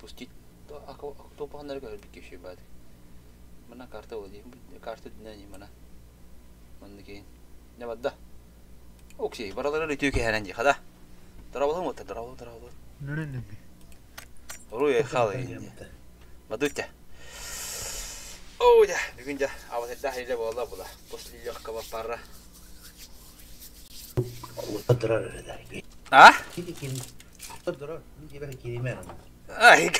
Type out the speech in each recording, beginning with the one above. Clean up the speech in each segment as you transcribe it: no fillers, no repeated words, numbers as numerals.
Пустить. Топаханнары көрбүт киши баар. Мана карта ол карта дүнәни мана. Манна кейин. Не бадда. Окей, баралары үтүө кэһэрэн дии хада. Дарабылым отта, дарабылым, дарабылым. Нөрөннөмми. Руй халы. Мадутя. О, да, бүгүн да абатырда хайда буола була. После легкого пара. А? Ай,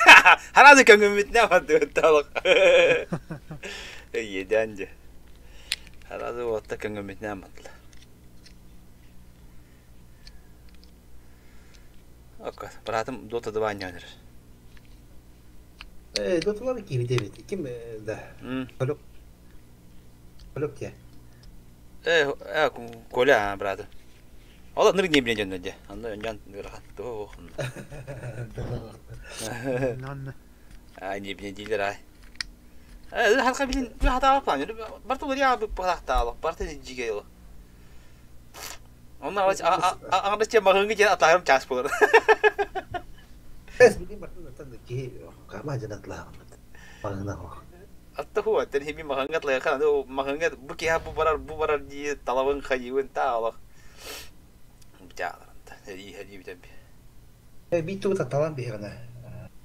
харазы көңүммүтүнэ бардыбыт Иэдээн дьэ. Харазы уотта көңүммүтүнэ амматла. Окка, братым Дота 2 оонньоон эрэр. Э, Доталар киирдэ эбит. Ким да. Колек. Колек те. Э, э, Коля, браты. Ол ныр не билен дьонно дьэ. Онно дьон ыарахан туох. А не билен дииллэр ай. Э, халка билин хатаабаппаан. Барта уларыйа быһахтаалах, барта дьигэ ол. Онно аҥардас дьэ маҕыҥҥы диэн атаарым чаас буолар. Эс билин бартын киһи кама дьанатлааҕыммыт. Маҕына хох. Атта хуа, тэн хими маҕыҥҥа атлайхан, маҕыҥҥа бу киһи бу барар дии талабын хайыбын таалах. Бытааларында. Эрии эрии бүтэн би. Э, биир тугу талан биһиҕинэ.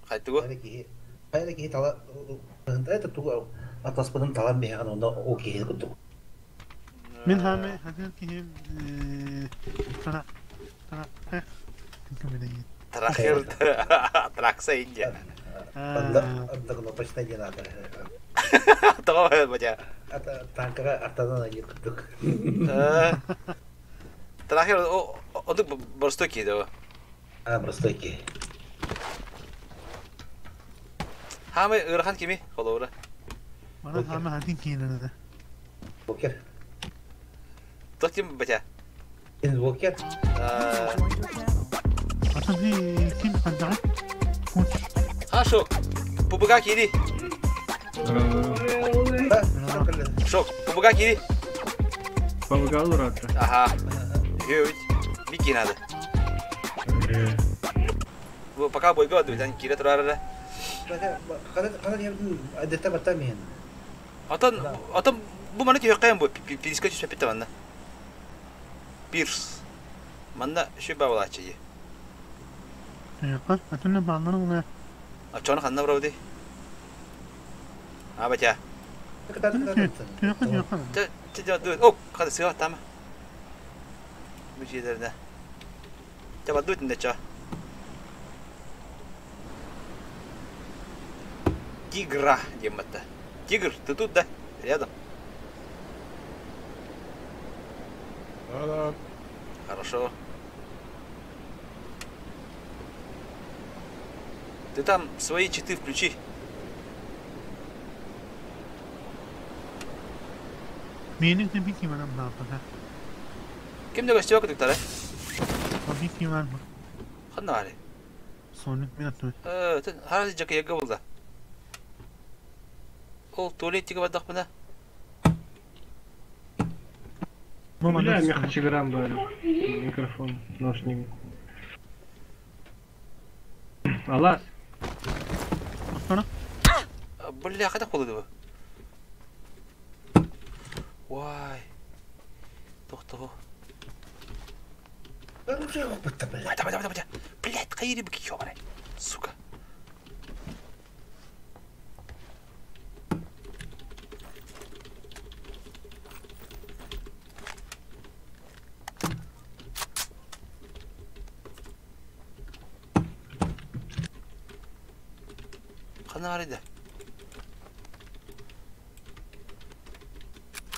Хайтыгу? Хайа киһи хайа киһи тала это тугу атаспытын талан биһиҕин онно ол киһи курдук. Мин хаамай хатын киһи тара тара Трахер тракса Индия. Анда анда кнопочная не надо. Тоҕо бача. Ата танкага артадан айы курдук. Трахер одук простой киһи да. А, простой киһи. Хаамай ыарахан кими холобура. Манан хаамай хатын киһи Бокер. Тохтим бача. Инвокер. Ким хандаҕа? Хорошо. ПБК кири. Шок. ПБК кири. ПБК урата. Ага. Үт. Бики надо. Пока бойга дуйтан кире турар. Атан атан бу маны түйөккән бу пириска түспәп битте манна. Пирс. Манна шүбә булачы ди. Түйөккә, атына бааларын ула. Ачоны ханна барабы А батя. Түйөккә, түйөккә. Тэ тэ О, када сыга тама. Бу жерлерде. Таба дут инде ча. Тигра диэн батта. Тигр, ты тут, да? Рядом. Да-да. Хорошо. Ты там свои читы включи. Менің де бики барам баапата. Ким да көстүбэ кытыктара? Бики бар ма? Ханна бары? Соны мен аттым. Э, харасы жакы булда. Ол туалеттиге бардахпына. Бля, мне хачиграм дали. Микрофон, наушник. Алас. Астана? Бля, қайда қолы бу? Вай. Тохто. Давай, давай, давай, давай. Блядь, кайри бики ёбаный. Сука. Хана арыйда.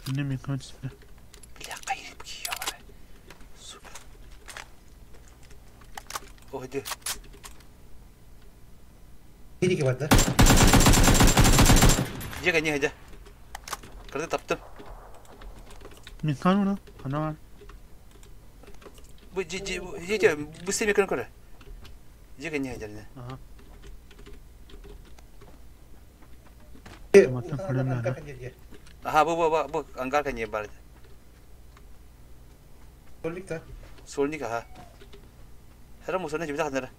Не микрофон түсті. Бля, кайри бики ёбаный. Сука. Ой, де. Кирики бар да? Жега не хайда. Кырды таптым. Микрофон ула. Хана бар. Бу жи жи жи быстрее микрофон көрө. Жега не хайда. Ага. Ага, бу бу бу ангарка не бар. Сольник та? Сольник, ага. Хара мусорна жибита ханара.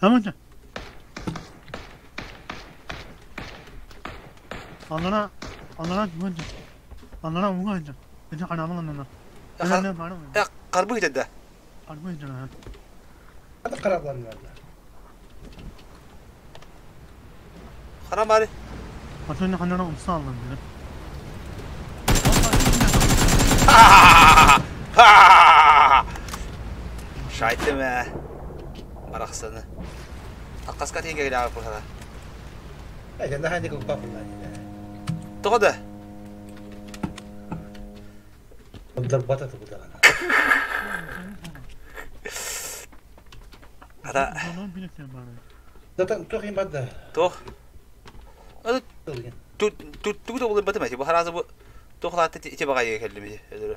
Аманча. Анана анана мунча. Анана уҥа Ити ханааман анана. Э, карбы да. Карбы да. Hadi karabanlarda. Хара бары. Атыны ханана умса аллан dedi. Шайтым ээ. Барахсаны. Аккаска тиҥгэ кэлээҕэ куһара. Э, наһаа ник укпаппын. Тоҕо да? Ондар бата тубутагана. Ара. Зато туох им бадда. Туох? Тугу да булбатым эти. Бу харазы бу туох лаатты ити багайга келдим ити. Өдөрө.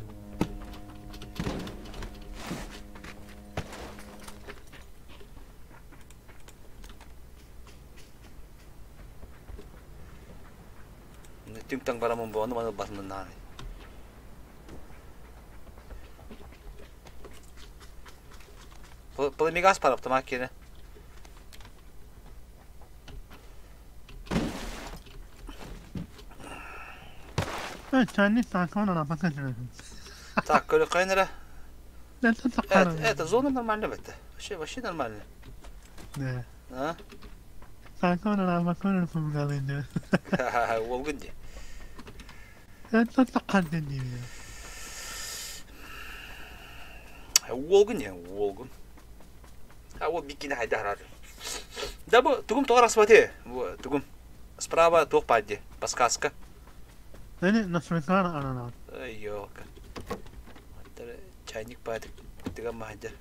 Түҥ-таҥ барамын бу, ону маны ылбатым нааны. Полымигас параптама киэнэ. Так, көрө Это, это зона нормально в это. Вообще, вообще нормально. Да. А? Уолгун ди. Уолгун не, уолгун. А вот бикини хайда харар. Да бу тугум тоҕор аспати. Бу тугум. Справа туох падди. Подсказка. Ай, ёлка. Чайник падик. Тыга махадя.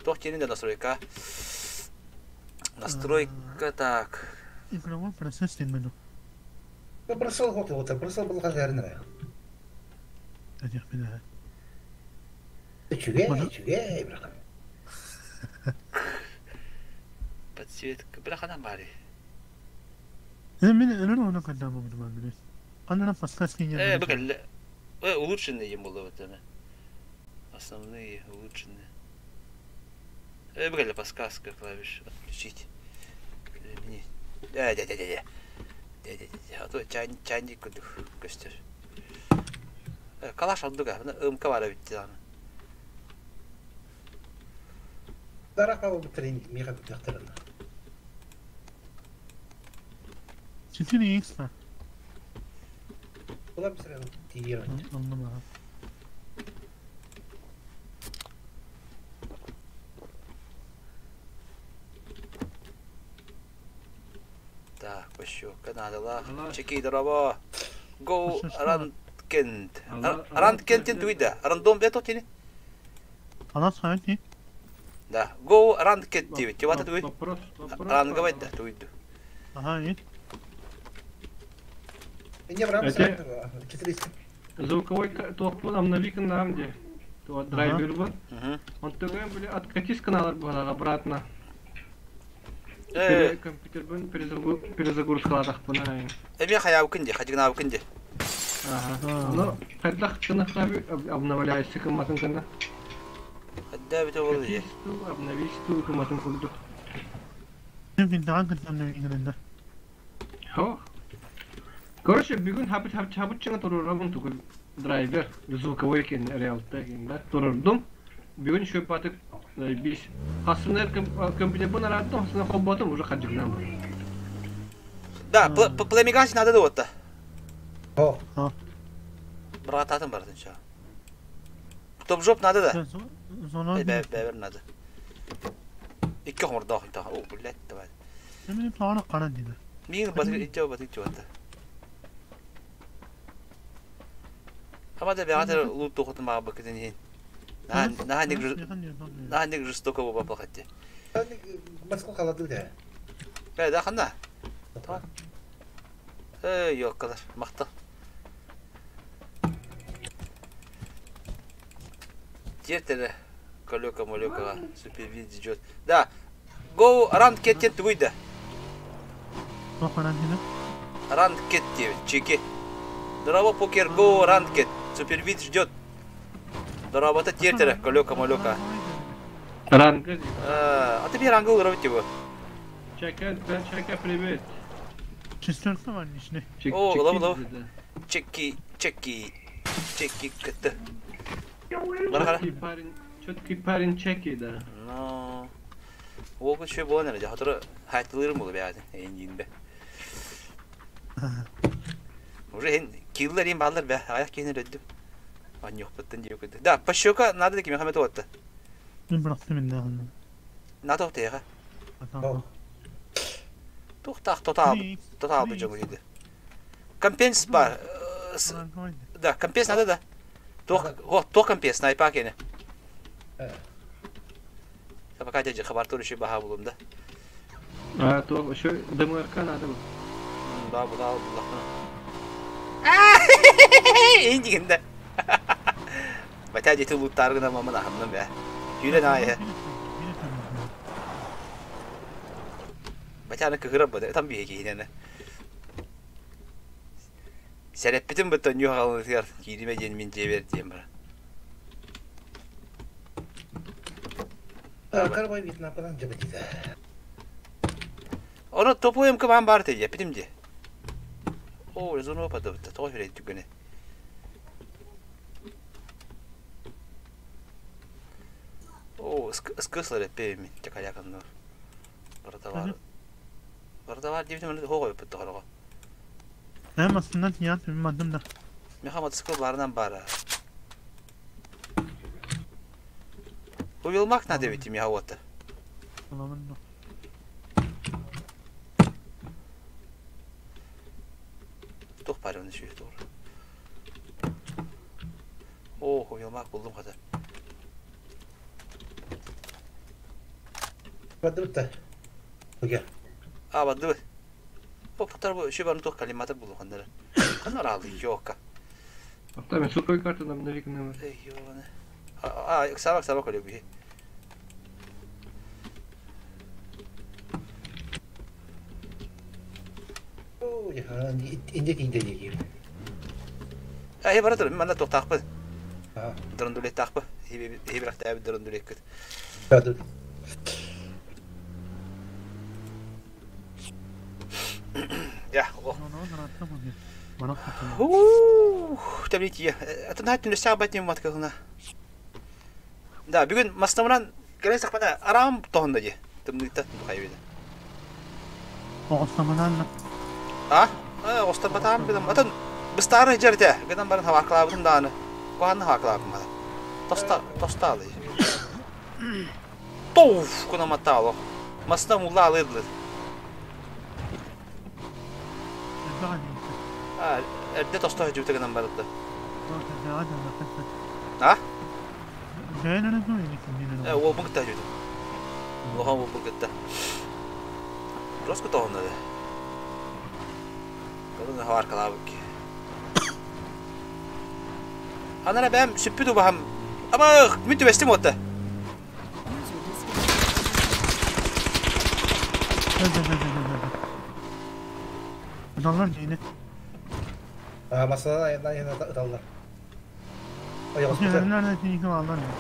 Туох тиэнин да настройка. Настройка так. Игровой процесс меню. Бросал вот вот, бросал был хозяин. Үчүгэй, үчүгэй, брахан. Подсветка. Брахана бари. Мен өрөр оны кайда болду билес. Анана подсказки не. Э, бакал. Э, улучшенные им было вот это. Основные улучшенные. Э, бакал подсказка клавиш отключить. Э, да, да, да, да. Да, да, да. А то чайник, чайник кудух көстөр. Э, калаш алдыга. Мына МК бар бит аны. Дараха бу тренинг миха битахтарына. 4x ба. Була бисер тиер. Anlamadım. Так, пощёка надо ла. Чеки дорого. Go Rantkent. Rantkent туйда. Рандом бето тини? Ана сайт Да. Go Rantkent диби. Чего ты туй? Вопрос, вопрос. Ранговать да туйду. Ага, и. Не брам 400. Звуковой туох обнови нам где. То драйвер был. Он тогда были откатись канал был обратно. Компьютер был перезагрузка пунай. Эми хаяв күнде, хажигнав күнде. Ага. Ну, хайдах тынахтаби обновляется кыматын кына. Хадда бит ол ди. Обновить ту кыматын курдук. Мин дан кытан Хо. Короче, бүгүн хабыт хабыт хабыт чыңа турурабын тугу драйвер звуковой кен реалта кен да турурдум. Бүгүн шөп атык бис хасынер компьютер бун араттым, хасына хобботум уже хаджигнам. Да, племигаш надо да вот. О. Брататын бартынча. Топ жоп надо да. Бе надо. Икки хомордох та. О, блядь, давай. Мен планы кара диде. Мин батык иче батык чуата. Ама да бягатыр лут тохотун мага бакытын хин. На на ник на ник жестоко боба плакатте. Москва халады да. Э, да хана. Э, ёккалар, макта. Теперь колёка молёка супервид идет. Да. Go ранд кеттен туйда. Ранд кет чеки. Здорово, покер, go ранд кет. Супервид ждет. Дорообото тиэртэрэ, көлөкө-молөкө. Ранга. А ты ранга уровень типа. Чека, чека, привет. Шестерка var içine. О, лава, лава. Чеки, чеки, чеки, кт. Четкий парень, четкий парень чеки, да. Но. Ол күн буолан эрэ, хатору хайтылырым болу бэйэтин, эйин бе. Уже хин киллер им баллар бе, аяк киһини өддүм. Аньохпуттан диye көдө. Да, пощека надо таки Мехмед отты. Мен bıraktım indi ağını. Надо тега. Тухтах тотал тотал бу жогу диде. Компенс бар. Да, компенс надо да. Тох, тох компенс снайпа кене. Пока дядя хабар тоже еще баха булум да. А, то еще ДМРК надо было. Да, була була. Индигенде. Батя дети луттаргына мамына хамнам бе. Юле на Батяны кыгырап бада, там бие кейинене. Сәрәппитин быттан юх алынытыгар, киириме диэн мин дьиэбэр диэн бара. Карбай Вьетнампанан дьабытита. Ону топуем кыбаан баар тейе, питим дии. Оо, резоно падабытта, тоҕо хүрэй түгэни. Оо, ыскыслар эппэйми, чакаяканнар. Барда бар. Барда бар диэбитим хоҕой бытта хороҕо. Hem aslında nihat benim adım da. Меха мотоцикл барынан бара. Уилмак надо ведь меха вот. Olamın Тух парыны шүйе doğru. О, уилмак булдум хата. Бадыбыта. Тугя. А, бады. Поптар бу шүй барын тух калиматор булдум хандара. Канар алды йока. Там сухой карта нам навигнала. Эй, ёбаный. А, сабак сабак олег. Оо, инде инде диги. А, я баратыр, мен манда тоқтақпы. Дрындулет тақпы. Хибирак тәбі дрындулет күт. Бады. Я, о. Ух, таблетия. Это на түнде сабат не маткалына. Да, бүгін мастамран келе сақпана арам тоғында де. Тымдыкта тухай беде. Оғыстаманан. А? Оғыстаматам бедем. Атын быстары жерде. Гынан барын хаваркалабытын дааны. Куанны хаваркалабын бада. Тоста, тоста алый. Тоуф, кунаматало. Мастам ула алыдлы. А, эрде тоста жүтө гынан барыды. А? Ол бұнгытта жүтө. Оған ол бұнгытта. Роско тоғынады. Калын хаваркалабык. Анара бәм сүппү дубахам. Ама мен түбестим отта. Adamlar neyine? А, масалан айынан айынан ыталлар. Ой, Nereden neyine aldılar ya?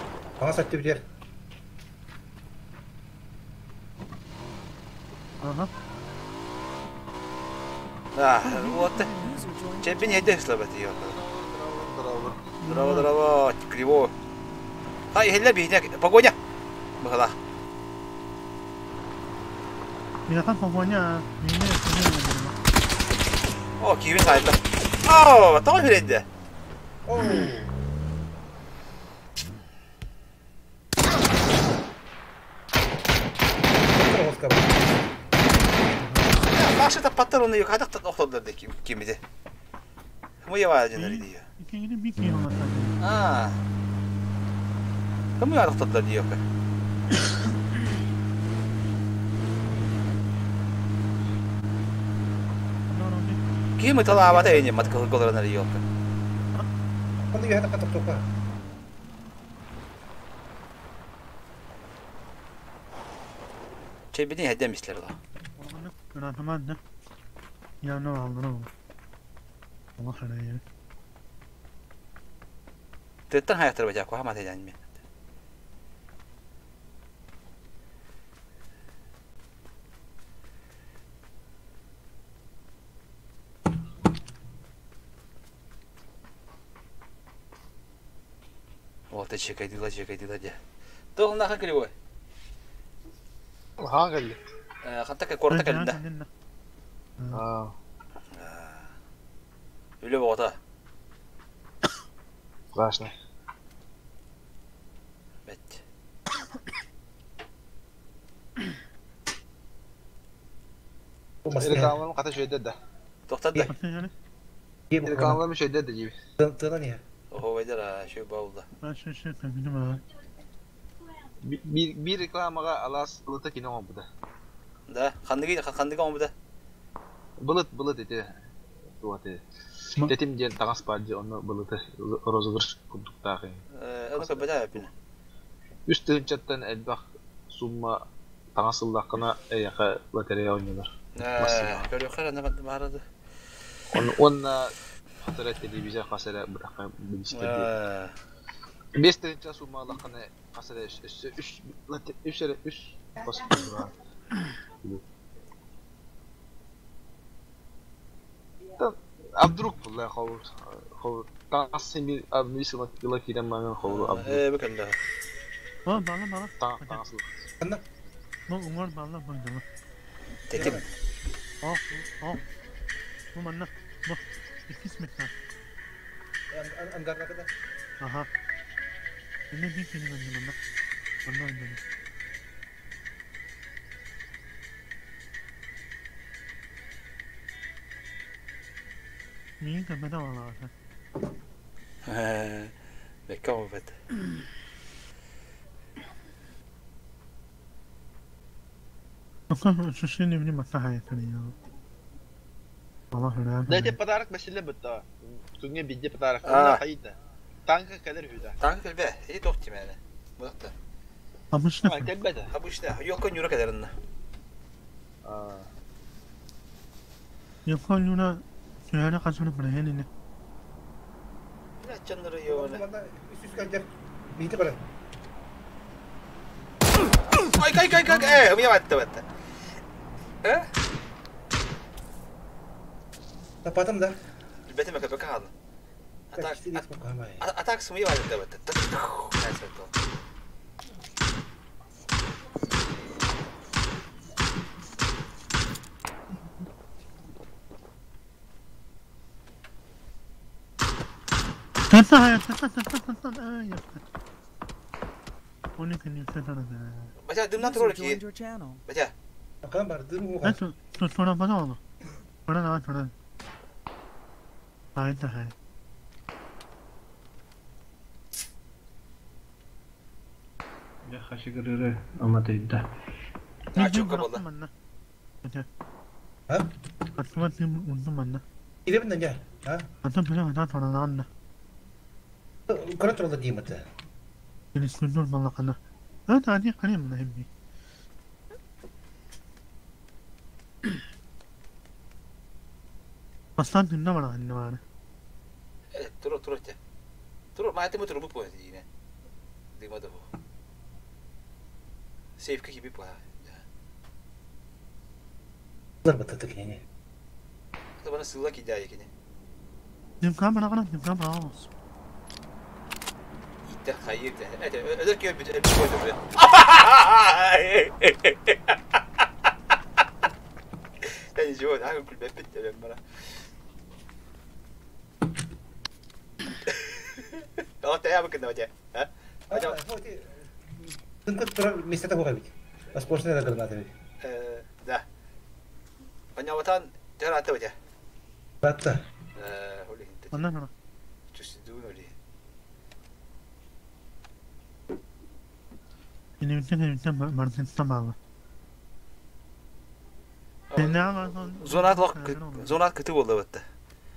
Аңа сәтті бітер. Aha. А, вот. Чемпион еде слабат ее. Здорово, здорово, криво. Ай, хелле бихне, погоня. Бахала. Механ погоня, neyine? О, кивин сайта. О, тоҕо хүрэнде. О. Башы таппаттар оны yok. Хадак охтолдар да кимиде. Хмы ява жынар диyor. İkinci bir kişi olmasa. А. Хмы охтолдар диyor. Ким талаабата эне маткыл голранар yok. Ханды яхата катып топа. Чебини хедемислер да. Rahman Ya ne aldın oğlum? Allah sana ya. Тыаттан хайахтар бачаа куһа мата дьаан мен. Вот и чекайдыла, чекайдыла дьэ. Туох кривой? Хаан кэлли. Ханта куората кэллэ. Үлэ боҕото. Страшно. Бэт. Рекламам хата шөйдө да. Тохтат да. Рекламам шөйдө да диби. Тынан я. Ого вайдара шөй баулда. Bir reklamага алас былыта кино оңбуда. Да, хандыгы хандыгы оңбуда. Былыт былыт эти туаты. Тетим ден тагас пади онно былыты розыгрыш курдуктаахы. Оны көбөтө эпин. Үс тыһынчаттан элбэх сумма тагас ыллаххына эйэхэ лотерея оонньуулар. Көрүөххэ ана баарады. Онна хатара телевизор хасара бытахха билистер. Бес тыһынча сумма ыллаххына хасара үс үс үс үс бас А вдруг бля хол хол таас семи обмисила кила кирен маңын холу абдрук. Э бекелде. Бала бала бала. Та таас. Анна. Бу уңар бала бала. Тетим. О, о. Бу манна. Бу. Иккис метр. Ангарна када. Аха. Эне бир кени манна манна. Манна манна. Мин кабада вала. Бекке бет. Дайте подарок Василий бытта. Түнге бидде подарок. Онна хайда. Танка кадыр хүдә. Танка кэлбэ. И тох тимәне. Бұлақта. Обычно. Кэлбэ. Обычно. Йокко нюра кадырынна. Йокко нюра сүһәрэ касыры бирһенини. Чаннары йоны. Үс кәлдер. Бите бара. Ай кай кай кай. Э, у меня ватта ватта. Э? Тапатым да. Бетеме кәбе калды. Атак атак сумы ватта ватта. Бача дымнан турар ки. Бача. Акан бар дым уга. Тура бана олу. Тура да тура. Hayda hay. Я хашигырыры аматыйда. А чөккө болду. А? Атма тим унду манна. Иребин да А? Атам бена ата тура Кара турда димата. Телескөндөр балакана. Ата ани карем на хемби. Бастан түннә бара инде бара. Тур тур те. Тур ма атымы тур бу по дине. Димада бу. Сейф ки би по. Лар бататы кине. Это бана сыла ки дяй кине. Дим камера гана, дим камера алыс. Итте хайыр те. Это өдөр ки бит бит койду. Та ничего, да, күлбеп бит мен бара. О, те я быкын да, а? Тынкы тура месте того бит. Паспортный граната бит. Э, да. Аняватан тера те бит. Батта. Э, холи. Анна гана. Чүсүдүн оли. Инемтен мартин тамала. Зонат лок зонат көтү болду битте.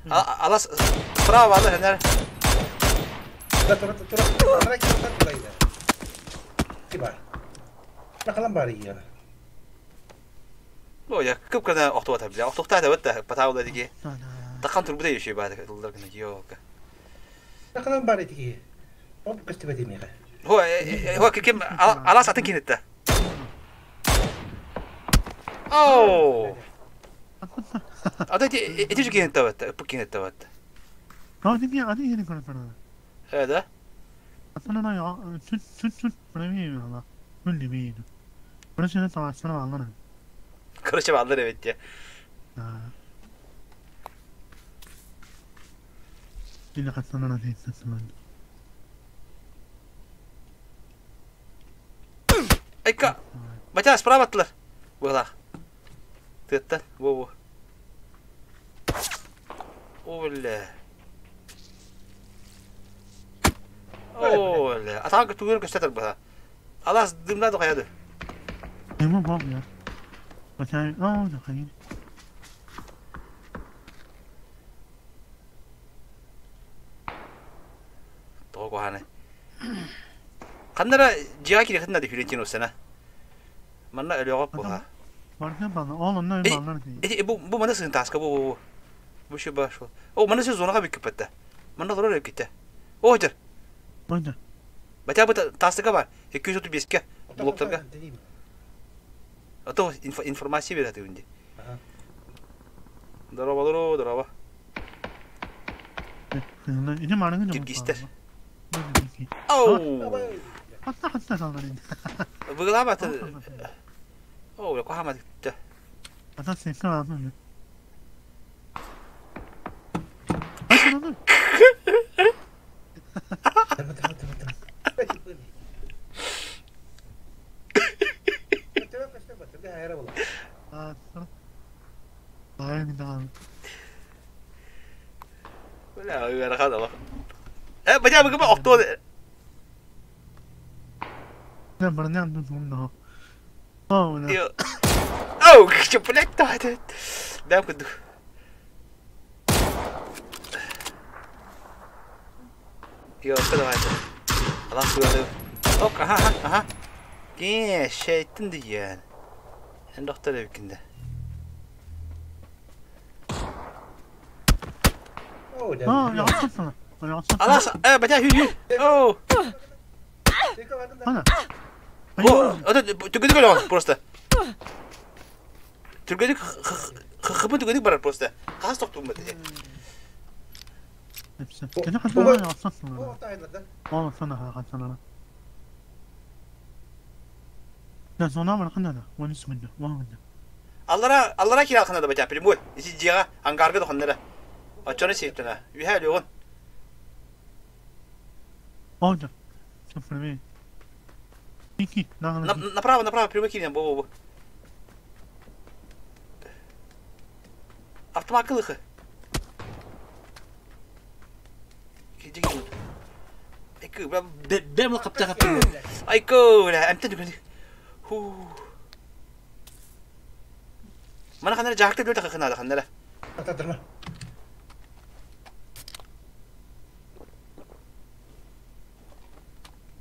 Алас справа алар хенер. Да тура тура тура тура тура иде. Ки бар. Накалан бар ия. О, я көп кана октоба табила. Октокта да битте патаулда диги. Такан турбу да еши бар дылдар гына йок. Накалан бар итики. Оп көстүбэт имиэхэ. Хо, хо ким алас атын кинитте. Оу! Ата эти эти же кинитте бат, ыппыт кинитте бат. Э да? Короче, бааллар эбит дии. Айка! Батя, справа аттылар. Быһалаах. Тыаттан, во-во. О, бля. О, бля. Атаҕа тугун көстөтөр быһа. Алаас дымна дохаяды. Тоҕо куһааны. Ханнара дьиэҕэ кириэхин да Филентин Усена. Манна өлүөҕө буһа. Эти бу бу маны сын таска бу бу. Бу şu ба şu. О, маны сын зонага бүккүппэтте. Манна олорор өккүтте. О, жер. Батя бу тастыга бар. 235-ке блоктарга. А то информация берет үнде. Здорово, здорово, здорово. Киргизтер. Оу! Быгылаабат. Оо, кухама титтэ. Бля, ыарахан олох. Э, бача быгыма охтуо. Оу, блядь, да, да куду. Йо, давай. Алас туганы. Ок, аха, аха. Ге, шейтин дигән. Эн доктор эбикинде. Алас, э, батя, хүй, хүй. Оу. О, это түгедик өлөҕүн просто. Түргедик хыпы түгедик барар просто. Хас тоқтугум бат. Аллара, аллара киралхана да батя прямой. Ити дьиэҕэ ангарга дохоннара. Оччону сиэттэнэ. Үһэ өлүөҕүн. Направо, направо, прямой киирэн, бу, бу, бу. Автомат кылыхы. Айкы, бэм қапта қапта. Айкы, бля, әмтен дүкені. Ху. Мана ханара жаакта бөлті қақынады ханара. Атадырма.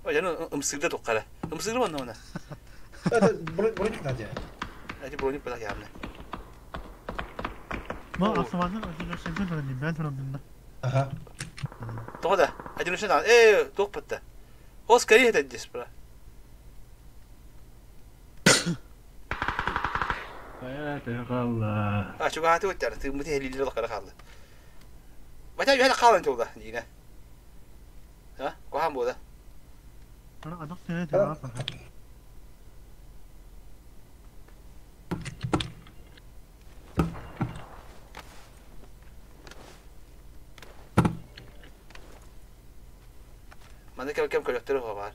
Ой, жаны ымсыгда тоққара. Ымсыгды онна она. Броник надя. Эти броник была явно. Ага. Тоҕо да, одиночный э, туох батта. О, скорее это здесь, бра. Хайа, А, чугааты өттер, ты мыты хелилер лақара қалды. Бата юхәлі қалын толда, дигіне. А, қоған болды. Маны кем кем көрөктөр бар.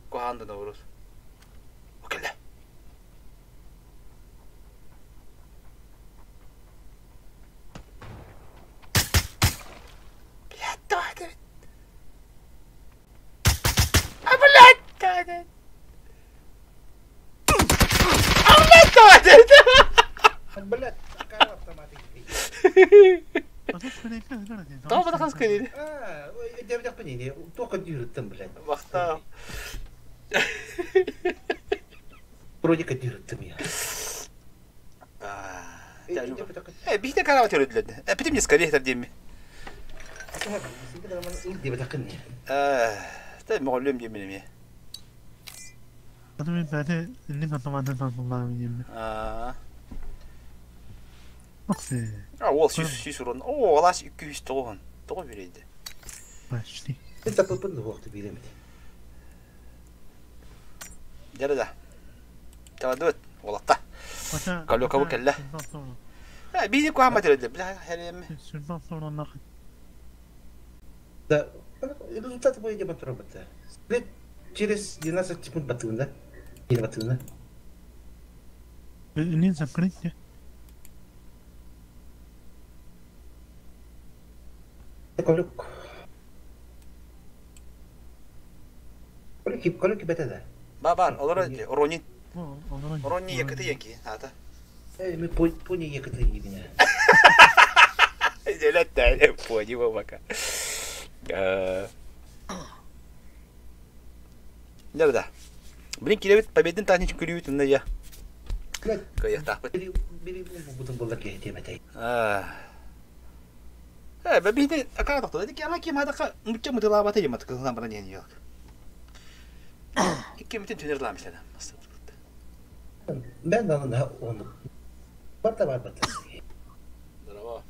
Қоған да наурыз. Океле. Блядь, давай, А, блядь, давай. А, блядь, давай. Блядь, какая автоматика. Тоҕо бата кэлин. А, дәбдәк Только дүйріттім, блядь. Бахта. Броника дүйріттім я. Э, бихте карават өрөдүлөдү. Э, битим не скорее тар дейми. Тэ моҕоллуом диэммин эмиэ. Аты мен бәте инник атамаатын сансыллаабын диэммин. Аа. Оксе. А ол сүүс сүүс урон. Оо, алаас 209. Тоҕо биэрейди? Почти. Таппыппын дуһуохту бииремит. Дьэ да. Таладыбыт, уолатта. Колёкабы кэллэ. Биини куһаамма тирэллэр. Бля, хереме. Да, результаты будет работать. Через 12 секунд батывында. Или батывында. Не закрыть. Колюк. Колюк, колюк бете да. Ба бар, олор Ронин. Ронни якыты яки, ата. Э, мы пони якыты ебене. Делят пони пока. Да, да. Блин, килебит победин танич күлүбүт инна я. Кыйыктаахпыт. Бери бу буллар ке темете. Аа. Э, бэбиһи акаа тохто. Ди кема кем хадака мучча мытылаабата жемат кызынан бара диэн yok. Икки бүтүн түнер ламышлада. Мен аны оны. Барта бар бата. Здорово.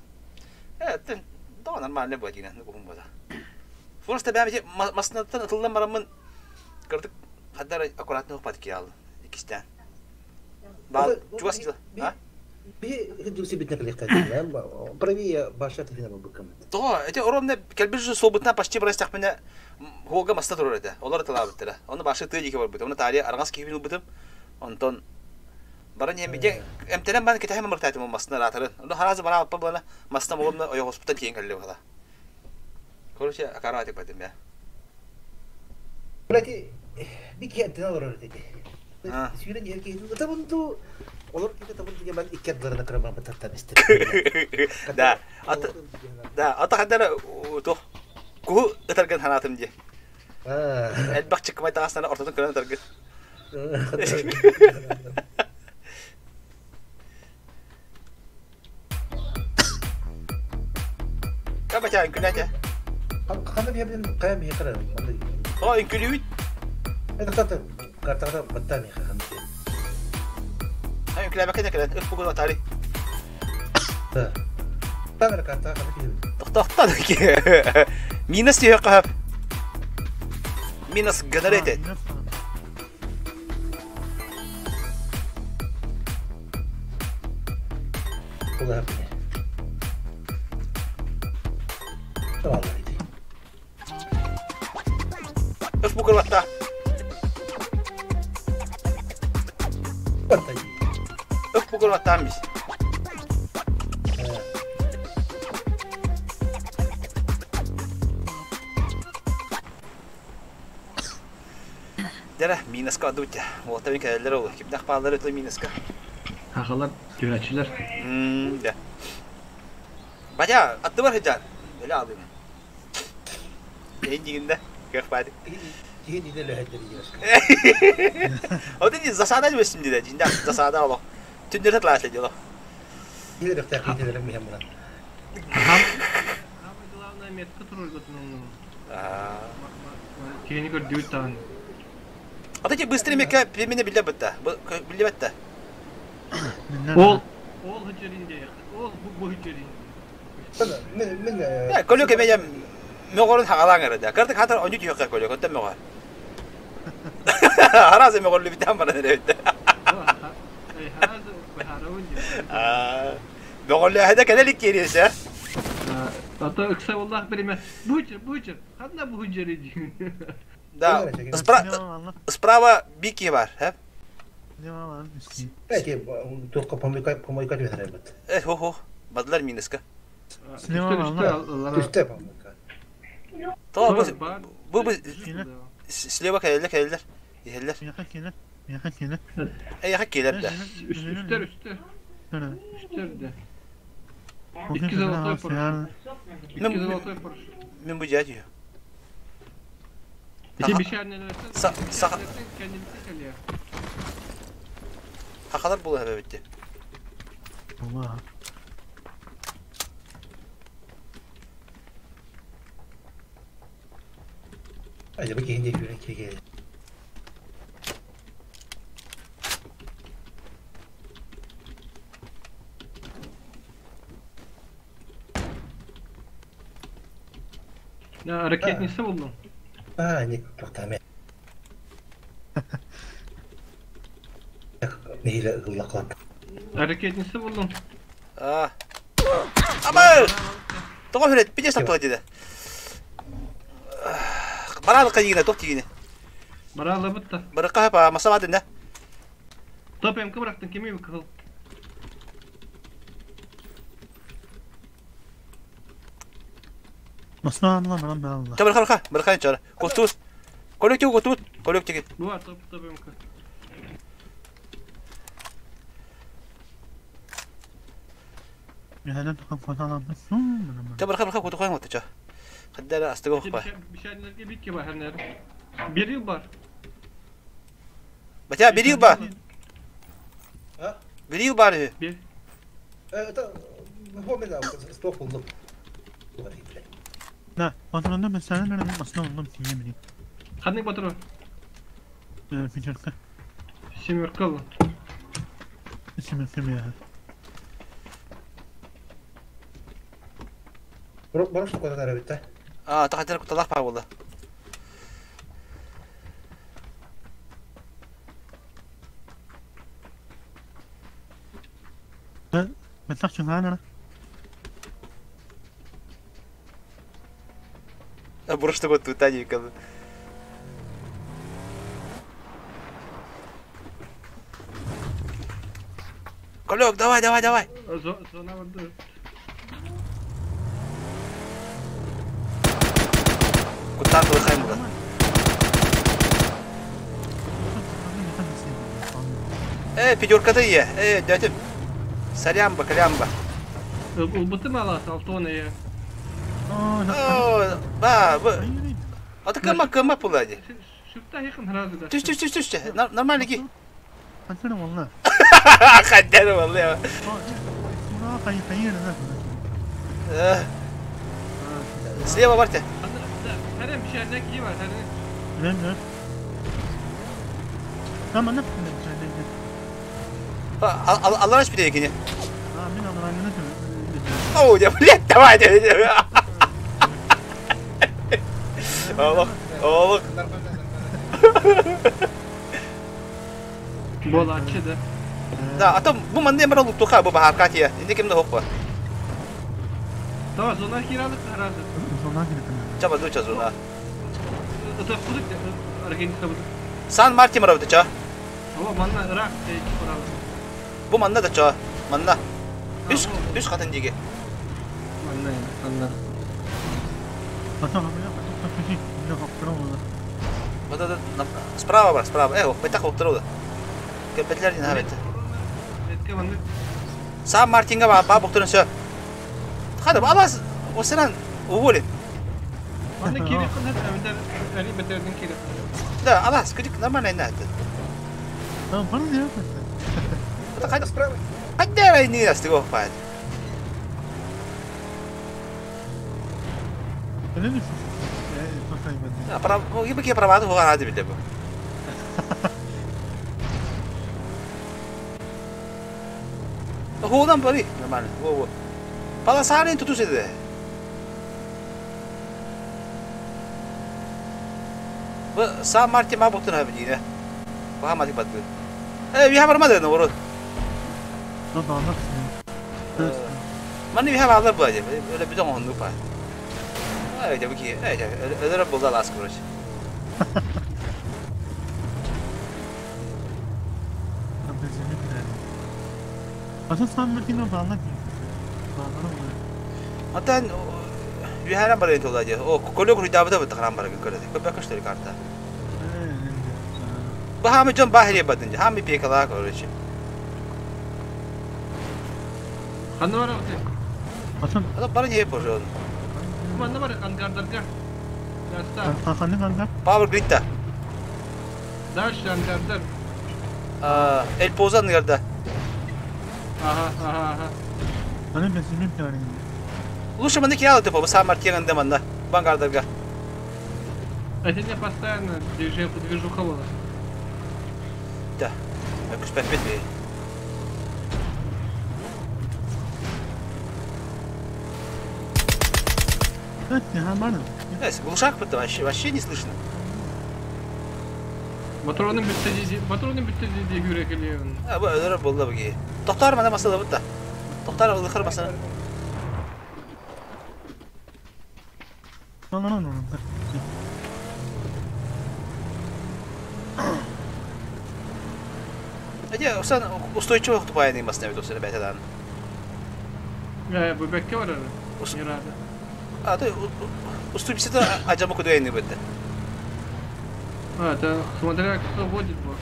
Э, тен да нормально бу дина, ну бада. Фурста бәбе маснаттан атылдан барамын. Кырдык хаддар аккуратно укпат ки ал. Икистен. Бал, чугас а? Би хидуси битне клехта. Правее баша тфина букам. То, эти оромне келбир же событна почти брастах меня хога маста турар эте. Олар талабыттыра. Оны башы тыы дике бар бит. Оны тари аргас кибин бутым. Онтон баран емиде эмтенен бан кетеһем мыртайтым масна ратарын. Оны харазы бара алпа бана масна болымна ой госпиталь кийин келли бала. Короче, акара атык бадым я. Блати би кентен олар деди. Сүйрен ерке табынту олар ките табынту мен икке дарына кырама бататтан истер. Да. Ата да, ата хадара то ку ытарган ханатым ди. Элбак чыкмай тагасына ортодон көрөн ытарган. Кабача инкүләтә. Каны бирден каям хикара. О, инкүлүт. Это кто-то картада баттами хакан. Ай, инкүләбә кенә кенә өп бугын атари. Да. Тагыр карта каны килеп. Тохта ки. Минус тиһе кахап. Минус generated. Куда бне. Tamam idi. Өп бугын атта. Баттай. Өп бугын аттамыз. Дәрә, минуска адыбыт. Олата мен кәлелер олы. Кимдәк паалар өтө минуска. Хахалар, тюрәчиләр. Да. Бажа, атты бар хыджан. Эле алдым. Эйн дигенде көх бады. Кихин иде лөһәдер диyor. О ди засада өсүм диде. Жинда засада оло. Түндөртө тлашлы диyor. Килер өктә килер миһем була. Самое главное метка турар готун. Аа. Кени көрдү тагын. Ата ки быстрый мека пемене биле битте. Биле битте. Ол ол хыджеринде. Ол бу хыджерин. Мен мен Я көлөк эме мөгөрүн хагалаң эрде. Кырдык хатар оню түйөккө көлөк өттө мөгөр. Харазы мөгөрлү битен бара неребитте. Эй, харазы харавын. Аа. Мөгөрлү хәдә кәлелик киресе. Ата ыкса валлах биреме. Бу хыджер, бу хыджер. Хадна бу хыджерин. Да. Справа бики бар, хә? Belki туққа помойка помойка дип әйтәләр бит. Э, хо хо. Бадлар минуска. Төстә помойка. То бу бу бу слева кәлелер кәлелер. Иһеллер. Эй, яха килер дә. Үстер, үстер. Үстер дә. Ике золотой парашют. Ике золотой парашют. Мен бу жа дию. Ити бишәрнелер. Са са Хахалар була битте. Алла. Acaba киһини күүрэн киһи Ракетница булдум. А, не тоқтамай. Нэһилэ ыллақлат. Ракетница булдум. А. Амал! Тоҕо хүрет, пиде саптыла диде. Бараалыкка дигине, тох дигине. Бараалабыт да. Барыкка па, маса бадын да. Топ МК бырахтын, кими кыһыл? Masna Allah баран Allah. Ча барыкка барыкка, барыкка чара. Костус. Коллектив костус, коллектив. Бу топ топ МК. Ча барыкка барыкка коту коймот ча. Хаддара астыга хопа. Бишәнләргә бик кебә һәннәр. Бер ел бар. Батя, бери ба. А? Бери бар. Бер. Это помню, стоп булдум. Да, патронда mesela masna oldum тиемини. Ханнык патрон? Пятерка. Семерка л. Семерка я. Барыш кодалар битте. А, тахатар куталах па булды. Беттах чунгана. А бурышты кот тутани калы. Колек, давай, давай, давай. Зона барды. Куттан кылы булды. Пятерка-то е. Дятим. Сарямба, калямба. Улбыты мала, алтона я. О, ба, ба. А ты кама, кама пулади. Шифта якын разы да. Түш, түш, түш, түш. Нормально ки. Хаддара والله. Хаддара والله. Слева, Вартя. Хәрем бишәрнәк ки бар, хәрем. Да, да. Ама не Аллараш бите екени. А, мен аллараш. О, я, блядь, давай. Аллах, Аллах. Болачы да. Да, а то бу манны бар луктуха бу бахар катия. Инде кимде хокпа. Tamam, зона kiralık herhalde. Зона kiralık. Чаба дуча зона. Это кудык Аргентина буду. Сан Мартин барабыты ча. Ова манна Ирак барабы. Бу манна да ча. Манна. Үс үс катын диге. Манна, манна. Вот это справа бар, справа. Байтак оттырды. Кепетлер дин хабет. Сан Мартинга ба ба буктырын сө. Хады алас осыран уволен. Манна кире кын хәт әли бетердин кире. Да, алас, күдик нормально инде. Там паны Это кайда справа. Кайда не астыго пад. Прав, ибо права хуган ади бите бу. Худан бари, нормально. Во во. Паласарин туту седе. Бу Сан Мартин ма буктун хаби дине. Бу хамати бат бу. Ви хабар мады наоборот. Мани ви хабар бу ади. Öyle bir онну па. Ай, да бики. Ай, öyle булда лас короче. Аса Сан Мартино баллак. Atan Yuhara барайын тола же. О, колёк руйдабыда бит харам барагын көрөдө. Көп көштөр карта. Бу хами жон бахире бадын. Хами пекала короче. Ханны бар аты. Асан. Ата барын еп божон. Манна бар ангардарга. Яста. Ханны ангар. Power Grid'da. Дальше ангардар. А, El Pozo angarda. Ага, ага, ага. Аны бензин бар. Лучше маны киралды типа, бу Сан Мартин манна. Бангардарга. Это не постоянно движуха была. Да. Көспәппет бе. Эс, глушак бітті, вообще, вообще не слышно. Патроны бітті, патроны бітті диye күрекелеyen. Ha, bu ödürü buldu bu ki. Doktor mı ne masada bitti. Doktor ılıkır masada. Hadi sen устойчивый тупая masına bir dostlar betadan. Ya bu bekle var öyle. Yarada. А ты уступится acaba kudu yayını bitti. А, это смотря кто водит был.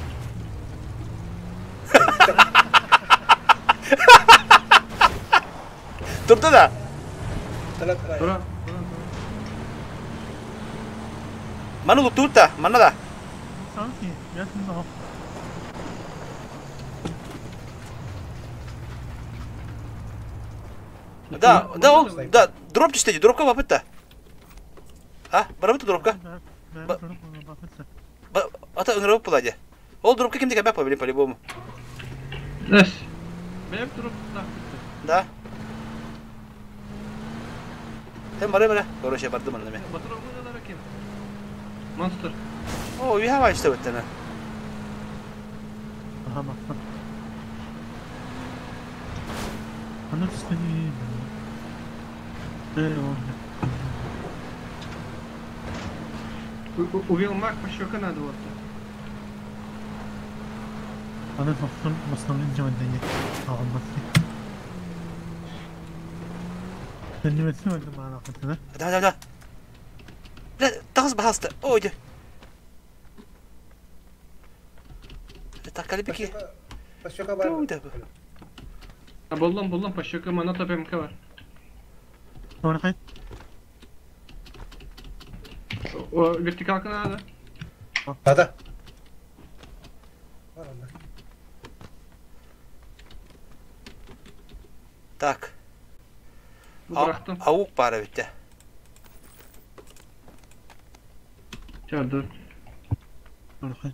Турда да. Тура. Ману турта, мана да. Да, да, ол, да, дроп түстеді, дропка бапытта. А, барабыты дропка? Ата өңіріп болады. Ол дропка кімде кәбәп білем по-любому. Эс. Бәп дроп Да. Hem бары бары. Короче, бардым анна мен. Ким? Монстр. О, ви işte bitti. Aha bak bak. Anı üstüne Увел маг по щека надо вот. Аны тоқтон основной жамандайы ағылмасы. Сәлеметсің өтті маған ақытына. Да, да, да. Да, тағыз бағасты. Ой, Так, калибики. По щека бар. А булдum булдum по щека мана топ МК бар. Орқай. О, вертикалка надо. Да, да. Так. Аук бары бітті. Çardı. Орқай.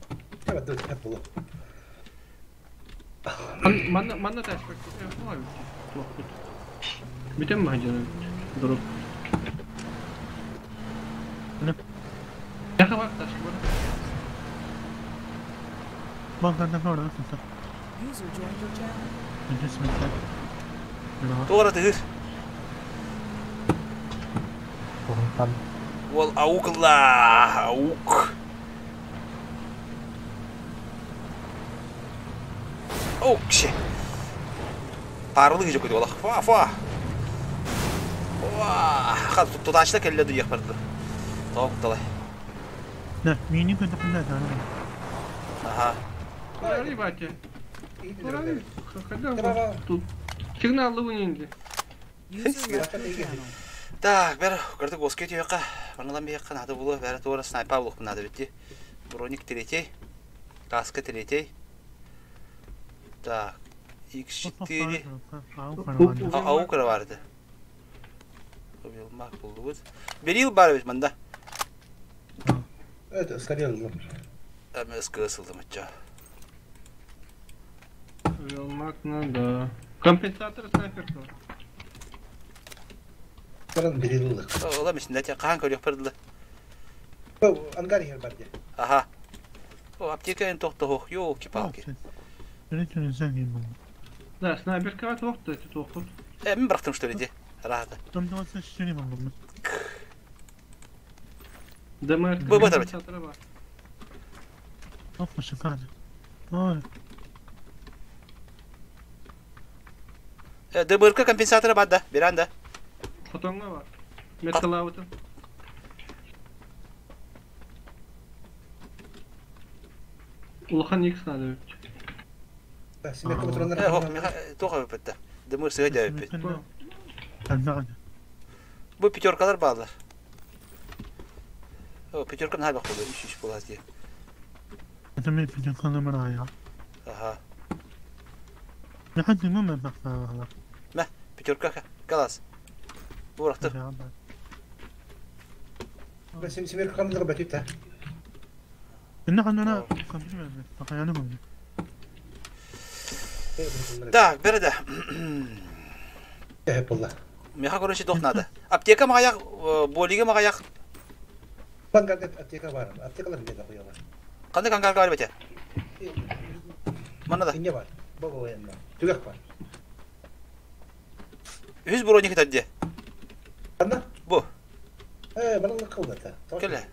Манна манна таш бак. Бүтен mi hacı? Drop. Ne? Яха бар таш бар. Банканда var mısın? User joined your channel. Doğru değil. Ол аук ла, аук. Оукше. Парылы гижи көйді олақ. Фа, фа. Уа, хат туташта келле дуяқ барды. Тауық талай. Да, мини көйді қандай да. Ага. Турали, батя. Турали. Когда тут сигнал лунинди. Так, бер, көрдік оске түйеққа. Барналан бейққа нады бұлы, бәрі тура снайпа бұлық надо бітті. Броник третий, каска третий. Так, X4. Аукра барды. Мак булду. Берил бар бит манда. Это скорее. Әмес кысылды мыча. Мак надо. Компенсатор снайперка. Баран берил. Ола мисин дә кан көрөк бардылы. Ангар ер бар. Аха. О, аптека ен тохто хох, ёлки-палки. Да, снайперка тохто, это тохто. Мен бырақтым что ли де? Рахата. ДМР. Бу батыр бит. ДМРК компенсаторы бар да, беран да. Фотонга бар. Металлауты. Улахан X надо. Да, семерка патрондар. Тоға өпетті. ДМР сыға да өпет. Бу пятеркалар балдар. О, пятерка на бак болды, үш үш болады де. Это мен пятерка номер ая. Ага. Лехат не мен бақта. Мә, пятерка калас. Бурақты. Бля, семерка хамдыга бөтүтэ. Инна ханна компьютер тахаяны бу. Так, бер да. Э, булла. Меха, короче, тох надо. Аптека мағаяқ, болиге мағаяқ. Бангарда аптека бар. Аптекалар где-то хуяла. Қандай кангарга бар бете? Мана да. Инне бар. Баба военна. Түгәк бар. Үз броник тадде. Анда? Бу. Э, бана кылды. Келе.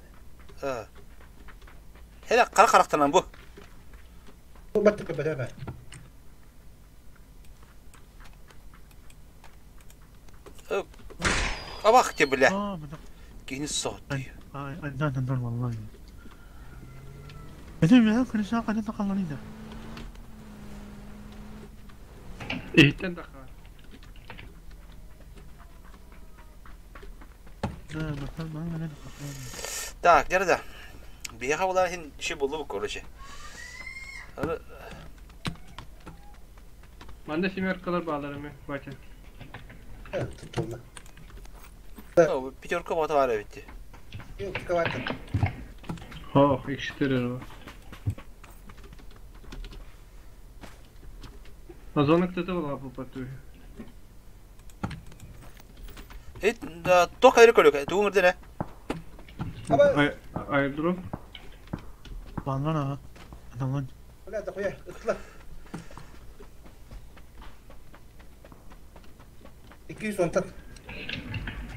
Хеле қара қарақтанан бу. Бу баттык бәдәмә. Абах те бля. Кини сот. لا تندر والله. بعدين كل ساعة قد تقلني ده. Иһиттен даха. لا ما ما Так, дерда. Бияха була хин ши булду бу, короче. Манда семеркалар баалар эми, батя. Tutuldu. Пятерка бота бар битти. Yok, каваты. Хох, X4 var. А зона кто-то лапу потуй. Эт, тох кайры көлөк, тугун гырдене. Airdrop. Баллар адамlar. Бля, да хуя, ытла. 210 тат.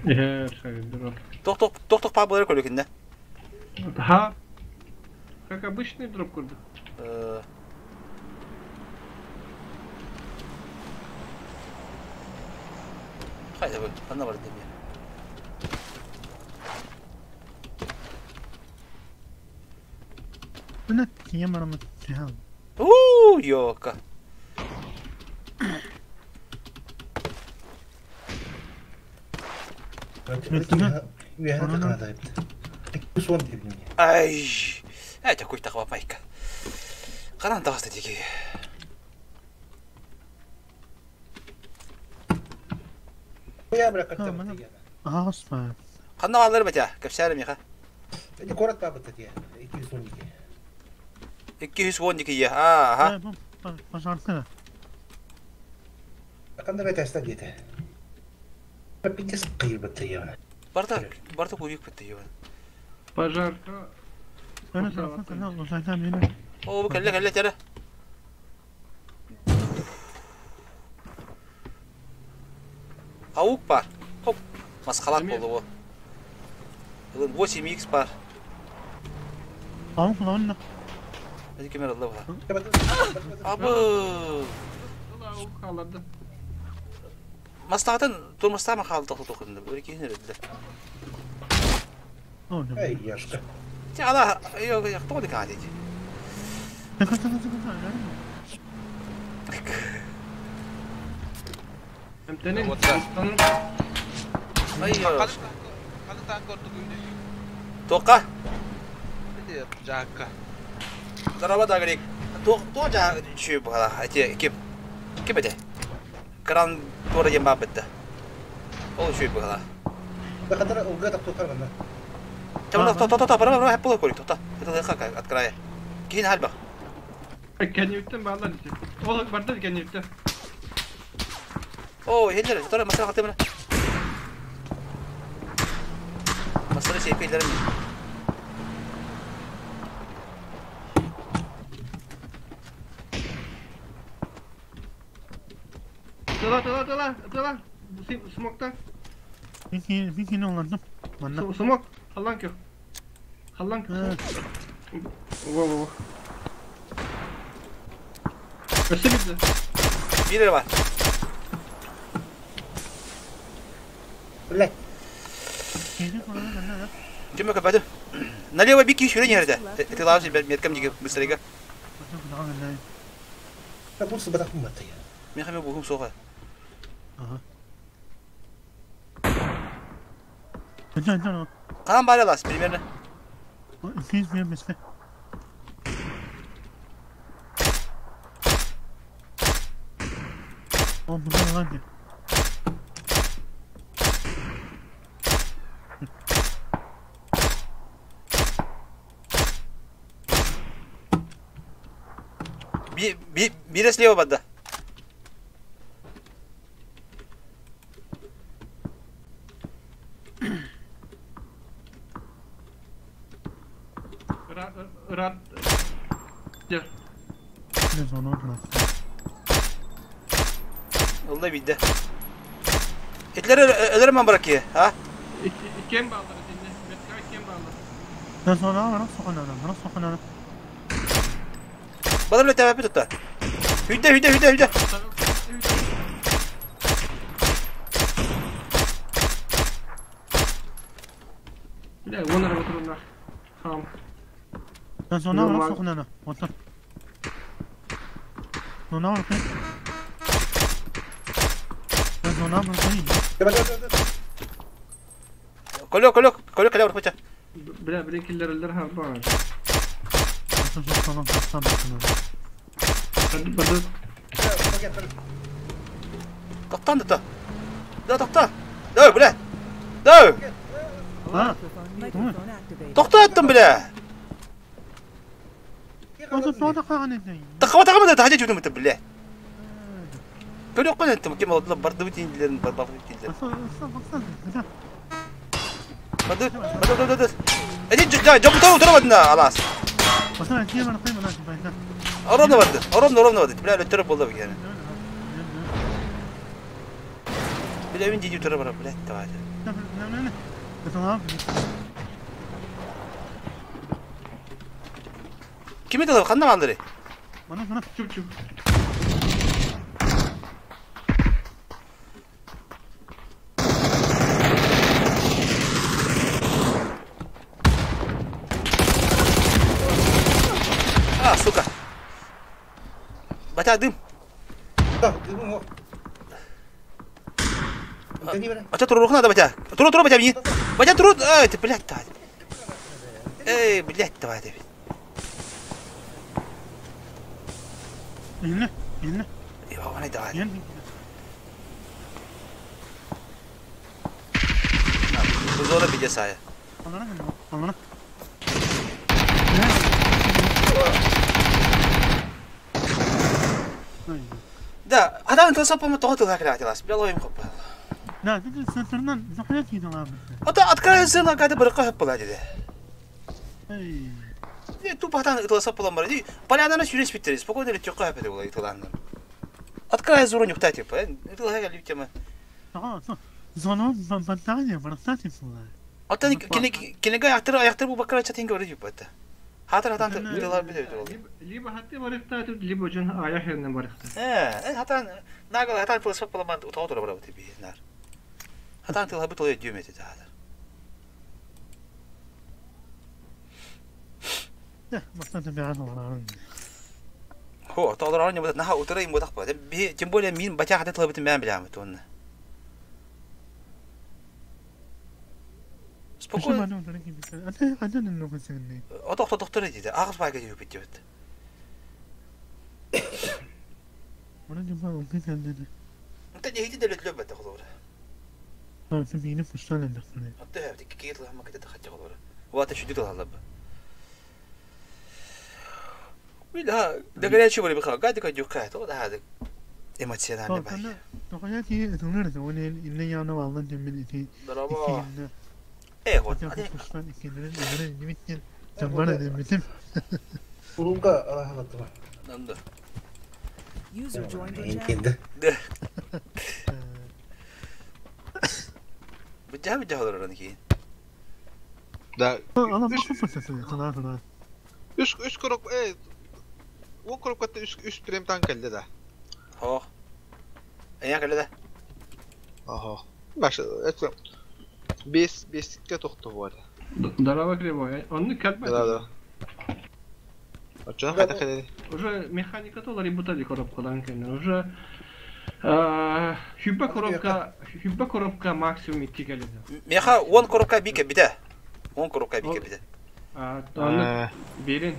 Эхер, airdrop. Тох тох тох тох па болар көлөкүндө. Ха. Как обычный дроп курдук. Хайда бу, анда бар дем. Мына кием барамы тиһал. Уу, ёка. Ай, это какой-то хвапайка. Канан тағасты деге. Ағаспа. Қанда алыр бәтя, кәпсәрі меха. 212 е, аха. Пожарка. Қанда бәтя аста деді. Пиздец қиыр бітті явна. Барда, барда кубик бітті явна. Пожарка. О, кәлле, кәлле, тәрі. Аук бар. Хоп, масқалақ болды о. 8x бар. Аук лаунна. Hadi kemer Allah var. Абы. Аук алады. Мастағытын турмастама қалды тоқты тоқынды. Өрі кейін өреді. Эй, яшка. Те ала, йо, тоқты каған дейді. Тоққа? Жакка. Здорово, Дагрик. Тоқ жа чүй бұғала. Әте, кеп. Кеп әте. Кран тура ем бап бітті. Ол чүй бұғала. Бақатара олға тақ тоқар ғана. Чамна, тоқ, тоқ, тоқ, бара, бара, хеп бұла көрік, тоқта. Это лайқа от края. Кейін хал бақ. Кенеуттен бағалар десе. Ол барда кенеутте. О, хеллер, тұра, масала қатымына. Масала сейпейлерім. Тыла, тыла, тыла, тыла. Смокта. Бикини олардым. Смок. Халлан көр. Халлан көр. Во, во, во. Өсі бітті. Бір бар. Блядь. Кем көпәді? Налево бики шүрен ерді. Ты лавжи меткам диге быстрее. Да бұл сыбатақ мұматты я. Мен хаме бұғым соға. Қан бар алас, примерно. 200 месте. Он бұған ладно. Биирэ слева барда. Рад. Ылла биирдэ. Итлер өлөр мен бараки, а? Кем баалар итинне? Метка кем баалар? Бадам лете бит тутта. Хүдэ хүдэ хүдэ хүдэ. Бля, вон работал Хам. Колё колё колё колё барпача. Бля, блин, киллерлер харбар. Бады. Тоқтан да. Да тоқта. Да, бля. Да. Microphone activated. Тоқта аттым бля. Таққа таққа да тахажа жүдім бітті бля. Көрі қойын аттым, кем алды барды бітейінділерін бар бітейінділер. Барды, барды, барды, барды. Әде, жабы тұрмадын алас. Ровно барды, ровно, ровно барды. Бля, өттіріп болды бігені. Бля, мен дейді тұры бара, бля, давай. Ким это қандай малдыры? Чуп чуп. А, сука. Батя дым. Да, дым. А что туру надо, батя? Туру, туру, батя, мне. Батя, туру. Эй, ты, блядь, давай. Эй, блядь, давай, ты. Давай. Зона беде сая. Да, адам тосап по тоғытыл хакыратылас. Бля, ловим хопа. Да, А то открою сына, когда барыка хоппала деди. Не, тупо там тосап поламар. Поляна сюрес биттери. Спокойно ли тёка хоппа була италаннар. Открою зуру нюхта типа. Это хага лютема. А то кинега актер актер бу бакара чатин говорит типа. Хатыр хатан тылар биле бит. Либо хаты барыхта, либо жон аяқ жеринен барыхта. Хатан нагал хатан тылсап поламан утоо тура бара бит нар. Хатан тыл хабы толой дюмет это хатар. Хо, толор арны бут наха утыры им бутак ба. Тем более мин батя хаты тылы бит мен билем тонна. Спокойно. Отох доктор дейді. Ағыз байга деп бит. انت نهيتي دلت لعبة تاخذ أنت بدك كي يطلع ما كنت تخرج خضورة وقت شديد هلا ولا ده قال شو اللي بخا قاعد يقعد يقعد هذا هذا эмоционально бай. Здорово. Эй, вот. Нанда. User joined your channel. بتجاه بتجاه هذول كي. Да. Үш үш корок э он коробката үш үш прем танк келди да. Хо. Эя келди да. Ага. Баш это бес беске тохту бар. Здорово, кривой. Он как бы. Да, да. А чё хата келди? Уже механика толар бутали коробкадан келди. Уже хүббе коробка, хүббе коробка максимум икки келди. Меха он коробка бике бите. Он коробка бике бите. А, аны берин.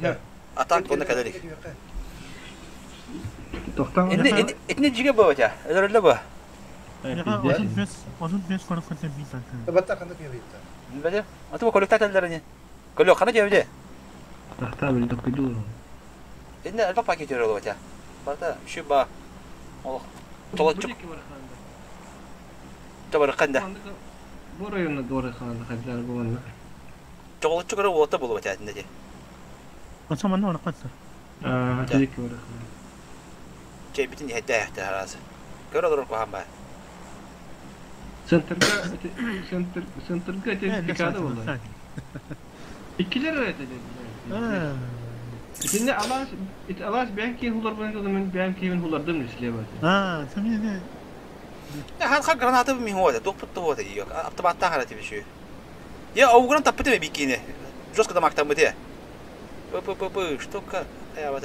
А так оны кадалик. Тоқтан. Этне жиге ба бата. Элерле ба. Бәде. Аты бу коллектаторлар не? Коллек кана жебде. Тахта бил токуду. Этне алба пакет өрөлө бата. Барыта үчү ба. Олох толоччук табарыккан да. Бу районна доры ханды хайдар бу манна. Тоҕолоччук эрэ уота буолуо этэ дии. Asa manna var katta. Аа, тиик бар ханды. Чэйбитин иһэрдээхтэ араас. Көр олорор куһаан баар. Центрга центр центрга эти пикада болла. Иккилер эрэ этэ. Итинне алаас ит алаас бэйэн киин хулар буолан мен бэйэн киин хулардым слева. Аа, сэмине. Хан граната ми хуота, туох пут туота дии. Автоматтаах эрэ тибишүү. Я аугран таппыт эме бикини. Жестко дамактаммыт. П-п-п-п, штука. Я вот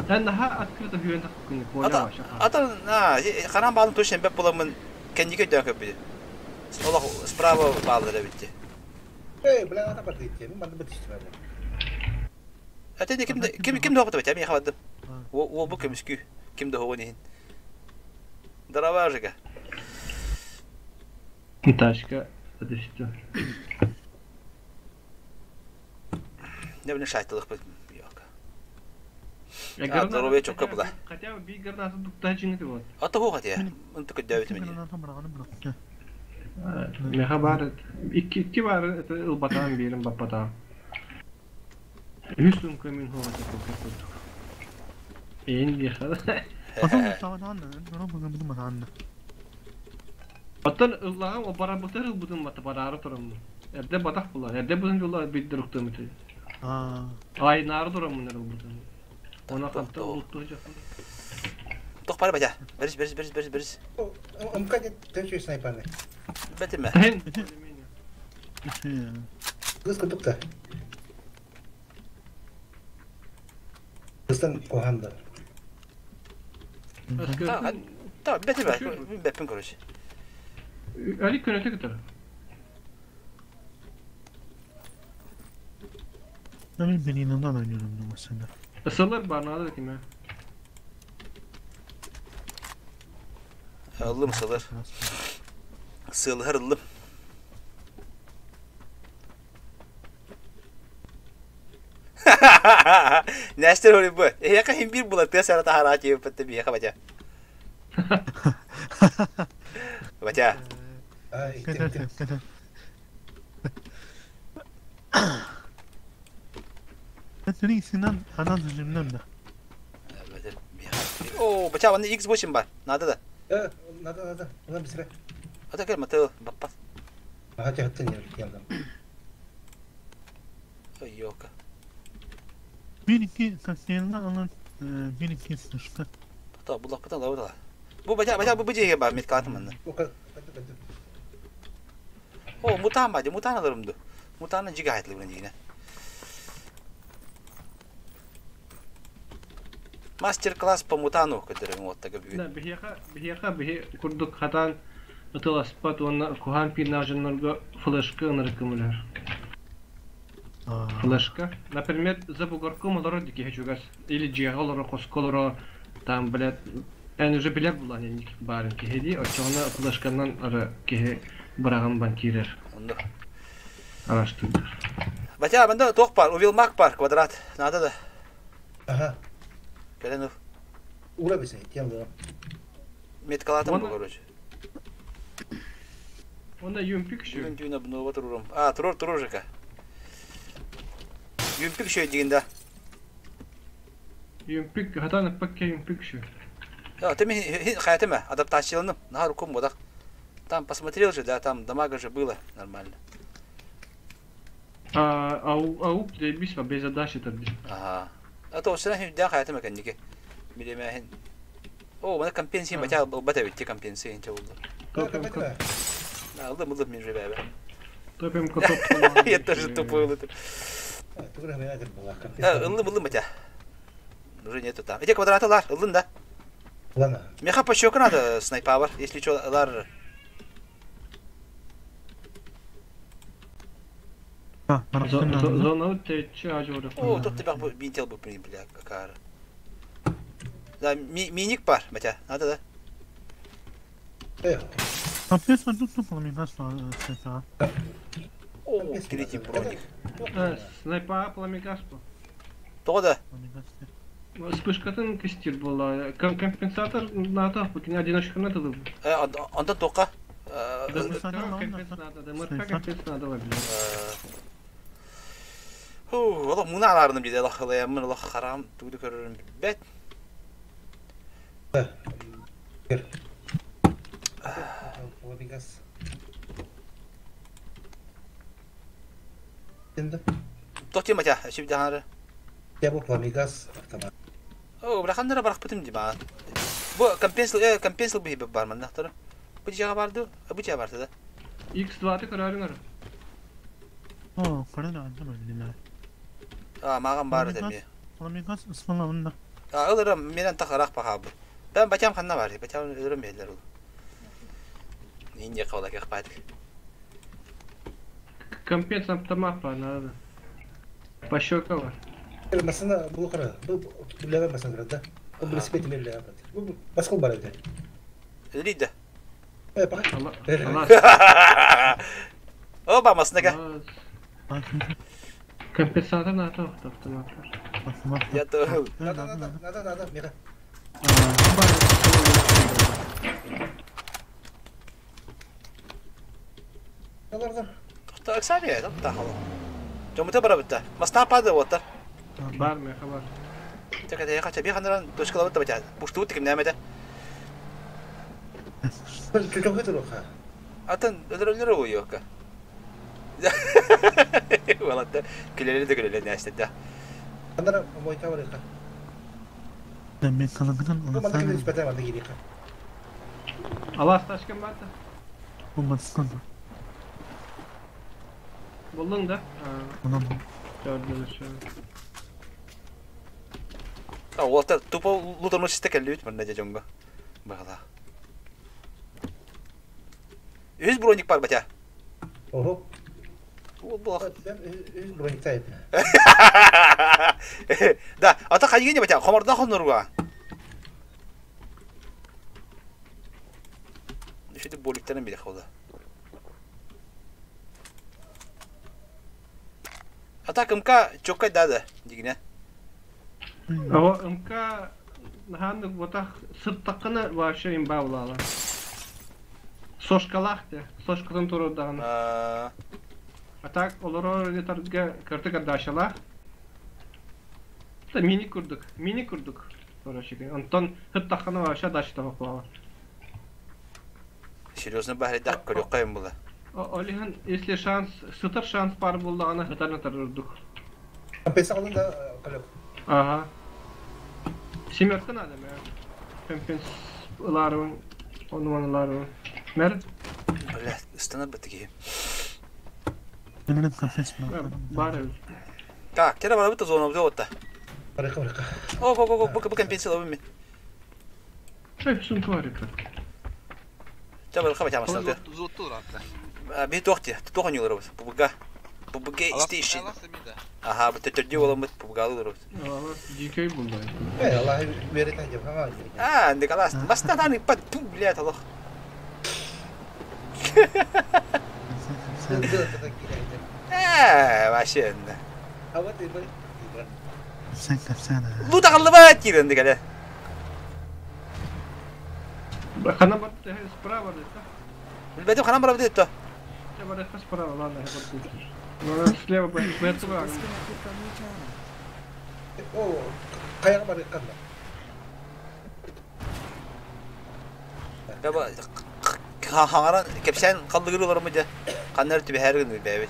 Эн наха открыто хүрен тахкыны понял. Ата на, ханан баалын точно бэп буламын кэнники өйдөөн көбүдү. Олох справа бааллар эбитти. Эй, бля, ата бар дейт. Мен манды бит истибәде. Ата ким ким ким доҕото бит, мен хабадым. О бу көмүскү. Ким доҕо нехин. Здорово, Жека. Тачка подожди. Не билин шайтылык бит. Yok. А, здоровье чокка була. Хотя бы би гранату дуктачын вот. Ата хуга тия. Унту көдөбүт мени. Меха бар икки икки бар это ылбатаан берин баппатаан. Үс көмүн хуга текок. Ээн диэхэ. Asa таван ана, бу бу ма Оттон ыллаган о барабытыр ылбытын бата барары турамын. Эрде батах була. Эрде бутын жолла биддер уктамыты. Аа. Ай нары турамын ылбытын. Она ханта улутту жакын. Тох бар бата. Берис берис берис берис берис. Омка де төчү снайперны. Бетиме. Кыз кутукта. Кыздан коханды. Та бетиме. Беппин короче. Али көнөтө кетер. Ben beni inandan oynuyorum mesela. Ысылар бар нада киме. Ыллым сылыр. Сылыр ыллым. Нэстер холи бу. Эяка хим бир була тыа сара тахара чип патты бия бача. Бача. Ай, Кетер кетер. Ben senin ikisinden anan hücumdan da. О, бача ванны X8 бар. Надо да. Э, надо, надо. Она быстрее. Ата кел маты баппа. Ага, тягаттын ялдым. Ой, ёка. Bir iki kasteğinden alın. Bir iki sıçtı. Та булак бата лава. Бу бача бача бу бу бар меткатым манна. О, мутан бача, мутан алырымды. Мутанны жига айтылы билен дигине. Мастер-класс по мутану көтөрөм оттага бүгүн. Да, бихеха бихеха бихе курдук хатан ытыласпат онна кухан пинажыннарга флешка ынырыкымылар. Флешка. Например, за бугорком олоро дики хечугас или жига олоро косколоро там, блядь, эн уже билер булан yani барын кихеди, очоғына флешканан ары кихе быраган бан кирер. Онду. Araştırdır. Бача, мында тоқ бар, увилмак бар, квадрат. Надо да. Ага. Келен Ура бесе, ялдым. Меткалатым бу, короче. Онда юмпик şu. Бүгүн түйүнө буну турурум. А, турур, турур жека. Юмпик шөй дигенде. Юмпик хатан пакке юмпик şu. Я, ты ми хаятыма адаптацияланым. На руку модах. Там посмотрел же, да, там дамага же было нормально. А, ау ау бис без задачи табди. Ага. А то сен хин да хаятыма кеннике. Билемехин. О, мана компенсия бача бата битти компенсия инче болду. Алды мылды мен же бәбе. Топим котоп. Я тоже тупой улытым. Ыллы мылды бача. Уже нету там. Эти квадраты лар, ыллын да. Ладно. Меха пощека надо снайпавер, если что, лар. Зона тече ажуры. О, тут тебя бинтел бы, бля, какая. Да, миник пар, батя, надо, да? О, третий броник. Снайпа пламикаспо. То да. Вспышкатын кистир буолла. Компенсатор НАТО, бу одиночка надо был. Онтон тоққа. ДМРК надо, ДМРК компенс надо блин. Ху, ола муна аларны биде лах хылаямын, лах харам тугды көрөрүм билбет. Пламигас. Енді. Тохти матя, шип дахары. Я бу пламигас автомат. О, брахандара барах бутум дима. Бу компенсал, компенсал бу бар ман нахтар. Бу жага барды, бу жага барды да. X2 ты көрөрүңөр. О, көрөн алдым эле. А, маган бар деме. Пламигас ысмалабында. А, ылырым менен тахарак баха бу. Ben бачам ханна бар, бачам ылырым белер ул. Инде кабала кахпадык. Компенс автомат па надо. Пощекала. Масына бу кара. Бу билеме масына да. Бу велосипед билеме. Бу баскыл бар иде. Лида. Э, пока. Оба масына. Компенсатор надо автомат. Я то. Надо, надо, надо, надо, мира. Так, сами, там тахало. Жомута барабытта. Масна пады оттар. Бар ме хабар. Так это я хочу биханран точкалабытта бача. Пушту тиким нәмәдә. Атын өдөрөлөр уйока. Валатта күлеле дә күлеле нәрсә дә. Андара мойка бар ика. Мен калыгынан Бу манда килеп бәтә манда килеп. Алас ташкын барды. Бу маскан. Булдың да? Онан. Gördüm şu. А, вот тупо лутану систеке лют мында жонго. Багала. Үз броник бар батя. Ого. Ол булах. Үз броник тайп. Да, ата хайгене батя, комарда хонорга. Шүтүп боликтерин биле холда. Ата МК чокка дада дигине. Ого, МК ханнык ботах сырттаккына вообще имба булала. Сошкалахты, сошкадан турурдаган. А так олорор летарга кырты кардашала. Та мини курдук, мини курдук. Короче, Антон хыттаккына вообще дашта баклала. Серьезно бахри дак көрөккайым була. Олихан, если шанс, сытыр шанс бар булдагана хытарны турурдук. Компенса алын да калек. Ага. Семерка надо, мэ. Компенс ларун, онуан ларун. Мэр? Бля, станар бітіге. Менен компенс бар. Так, тере бара бітті зона бітті отта. Барыка, барыка. О, о, о, о, бу компенс лабы мен. Шай, сумка барыка. Те барыка бача масалды. Зотту ратта. Би тоқти, тоқын юлары быз. Пубга. Пубга стейшн. Ага, бу төтөрдү боламыт, пубгалы олорбут. Ала, дикей булду. Э, Аллах берет ажып, ха. А, инде калас. Баста таны пат ту, блядь, Аллах. Э, вообще. А вот и Лута каллыба тиренди кале. Хана бар справа да. Билбедим хана бар бит то. Я бар справа, ладно, я буду. Ну, слева б***ь. О, каяга бар канда. Баба хаңара кепсен калдыгыр мы Каннар түбе һәр гөн бәбит.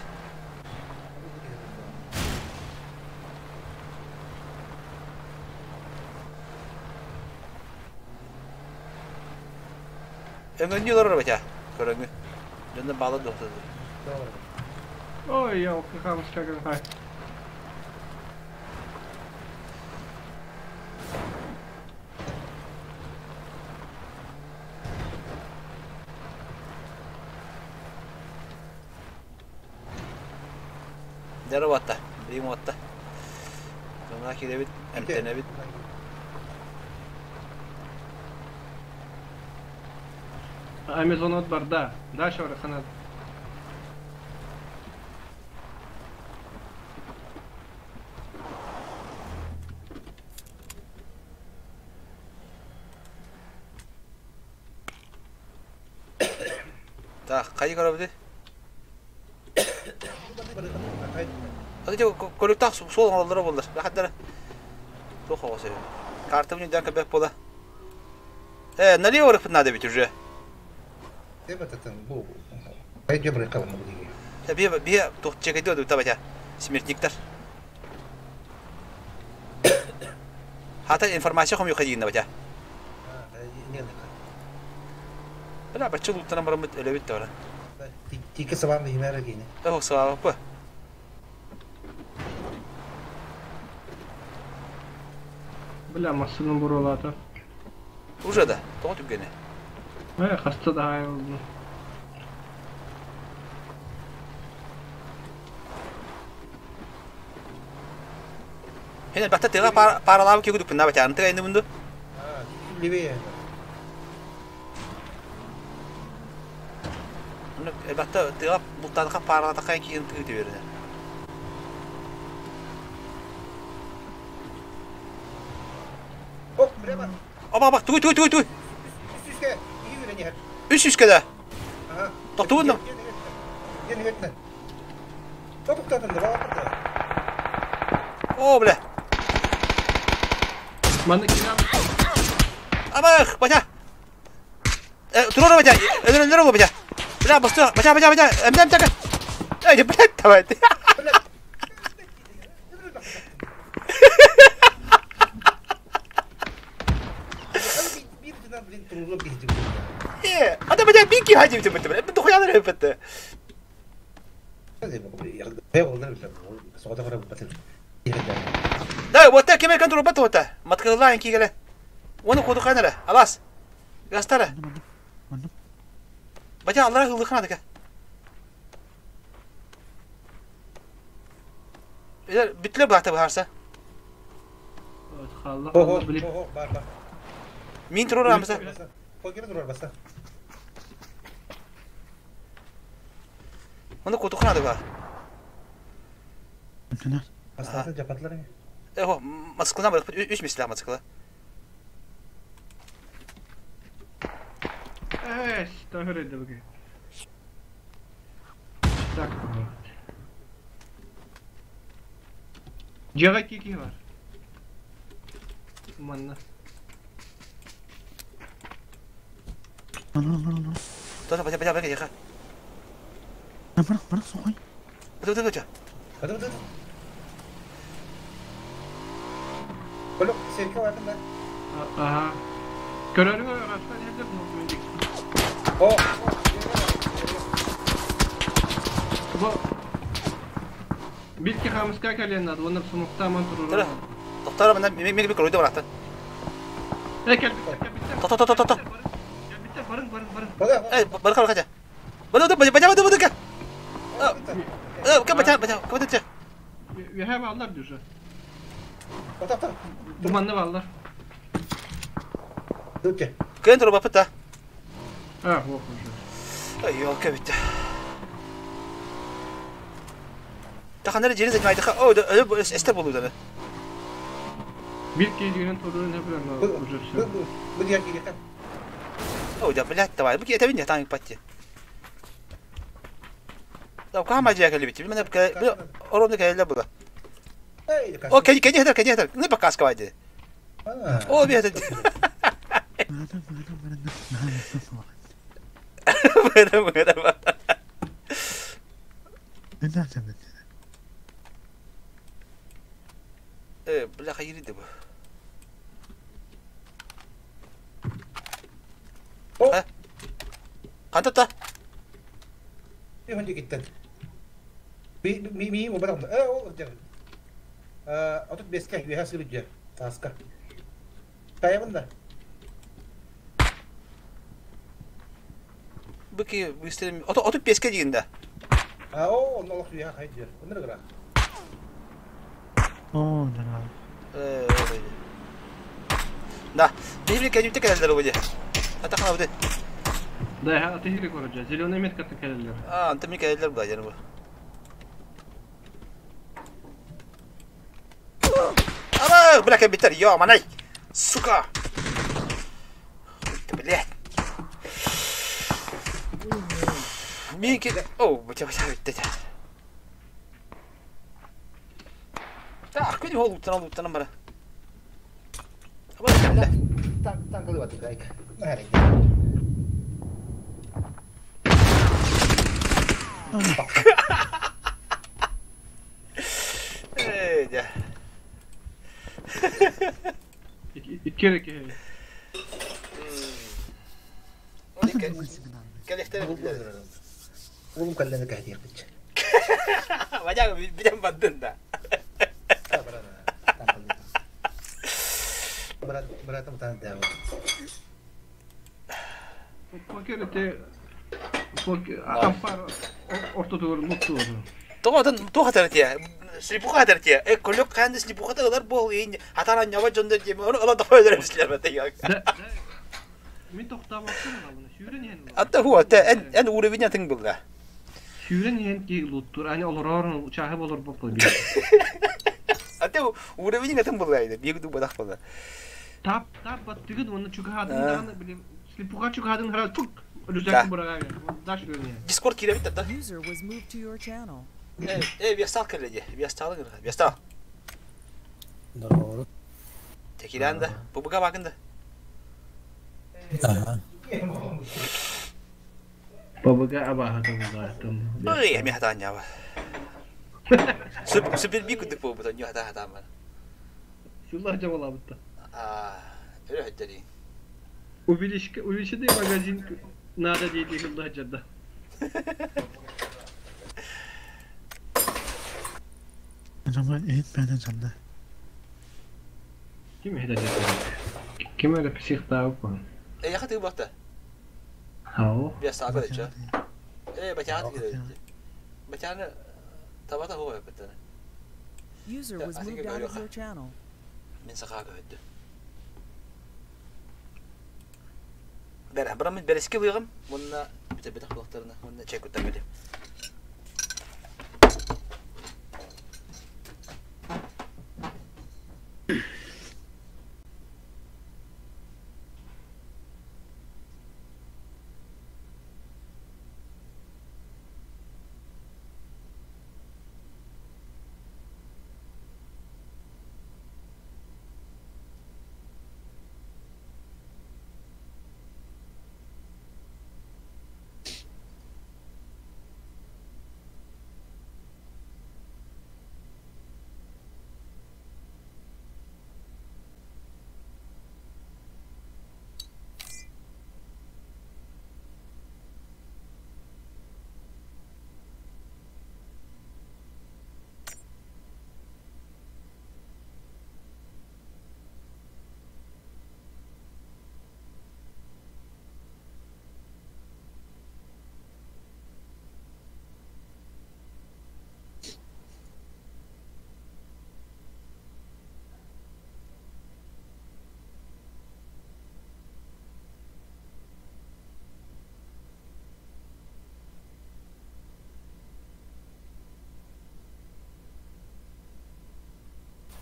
Өңөннү олар бача. Көрөңү. Жонда бала доктор. Ой, я ухамска хай. Дәрі батта, бейм батта. Жонда киребит, эмтенебит. Амазон бар, да. Да, шора ханат. Так, хайы көрөбүт? Аты көрүктах суол оҥороллоро буоллар. Рахаттара. Туох оҕо сөбө. Картабын өйдөөн көрбөт буола. Э, налево барыппыт надо ведь уже. Бу Бие бие туох чекайды одута батя. Смертниктар. Хата информация хомуйха диинна батя. Бля, бачча лууттанан бараммыт өлөбүт да бара. Тике сабаан биһимээр киини. Ох, сабааппы. Бля, массыына буруолаата. Уже да, тоҕо түргэнэ. Э, хаста да аайылдым. Хene бакта тыга паралаабы кегүдүк пынна батя антыга инди мунду. Левее. Бакта тыга бултаныка паралатакка кийин тыгы теберine. Оп, прямо. Оба бак тугуй тугуй тугуй тугуй. Үс үскэ. Ии үрэн иһэр. Үс үскэ да. Аха. Тохтугун да. Ен үөтнен. Тоқтатын да баҕар. О, бля. Манна кирам. Абах, батя. Э, турора батя. Өлөр өлөр батя. Бля, басты. Батя, батя, батя. Эмдем так. Эй, блядь, давай. Биир гынан блин турулуп киһи Э, ада батя бики хади бит бит. Бит хуяны бит. Да, вот так кеме контрол бат вот. Маткалла инки геле. Оны коду канара. Алас. Гастара. Маннык. Батя аллара хылды ханадыка. Битле бакта баарса. Халла, Ого, халла, блин. ого, бар, бар. Мин турор амса. Қойгені турар баса. Оны коду ханадыка. Мантына. Бастатын жапатылар эми. Эхо, Москвадан барып үч мисле Москва. Э, тахыр эдди буги. Так. Жага кики бар. Манна. Ана ана ана. Тота батя батя батя яха. Бара бара сохой. Батя батя батя. Бата бата. Колок серке бар да. Ага. Көрөрүң арасынан хәдер ну О. Бу Билки хамыска кәлен ад, оны сумукта ман турur. Тура. Токтора мен мен мен көрөйдө баракта. Э, кел битте, кел битте. То то то то то. Кел битте, барын, барын, барын. Бата. Э, барка барка. Батя батя батя батя батя. Э, ка батя батя батя. Веһә баллар дүрже. Бата. Думанны баллар. Дүтче. Кен тура бапыта. А, ох уже. Ай, ёлка битте. Таханары жери занимайды. О, эстер болду да. Билки дигән турur не беләм, уже все. Бу дигән кирәк. О, да, блядь, давай. Бу кетебин я там патти. Да, кама жия келбит. Мен оромны келе була. О, кени кени хедер, кени хедер. Не показ кавайды. О, би хедер. Бара бара бара. Бара бара. Это это. Э, бля, хайриди бу. О. Кантата. Мен киттен. Би ми ми му барам. Э, ол жер. Э, отут беске үйә сыры Таска. Каябын да. Быки быстрее. Ото отут беске дигенде. А, о, оннолох үйә хай жер. Өнөр гра. О, да. Э, Да. Бихли кәҗүтә кәләләр бу. Ата хана бу. Да, аты хире көрөҗә. Зеленый метка текәләләр. А, антым кәләләр бу яны бу. Ама, бля, кәбитер, ё, манай. Сука. Ты, блядь. Мин О, бача бача бүттэ. Так, күн ол уттан уттан бара. Танк баты кайк. Эй, да. Иккere ki. Oğlum kallene kahdi yapıcı. Бача биден баддын да. Брат, братым тан да. Покер те ампар ортодор мутту. Тоҕотон туох атар тиэ? Слепуха атар тиэ. Э, колёк хаанды слепуха тагылар бол ин атара ньаба дьондор диэ. Ону ола тоҕо өдөрөмүслэр бата. Мин тохтаабаккын алабына. Сүүрэн иһэн. Атта ху атта эн эн уровень атын булла. Сүүрэн иһэн ки луттур. Ани олорорун чахы болор болду. Атта уровень атын булла иде. Биги ду бадах булла. Тап тап баттыгын оны чугахадын даганы билим. Слепуха чугахадын хара тук. Рюкзак бурага. Даш көрүнө. Дискорд киребит да. User was moved to your channel. Э, э, биястал кэлле. Биястал гыр. Биястал. Здорово. Текиланда. Бу буга багында. Ага. Бабага аба хата там. Ой, эми хата ньаба. Супер би кудук бу бу нья хата хата ман. Сюлла жабалабытта. А, өрө хөттери. Увеличка увеличенный магазин надо дейди хылла жадда. Zaman eğit benden sende. Ким хеда Ким эле псих таап ko. Э, яхаты бакта. Хау. Биястал кэлле. Э, бачаат кэлле. Бачаны табата хоо баттана. User Yeah, was I think moved I out got of it. your channel. Мин сахага өттү. Бер, бара мен береске буйгам. Мунна бите бите кулактарына, мунна чай куттан били.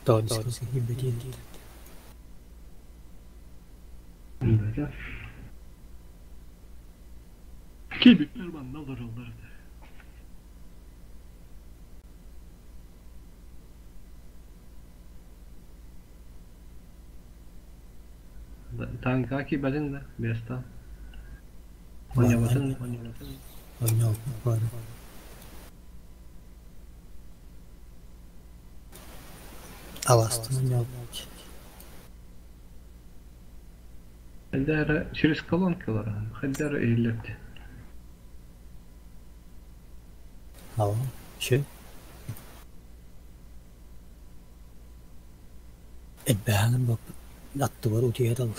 Тоомский хиббетин. Кибиктер манна олороллар. Танка кибедин да, беста. Ойнабатын. Ойноо бар. Аластын ойноо. Хадара через колонкалар, хадара ийлепти. Ава. Шö. Эббэханын бап. Атты бар утуя дал.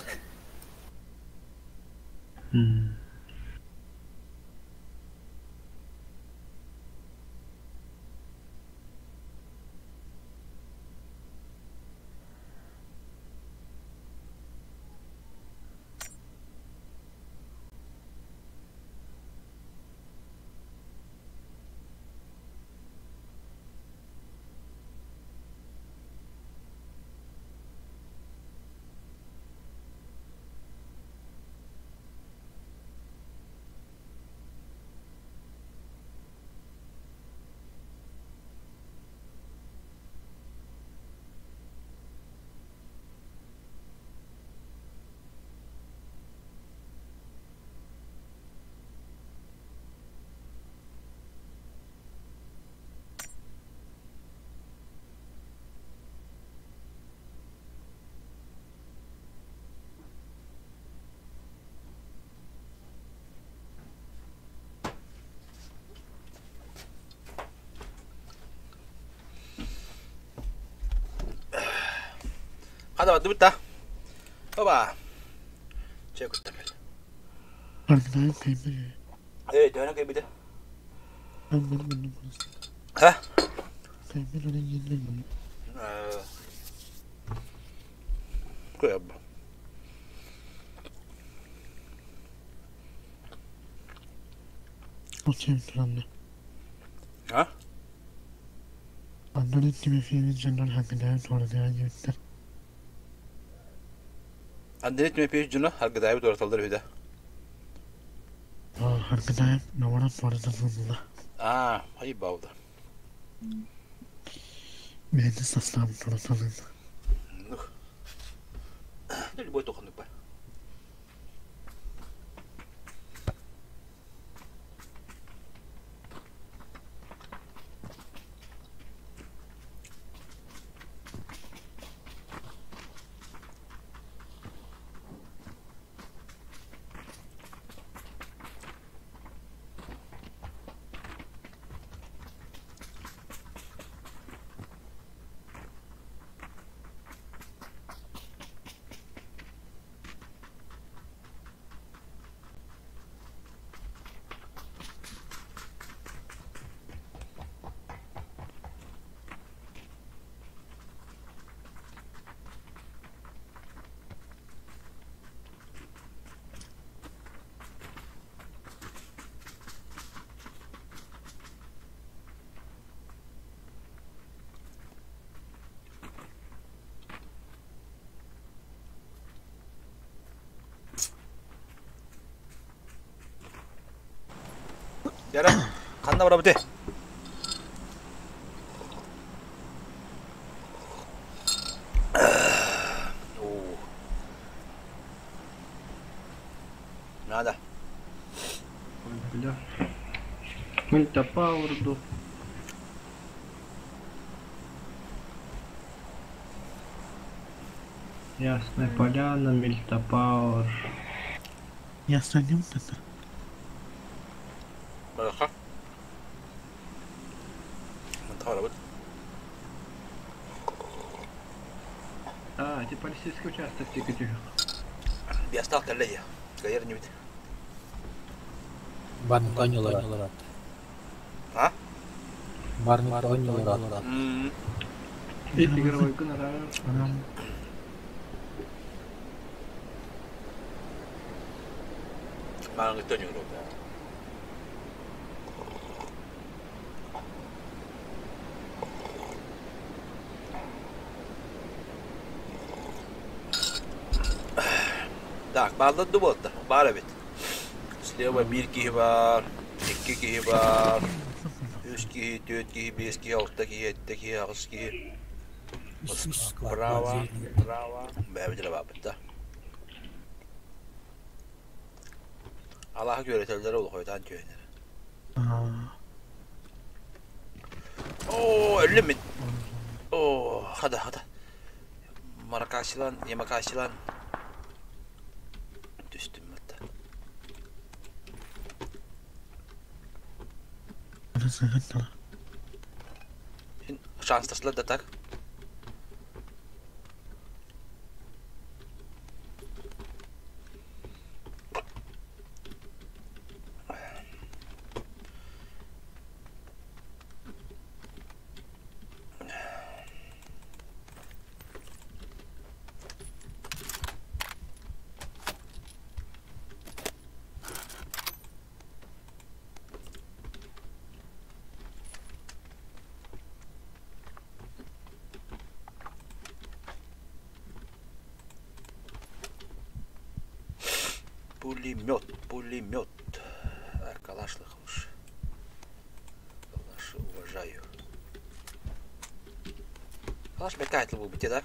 Хада бардыбыт да. Оба. Чэ куттам. Аргыдайым кыйбыт. Эй, төһөнө кыйбыты? Ха? Кыйабба. А? Андрей Тимофеевич дьоно Аргыдаайбы туораталлар үһү да? Аа, айбауда. Ну. Любой тохонук бар. Яра, ханна барабыт Оо. Надо. Ой, бля. Мультапаурду. Ясная поляна, Мельтопауэр. Ясно не вот это. Бараха. Мантарабыт. А, эти полицейский участок тикати. Биастал кэллэйэ. Кайер нибит. Барны тоньолар. А? Барны тоньолар. М. Эти игровой гонорар. Мааңы тоньолор. Так, бааллар буолта. Баар эбит. Слева биир киһи баар, икки киһи баар, үс киһи, түөрт киһи, биэс киһи, алта киһи, сэттэ киһи, аҕыс киһи. Справа, бэйэбит эрэ баарбыт да. Алааһы күөрэтэллэрэ улахойтаан түһэнэр. Оо, өллүм мин. Оо, хада, хада. Маракасилан, Ямакасилан. Түстүм батта. Шанстаслар да так. Пулемет, пулемет. А, калашлых уж. Калаши уважаю. Калаш бекайтлы был бите, да?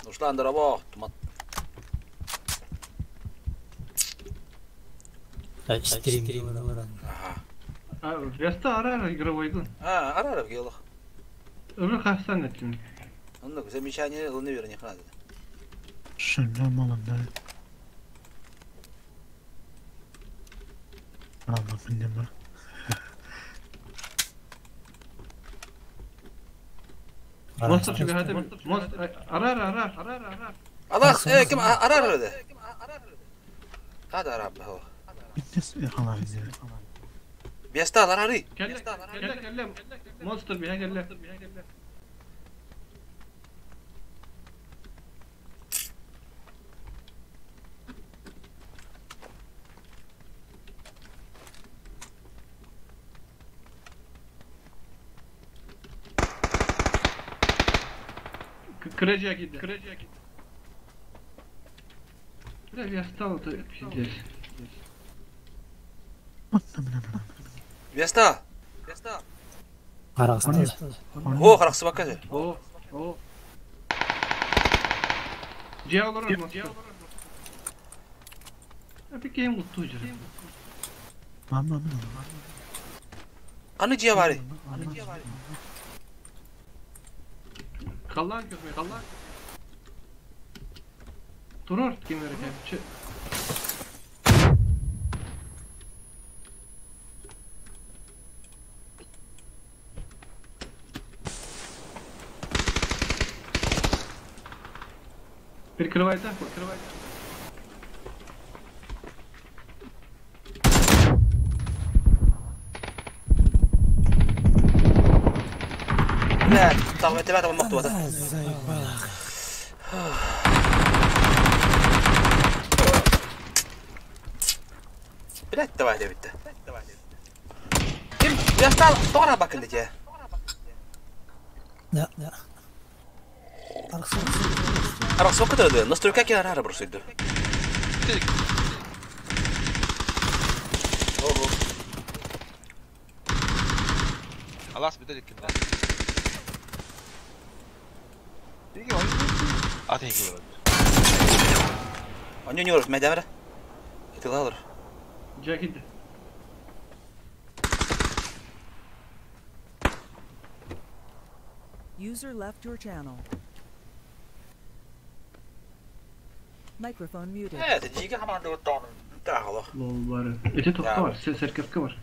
Нуждан дорого, тумат. Стрим. Ага. А, веста арара игровой гон. А, араров гелах. Уже хасан этим. Ну, замечание, луны верни, надо. Шагра молодая. Ладно, понимаю. Монстр чугаһаата. Монстр арар арар арар арар. Алах, э, ким арар öyle. Hadi arab ho. Бестал арары. Кэллэ кэллэ кэллэ. Монстр биһэ кэллэ. Кыра киирдэ. Кыра киирдэ. Бля, я стал это пиздец. Бестал. Арахсты. О, харахсыбакка же. О, о. Дьиэ олорор монстр. Апикейм луттуу дьара. Қаны жия бары. Халлаан көрбөт, халлаан. Турар ким эрэ кэпчи. Прикрывай так, прикрывай. Бля, там тебя там мохтуата. Блядь, давай, Давид. Ким? Я стал, тора бакын дете. Да, да. Арахсты. Арахсыбакка да, настройка ки арара бросыйды. Ого. Алас битэ диккин. Ат эйги бар. Они не урут, мәдәмәрә. Итилалар. Дьиэ киирдэ. User left your channel. Microphone muted. Э, это диге хаман дор тагылы. Лол бары. Эти тохто бар, серкепке бар.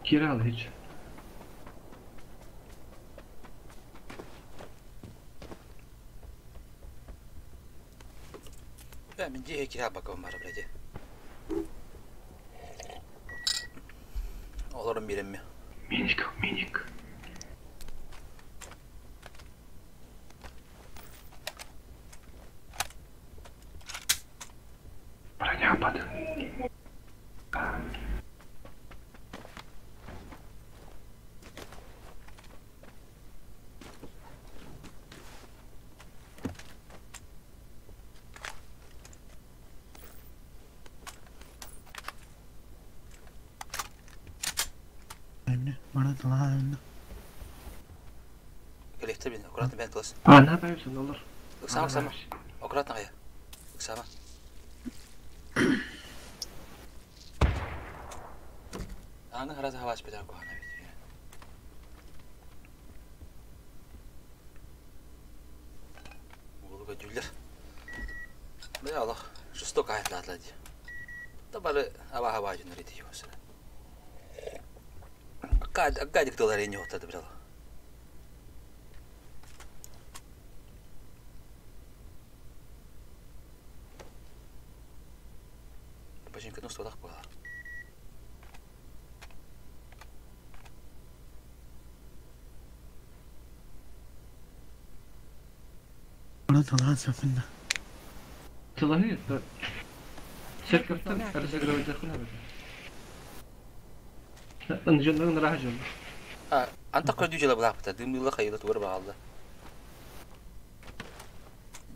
Кире ал hiç. Бә, мин диге кире бакым бар, блядь. Олорум биремми. Миник, миник. Броня падает. Келехте бин, аккуратно бен класс. А, на поймся, олар. Сама, сама. Аккуратно гая. Сама. Аны хараза хаваш бетер кухана бит. Улуга дюллер. Бля, Аллах, жестоко айтлатлади. Табалы аба хаба жунар ити юсына. Аккад аккадик доллар не оттады брала. Баженька ну столах была. Тылаһы, серкептен разыгрывать захуна. Ын раха жон. А, анта көрдүү жыла булак бата, дымыла хайыла тугар багалды.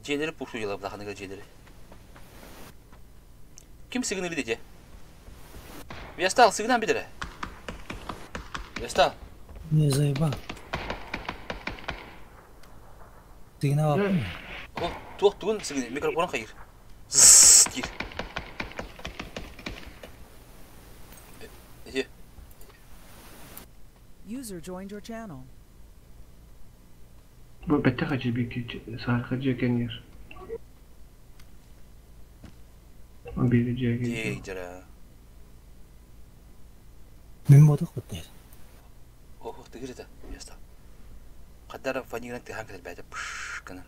Жээлери пушу жыла булак жээлери. Ким сигнали деже? Вестал сигнал бидере. Вестал. Не заебал. Сигнал. О, туох тугун сигнал микрофон хайыр. Ззз диир. Эже. User joined your channel. Бу бетте хачы бики сар хачы кенер. Бiri Дии жара. Мин буотах быттайр. Ох, тыгыр это место. Хаддара фанигынан тыһаан кэлбээтэ пш гынан.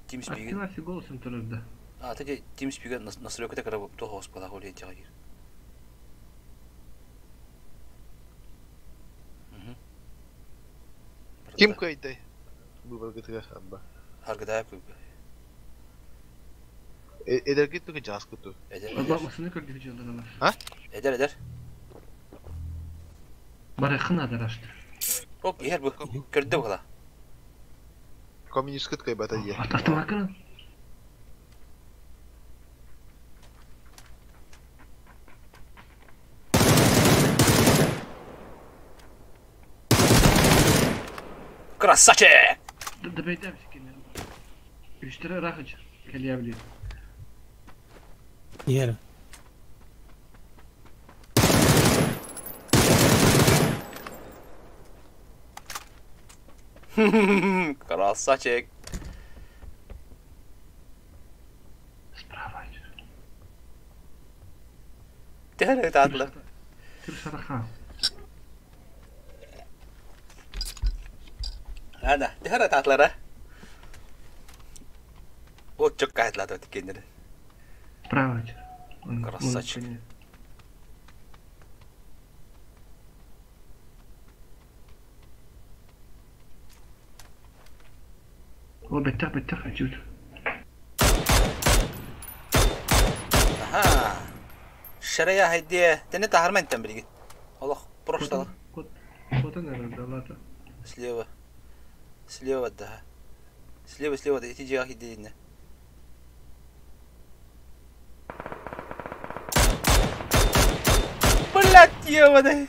TeamSpeak. Активация голосом турарда. А, ты TeamSpeak настройка кара туох оспалах ол ентиға кир. Ким кыайдай? Быбаргытыгар арба. Харгыдаап көйбө. Эдэргит туга жааскыту. Эдер, Алла эдер. масыны көрдү жылдыралар. А? Эдер, эдер. Барахын адарашты. Оп, иһэр бу. Көрдө була. Коммунисткыт кыайбата дии. Автомакын. Красавчик! Дабайда бискенер. Үстері рахыч. Келия билет. Иһэр. Красавчик. Справа. Төһөр таатылар. Түр сараха. Ана, төһөр таатылар. Вот чөк кайтлады тикеннер. Справа. Красавчик. О, беттах, беттах, ачут. Аха. Шарая хайде. Тене тахарман тем билги. Аллах, прошло. Кот, наверное, лата. Слева. Слева, да. Слева, слева, да, эти жағы хидейіне. Блять, ебаный.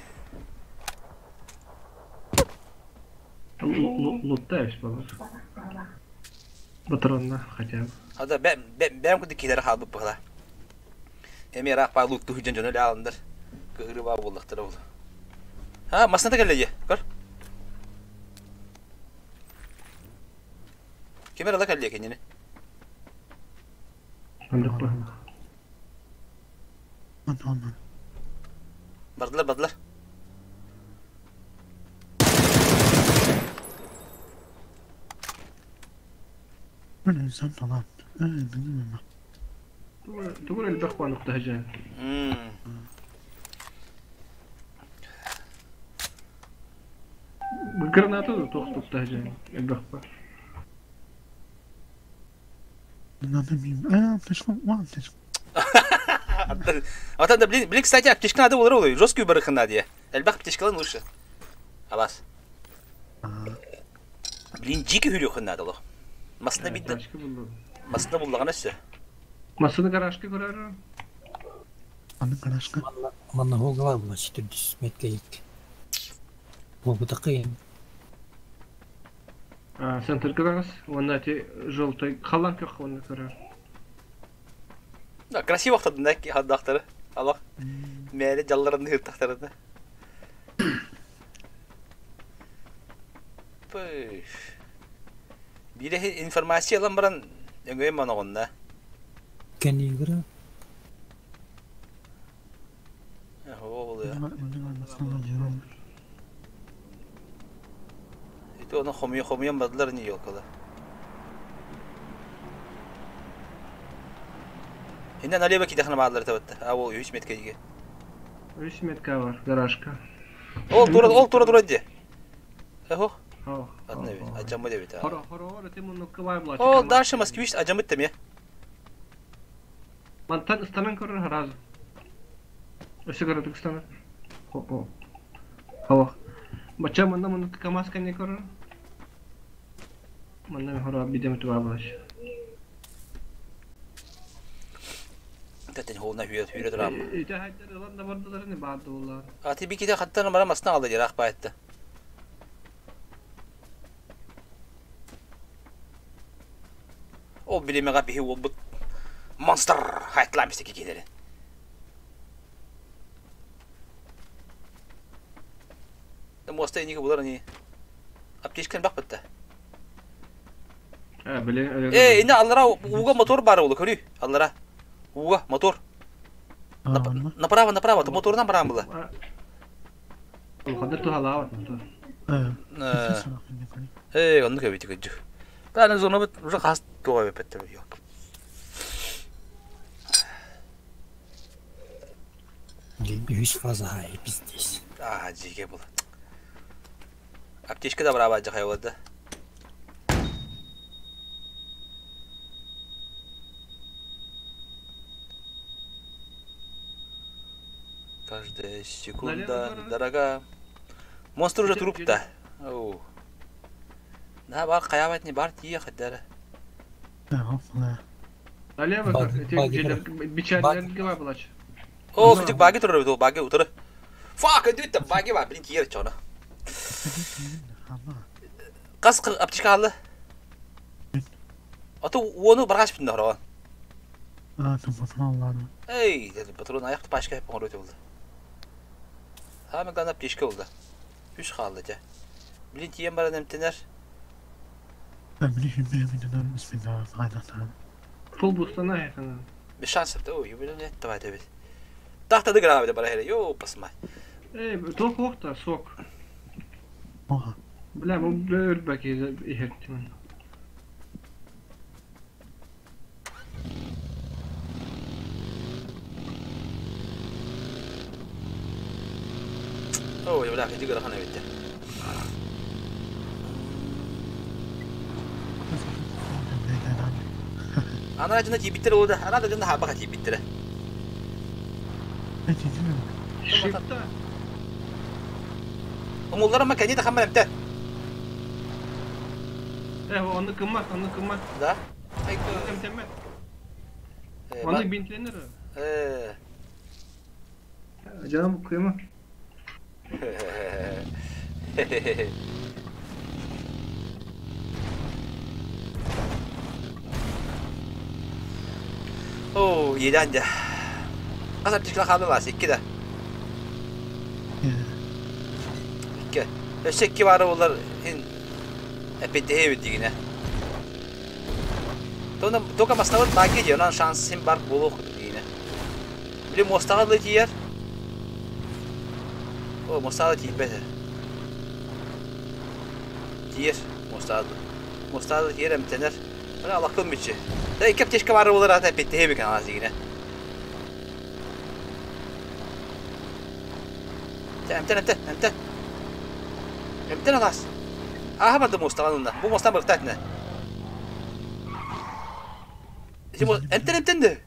Лутаешь, по Патронна хотя бы. Ада бәм бәм күді келер қалбы бұғыла. Эми рақ па лук тухжан жөнөл алындар. Кыгыры ба болдықтыр ол. Ha, masına da geldi. Kör. Kemer ala geldi kendini. Андык па. Онон. Бардылар, бардылар. Мен инсан талан. Э, мен. Тугур элбэх хуанукта хажан. Граната тохтукта хажан. Элбэх па. Надо мим. Э, аптечка, ва, аптечка. А да, блин, блин, кстати, аптечка надо было жесткую барыхын надо. Элбэх аптечкалан лучше. Алас. Блин, дикий хүрүөхүн надо лох. Масына битти. Масына буллаган өссө. Масыны гаражка көрөр. Аны гаражка. Манна хогалар була 400 метке ик. Бу бутакын. А, центр гараж. Вон эти желтый халан көх вон көрөр. Да, красиво хтадын да хаддактары. Аллах. Мәре жалларын хыртактары да. Пыш. Бире информация алан баран өңөйм манагонна. Кенигра. О, я. Это оны хомуя хомуя бадылар не елкала. Инде налево кидахна бадылар табатта. А ол 3 метке диге. 3 метка бар, гаражка. Ол тура, ол тура тура ди. Эхо. Одна бит, аджамы дебит. Хоро, хоро, ты муну кывай була. О, дальше москвич аджамы теме. Мантан станан көрөр харазы. Өсө көрөдүк станан. О, о. Хава. Бача манда муну КамАЗ кане көрөр. Манда хоро бидем туа булаш. Тәтен холна хүрө хүрө турам. Ите хайдар ылан да бардылар не барды улар. А ти биките хаттан бара масна алды жарак байтты. Ол билеме бихи ол бут монстр хайтлам истеки келери. Моста эниге булар не. Аптечканы бак битте. А, биле. Э, инде аллара уга мотор бар улы, көрүй. Аллара. Уга мотор. Направо, направо, то моторунан бараан була. Улахандар туһалаабат. Эй, оннук эбит кыдьык. Тааны зонабыт уже хас туға бепеттер yok. Үһүс фаза хай пиздец. Аа, жиге була. Аптечка да браба жахай да. Каждая секунда дорога. Монстр уже труп-то. Оу. Да, бар хаябат не бар тие хаддара. Налево, бичалерге бар булач. О, кытык баги турар бит, баги утыры. Fuck, dude, баги бар, блин, тиер чона. Қас аптечка алды. Аты оны барғаш бітінде хорогон. А, там патрон ладно. Эй, dedi, патрон аяқты пачка hep оңыр өте болды. Самый главное аптечка болды. Үш қалды, те. Блин, тиен баран эмтенер. Фул бустана хана. Без шансов, да, ой, блин, нет, давай, давай. Тахта дыгра, бара хере, йоу, посмай. Эй, тох охта, сок. Бля, бу өлбәк ихеттим. Ой, бля, дыгра хана битте. Ана жына тибиттер олды. Ана да жына хабака тибиттер. Шипта. Умуллар ма кәне тахам бәмтә. Э, оны кыммат, оны кыммат. Да? Кем Оны бинтленер. Э. Жаным кыйма. О, едан да. Қасап тишкла хабы бас, икки да. Икки. Өссө икки бары олар хин эпетте бит дигине. Тона тока маснават баги же, онан шанс хин бар болу дигине. Били мостага да тиер. О, мостага тиер Тиер, мостага. Мостага тиер эмтенер. Мына Аллах кылмычы. Да икки аптечка бары болар ата эпетте бит анас дигине. Эмтен, эмтен, эмтен. Эмтен алас. Аха барды мостаган онда. Бу мостан быртат не. Эти мо эмтен эмтен де.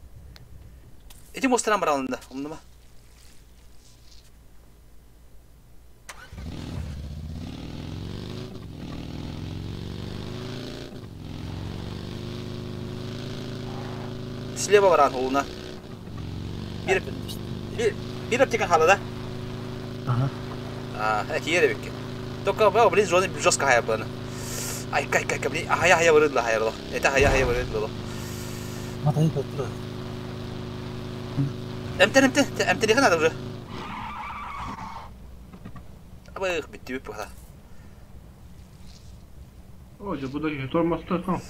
Эти мостан бар алында. Умдума. Слева баран олуна. Bir bir bir аптека хала да. Ага. А, это еребекке. Только, блин, жёстко жестко хая было. Ай, кай, кай, блин, хая, хая вырыдла, хая, Это хая, хая вырыдла. Матай патрон. Эмтен, эмтен, эмтен надо уже. Абых, битти бит бу. О, же бу да тормозда там.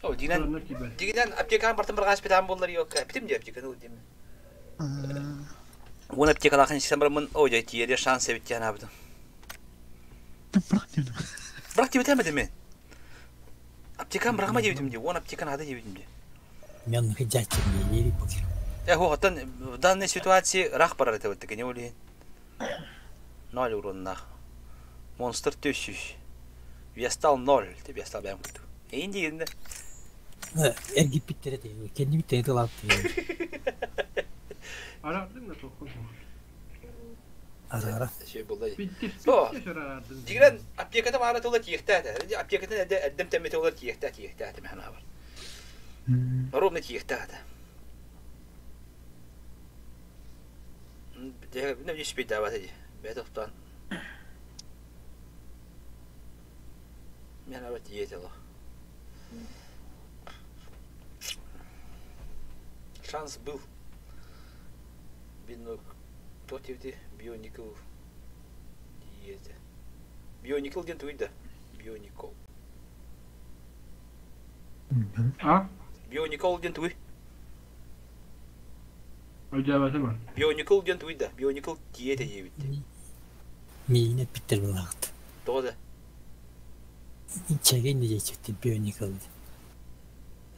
О, дигенен, дигенен аптеканы бартын бір ғаш бітан болар yok. Битим де аптеканы деймін. Оны аптекалақын ішсем бір мың, о, жай тиере шанс ебіт абдым. Бірақ деп өтемедім мен. Аптеканы бұрақма деп өтем де, он аптеканы ады деп өтем де. Мен хыджачым не покер. Э, оттон в данной ситуации рах барар это вот не ойлайын. Ноль урон нах. Монстр төсүш. Я стал ноль, тебе стал бәм күтү. Инди инде. Эргип биттер эте. Кенди биттер тылап. Арадың да тоққон. Ара. Şey булды. Битти. О. Битти арадың. Дигрен аптекада бара тула тиехтә. Аптекадан әдә әддем тәммете олар тиехтә, тиехтә мәхна бар. Ровно тиехтә. Не не спит давать эти. Бетоптан. Мен абат едело. Шанс был. Бинок тотивди бионикл диеде. Бионикл ден туйда. Бионикол. А? Бионикл диэн тугуй? Өйдөөбөтүм. Бионикл диэн тугуй да? Бионикл тиийэ диэбит. Миигин эппиттэр буолаҕыт. Тоҕо да? Чэгин диэччиттин Бионикл.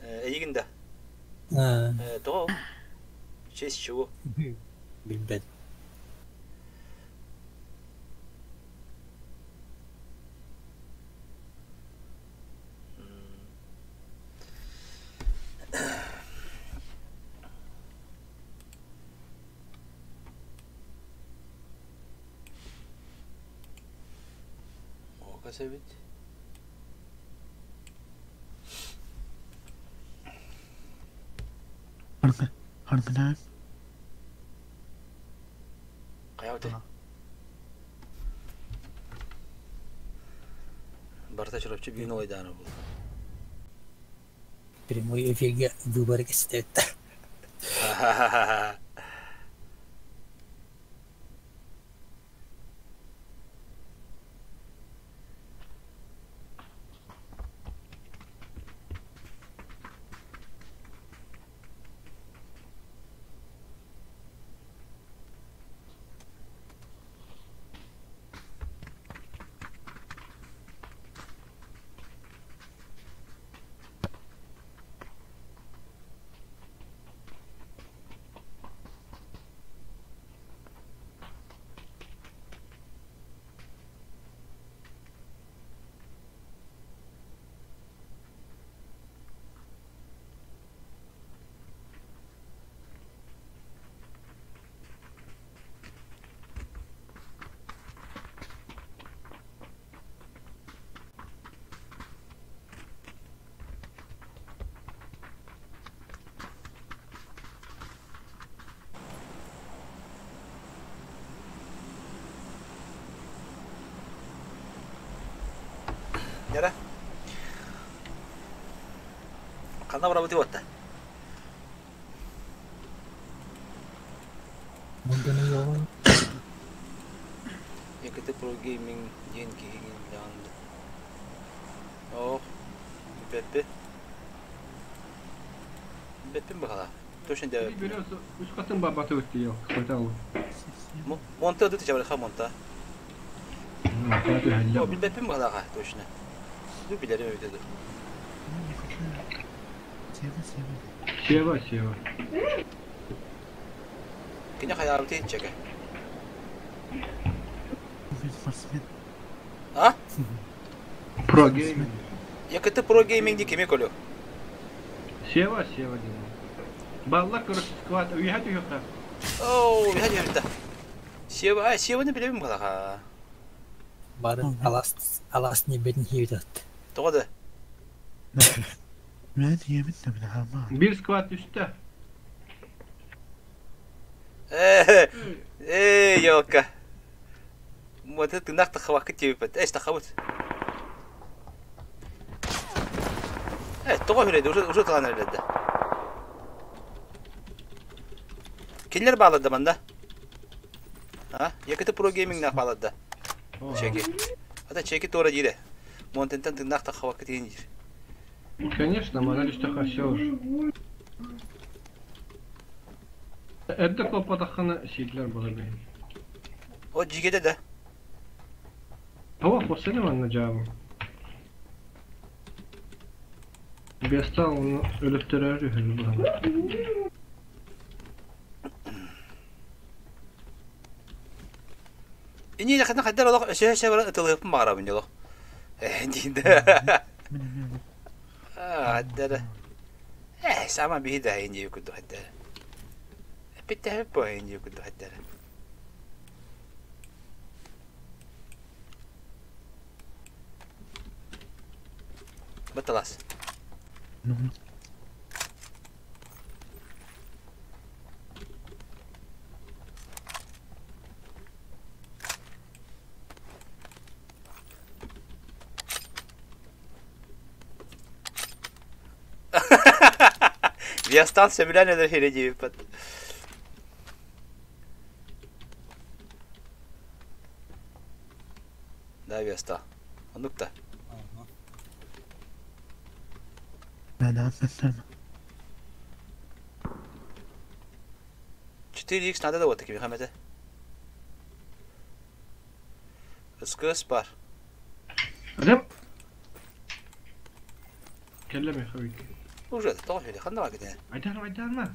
Эйигин да? Тоҕо? В честь чего? Билбэт. Ока эбит. Аргынан. Хайа Барыта Чурапчы биин олайдаана буолла. Прямой эфирге выборы кэстэт. Яра. Ханна барабыт уотта? Мунданы йоҕун. ЕКТ Pro Gaming диэн киһигин билэҕин да? Ох, билбэппин. Билбэппин быһалаа. Точно диэбэппин. Үс хатын бабаты өттү yok. Хотел. Монта дыты чабырха монта. О, билбэппин быһалааха, точно. Ну, билэрим эбитэ ду. Не хочу. Сева, Сева. Сева, Сева. Кини хайаабыты иччэкэ. Спортсмен. А? Pro Gaming. ЕКТ Pro Gaming ди кими колю? Сева, Сева диэн. Балла короче склад. Уйха түһүөхтэ. Оо, уйха түһүөхтэ. Сева, а, Севаны билэбин быһалааха. Бары алас алас небетин хийбит. Тоҕо да? Мен ийэбин да билэхамма. Бир склад үстэ. Э, э, елка. Вот это тынах тахабакка тиэбиппэт. Эс тахабыт. Э, тоҕо хүлэйди, уже уже талан эрэлэрдэ. Кинилэр бааларда манда. А? ЕКТ Pro Gaming-нах бааларда. Чеки. Ата чеки туора диирэ. Монтентен тыннаах тахабакка тиийин диир. Конечно, мана түстэхэ все уж. Эрдэ куоппатаххына сииллэр буолар бэйин. О, дьигэдэ да. Того хоссene манна дьаабы. Бестал оны өлөттөрөр үһүн булан. Ини ханна хайдар олох өсө өсө баран ытылыппын баҕарабын дьолох. Э, диинде. Хайдар. Э, сама биһи да инди курдук хайдар. Эппиттэһэп бо инди курдук хайдар. Батталас. Виастан сөбүлээн өлөр хире диэбиппит. Да, Виаста. Оннук да. 4x надо да вот такими хамете. СКС бар. Адам. كلم يا خوي. Уже тоҕо сүдэ ханна бар кете. Айдар айдарма.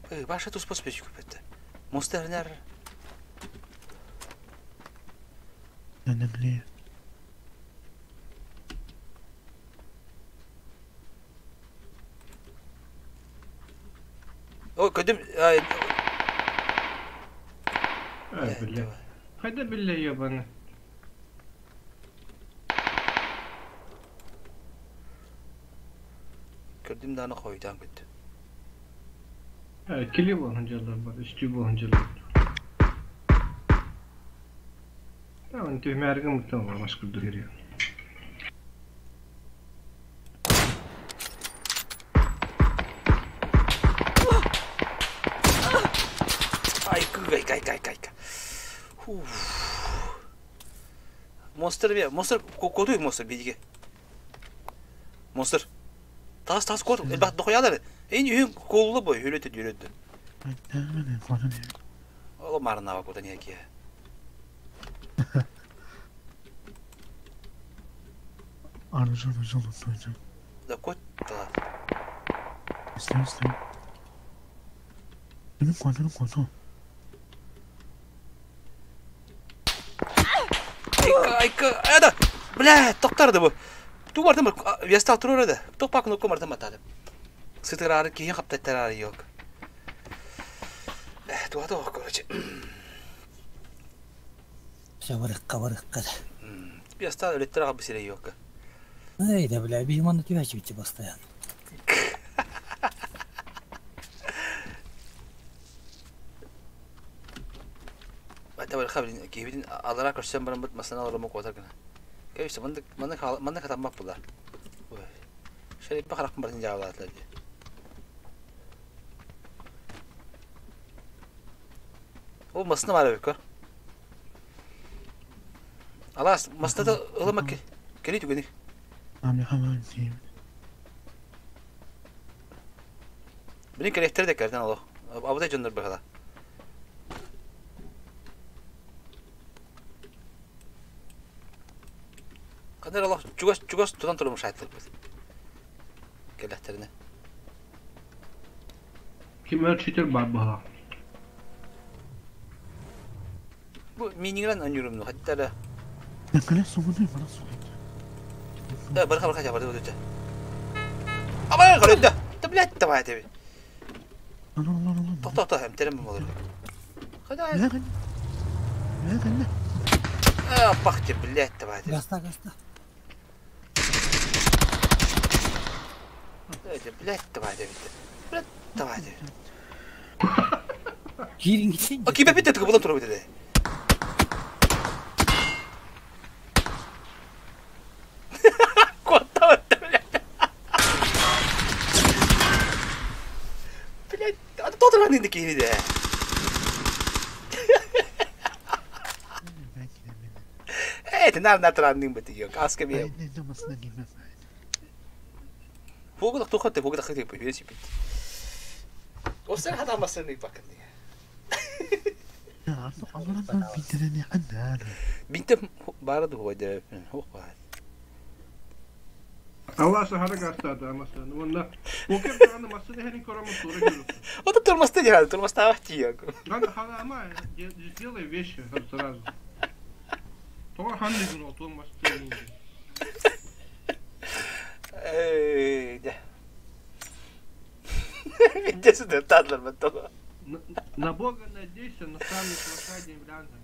Эй, баша тус поспечку петте. Монстр нер. О, көдүм ай. Ай бля. Хайда бля ебаны. Көрдүм дааны хойутаан көттү. Кили болһун бар, үстүү болһун жыллар. Tamam, tühmärgin muhtemelen başka duruyor. Ай, кай, кай, кай, кай. Фу. Монстр бе, монстр, кодуй монстр бедиге. Монстр. Тас тас код, бак дохуялар. Эйн үйүн коллу бой, хүрөтү жүрөдү. Оло марнава куда неки. Да кот та. Айка, айка, ада. Бля, токтарды бу. Ту бардым, вестал турар да. Ток кнопка мартым атады. Сытырары кийин каптаттарары yok. Туата ох, короче. Все, барыкка, барыкка. Вестал өлөттөр ага бисере yok. Эй, да, бля, видимо, на тебя чуть постоянно. Ата бар хабрин кийбин алара көрсөм барам бут масана аларым котар гына. Кайсы мындык мындык мындык хатамак була. Ой. Шереп бахарак барын жабалатлар. Ол масына бар бекер. Алас масына ылымак кели түгени. Бирин керектер де керден ало. Абыдай жондөр бахала. Кадер Аллах чугас чугас тутан турмуш айттык биз. Келехтерине. Ким читер бар бала. Бу минигрен анюрумну хатта да. Да, барха барха жабарды өтө. Абай көрөндө. Да блядь, давай тебе. Тохто тохто hem терем болор. Када. А, пахте, блядь, давай. Гаста, гаста. Это, блядь, давай, блядь, давай. Кирин gitsin. А кибе битет кыбылан туруп деди. Куатта блядь. Блядь, а то инде кийиде. Это нам на траннинг бит yok. Аска би. Фогу тухат, фогу тахат бит. Бит. Осер хата масны бакын. Бинте барды хуйда. Хопа. Allah sahara gastады масаны. Онда Окер аны масаны херин корамы тура көрүп. Вот турмаста делал, турмаста вахти yok. Надо халама сделай вещи сразу. Това ханды гуно то масты. Эй, да. Где сюда тадлар баттала. На Бога надейся, но сам не с лошадью рядом.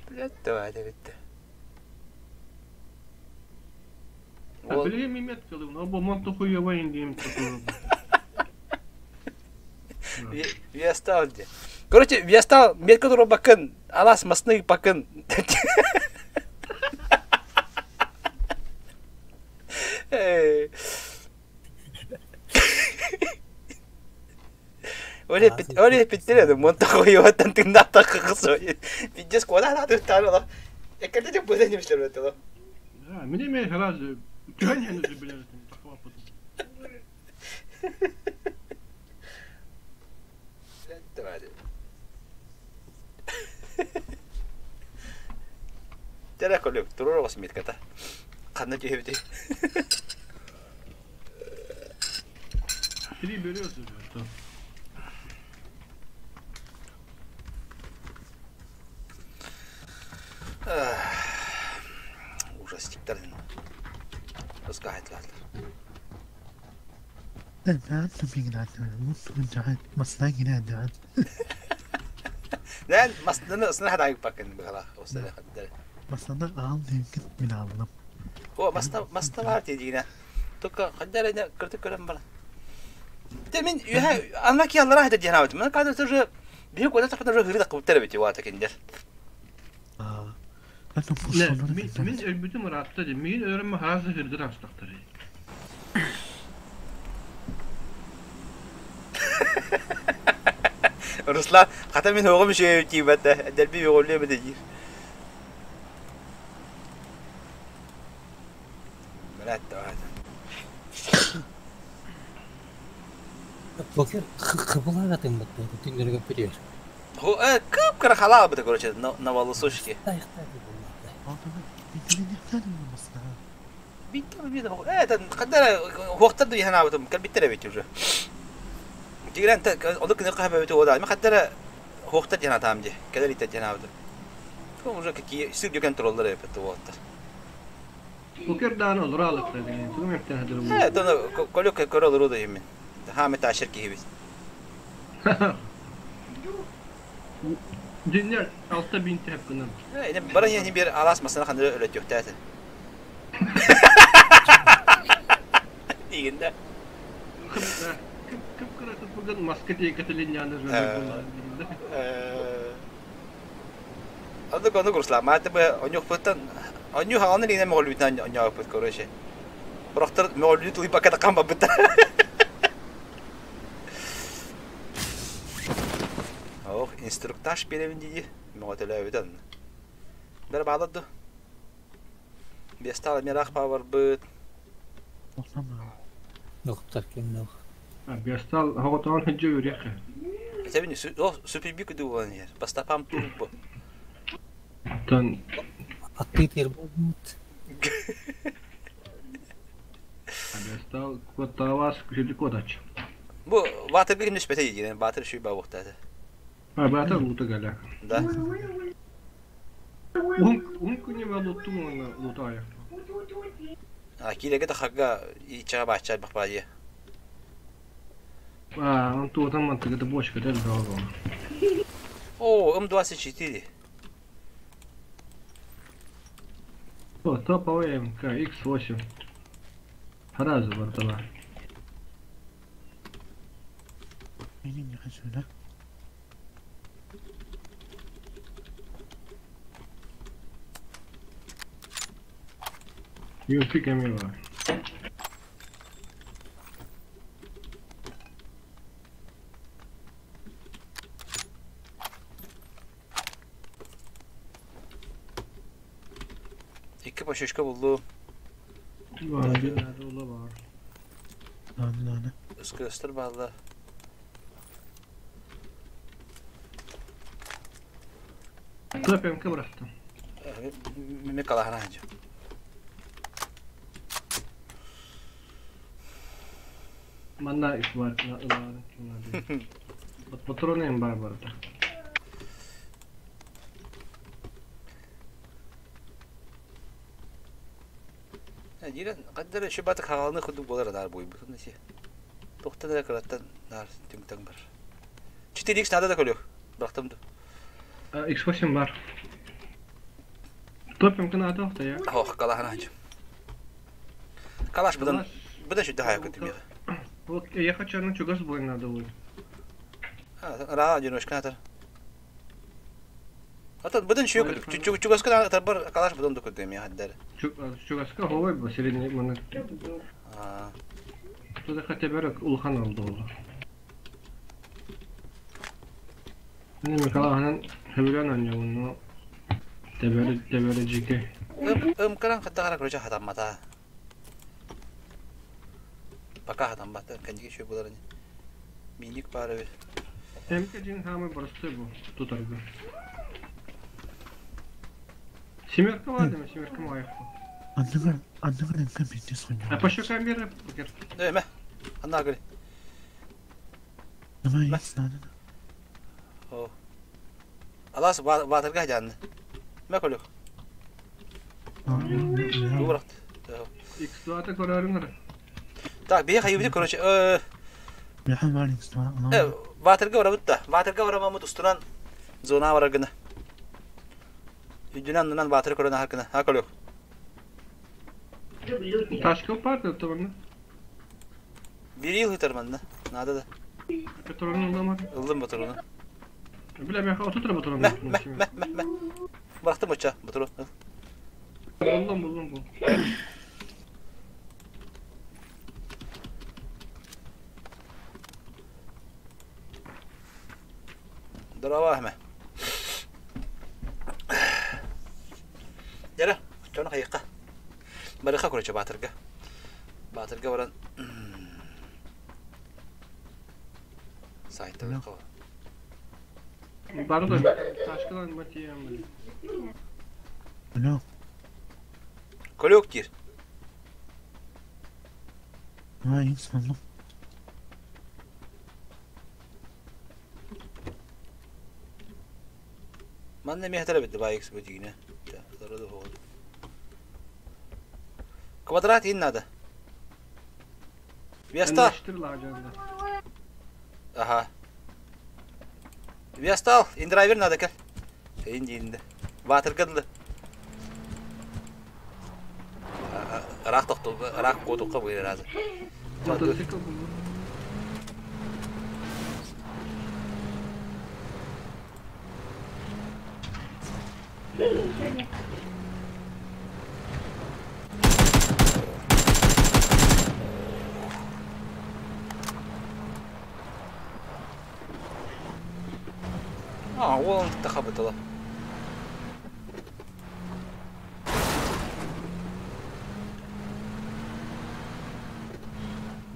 Блядь, давай, битте. А били мимет кылым, но бу монту хуева индим Я стал где. Короче, я стал метка туру бакын, алас масны бакын. Эй. Оле пит оле питтере монта хуева тантында таққысы. Пиздец, куда надо тутарла. Эккерде деп бөдөн немеслер өтөлө. Мин эмиэ сразу түһэн иһэн билэр этим тахлаппытым. Тера көлүк турur оҕус митката. Ханна түһэбити? Три березы же. Ужастиктар. Ыскаһайтлаатылар. Нэн маснаны ысна хадайык бакын быһала осада хаддар. Масана аал диэҥкин мин ааллым. О маста маста бар тедигина. Только хаддар эне кырты көрөн бар. Те мин үһэ анна ки аллара хата диэн аабытым. Мен кадр тоже биһи кода тахта уже хыры такыбыттар эбит уата киндер. Мин өлбүтүм ыраатта дии. Мин өлөрүм харазы хырдыр астахтары. Руслан, хата мин оҕом үчүгэй тиийбэтэ, дэлби үөҕүллүө эбитэ диир. Покер кыбылаабатын түннэргэ билиэр. Кып-кыра халаабыта, короче, на волосочке. Хуохтар да иһэн кэлбиттэр эбит уже. Тигрен ону кыны хаһа бэбит уода. Мен хаттара хуохтар диэн атаам ди. Кэлэр иттер диэн аабытым. Уже какие сыр дюкен тураллар эбит уоттар. Покер дааны олоро алыктар деген. Тугум эптен хадыр бу. Э, тоно колёк көрө олору да мен. Хааме таашыр киһибит. Диннер алта бин тэп гынан. Э, бара хин бир алас масына хандыр өлөтүөхтээти. Дигинде. Кып кыра тупуган маска тиекателин яны Аны кону курсла. Мааты бу оньохпуттан оньу хааны лине моголүтан оньооппут короче. Бирохтор моголүт тулуй пакета кам бабыта. Ох, инструктаж беребин диди. Моголөбүтөн. Бер баалады. Бестал мирах павар быт. Доктор ким Бестал хоготоон хыджы үрехе. Себин супер бик ду болан ер. Бастапам турбо. Тон Аттыы тиэр буолбут. Бестал куоттавас күшүлү кодач. Бу ватер бир нүспете диген батыр шүй бабыктады. А бата лута галя. Да. Ун ун күнү лутту лута аяк. А килеге тахага ичага бачар бакпадия. А, он туотан мантыгы бочка дел дагы. О, М24. О, топовый МК X8. Сразу бартала. UMP кемер бар. Икки пошешка булду. Бар, bir ola бар. Лана. Ыскыстыр балла. Топ МК бырахтым. Меме калахана ханча. Манна ис бар, на Патроны им бар бар. Дирен каддар шибаты хагалны худу болар дар бой бутун неси. Тохта да караттан нар түңтәң бар. 4x надо да көлөк. Бырактым да. X8 бар. Топ МК надо да я. Ох, калахана ханча. Калаш будан будан шүдә хая көтүм я. Вот я хочу на чугас бой надо будет. Ра одиночка атар. Ата будан шү көтүм. Чугаска атар бар калаш будан да көтүм я хаддар. Чугаска ховой бу средний мана. А. Туда хотя бы улхан алды oldu. Мин Миколаһынан хөбүлэн оонньуубун, но Тэбэри тэбэри дьикэй. Ымкаран хаттаҕара короче хатаммата. Пока хатаммата. Кэнники үчүгэй буолар ини. Миник баар эбит. Эмке дьиҥ хаамай боростуой бу тутарга. Семерка баар дeme, семерка маайахпын. Анныгар анныгар эмке бизнес А по камера покер. Эме. Анна говори. Давай X надо. О. Алас баатырга дьаанны. Мэ көлүк. Дуурат. X2 көрөрүң эрэ. Так, бие хайыбыты короче, э Баатырга барабыт да. Баатырга барамамыт устунан зона барар гына. Үрдүнэн аннынан баатыры көрөн аһар гына. Ha көлүк. Ташка бар да тобарна. Бири ыытар манна. Надо да. Патрону ылламар. Ыллым патрону. Бля, меха отут эрэ патрон. Мэ, мэ, мэ, мэ, мэ. Бырахтым оча, патрон. Буллум, буллум, бу. Здорово, Ахме. Дьэрэ, дьону хайыахха. Барыха короче Баатырга. Баатырга баран сайталыахха. Бары да ташкалан матиям. Алло. Колек диир. Давай X буллум. Манна эмиэ хатара бит X бу дигинэ. Квадрат иһин надо. Веста. Ага. Вестал, индрайвер надо кел. Эйин диинде. Баатырга дылы. Ыраах тохту, ыраах куотукка бу разы. Мотоцикл булду. А, уолун кытта хабытыла.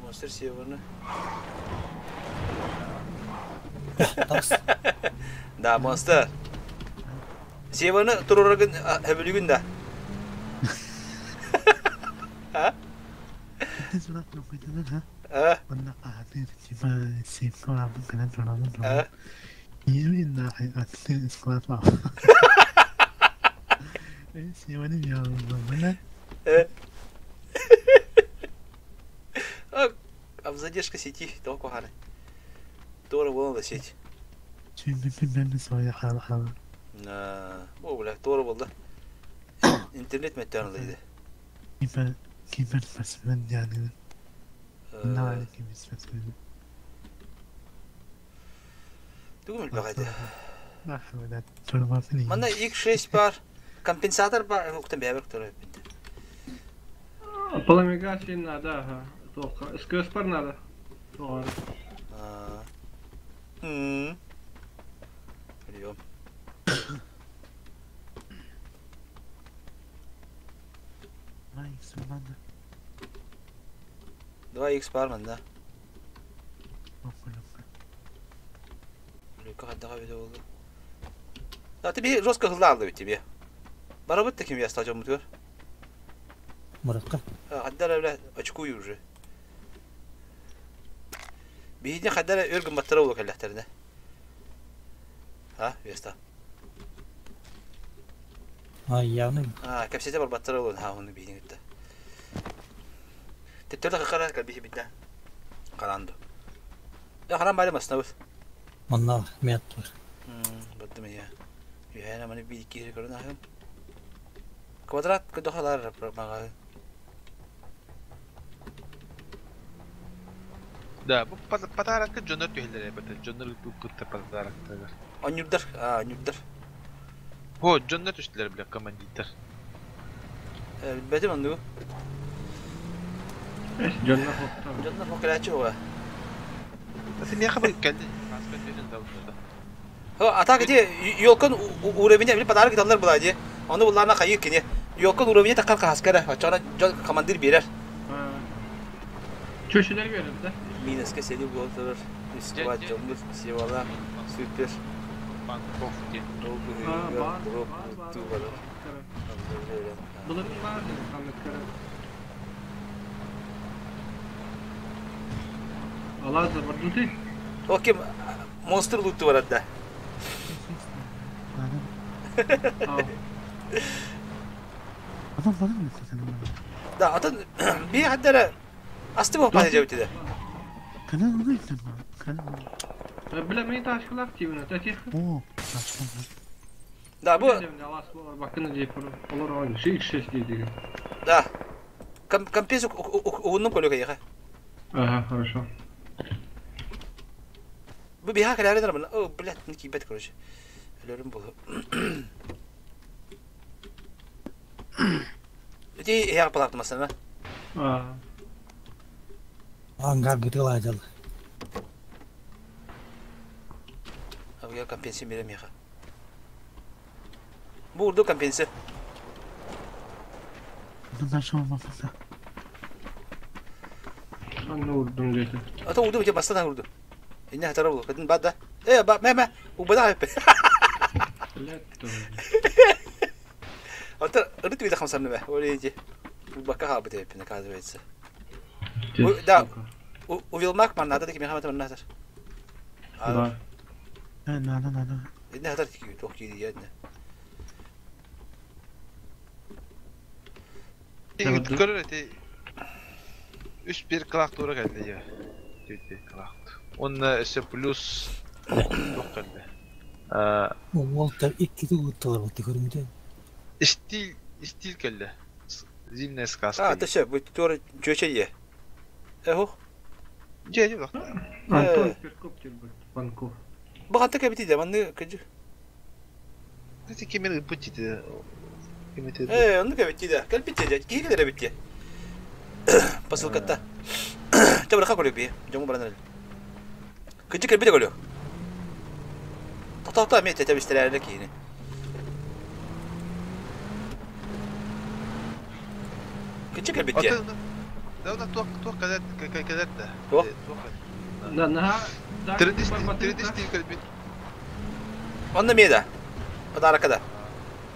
Монстр северный. Да, монстр. Северны турурагын хөбүлүгүн да. А? А? А? А задержка сети, тоҕо куһаҕанай. Туора буолан да сеть. О, бля, туора буолла. Интернет мөттөөн ылыйды. Тугум элбэҕэ Манна X6 бар, компенсатор бар, уктан бэйэбэр көрөппүн. Пламегасин надо, ага. Тоққа. СКС бар надо. Тоғар. Прием. 2X бар манна. Люка хайдаҕа эбитэ буолла. Да, тебе жестко хыллааллыбыт тебе. Барабыт да ким яста дьоммутугар. Муракка. Хаддара бля очкую уже. Биһиги хаддара өр гымматтара буолуо кэллэхтэринэ. А, Веста. А, явно. А, кэпсэтэ барбаттара буолуо ха ону биһиги кытта. Төттөрү хара кэлбиһи бидда. Харанду. Я харан бары маснабыт. Манна мет бар. Баттым я. Үһээнэ маны биир киһи көрөн аһым. Квадрат көтөхалар маҕаһын. Да, бу подарокка дьоннор түһэллэр эбэтэр дьоннор ыыппыттар подароктарыгар. Онньурдар, аа, онньурдар. Һо, дьоннор түстүлэр бile командиттар. Билбэтим оннугу. Дьоннор хоттар. Дьоннор хо кэлээччи оҕо. Синиэхэ бу кэлли. Хаска түһэн да. Хо, а так ити елкан уровень били подарок италлар была ди. Ону буллаана хайыыр кини. Ёлка уровня таххар хаһаска эрэ. Оччоҕуна дьон командир биэрэр. Чөчүлэр биэрэр да? Минуска сели буола турар. Искубат дьоммут Севала супер. Панков диэн. Ол быһыыга дроп луттуу барар. Былырыын баар ханныктара. Алаза бардыты. Ол ким монстр луттуу барар да? Да, атын би хаддара асты боппа дебитиде. Бля, мен ташкалах тибина, татих. О, ташкалах. Да, бу Олор он 6 дейди. Да. Компес угуннум көлөкө яха. Ага, хорошо. Бу биха кэлэрин арабын. О, блядь, не кибет, короче. Өлөрүм болу. Ити иһэр палаптымасына. Аа. Ангар гытылаадыл. Абыга компенсия берем меха. Бу урду компенсия. Анна урдум деді. Ата урду бите бастан урду. Инне хатара бу. Кадын бада. Э, ба, мэ, мэ. Убада хаппе. Блядь, Ата ырыт бите хамсамны мэ. Олейди. Убака хабы деп, оказывается. Да. У Вилмак ман надо такими хаматам надо. Да. Надо, надо. Инне хатар тики тох киди ядна. Көрөр эти үс бир кылаак тура келди я. Бир кылаак. Онна өссө плюс туох келди. Уолтар икки тугутталар бутты көрүмүтэ. Стиль стиль келди. Зимняя сказка. А, это все, будет тура чөчө е. Эхо. Же, же бак. Антон Перкоптер бит, Панков. Баганта кебити де, манны кыжы. Эти кемен ыпыт дити. Кемети. Э, онну кебити де. Келбити де, киги де битти. Посылкатта. Тебір ха көрөк бие. Жому баран. Кыжы келбити көрөк. Токтокто мен тете бистереле кийини. Кыжы келбити. Да, да, туох туох кэлэр кэлэр да. Туох? Да, на. 3D стиль кэлбит. Онна меда. Подарок да.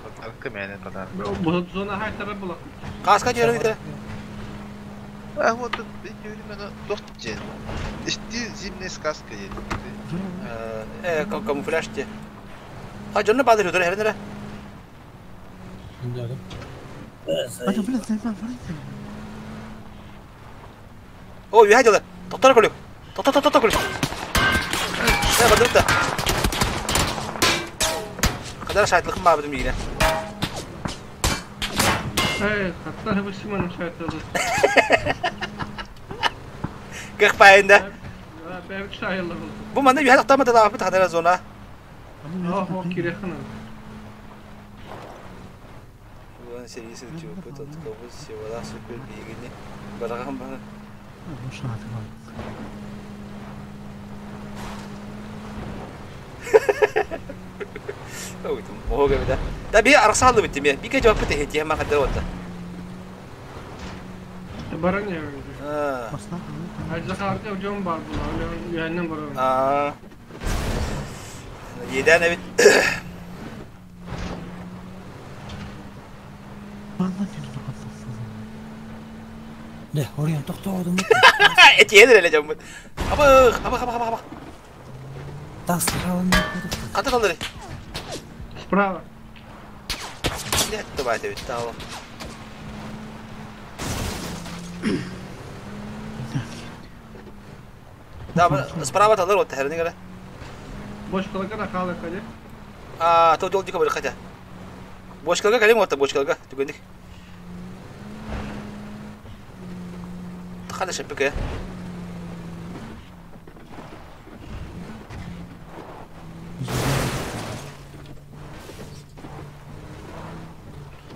Подарок мене подарок. Бу зона хайтара була. Каска жөрө битер. А вот тут мен туох ден. Стиль зимняя сказка ден. Э, камуфляж те. А жонно бадыр өтөр херенере. Ата, блядь, займа, О, үйә дела. Токтор көлүк. Токтор, токтор көлүк. Э, бадыр да. Кадар шайтлыкым бабыдым мигине. Эй, хаттар бышыман шайталы. Кых пайында. Бәбит шайылы булды. Бу манда үйә токтамады да бит хадара зона. Ох, кирехана. Буан сервисы типа тут кобыз севала супер бигини. Бараган бара. Ой, там ого да. Да би арсалы бит ме. Бике жауап бит хетия ма хадара отта. Баран я. А. Ажда жон бар була. Үйәннен бар. А. Еден бит. Не, орион токтоодум. Эти едер эле жамбыт. Абы, абы, абы, абы, абы. Тастыралын. Ката калдыры. Справа. Нет, давайте бит тау. Да, справа талар вот херни гара. Бочкаларга да калы кале. А, то жол дика бер хотя. Бочкалга калем вот бочкалга түгендик. Тахада шепке.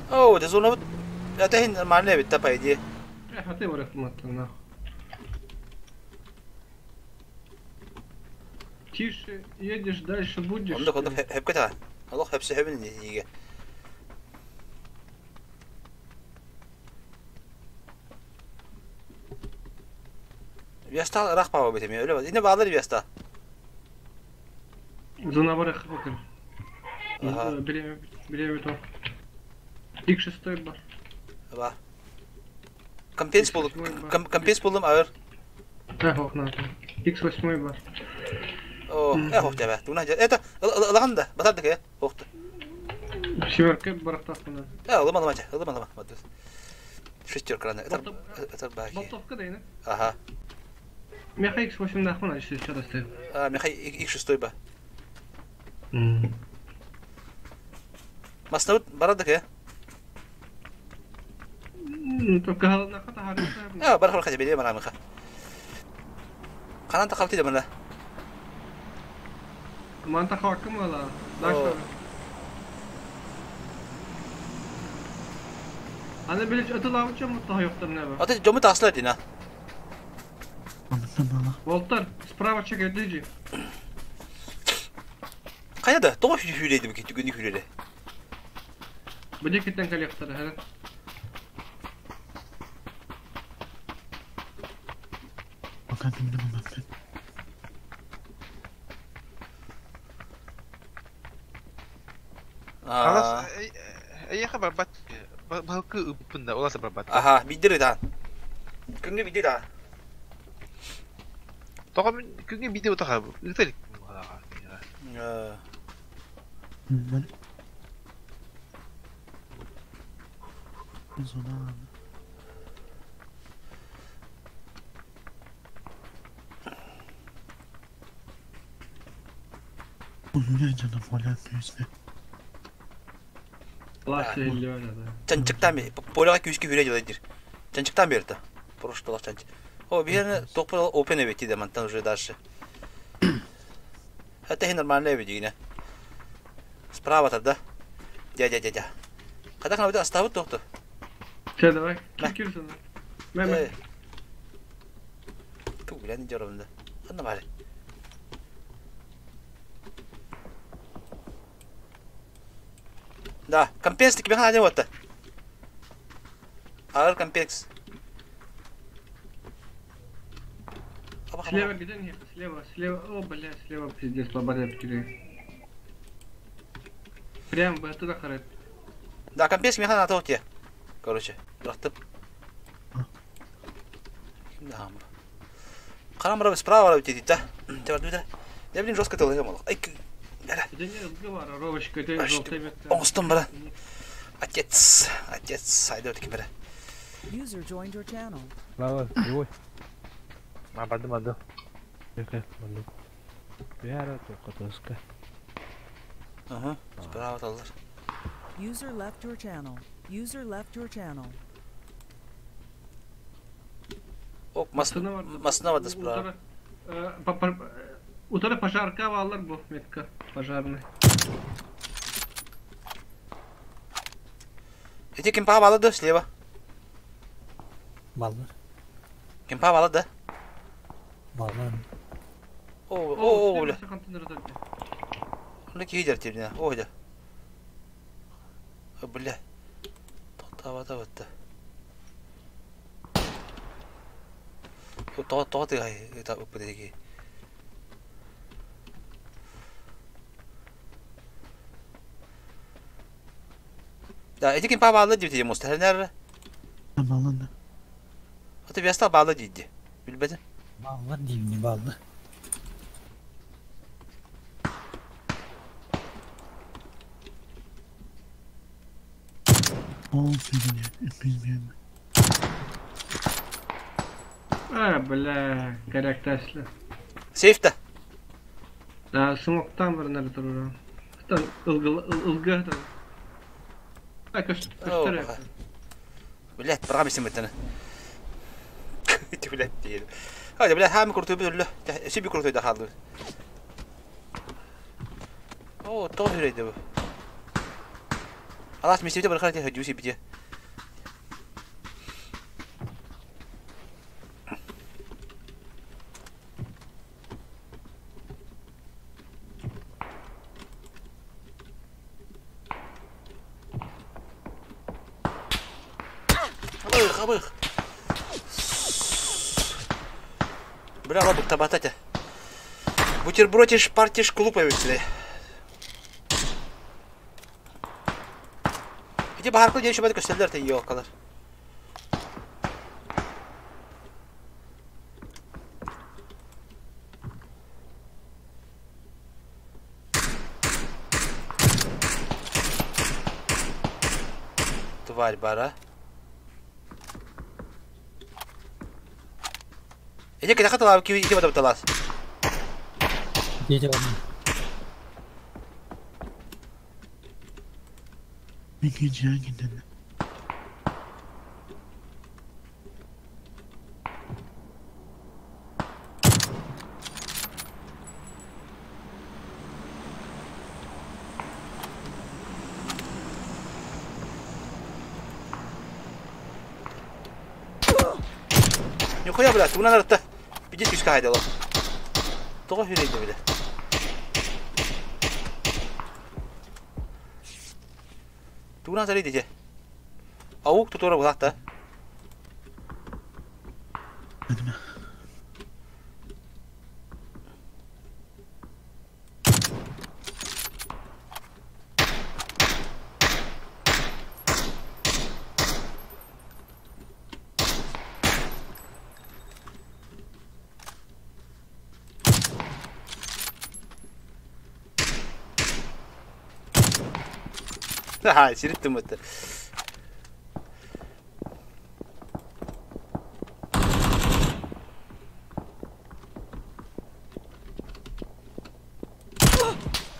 О, это зона это хин нормально бит по идее. Хаты барахматтан. Тише едешь, дальше будешь. Онда конда хепке та. Аллах хепсе хебин неге. Вестал ыраах баба бит эмиэ өлө Ини баалар Веста. Зона бар bakın. Время, время то. X6 бар. Ба. Компенс булдум. Компенс булдум ağır. Да, окна. X8 бар. О, э хох тебе. Туна это ылахан да, батардык э. Хохту. Семерка барахтаспына. Э, ылыма ылыма, ылыма ылыма. Шестерка рано. Это это баки. Болтовка да, ина. Ага. Меха X8 нахуй если что достаю. А, меха X6 ба. Масна барадык э. Только гална хата харыса. Э, барах барах беде марамыха. Канан тахалты да мына. Манта хакым ала. Дальше. Аны билич атылабы чөм мутта yoktар не бар. Аты жому таслар дина. Волтер, справа чекай диджи. Каяда? Тоҕо хүлейди бу күнү хүлере. Бу киттен коллектор, хәле. Халас эйэхэ барбат баһылкы ыппын да оласа барбат. Аха, биддер да. Күнгө бидде да. Тоҕо мин күнгө бидде утаха ыта Чанчыктан поляга күүскө хүрэ жылайдыр. Чанчыктан берді. Прошлый чанч. О, бирне топол open эбити да мантан уже дальше. Это и нормально эбити Справа тогда. Дядя, дядя. Когда к нам оставят доктор? Все, давай. Кирсен. Мэ, Ту, бля, не дёрван, да. Ладно, бары. Да, компенс таки бехан один вот-то. Ağır комплекс. Слева где нет? Слева, слева. О, бля, слева пиздец, лобаря потеряли. Прям бы оттуда харет. Да, комплекс механ на тебе. Короче, бырахтым. Да, Карамра справа өтеді да. Я, блин, жестко тылы мол. Ай, Оңыстым бара. Отец, отец, айда өткен бара. User joined your channel. Ладно, живой. А, барды, барды. Барды. Вера, только тоска. Ага, справа талдар. User left your channel. User left your channel. Ок, масына барды справа. Утара пожарка валар бу метка пожарный. Эти кемпа балы да слева. Баллар. Кемпа балы да. Баллар. О, о, о, бля. Ну кидер тебе, о, да. Бля. Тоқтава да. То то ты это подойди. Да, эти кемпа балы дейт мустахнер. Баллар. Аты веста балы дейди. Билбедим. Баллар деймин, баллар. Ол bilmiyorum. А, бля, коряк Тесла. Сейфта. Да, смоктан бар нар турура. Там ылгы там. А, көстөр. Блядь, программа симметene. Блядь, дейdi. Hadi блядь, хами крутой бөллө. Себе крутой да халды. О, то хүрейди бу. Алас месте бір қарай хадюси бите. Абых, абых. Бля, ала быктабата этэ. Бутербродиш партиш клуб эбит Ити баһаркы диэн шөбөт көстөллөр те елкалар. Тварь бара. Ити кэтэхэ талаабы киви ити бата талаас. Дети Микки Джагин. Нихуя, блядь, тугунан арытта. Биди түскэ хайдала. Тоҕо хүрейді бile. Тугунан зарыйды же. Аук тутура булакта. Ха, сириттим өттө.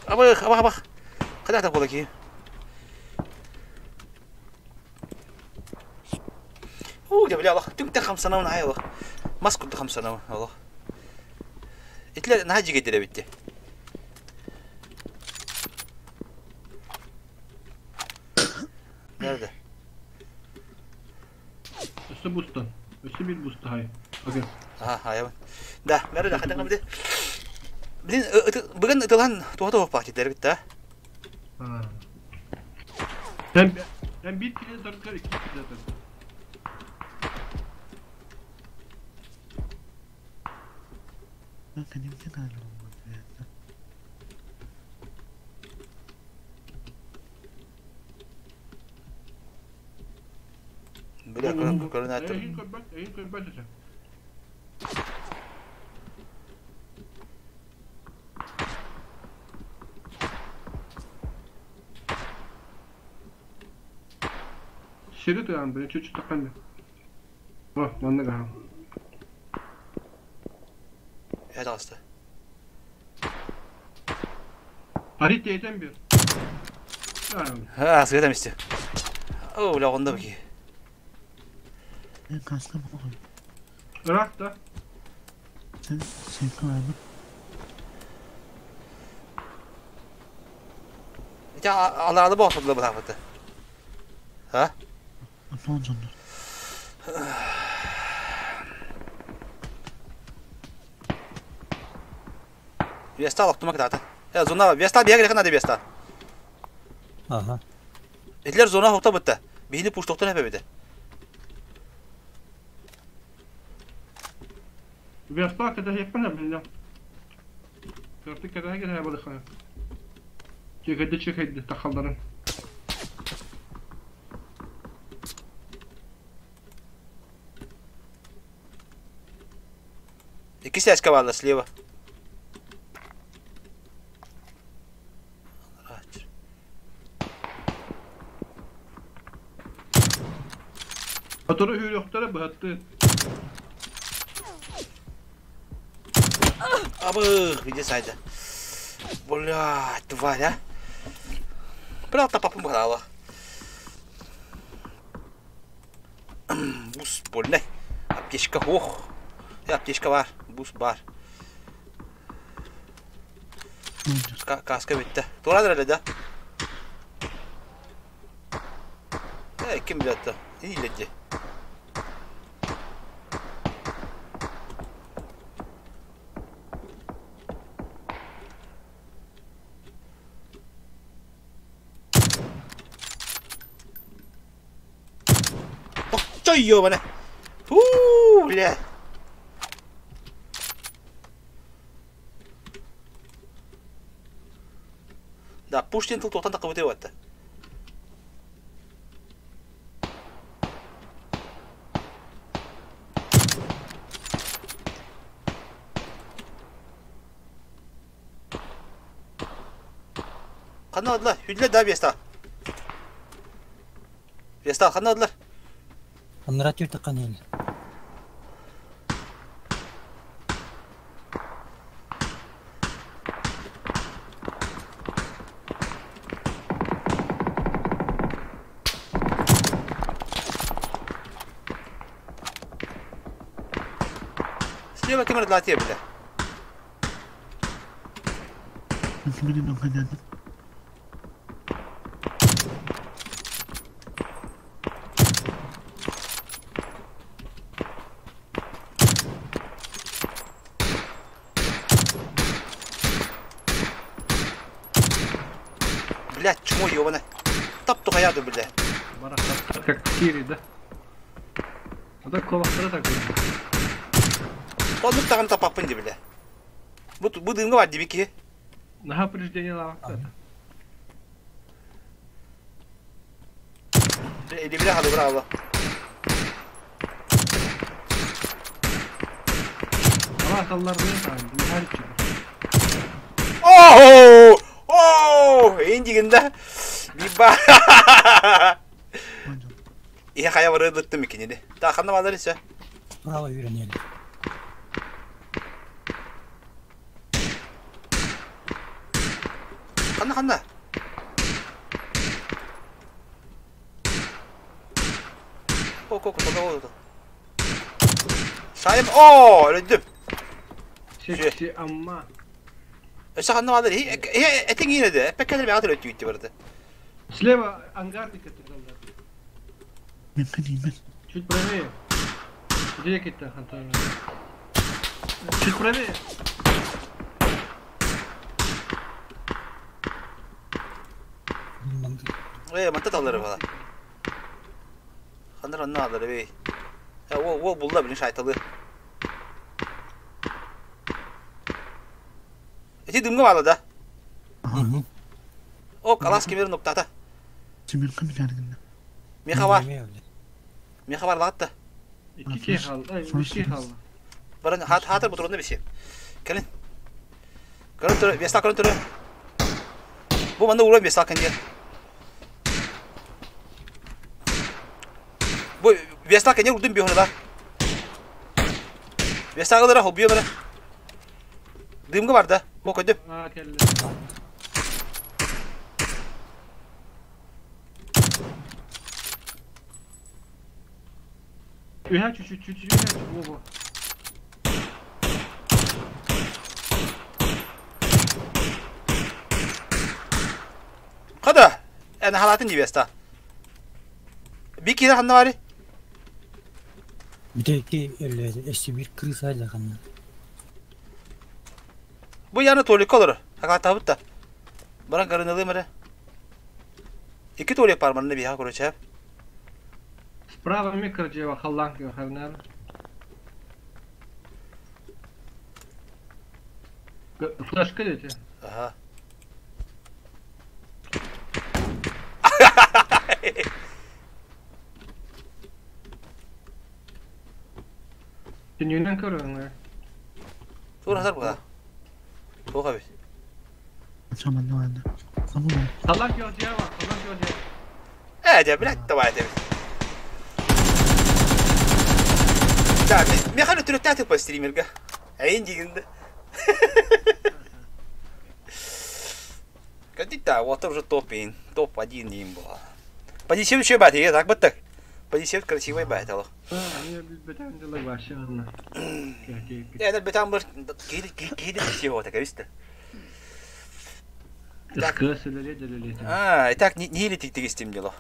Абых, абых, абых. Қайда бола ки? Уу, бля, Аллах, түнктен хамсанауын ай Аллах. Мас курду хамсанауын, Аллах. Итлер наһа жигедире битти. Nerede? Өссө бустан. Өссө bir буста хай. Окей. Aha, hayvan. Да, nerede? Хатан бide. Блин, бүгін ытылан туата оппақ жетер бит да. Sen bir kilo tartar, iki kilo tartar. Бля, координатор. Эйин көрбөт этэ. Сири тыган, бля, чуть-чуть такан. О, манна гаха. Я далысты. Арит тейтен bir. Ha, сыгыта мисте. О, бля, онда бки. Ырах да. Ити аларды боғытылы бұл апыты. Ha? Веста алып кытааты. Э, зона, веста бияг рехана де веста. Ага. Этлер зона хокта бытта. Бихини пуш токтон хепе бите. Веста када хеппана билля. Картı када хеппана балыхана. Чекайды чекайды тахалдарын. Ики сяська валла слева. Motoru hüryoktara bıraktı. Абых, иди сайда. Бля, тварь, а. Бля, папа брала. Бус больный. Аптечка, ох. Аптечка бар, бус бар. Каска битті. Тура да? Э, ким билетті? Илетті. Ой, ёбана. Фу, бля. Да, Пуштин тыл туохтан таххыбытай уотта. Ханна ылла? Хүллэ да Веста. Веста ханна ыллар? Аннара түөрт ханна Слева кем латия бля. Блядь, чмо ёбана. Тап тухаяды, бля. Барахтар как в тире, да? А так колохтара так Оннук таҕын тапаппын дии, бля. Бу бу дыымҥа бар дии киһи. Наһаа упреждение лавакта. Илибилэ халыбыра алла. Ала салларны таан, бихарчы. Оо! Оо! Индигинде биба. Ihe хая барыдыттым икинини. Та ханна балар ise. Право үйренели. Ханна ханна. Ко ко ко ко Сайым оо өлдүм. Секси амма. Өсө ханна балар. Ihe этин yine de. Pekkaler bir atır öttü gitti bardı. Слева ангарник это Чуть правее. Где какие-то хантары? Чуть правее. Э, манта талары бала. Хандар анна алары бей. Я о о булла билин шайталы. Эти дымга бала да. О, калас кемер ноктата. Меха бар. Меха бар латта. Икки хал, икки хал. Баран хат хатыр бутурунда биси. Келин. Көрөн туру, беста көрөн туру. Бу манда ура беста кенде. Бу беста кенде урдун бихоны да. Беста кылдыра хобби бара. Дымга бар да. Бу көдөп. А, келди. Үһә чуть-чуть, чуть-чуть, үһә, во-во. Када. Эна халатын ди беста. Бики ханна бары. Бүтеки өллө эсси бир крыса эле ханна. Бу яны толик olur. Хаката бутта. Баран карынылы мара. Икки толик бар манны биха короче. Справа микродева халланка хавнар. Флешка дете? Ага. Тенюнен көрөңөр. Тура хазар буга. Туга бит. Халланка дева, халланка дева. Э, дя, блядь, давай, дя. Да, механы түрөттәтик по стримерге. Әйин дигенде. Кадита, вот уже топ-ин, топ-1 им была. Подесев еще бат, я так бы так. Подесев красивый бат, алло. Я бетам бір кейде кейде всего так, видите? Так. А, и так не не летит тегистим дело.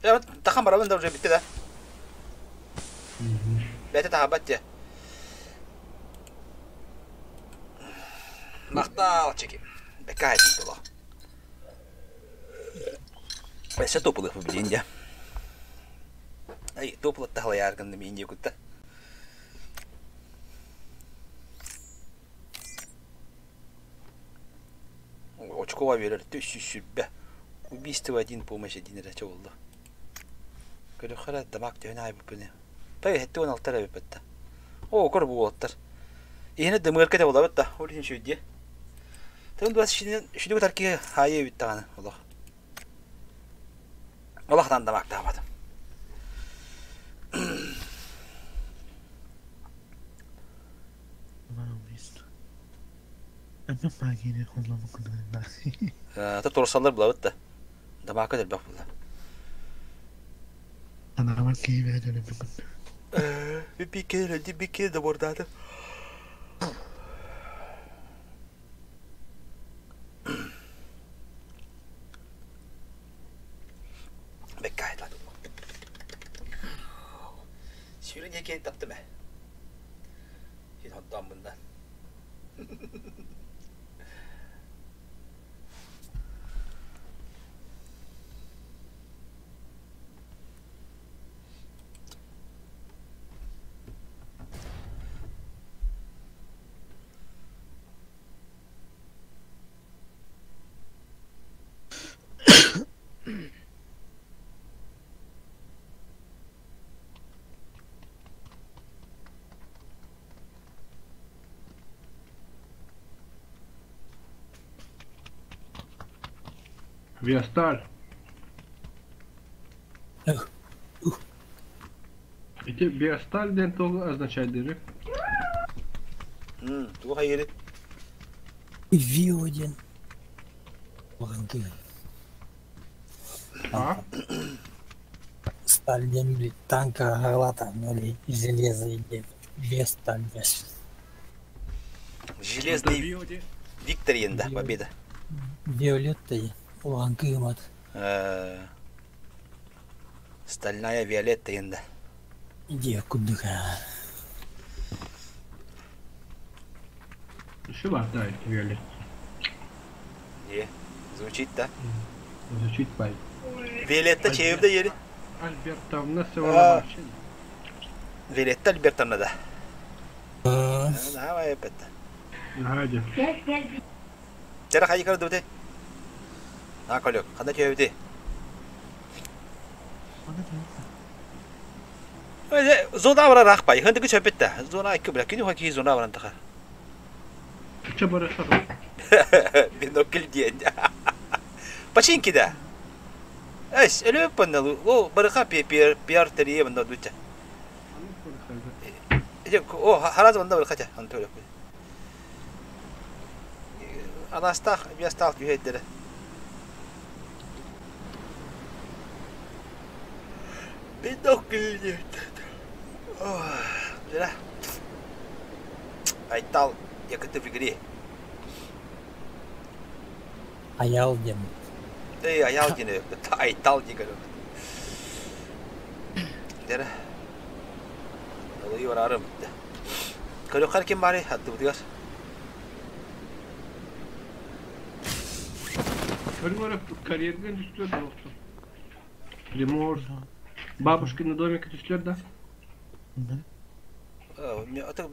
Я тахан барабын да уже битти да. Бәте тахабат те. Мақтал чеки. Бекай было. Өссө топулых бу дия. Ай, топулат тахла яргында мин дия кутта. Очкоҕа биэрэр 320. Убийство один, помощь один эрэ чобулла. Көрүөххэ эрэ табаак төһөнү аайбыппыный. Пай 76 эрэ эбиппит да. Оо, көр бу уолаттар. Иһинэ дымыарка да булабыт да, ол иһин үчүгэй дии. Тын бас шүнү шүнү тарки хаайы эбит даҕаны олох. Олохтан дамаактаабатым. Ата турсаллар булабыт да. Дамаакка элбэх буолла. Анаабар киһи бэйэ төлөбүкүн. Бикке өлдү бикке добордааты. Бэккэ айтла. Сүүрэн диэки таптым ээ. Син хотдооммунна. Виасталь. Эти биосталь диэн тугу означает дири? Тугу хайыырый? Вио диэн улахан А? Сталь диэн били танка аҕалаата или железо диэн вес сталь вес. Железный Виктор да, победа. Виолетта улахан кыымат. Стальная Виолетта енді. Идея курдук. Еще бар, да, Виолетта. Не, звучит, да? Звучит бай. Виолетта чейімді ері. Альбертовна Севаловна. Виолетта Альбертовна да. Давай опять. Гадя. Тера хайы көрді бите? А, колек, қандай түйе бите? Зона барар ақпай, хындығы чөпетті. Зона айкы білә, күні хоки зона баран тақа. Че бара сару? Бинокль день. Починки да. Эс, эле паннал, о, барыха пиар пиар терие банда дуча. О, хараз банда барыха ча, антөлө. Анастах, биастах дүйеттере. Бинокль день. Жара. Айтал, якты в игре. Аял диэн. Эй, аял диэн айтал диэн Дere. Алый барарым. Көрөхөр ким бары хаттыбытыгар. Көрүңөр карьерген түстүлөр да болсун. Приморск. Бабушкины домики түстүлөр да.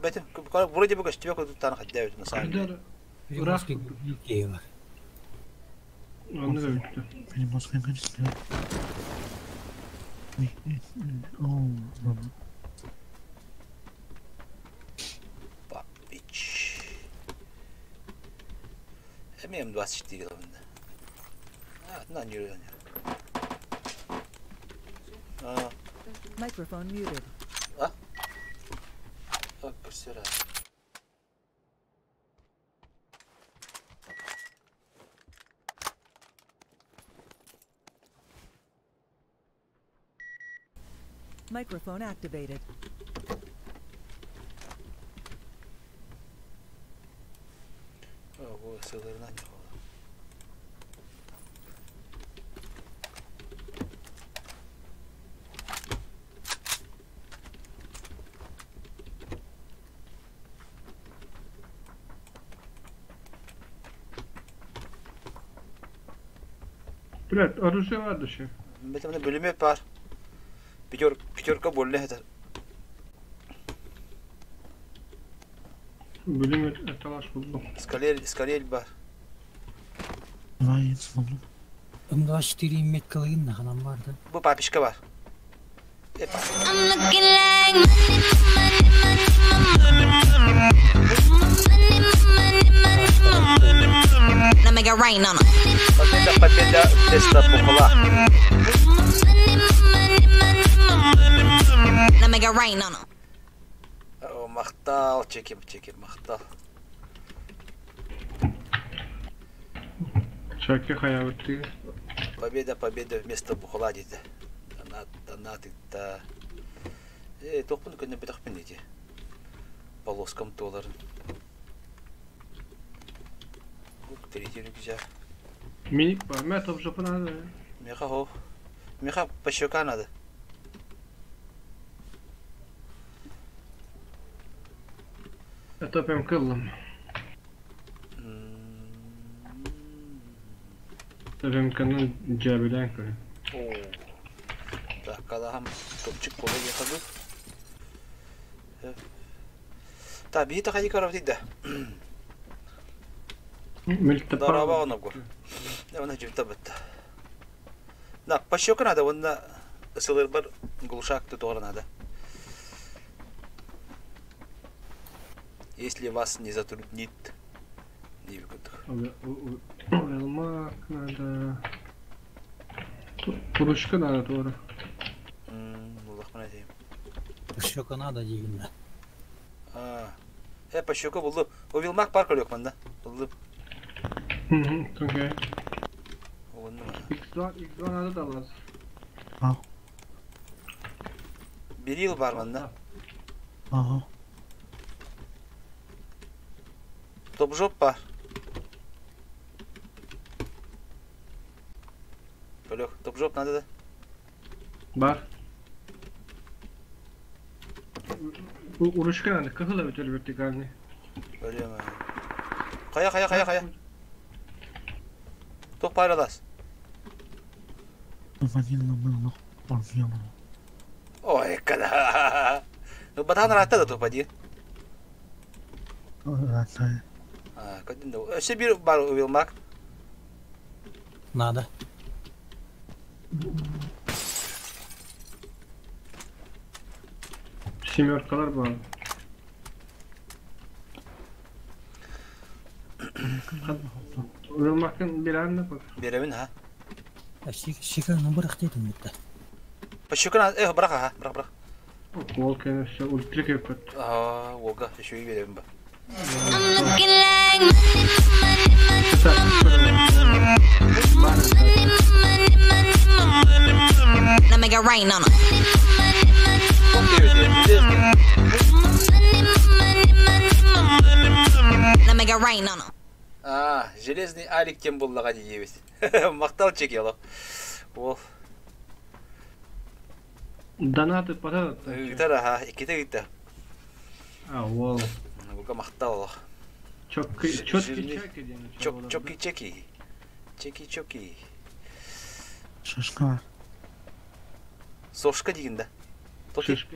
Бәтем, вроде бы көстүбө көтүттан хадда на самом деле. Приморский Киева. Аны өттү. Приморский көстүбө. Бабич. ММ24 лабында. А, на не А. Microphone muted. А? Так, көрсөрө. Microphone activated. Бу сылырынан Блядь, оружие бар еще. Бетемне бөлүмө бар. Пятерка больно это. Бөлүмө талаш булду. Скалель, скалель бар. Давай, сломлю. М24 меткалыгын наханан барды. Бу папишка бар. I'm looking like money, money, money, money, money, money, money. Now make it rain on 'em. Победа, победа вместо бухла. Money, money, money, money. Now make it rain on 'em. О, Махтал, чеким, чеким, махтал. Чаки хаябыты. Победа, победа вместо бухла дейді. Донат, донат, да. Э, тоқпын күнне бітақпын дейді. Полоскам толарын. Ух, третий рюкзак. Миник бар. Мә топ жопы надо. Меха хо. Меха пощека надо. Это прям кыллым. Прям канын жабилен көрü. О. Так, калахам топчик кола ехаду. Та, бии тахади карав дейді. Дараба оны гор. Оны жібті бітті. На, пощека надо, онда ысылыр бар глушак тұтуғыр надо. Если вас не затруднит, не выкутых. Алмак надо. Турушка надо тоже. Улахман айтайым. Пощека надо дегенде. А, пощека булду. Увилмак бар көрөк манда. Булду. Окей. Оғынны X2, X2 надо да лаз. А, Берил бар манда. ага. Топ-жоп бар. Бөлек, топ-жоп надо да. Бар. Урушка надо, кыхыла өтөр вертикальный. Бөлем. Кая, кая, кая, кая. Тоқ пайралас. Ванила мыло, орвело. Ой, когда. Ну, батан ратта да топади. Ратай. А, кадин да. Все бир бар увилмак. Надо. Семеркалар бар. Урмакын бирәнне бак. Беремин ха. Шиканы бырак дедим бітті. Пощека надо. Э, бірақ ха, бірақ, бірақ. Ол кene все ультрик өпөт. А, ога, еще и беремин ба. I'm looking like money, money, money, money, money, money, money. Now make it rain on 'em. Money, money, money, money. Now make it rain on 'em. А, железный алик тем буллаға дейбіз. Мақтал чекело. Ол, Донаты пата. ыйтар аха, икките ыйтта. А, ол. Буга мақтал. Чокки, чотки чеки ден. Чок, чоки чеки. Чеки чоки. Шашка. Сошка деген да. Токи. Шишка.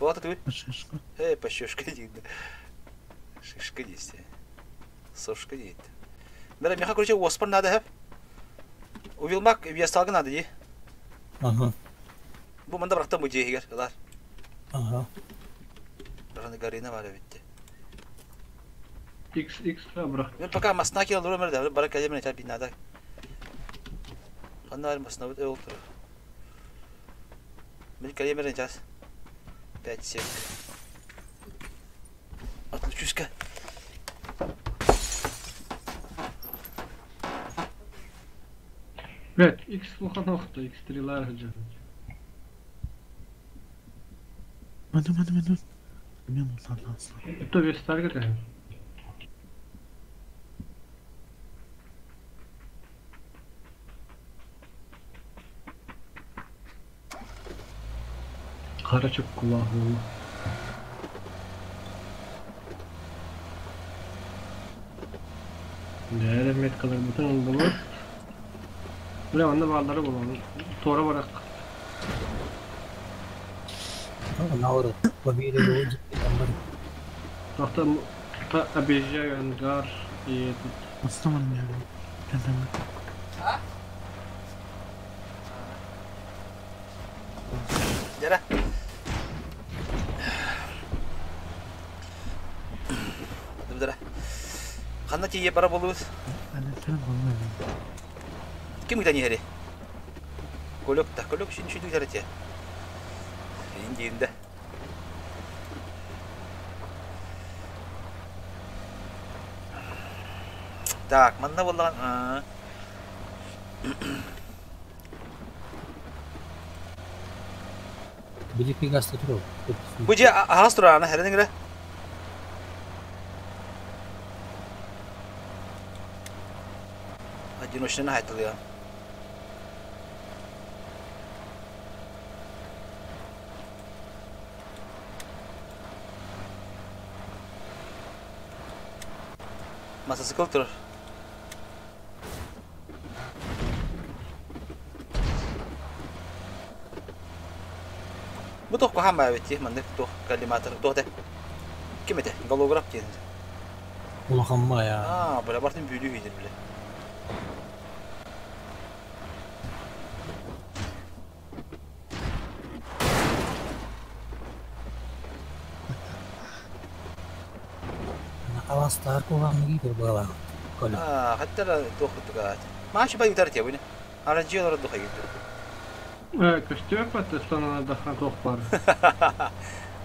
Болады түгел? Шашка. Э, пощечка деген да. Шишка дейсі. Сошка дейді. Бәрі, меха короче, оспар надо хәп. Увилмак весталгы надо ди. Ага. Бу мында бірақтан бұл егер, ылар. Ага. Біраны гарина бар бітті. X X бирок. Мен пока масна кел дурам да, бара кәлемен айтар бинада. Анна масна бит олтур. Мен кәлемен айтар. 5 сек. Отключусь-ка. Блять, X улахан охто, X3 лар жа. Маны, маны, маны. Мен ұтарласың. Это вес таргет. Кара чөп кулак болду. Нәре меткалар бүтүн oldu bu. Бля, онда балдары болон. Тора барак. Науры. Победа его бар. Тохта та объезжаю ангар и этот Бастаман я. А? Дьара. Дыбдара. Ханна тиийэ бара буолуут? Ким ыытан иһэри? Көлөк да, көлөк сүн сүн ыытар этэ. Индиинде. Так, манна буоллаҕын Били кыгаста турар. Бу дьиэ аһаҕас турар ана хэрэн ыҥыра. Одиночнаны хайтылыа. Мотоцикл турар. Бу туох куһаҕан баа эбит дии, маннык туох коллиматор туох этэ? Ким этэ? Голограф диэн. Улахан баайа. Аа, бля, бартын бүлүү хийдир бile. Аластаар куһаҕан киитэр быалаах. Коля. Аа, хаттар туох куттугаат. Маша бай утар тиэ буне. Араджи олорор духа киирдим. Көстүөх бат станадардахан туох бар.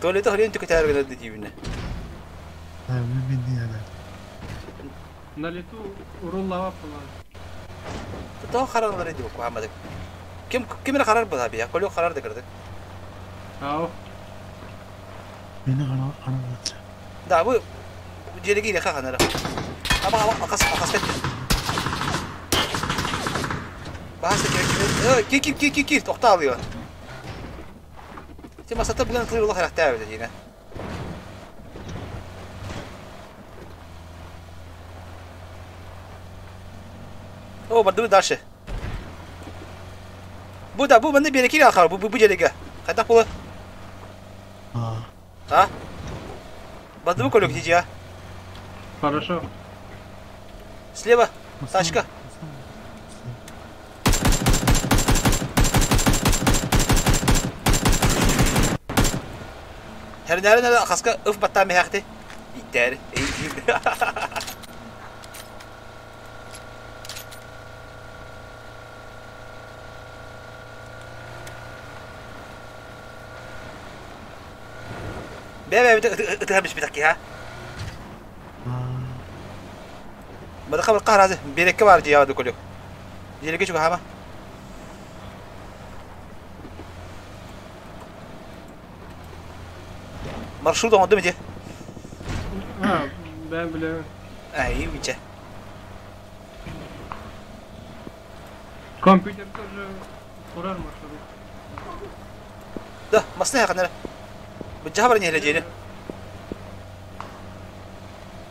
Туалета хрен түкэтээр гынар диибинэ. На лету уруллава план. Тоҕо хараллар дии куһаамадык. Ким ким эрэ харар буолаа бия, колю харар да кырдык. Ау. Да, бу дьиэлиги илэхэ ханара. Аба аба акас акас кеттин. Баас кир кир кир кир кир тохтаалыа. Ти масата бүгін кылыр улах харахтаа диина. О, бардыбы дальше. Бу да, бу манна биэрэки хаал, бу бу дьиэлигэ. Хайдах була? А? Бардыбы көлөк дии Хорошо. Слева, тачка. Хэрнээрин хаска ыф баттаа мехахти. Иттээр. Бэ бэ ытыха биспитак ха. Бадаха бакка разы берекке бар дия бады колю. Жерге чуга хама. Маршрут оңодум ди. А, ben билем. Ай, биче. Компьютер тоже турар маршрут. Да, масна якынара. Бу жабар не жери.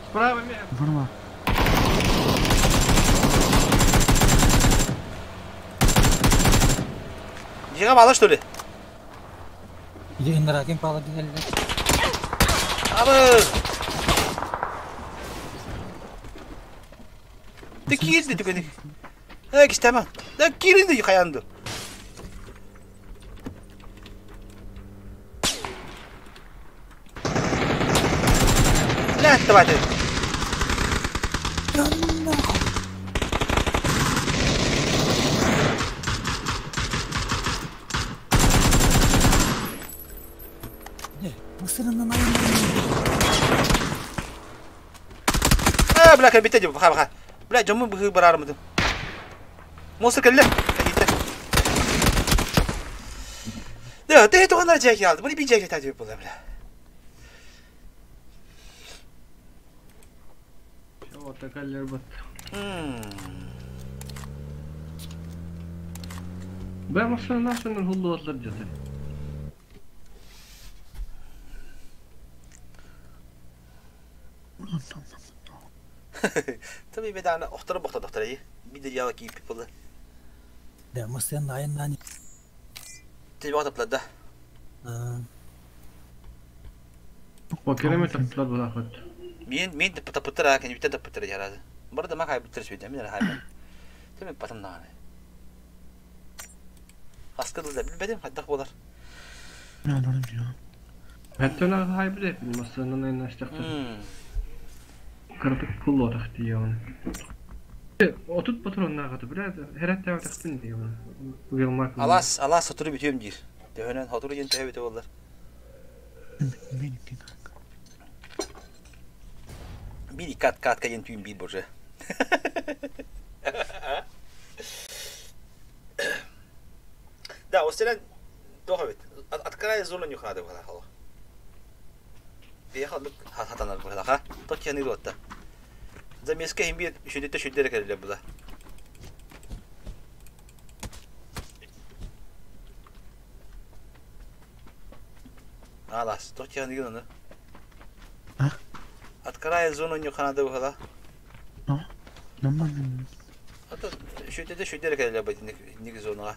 Справа меня. Жига бала что ли? Иди ынракен пала келді. Абы. Ты кирди түкени. Э, кистема. Да киринди хаянды. Ля, давайте. Мусырынан айын. Э, бля, кэлбитэ дии, баха баха. Бля, дьоммун быһыы бараармытым. Муоста кэллэ. Кэлиитэ. Да, ты туганнар дьиэ киалды. Бу би дьиэ киалды була, бля. Вот такая лербат. Ben masana nasıl hullu atlar dedi. Tabii bedana охторо бохто дохторы. Биде яла кийип people. Да, мусырынан айыннан. Ты бата плада. وكلمة تطلب باخد. Мин мин тапыттыр а, кени битә тапыттыр яразы. Барда ма хай биттер сөйдә, мин хай. Тэмин батым даҕаны. Хаска дылы да билбэтим хайдах буолар. Хаттан хайбыт эпин массыынан айнаастахтар. Кыратык пуллуотах тиийэҕин. Отут патроннаахаты билээт хэрэттэбэтэхпин диэҕин. Уелмак. Алаас алаас сотору бүтүөм диир. Төһөнөн сотору диэн төһө бүтэ буоллар. Биир икки откатка диэн түүн биир боже. Да, остерен туох эбит. Открывая зону нюхнады быһалаах. Биһиэхэ оннук хатанар быһалаах, Тот киһини уотта. Замеска иһин биир сүдүттэ сүддэрэ кэллэ була. Алас, тот киһини ону. Открывая зону нюхнады быһала. Нормально. Ата сүдүттэ сүддэрэ кэллэ бу ник зонаға.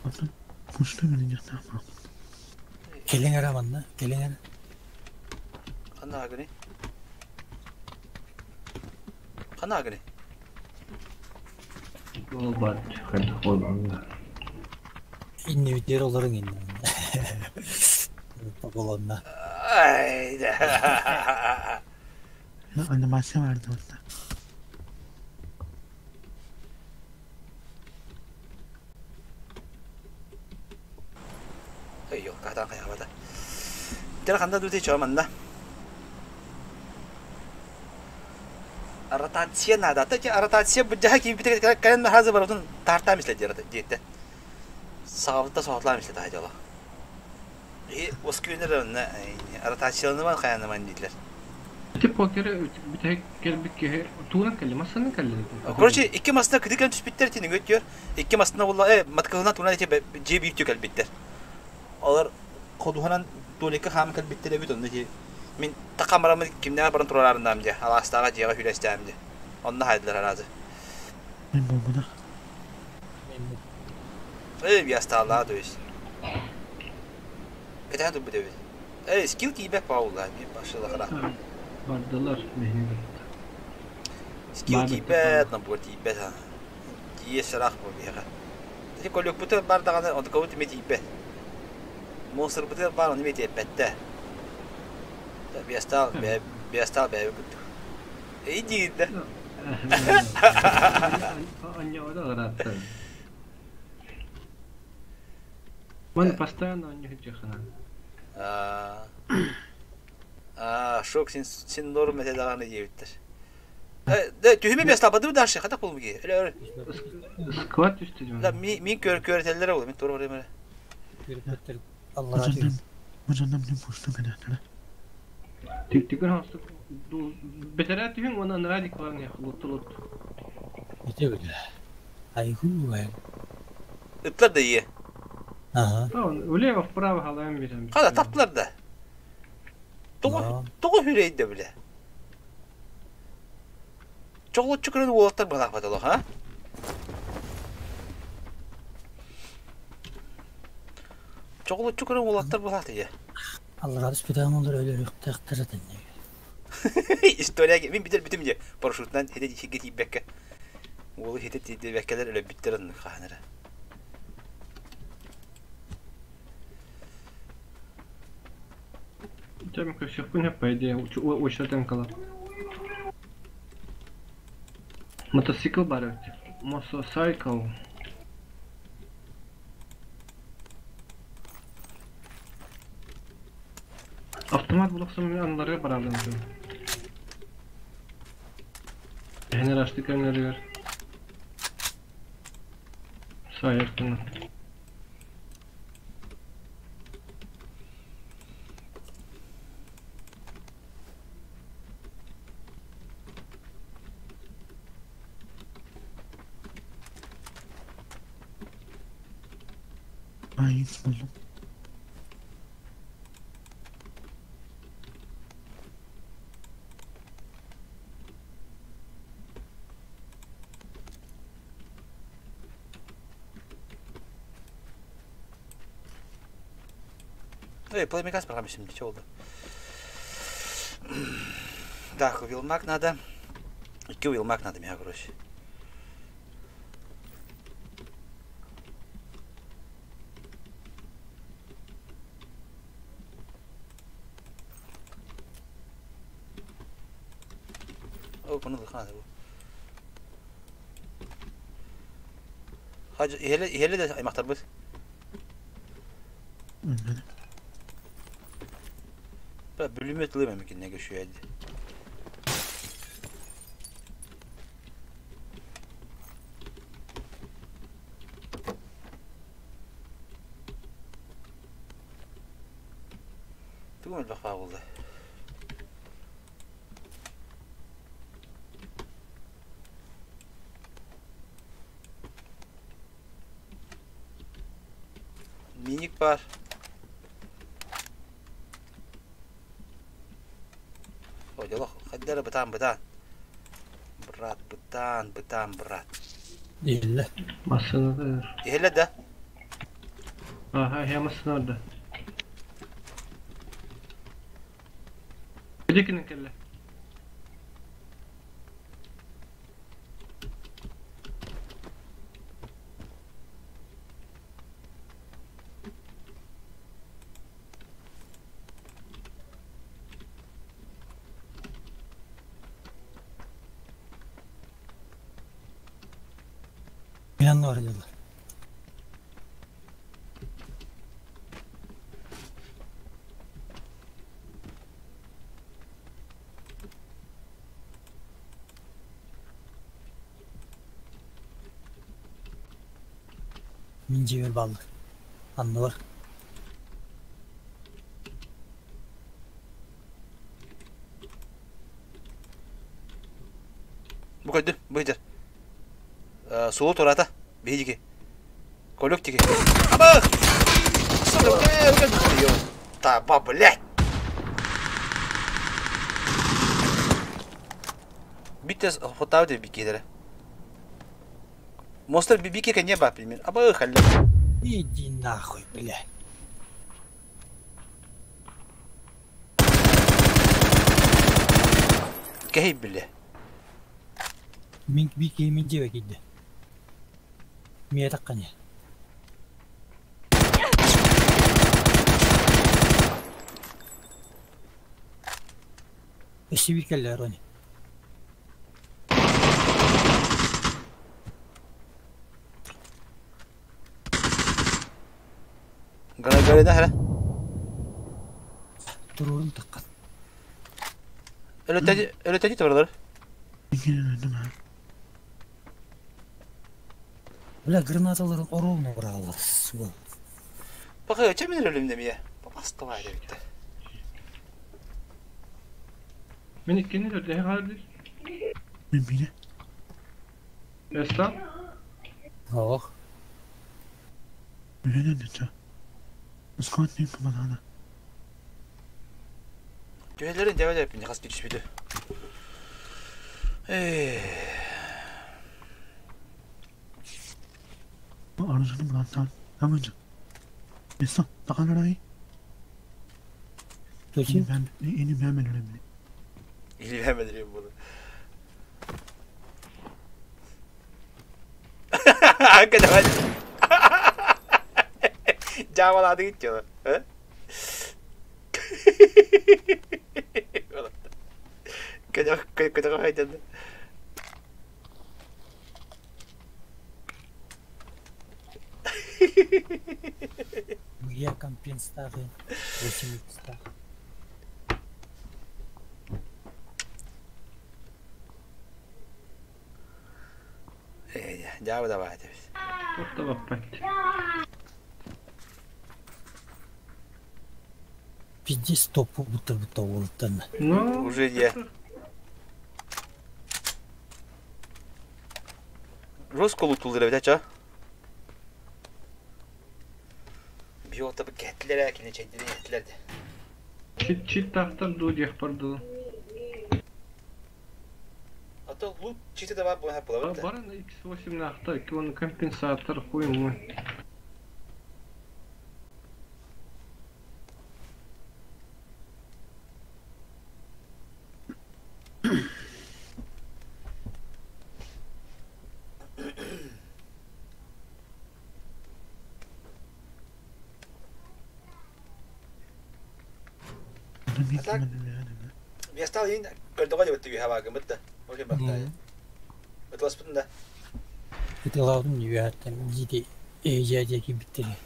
Атын куста гынньахтаах. Кэлиҥ эрэ манна, кэлиҥ эрэ. Ханна агыны? Ханна агыны? Ол бар, хайдах буолла. Иннибитигэр олоруҥ иннин. Болонна. Ай да. Анимация vardı orada. Эй, катан хайабата. Тера ханда дути чо манна. Ротация надо. Та ротация быдьаха киирбитэ кэлэн хазы барытын тартаам истэ диэтэ. Саҕабытта соһутлаам истэ таһдьала. И оскүөнер онно ротацияланыман хаяныман дииллэр. Ити покеры бүтэһик кэлбит киһи туунан кэлли, массанан кэлли. Короче, икки масына кыды кэлэн түспүттэр тиниг өттүөр. Икки масына буолла, э, маткылынан туунан эти дьиэ биир тү кэлбиттэр. Олар ходуһанан туалекка хааман кэлбиттэр эбит онно ити мин тахам бараммын кимнээҕэр баран турараарыннаам дии алаастааҕа дьиэҕэ хүлэстээм дии онно хаайдылар араазы Мен буолбатах. Эй биастааллаа то есть кэтээн турбут эбит эй скилл тиийбэт паулла башылахара Бардылар миһин кытта. Скилл тиийбэт набор тиийбэт а тиийэ сыраах бу биһиэхэ ити коллекпутар бар даҕаны онтукабыт эмиэ тиийбэт Монстрбытыгар баар ону эмиэ тиэрпэттэ. Биэстээх биэстээх бэйэбит курдук. Эй диир да. Анньоҕо ыраатта. Ман постоянно анньыһыджахана. Аа, шок син син норм этэ даҕаны диэбиттэр. Э, түһүмэ биэс табады дальше хата полуги. Эле Склад түстү. Да, ми мин көр көрөтеллер ол, мин тура барым. Көрбөттөр аллара түһүн. Бу мин пусту кэлэхтэрэ. Түктүкүн хастык бетера түһүн уонна анараа дикларны луттулут. Ити биле. Айгу ай. Ыттар да ие. Ага. Влево вправо халаем берем. Хада таптылар да. Тоҕо тоҕо хүрейде биле. Чоҕулуччу көрөн уолаттар быһалаахпатылар, ha? Чоҕулуччу көрөн уолаттар быһалаах тиийэ. Аллараа түспүтэҕим олор өлөрүөхтээхтэр этиннэ. История мин бүтэр бүтүм дьэ парашютунан хитэ сиргэ тиийбэккэ уолу хитэ тиийбэккэлэр өлөрбүттэр оннук хаһан эрэ. Тем көрсөхпүн по идее учетен кала. Мотоцикл бар эбит. Мотоцикл. Автомат булахсам мен анларга барабын. Хенер ашты кәңнәргә. Сайыртын. Ay buldum. Эй, Playmakers программа şimdi oldu. Так, Уилмак надо. Икки Уилмак надо меня, короче. О, bunu lıkana bu. Hacı ihele ihele de aymaktar bu. Bölümü tılım mümkün ne göçüyor hadi. Тугу элбэх баа буолла. Minik бар. Ой, хаддара бытаан бытаан. Брат, бытаан, бытаан, брат. Илле. Массыына Иһэлэ да? Ага, я массыына orada. Ötekinin kelle. Milan'la var diyorlar. Минжибер баллы. Анны бар. Бу көдү, бу иҗер. Суы турата, биһиги. Колек тиги. Аба! Та, ба, блядь. Битте фотау де бикедere. Монстр бибике не ба, пример. Аба, халля. Иди нахуй, бля. Кей, бля. Мин бики мин жебе кийди. Мие таккане. Өссө бир келлер оны. Гара гара да хара. Турурун таккан. Өлөтәди, өлөтәди табарлар. Бля, гранаталарын оруна уралар. Суга. Бакы, чем мен өлөм демие? Папаста бар битте. Мен иккини төрдө kaldı. Мен бире. Эстан. Ох. Менен де. Скот не команда. Түһэлэрин дәбә дәп хас түспүтү. Эй. Арызын булантан. Амынжы. Эса, тақанарай. Точно? Ини мен мен Или bunu. Hakikaten Cavaladı gidiyorlar. He? Көтө көтө хайдан. Я компенстахы. 8 стах. Эй, жабы давай деп. Тотта баппат. Пиздец топу будто будто олтан. Ну, Уже не. Росколу тулдыра бит ача. Биота бу кетлер кини чейдин етлер. Чит чит тахтар ду диэх барды. А то лут чити да бар бу хап була. Баран X8 нахта, он компенсатор хуй мой. Так. Мен стал ин көрдөгө деп түгө хабагы мытты. Ол кем баттаайы. Ытыласпытын да. Ытылаабытым үөһэттэн биири эйэ диэки киирбиттэрэ.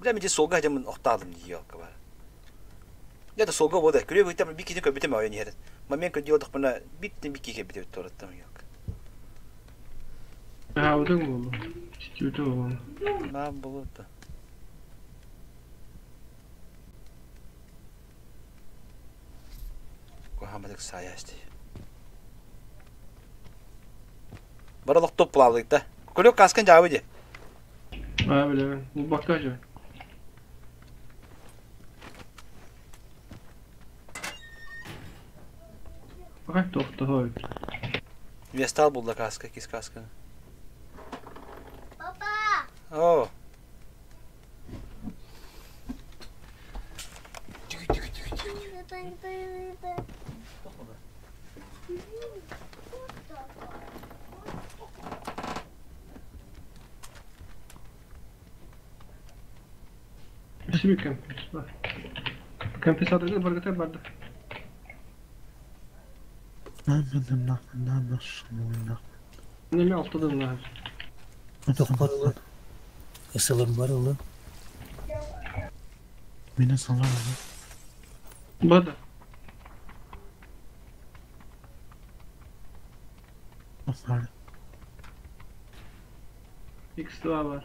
Бля, мен суолга хадьамын охтаалым дии елка бар. Я да суолга бода. Күрүө быйтам бик кини көрбүтүм ойон иһэрин. Момент көрдүү олдохпуна биттин бик киһи кэлбит туораттам елка. Аһаабытыҥ буолуо. Ситиитэ буолуо. Наа буолуо Куһааматык саайаасти. Бары олохтук плавлыйта. Күлүк каскын жаабы дии. Аа билэбин. Булбакка дьэ. Пока тохтоһой. Вестал булла каска, кис касканы. Папа! О! Өссө кэмпис бар. Компенсаторга баргыта барды. Неме алтыдан лаһар. Туох бар ылы? Ысылым бар ылы. Мені салар ылы. Бада. Осар. X2 бар.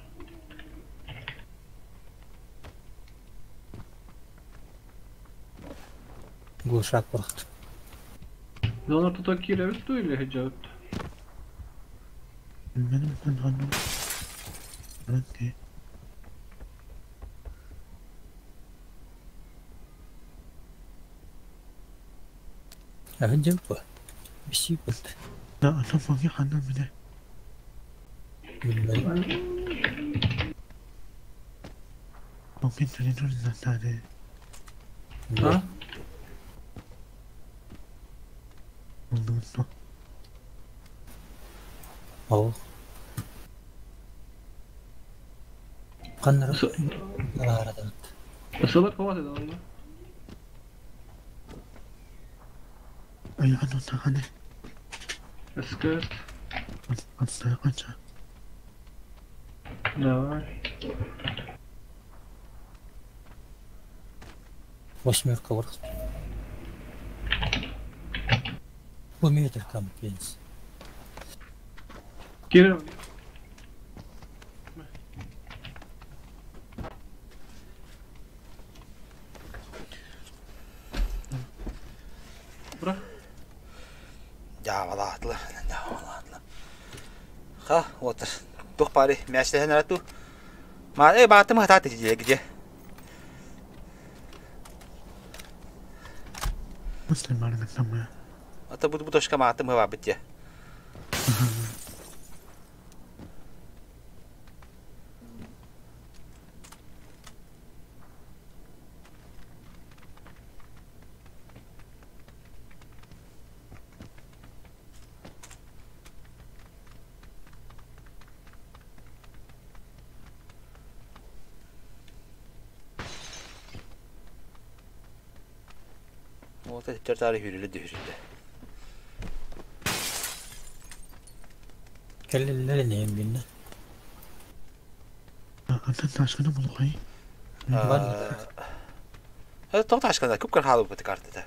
Глушак барахт. Донор тута кииребит дуу или хыдьабыт? Benim ben Ben Аһын дьэ бу. Бисии бут. لا أنا في حنا من Билбэт. ممكن تريدون الثاني А? والله Ол. Ханнары арадан. Ысылар хават еді онда. أي عنو تغني СКС. أصدقائك Давай. Восьмерка бар. Бу метр компенс. Кииребит. Бра. Дьаабалаатылар, дьаабалаатылар. Ха, отыр. Тух пари, мячлэһэн арату. Ма, э, баатым хатааты дии, где? مسلم على نسمع Ата бу бу тошка маатым хыба бит Ота төр тары хүрүлү дүһүрүллэ. Кэллэллэр инэйин биннэ. أنت عشان ملوخي Тоҕо ташкана күп кыр хаалып бит картата.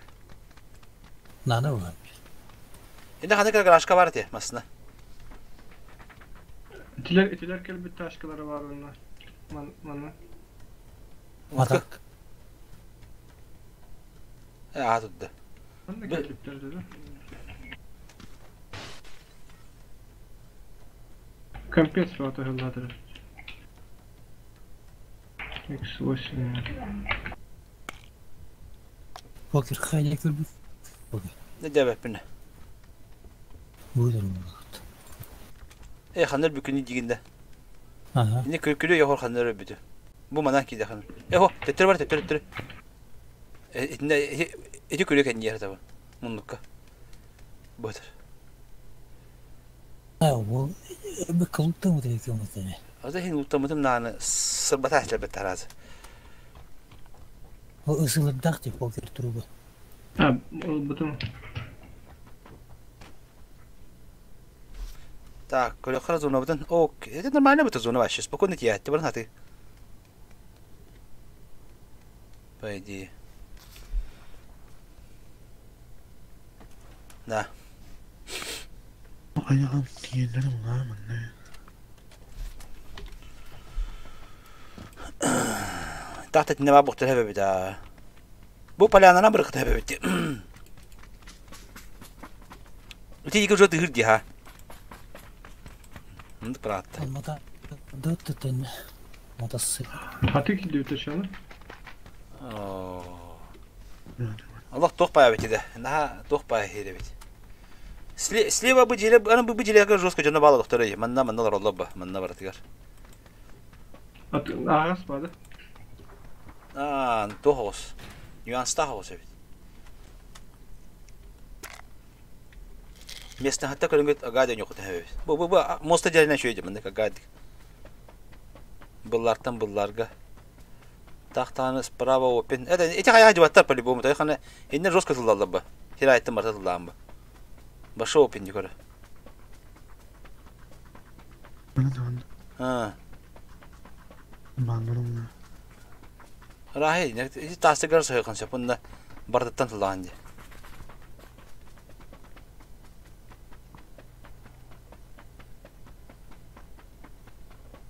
Нана бар. Инде ханы кыр гаражка бар те, масына. Итилер итилер келбит ташкалары бар онда. Ман мана. Атак. Э, а тутты. Манна келбиттер dedi. Компец var хыллатыр. X8. Покер хайля көрбүт. Покер. Не дәбәп бин. Буйдыр мулат. Э, ханыр бүкүнү дигинде. Ага. Инде күркүлү яхор ханыр бүтү. Бу манан киде ханыр. Э, хо, төттөр бар, төттөр, төттөр. Э, итинде эти күрү кен ер таба. Мундукка. Бутыр. А, ол бу кылыктан өтө экен мутене. Аза хин уттамытым наны сырбата әсләбет таразы. Ол ысылырдак деп покер туругу. А, ол бутым. Так, көрөххө зонабытын. Ок, это нормально будет зона вообще. Спокойно тиять, баран хаты. По идее. Да. Айаҕым тиийэллэр улаа манна. Тахта тинне баа буктар хэбэбит аа. Бу полянана бырыкта хэбэбит. Ити екі уже тыгыр ди ха. Мынды пыраатта. Мата дыттытын матасы. Хаты килдибит шаны. Аллах туох баа бит иде. Наха туох баа хире бит. Слева бу дьиэлэ, аны бу дьиэлэргэ жестко дьоно баала доктор манна манна олороллор ба, манна барытыгар. Аагас баада. Аа, туох оҕус. Нюанстаах оҕус эбит. Местно хатта көрүҥгүт агаадя ньуохута эбит. Бу бу бу моста дьэринэ үчүгэй маннык агаадик. Быллартан былларга. Тахтааны справа опен. Это эти хайа дьыбаттар по-любому. Тайхана инне жестко тыллаллар ба. Хир айттым барта тыллаан ба. Баша опен дикөрө. А. Рахи, ити таастыгар сойхан сөп, онна бардыттан тыллаан дии.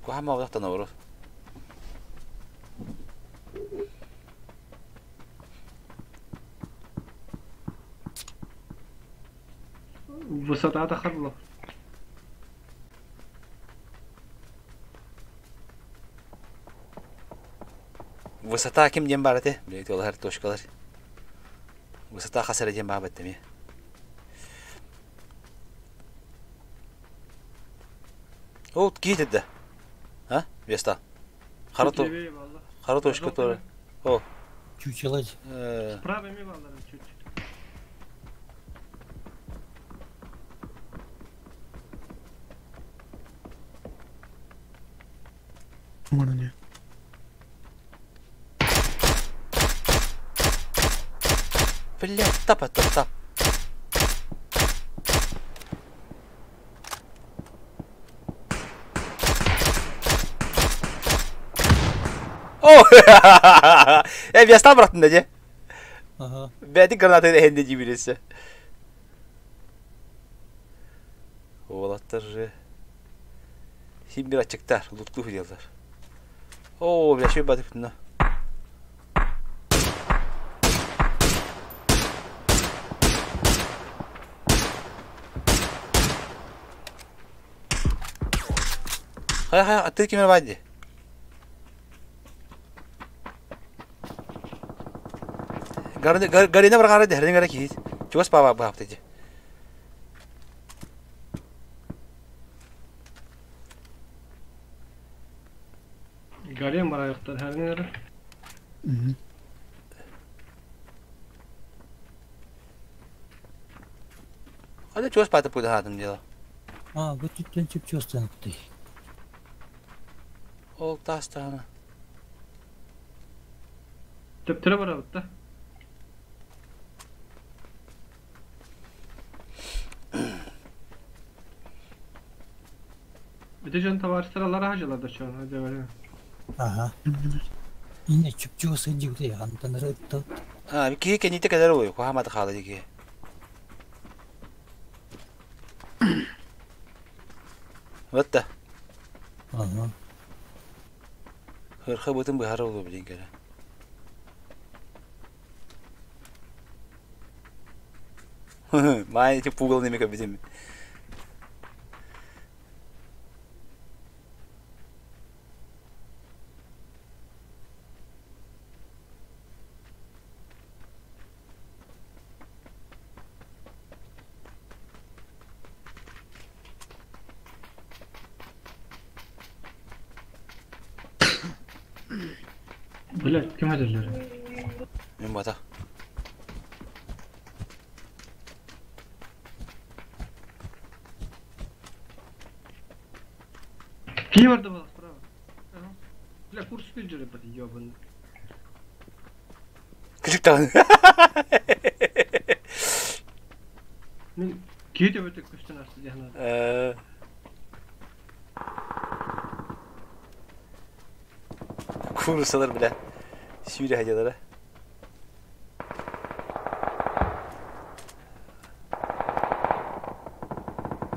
Куһаама одохтон обору. Высота тахарло. Высота ким диэн баар этэ? Билигин олар точкалар. Высота хас эрэ диэн баар бэттэмиэ. Ол киит да. А? Веста. Хара то. Хара точка тоже. О. Чучело. Справа ми баллар чуть. Блядь, тап, тап, тап. О! Э, я браттын да же. Ага. Бәди граната хенде жибиресе. Олаттар же. Хим бир ачыктар, лутлу хыялар. О, бля, шөй батып на. Хай хай, аты кимер байды. Гарина бар гары дәрен гары кит. Чугас баба бап деди. Гарем бар аяқтар хәрнер. Хады чугас батып куйды хадым дело. А, бу түттен чүп чугастан куты. Ол тастана. Төптөрө барабыт да. Bir de can товарищтар хажалар да чон. Hadi öyle. Ага. Ине чүп чугас жигде антан рытты. А, ки кените кадar ой, кухамат халы диги. Вот да. Ага. Хырхы бутын быхары олу билин келе. Май эти пугал неме битим. Блядь, ким хажалар? Мен бата. Ким бар да бала справа? Бля, курс билжер бат ёбаный. Күчүк тагын. Мен кейде өтө көстөн асты жана. Э. Куурусалар бile сүүрэ сылдьаллара.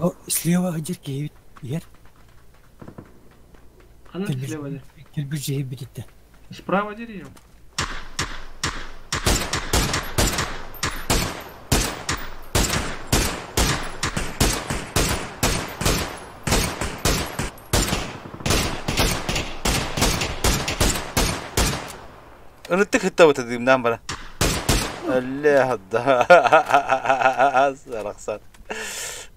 О, слева сылдьар киһибит иһэр. Ханна слева дии? Килбир дьиһийбит иттэ. Справа деревья. Ынытык хыттабыта дыымнаан бара. Алле да. Арахсан.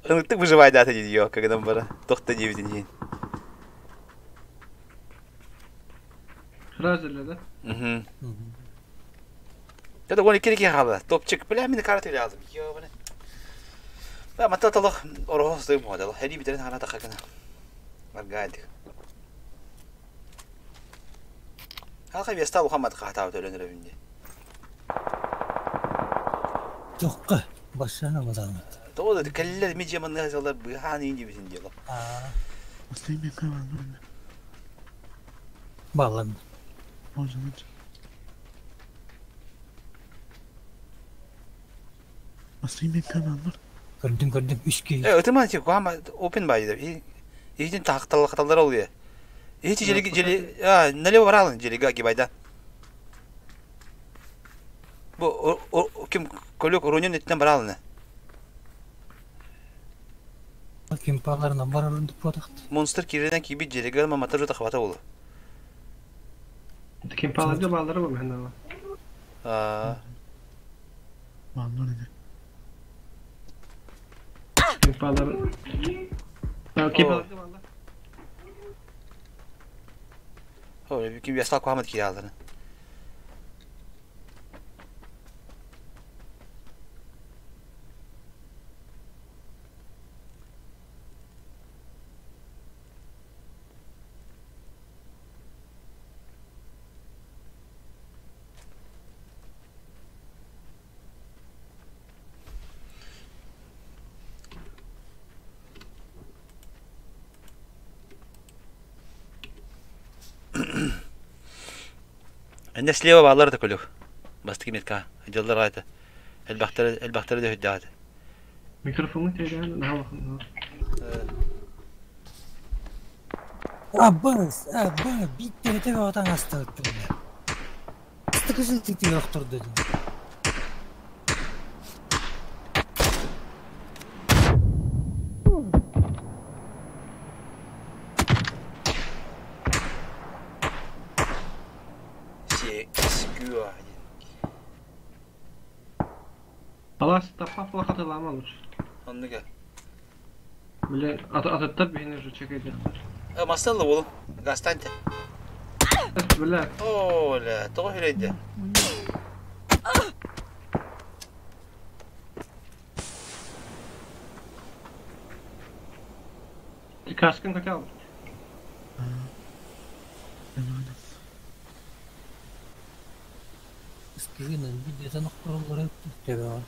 Ынытык выживайдаата дии ёкка гынан бара. Тохта диэбитин иһин. Сразу ли, да? Угу. Это он икки хаалла. Топчик. Бля, мин карта алдым. Ёбана. Да, мата талах ороһо стой модел. Хәли битерен хана тахакына. Маргадик. Халха веста Мухаммад хатаа төлөнөр эбинди. Тохка башана бадамат. Тоҕо да кэллэр ми жаманныга салар быһаан иин дибитин диэло. Последний команда. Балан. Может быть. Последний команда. Көрдүм көрдүм үс киһи. Э, ытыман ти куама open бай Иһитин тахталлар ол я. Иһити жели жели а налево баралын желига гибайда. Бу ким көлөк рунен эттен баралын. Ким паларынан барарын деп бодакт. Монстр киренен кибит желига ма матажу тахвата болу. Ким паларда балдары бу мен А. Баллар Ким палар. Ким паларда балдар. О, ким ястал куамат киралын. Энне слева баллар да көлөк. Бастык метка. Жылдар айты. Элбахтары элбахтары да хөддәт. Микрофонга тегән, наһа Аббас, абба, битте бите отан астырып. Стыкысын тиктик yoktурду. Си, скюа. Алас тапа хатылама лучше. Онныга. Бля, ататтар бихине уже чекайдыктар. А масталлы болу. Гастанте. Бля. О, ля, тоҕо хүрейде. Каскын хотел. Скринен бидетен окторолор тебе.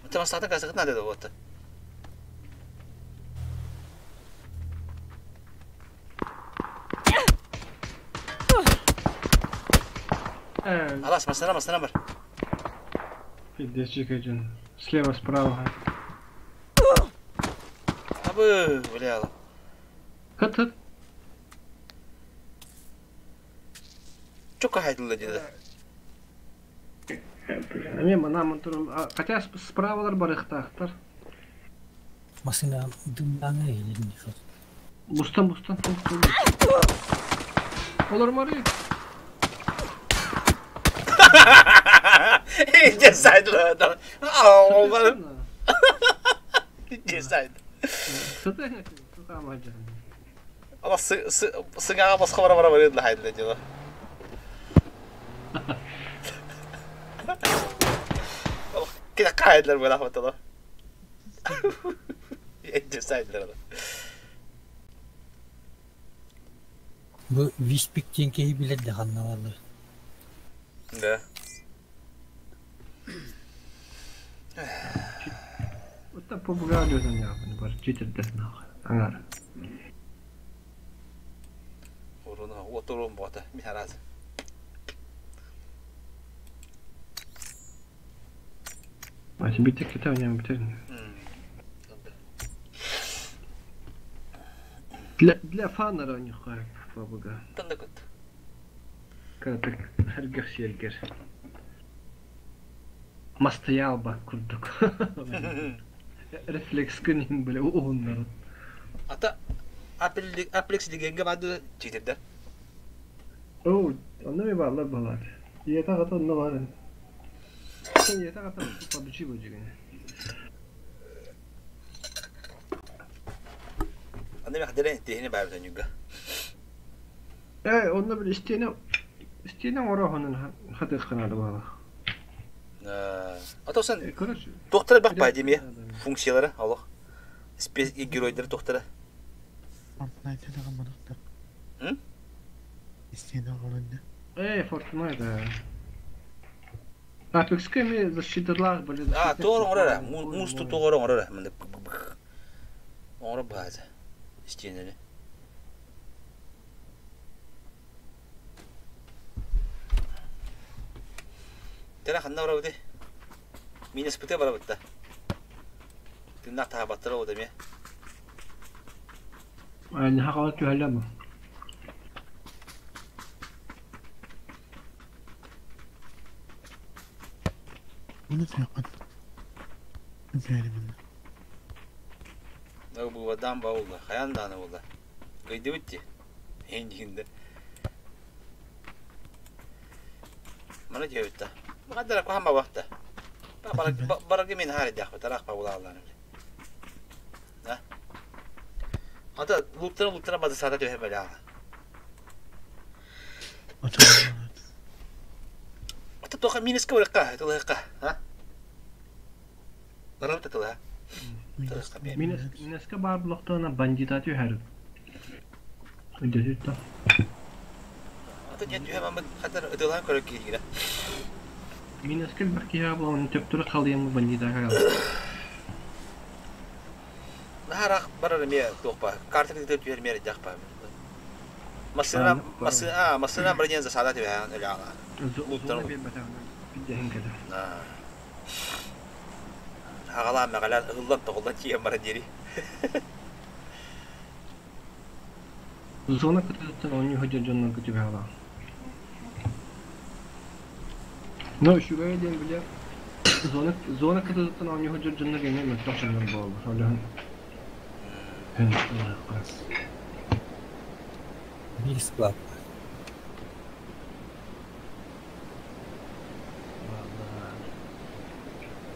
Мата мастата касыгыт надо да вот. Алас, мастана, мастана бар. Пиздец, чекайден. Слева, справа. Абы, бля. Хыт, хыт. Чока хайдылла деди. Эми мана мантурум. Хотя справалар барыхтахтар. Машина дымдаңа елин шот. Бустан, бустан, бустан. Олар мары. Же сайдылла. Ау, бар. Же сайды. Сыты, сыты Ама сыҥаҕа босхо бара бара барыдла хайдылла дела. Кida қайдылар була хатала. Же сайдылар. Бу виспик кеһи билет да ханна Да. Это попугай я бар читердер нахуй. Аңар. Оруна оторон бота ми хараз. А тебе те кита не битер. Для фанера у них бабага. Тандакыт. Катак хергер сергер. Мастоял бак курдук. Рефлекс күнүн биле уһуннар. Ата Apple Applex дигенге бады читердер. Оо, онно ми баалар балар. Иета гата онно бар. Сен иета гата PUBG бу жигене. Аны мехдерен тихини бабы төнүгө. Э, онно бил истине истине орохонун хаты канады бала. Ата sen Короче, доктора бак ба деме функциялары аллах. Спец геройдер доктора. Fortnite'e de kapanıktı. Hı? İsteyen olunca. Э, Fortnite. Apex ми защиталар были. А, тоғыр оңырара. Муз тоғыр оңырара. Мында оңыры база. Истенели. Тера ханна бара бите. Минус пыты бара битта. Тыннак таха баттыра ода ме. Не хакала түһәләме? Bunu yakın. Üfleyelim bunu. Бу бу ба улла. Хаян даны улла. Кыйды битти. Эндигинде. Мана жебитта. Бакадара кахама бакта. Барак мен хари дах тарах па ула алланы. Да? Ата луттара луттара базы сада төһә бәлә. Ата тоха минус кабырка, тылыка, ха? Барап тылы. Минус минуска бар блоктона бандита түһәр. Үдәтә. Ата нет төһә мамы хатар ыдылан көрөк килгән. Минуска бер киһә булган төп туры бандита калды. Нахарах барар ме тохпа. Карта китеп түһәр мере дяхпа. Масына масына а масына бирден за сада төһә эле ала. Зона бер бидәһин кәдә. Ағала мәғалан ығылдан тоғылдан тиен бара дери. Зона көтөттөн он юһа жоннон көтүп ала. Но шугай ден биле зона зона көтөттөн он юһа жоннон гене мөттөх жоннон болду. Аллаһын. Bir squad.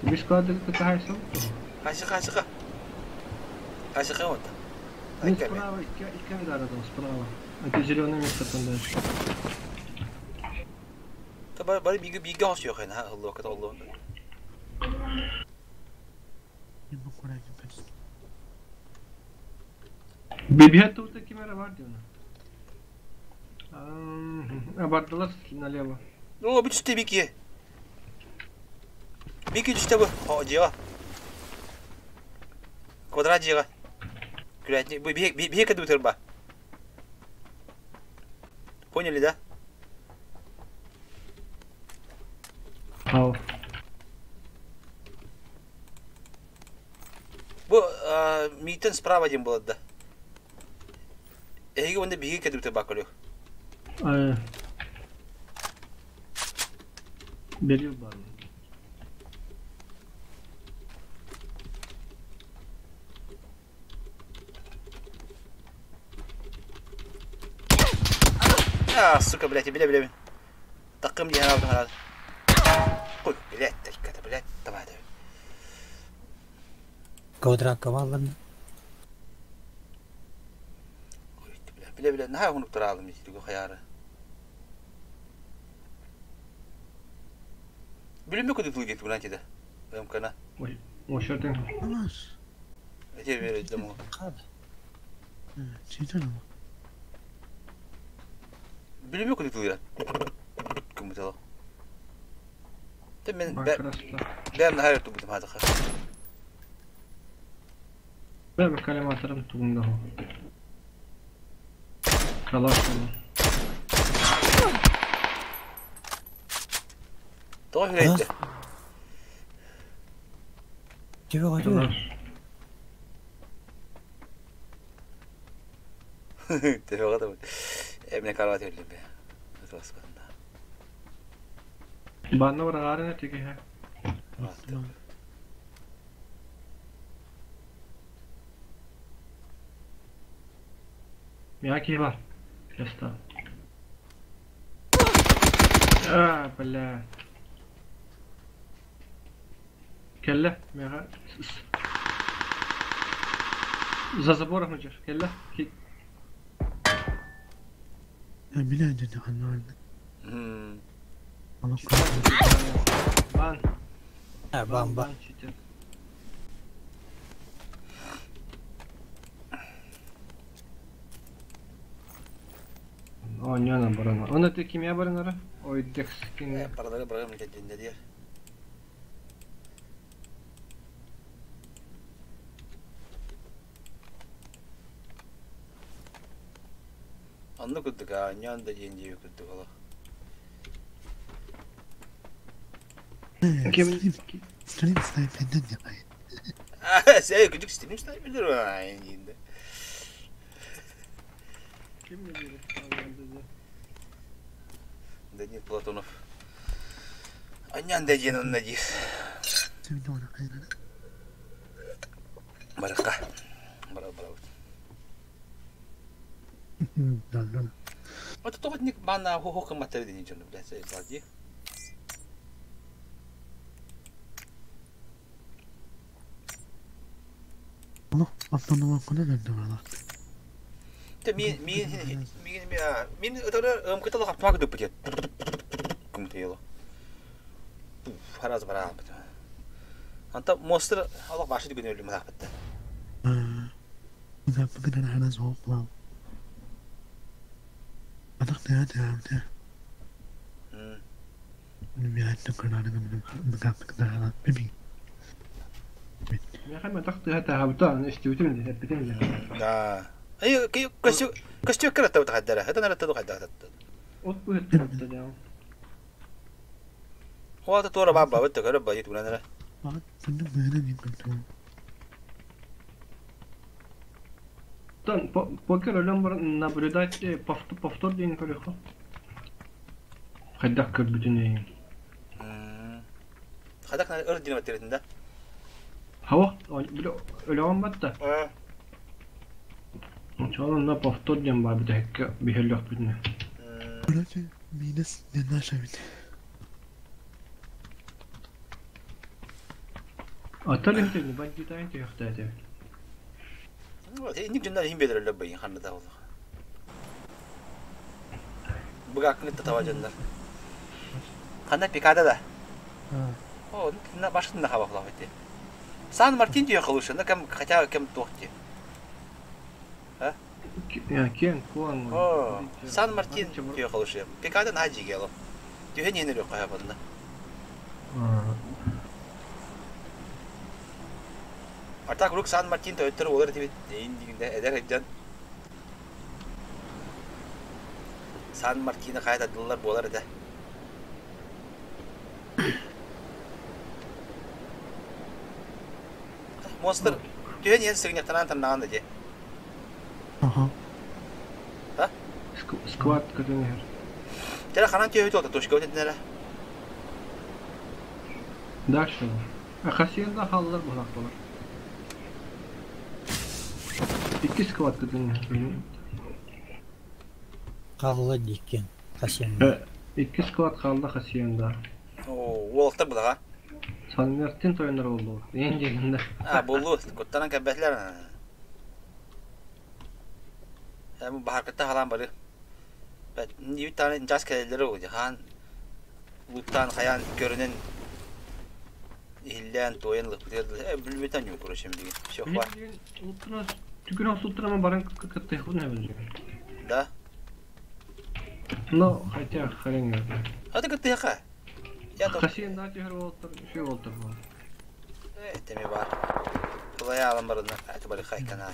Бис клады кытайсың? Қайсы қайсыға? Қайсыға вот. Ну, справа, икки ангара там справа. Это зеленое место там дальше. Та бары биге биге хос yok yani ha Allah kadar Allah. Бибият тут камера бар диyor. Абардылар налево. Ну, bir түстө бики. Бики түстө бу. О, жига. Квадрат жига. Күрәтни бу бик бик кәдү ба. Поняли, да? Ау. Бу митен справа дем было да. Эги онда биги кәдү ба көрү. Берил бар. А, сука, блядь, бля, бля. Такым дигән алдым хәзер. Куй, блядь, тәккә, блядь, давай, давай. Квадрат каваллан. Бля, бля, наһа хунук тора алдым итүгө хаяры. Билеме көдү тулгет булан тиде. Өмкана. Ой, ошотын. Амаш. Эте бере демо. Читер mi? Билеме көдү тулгет. Кым тала. Те мен бәм наһа тубутум хадыха. Бәм калематорым тугунда. Калаш. Тоҕо үһүрэйдэ? Төбөҕө түһэр. Төбөҕө да Эмне карават өллүм бе. Ытыласпатында. Банна бараҕаарын этиги Мягкий бар. Просто. А, бля. Кэллэ, миэхэ За забором идешь. Кэллэ. Бан. Бан, бан. Оонньоон баран. Оны ты кимия баран Ой, декс кини. Паралары барам дединде диye. Анны курдук аанньаан да диэн диэби курдук олох. Стрим снайперден yapayım. Сэй күдүк стрим снайперлер бар диинде. Данил Платонов. Анньаан да диэн онно диир. Барыкка. Бара барабыт. Вот тоҕо итинник бааннааҕы хуһуох гымматтар дии дьону блядь дии. Те мин мин мин мин ытары ымкыта лахаппаак дыппыт кымтыйылы. Хараз барааппыт. Анта монстр алах башы дүгін өлім лахпытта. Да. Ай, костюм кырата тахаддара. Это наратта тахаддара. Хуата туора баба бат көрө байыт буланара. Покер өлөн баран наблюдать повтор диэн көрүөххэ. Хайдах көрбүтүн Хайдах өр диэн баттырытын да? Хава, өлөөн батта. Чолон повтор диэн бар бүтэһиккэ биһэллэхпитинэ. Короче, минус не наша ведь. Аттар ихтэ бандитайн түйөхтээти. Инник дьоннор иһин биэрэллэр байын ханна да олох. Быгааккын таба дьоннор. Ханна пикада да? О, на башкын на хабахлах ити. Сан Мартин түйө халышы, на кем хотя кем туохти. А? Я кен куан. О, Сан Мартин түйө халышы. Пикада на жигело. Түйө ненер yok хабында. Артак рук Сан Мартин төттөр олар тибит дейин дигинде эдер хеджан. Сан Мартина кайда дыллар болар эде. Монстр түйен ен сыгнятанан таннаган да же. Ага. А? Сквад көтөнөр. Тера ханан түйө өтө точка өтөтнere. Дальше. Хасиенда халлар булак болар. Икки сквад көтөнөр. Халла диккен. Хасиенда. Икки склад қалды Хасиенда. О, уолтар булага. Сан Мартин тойнор болду. Эң дегенде. А, болду. Куттанан кәбәтләр. Эм бахаркытта халан бары. Бәт, ни таны жас кәлеләре ул. Хан луттан хаян көрүнен Иллән тойын лык битер. Билбетен юк короче деген. Всё, хватит. Уттура түгүн суттура баран кытты хуна билже. Да. Но хотя хрен. А ты кытты яка? Я то. Хасиенда түйөр болтур, шүй болтур бу. Э, теме бар. Тулай алам барына. Это бары хайкана.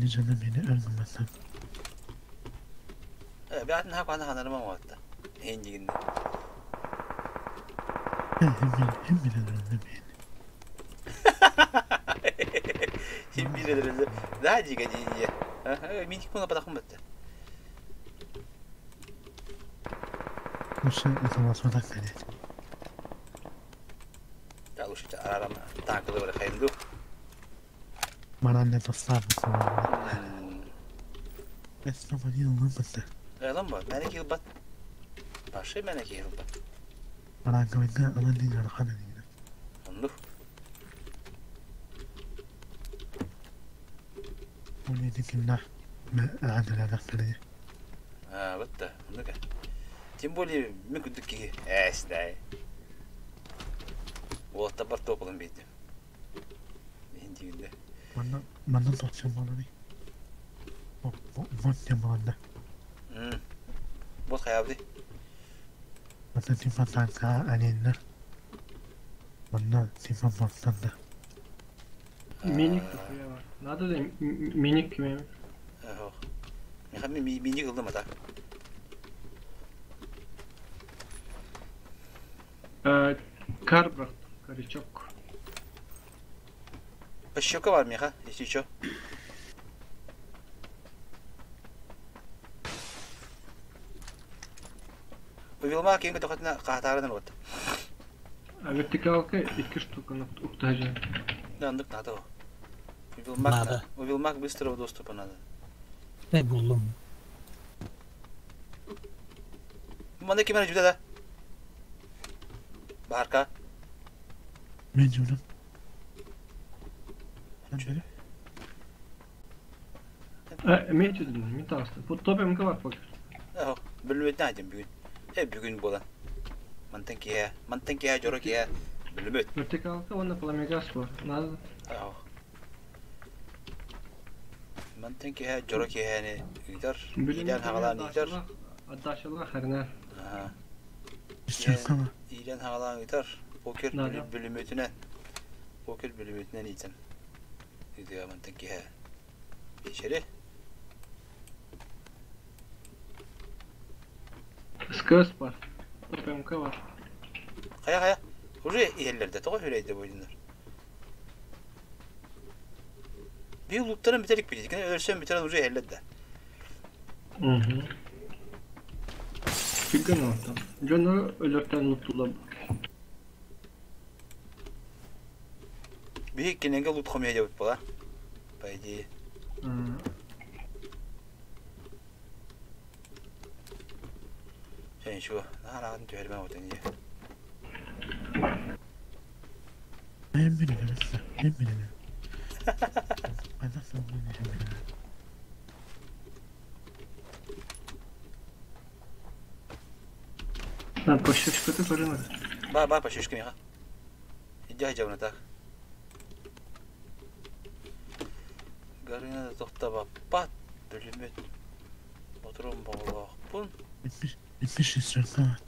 Аны дьоно мени өр гымматтар. Бэҕэтин хаана ханарыма оҥоотта. Иһин дигинне. Хим билэр мени. Хим билэр Да дига дии. Мин куна падахым бетте. Лучше это вас вот так понять. Да лучше арарам танкылы бар хайынду. Манан не тоставы. Эсно мани ылматта. Элам ба, мәне килбат. Башы мәне килбат. Манан кымында ылын дин архана дин. Онду. Оны дикимна. Ме адала дактары. А, вот да. Ну-ка. Тем более, мен күндүк ки. Эс дай. Вот табар тополом бейди. Индигинде. Манна манна тотсам баланы. Вот темаланда. Вот хаябды. Манна типа танка анинна. Манна типа баттанда. Миник бар. Надо да миник кимем. Ох. Миха ми миник ылдым ата. Кар бырахтым. Каричок. Пощёка бар миха, если чё. Уилма кеңге тохотна каатарынан вот. А вертикалка икки штука на уктажа. Да, андык надо. Уилмак Надо. Уилмак быстрого доступа надо. Ne buldum? Манда кимер жүдө да. Барка. Мен журам. Мен Мен чүдүм, мен тағысты. Бу топ МК бар покер. Ох, бүлмөт надым бүгүн. Э бүгүн болан. Мантан кия, мантан кия жоро кия. Бүлмөт. Вертикалка онна пламегас бар. Надо. Ох. Мантан кия жоро кияни ыйтар. Илен хагалан ыйтар. Адашыла харна. Аха. Пощёка. Илен хагалан ыйтар. Покер Надо. бүлмөтүнен. Покер бүлмөтүнен итен. Ыйтыга мантан кия. Ичери. СКС бар. Топ МК бар. Кая кая. Уже иеллерде того хүрейде бойдунар. Bir lootların biterik bitik. Ölsem bitiren уже ellerde. Угу. Фига там. Жона өлөртөн луттула. Bir киненге лут хомия деп була. По идее. Sen şu нарагын түһәрмә отын ие. Мен билем. Мен билем. Айда соңын билем. На пощечку ты тоже надо. Ба ба пощечка миха. Иди жабына так. Гарина тоқтаба пат бүлүмөт. Отырым боллоқпун. Пощёка.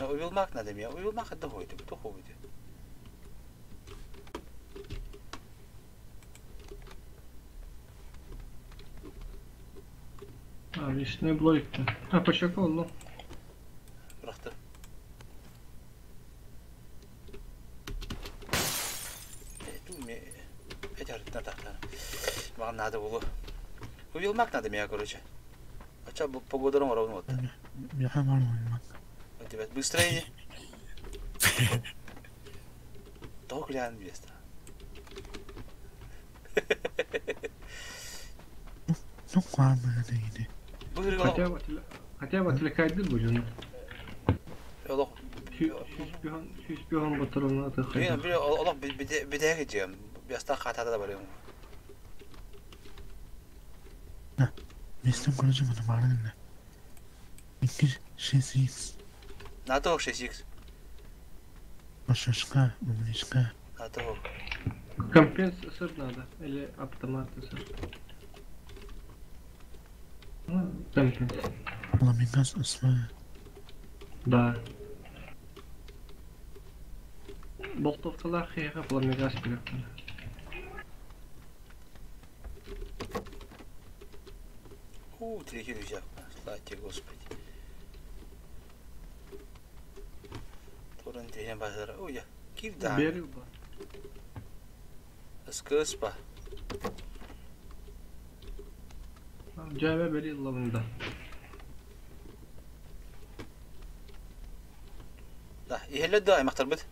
Уйулмак надо мне. Уйулмак это хойды, кто хойды. А, личный блок-то. А, пощека oldu. Bıraktı. Ду ме эти тахтан. Маған надо было. Уйулмак надо меня, короче. А ча погода ровно вот. Миха марлы. Ребят, быстрее. То глян место. Ну куамы дейdi. Хотя бы хотя бы отвлекать будем. Олох. Сүз бихон батырына да Мен бир олох битеге жем. Яста катада да барым. Местом короче мана барын. Икки шесть Надо 6x. Пощёка, умничка. Надо. Компенсатор надо или автомат сыр. Ну, компенс. Ламигас осма. Да. Болтовкалар хега пламегас билет. Третий рюкзак. Слава тебе, Господи. Туран тиһэн базара. Ой, кирда. Берил ба. Ыскыспа. Дьээбэ берил лабында. Да, иһэллэр да аймахтарбыт.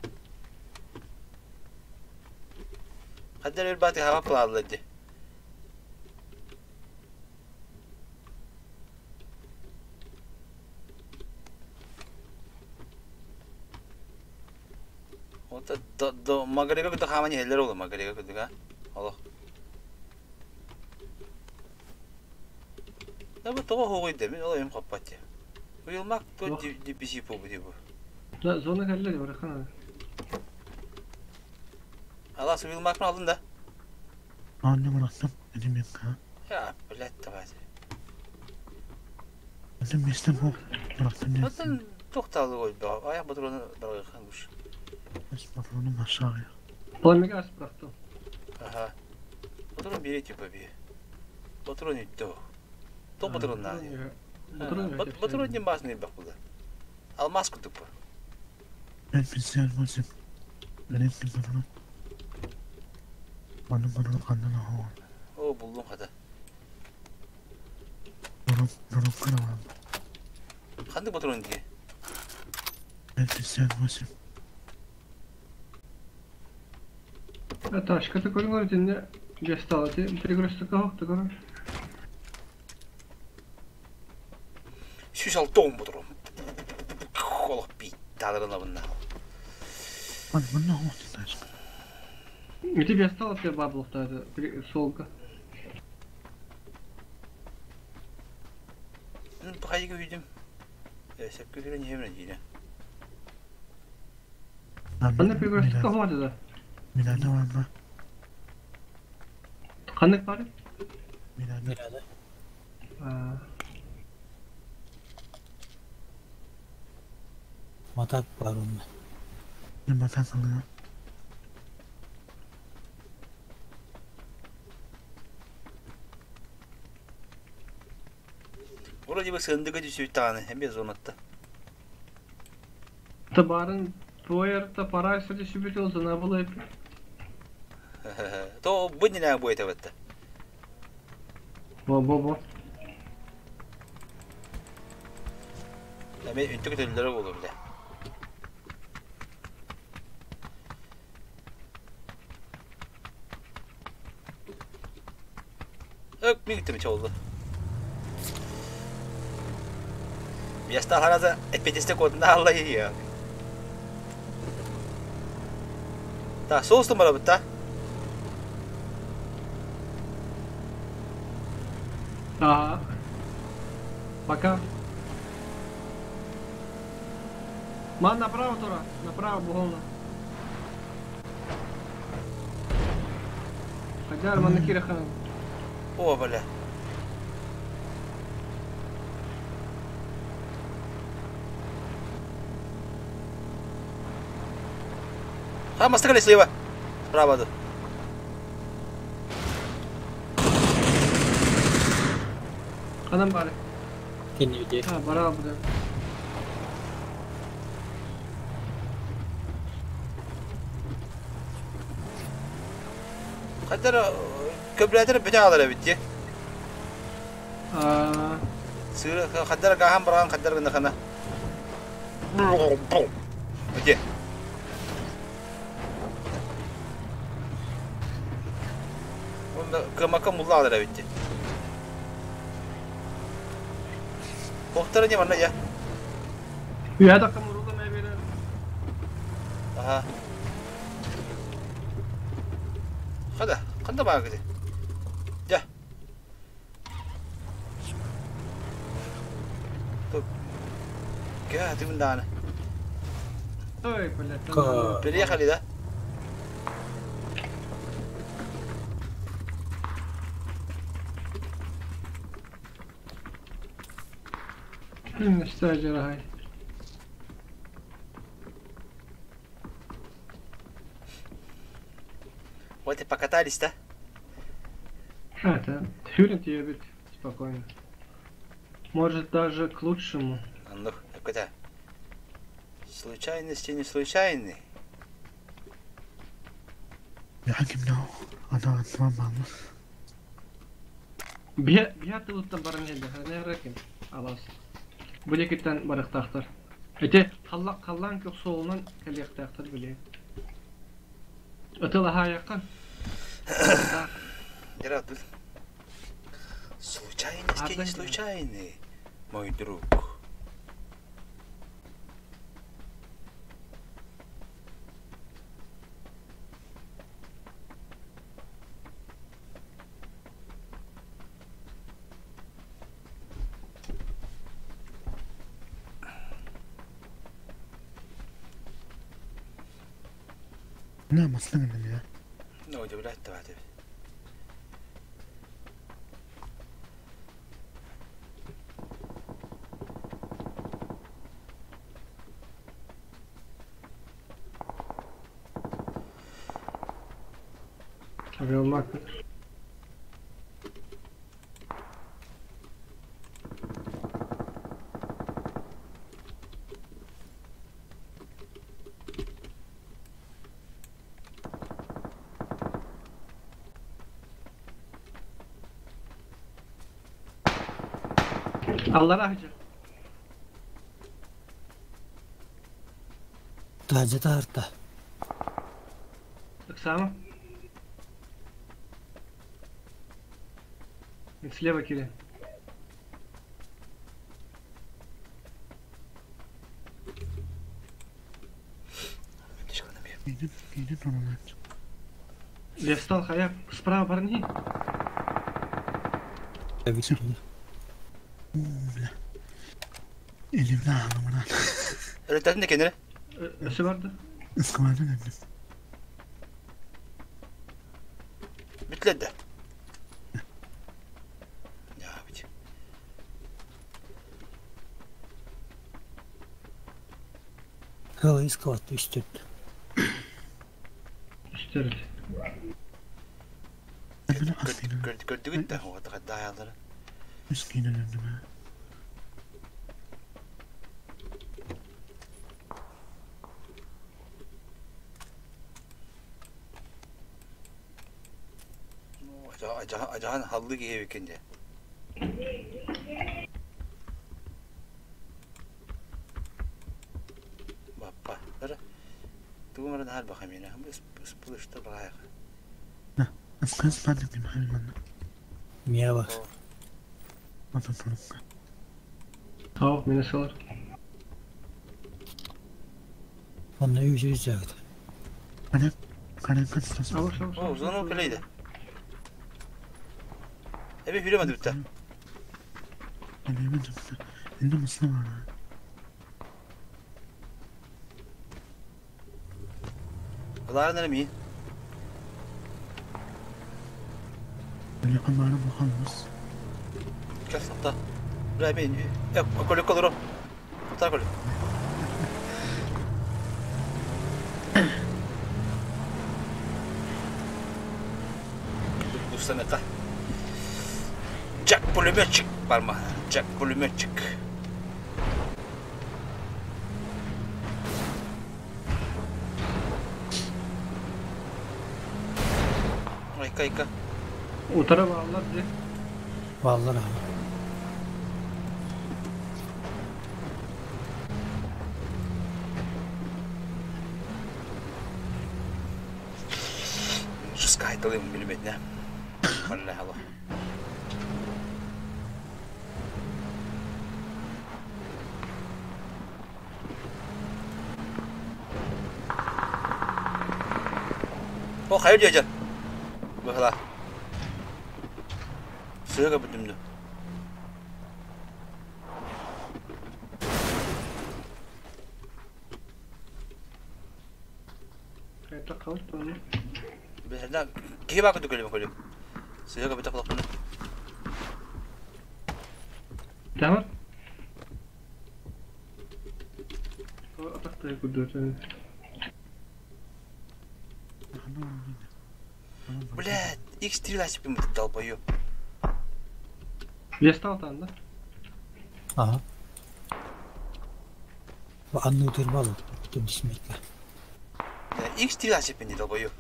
Хаддар өлбааты хаба плааллар ди. Ота до Магарига кытта хааман иһэллэр ол Магарига кытта олох. Да бу тоҕо хоҕуй да мин ол өйүм хоппот дии. Уйулмак то диписи бу дии бу. Да зона кэллэ барахан. Алас уйулмакпын алдын да. Аанньа бырахтым, этим миэхэ. Я, блядь, давай. Этим миэстэм суох, бырахтым диэн. Оттон тохтаалы ой аяқ патроны барыхан гуш. Эс патроным aşağıya. Пламя ас бырахтым. Ага. Патрон бери типа би. Патрон үттө. То патрон надо. Патрон Патрон не басны бак булды. Алмаз кутуп. Ben bilgisayar basayım. Benim bir patron. Bana patron kandan ağa. О, булдум хата. Durum, durum kıramam. Ханды патрон ди. Ben bilgisayar basayım. Ташка такой говорит, мне где стало, ты перегрузка как ты говоришь? Сүс алтон патрон. Холох бит. Талырына бунна. Hadi bunu ne oldu taşka? И тебе стало тебе баблов-то это солка. Хайга үйдüm. Сәпкө не хемрен дейді. Анда перегрузка хватит да. Milada var mı? Қандай бар? Milada. Milada. Matak var onda. Ne matak alıyor? Вроде бы сындыгы түсүт тағаны, әмбе зонатта. Табарын твой та пора сюда себе на было. То бу не будет это. Бо-бо-бо. Әме үнтүк төллөрө болу биле. Өк, мин күтүм чолду. Яста хараза эпетесте кодна алла я. Та соустун бара бутта. Ага. Пока. Ман направо, Тура. Направо, буголна. Хаджар, ман на Кирахан. О, бля. А, мастакали слева. Справа. Да. Ханам бары. Кеннеде. А, бара буда. Хаддар көбләтер бите алар битти. Сыр хаддар гахан барган хаддар гына хана. Где? Онда кымака мулла алар битти. Бохтара не барна я. Я так муруга мэ берер. Ага. Хада, канда баа киди. Я. Тук. Га, ты мынданы. Ой, блядь. Переехали, да? Настажер хай. Вот и покатались, да? А, это Хюрен тебе бит спокойно. Может, даже к лучшему. Оннук, өкөтө. Случайности не случайны. Биһи биһи тылыттан баран иһэллэр, эрэ алаас. Бу диэкиттэн барыахтаахтар. Ити халла халлаан күөх суолунан кэлиэхтээхтэр билигин. Ытылаһаайаххын. Дьэ, Случайности не случайны, мой друг. Ну, удивлять давайте. Авиалмак. Аллара хача. Таажа таарта. Оксана. Слева кири. Лев стал хая справа парни. Öğretmen de kendine. Өсө барды. Битлedi. Ya bit. Хыл искалат үстүт. Үстөрүт. Көрдү көрдүгүт да оҕото даялары. Ажахан халлы киһи дьэ. Баппа. Бара. Тугумара нахар бахамина. Спылышта багайга. Мияба. Тау, мені салар. Онна үс үс жагыт. Алыш, алыш. О, звонок келейdi. Эбе хүрemedi bitti. Бұларын әлі ми? Кел сапта. Бля, мен көлік колору. Тута көлік. Устамета. Jack пулеметчик барма. Jack пулеметчик. Айка, айка. Утара бағалар де. Баллар аға. Шускайтылым миллиметне. Валлах Аллах. О, хайыр дядя. Бахала. Сыга бүтүмдү. Қайта қалып оны. Бэһэрдэ киһи баакы дүкөлүм көлүк. Сыга бүтэ кулакпын. Тамар. Атақтай күдді. Блядь, X3 лачып бит долбоёб. Лев стал там, да? Ага. Анны утырбалы. Түндісмекке. X3 açıp долбою.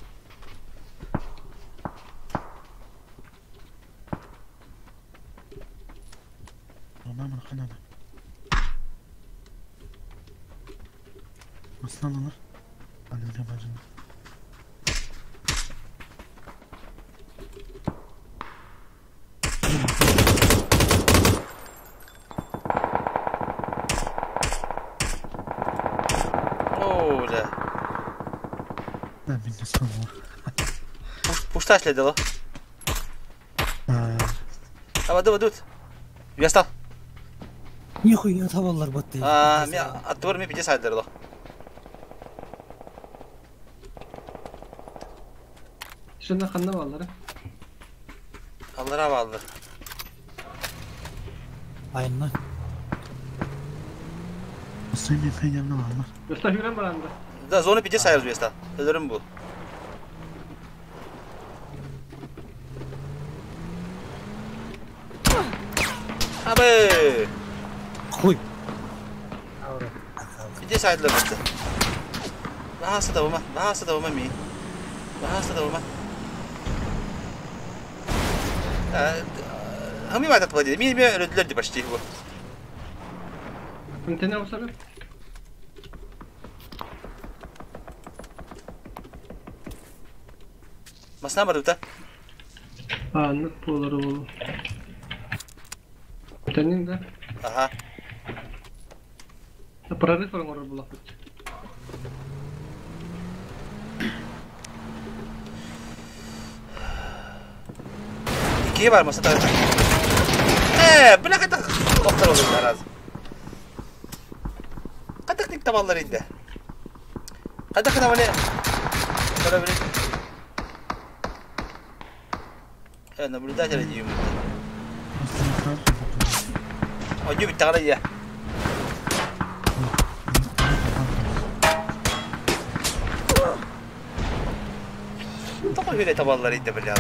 Aslan Anne bacını. Оо, да. Да, мен де салма. Пушта следила. А, воду, воду. Я стал. Нихуя табалар батты. А, мен аттыбар мен пиде сайдырды. Şunda kanna balları. Аллара балды. Айынна. Aslan мен фейдемне var. Usta hüren baranda. Да, зону пиде сайырыз беста. Өлөрүм бу. Абы! Хуй. Пиде сайдылар бітті. Бахасы да болма, бахасы да болма ми. Бахасы да болма. Хами вайтат владели. Ми ми өрөдүлөр почти бу. Антенна olsa Масна бар дута. Anlık bolları bolu. Senin de. Аха. Прорыв var orada bulak. Икие бар маса та. Бля катак. Доктор oldu раз. Катак ник табаллар инде. Катак кана вале. Кара биле. Наблюдатель дейм. Ой, бит тагара я. Тоқой биле табаллар инде бля.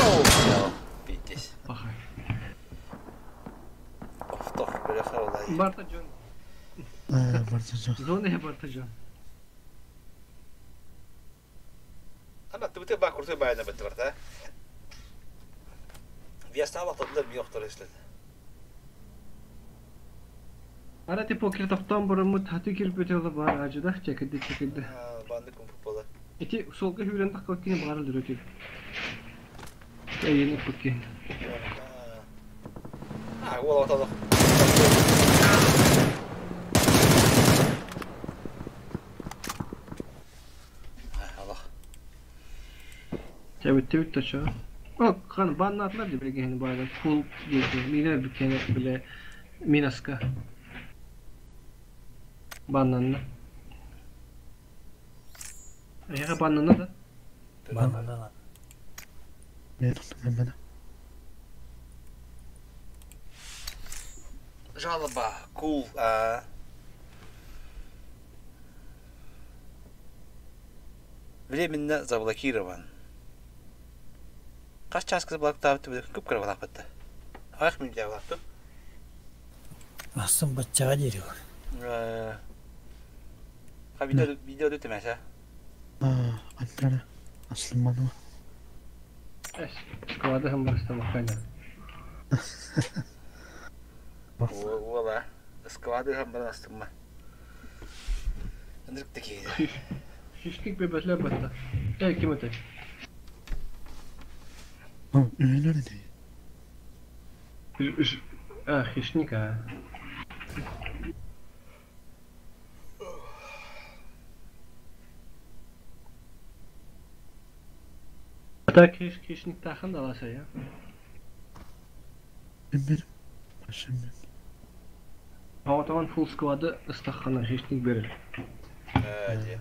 Оу, битес. Бахай. Офтох, бля, хавалай. Барта Джон. Барта Джон. Зона Барта Джон. Ана тыбыты ба курты баяна бітті бар, та? Вястава тадылар ми оқтар эследі. Ара типа киртоқтан бұрын таты кирп өте бар ажыда чекиди чекиди. Банды кум футбола. Эти солга хүрен такка өткені бары дүрөтү. Эйен өткені. А, ол атадық. Аллах. Чабытты бүттө чо. О, хан баннатлар деп билген бары фул дейdi. Мина бүкені биле минаска. Баннанна. Аяға баннанна да. Баннанна. Мен мен. Жалоба, кул, Временно заблокирован. Қаш час заблоктап көп кіріп бітті. Аяқ мен заблоктап. Асын батчаға дереу. Ха видео видео дөтө мәсә. Антара. Аслыманы. Эш, склады һәм барысы макайна. Ола. Склады һәм барастымма. Андрик текейdi. Хищник бебетлер батта. Эй, ким өтө? Öyle değil. А, хищник, а. Так хищник тахын да аласа я. Бир. Başım. Хаватан фул склады ыстахана хищник берер. Э,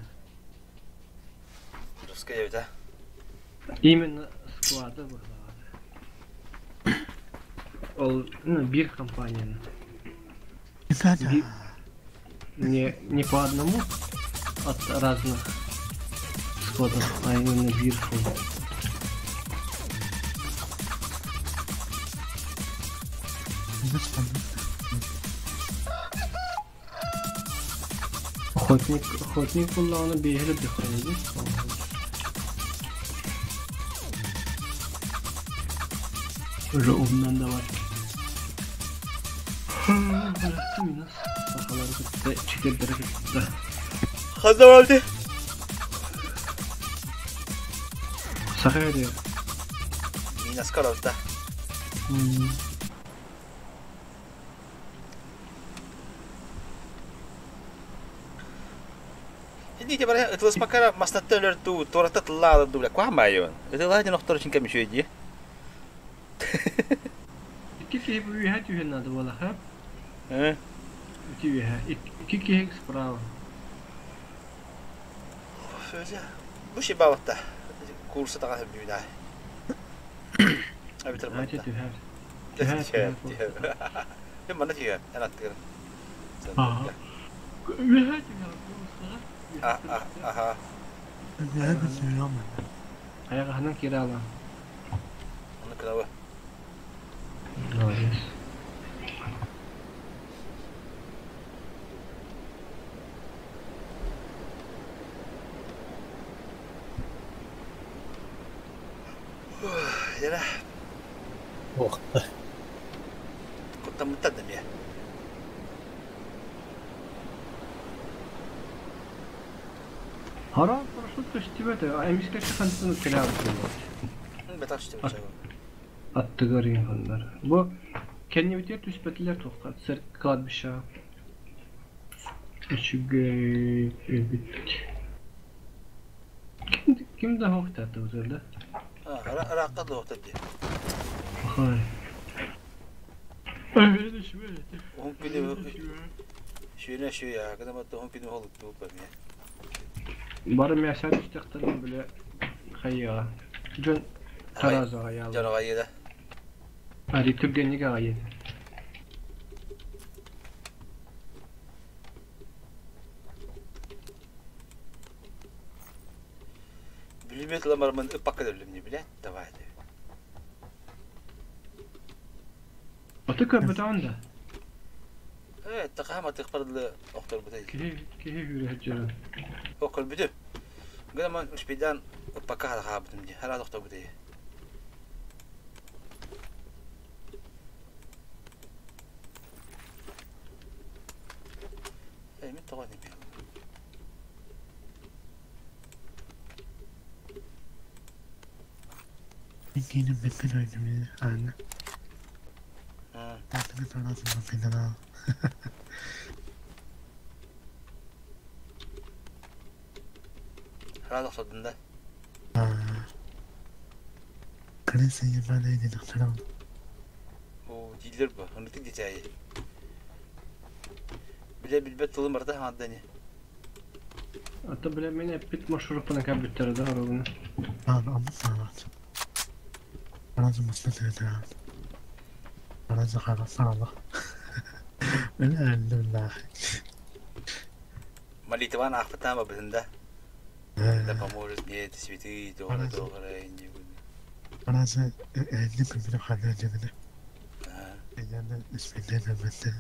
Русская ведь, а? Именно склады было. Ол, ну, бир компания. Не по одному от разных складов, а именно бир фул. Охотник, охотник буллаҕына биэһи өлөрдөххүнэ дии. Уже умнан да бар. Минус. Сахалары кытта читердери кытта. Хазда барды. Саха эрэ. Минус каралта. Инди те бара ытылыспакка мастатта өлөр туу туората тыллаалар дуу бля куһаан баайыбын. Ытылаа дьон охтор үчүн кэм үчүгэй дии. Икки киһи бу үөһэ түһүөн наада буолаха. Э? Ити үөһэ. Икки киһи справа. Бу ши бабатта. Курса таҕа бүнаа. Эбитер Знаете, манна. түһэр. Түһэр, Түһэр, түһэр. түһэр. Мен манна түһэр. Эн аттыгар. Аха. Үөһэ түһэр. Курсаҕа. А, а, аха. Айаҕаһынан киирэ алаан. Оны кынабы. Молодец. Яра, Ох. куттаммыттар да мия. Хара парашют көстүбэт. Эмискэ хантан кэлээбит буолуо. Бэтах түстүбүт. Аттыгар иһаннар. Бу кэннибитигэр түспэтилэр туохха сир кладбищеҕа. Үчүгэй эбит. Ким, ким да хоһтаатыбыт да? Ыраахха дуохтар дии. Хай. Уһун күнү сүүнэ сүүя, гына уһун күнү холуттуу бэмиэ. Бары мяса түстэхтэрин биле хайыаҕа. Дьон таразаҕа яла. Дьон аҕайыда. Ари түргэнник аҕайыда. Бүлүмөт ламармын ыппакка өллүм биле. Давай. Аты көрбөтөҕүн да. Э, тахама тыхпарлы охтор бутай. Киһи киһи хүрэ дьон. Окол бүтү. Гына ман успедан ыппакка халахаабытым ди. Хара доктор бутай. Э, мен тоҕо неме. Мин беккен ойдум аана. Таатыгы таанасым бакайданаа. Хара доктор да. Крыса ебаная не докторал. О, дииллер бу. Онутук дитяйы. Биле билбет тылым барда хаадани. Ата биле мен эппит маршрутпана кәбүттер да оругуна. Аан амма саалаат. Аразы маслатыгытаан. Аразы хара саала. Мен әллүллах. Молитван ахпатама бытында. Да поможет мне это святые, добрые, добрые, не буду. Аразы әллү күмүнү хана жабына. Эжаны испенден амматы.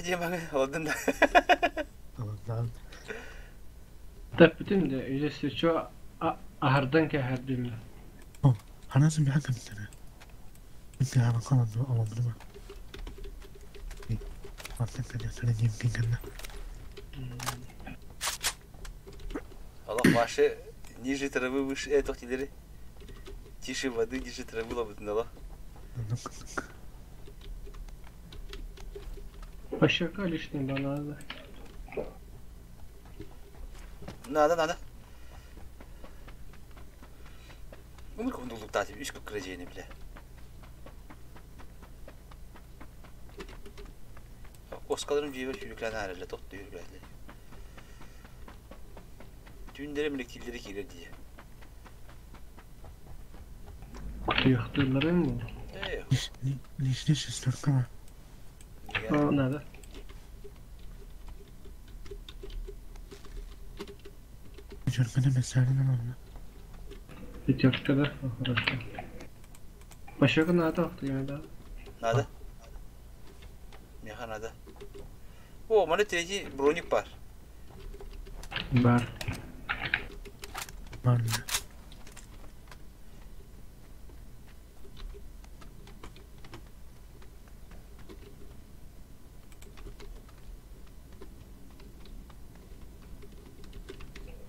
Демаңы, олдым да. Аландан. Тэппитин де если чё аһардан кэһэрдим. Аразы бихакамтара. Инте ана қаланды аламдыма. Аллах ваши ниже травы выше этих тилери. Тише воды, ниже травы лабытын Пощака лишний банана. Надо, надо. Умыр кундулук татып үч көк кирежени биле. Оскаларым жибер сүйрүклән арылы тотту yürүләле. Түүндері милектилери кирер дие. Кутуяктырларын бу. Э, Лишний шестерка. А, надо. Пятерканы месарин алды. Пятерка, да? Хорошо. Пощека надо, ты да. Надо? Меха надо. О, маны третий броник бар. Бар. Бар.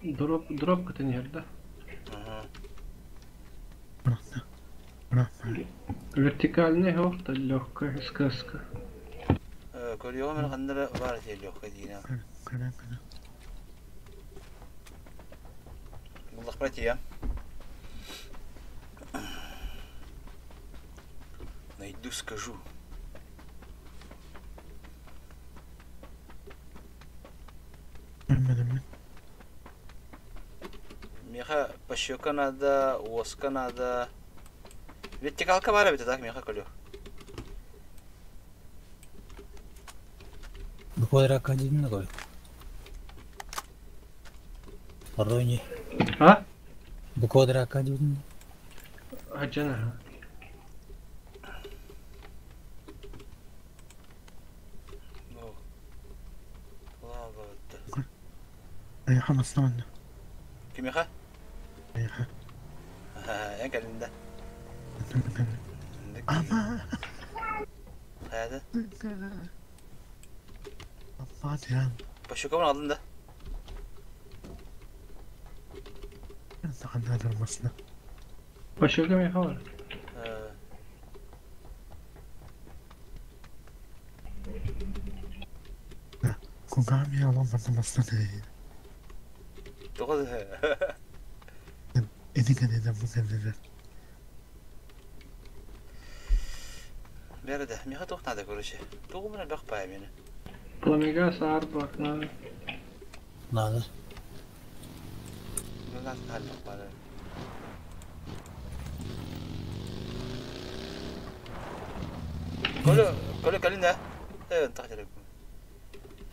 Дроп, дропка ты не да? Ага. Вертикальный горта легкая сказка. Көрүөҕүм эрэ ханна эрэ баар этэ легкая диина. Буллахпына тиийэм. Найду, скажу. Миэхэ пощека надо, уоска надо. Вертикалка баар эбит так миэхэ көлүө. Бу квадракка дидин кой. Пардони. А? Бу квадракка дидин. Аджана. Ну. Лава Райха маслан. Кимиэхэ? Райха. Эн кэлин да. Ама. Хайада? Аппаат ян. Пощекабын алдын да. Саханнадыр масна. Пощека меха бар. Кугами алам масна дейdi. Тоҕо Эдиген эдем бу кемдер. Бәрі миэхэ туох надо короче. Тугу мин элбэх паайа миэнэ. Пламегас арбак надо. Надо. Газ элбэх баара. Коля, Коля кэлин да. Э, тах жарып.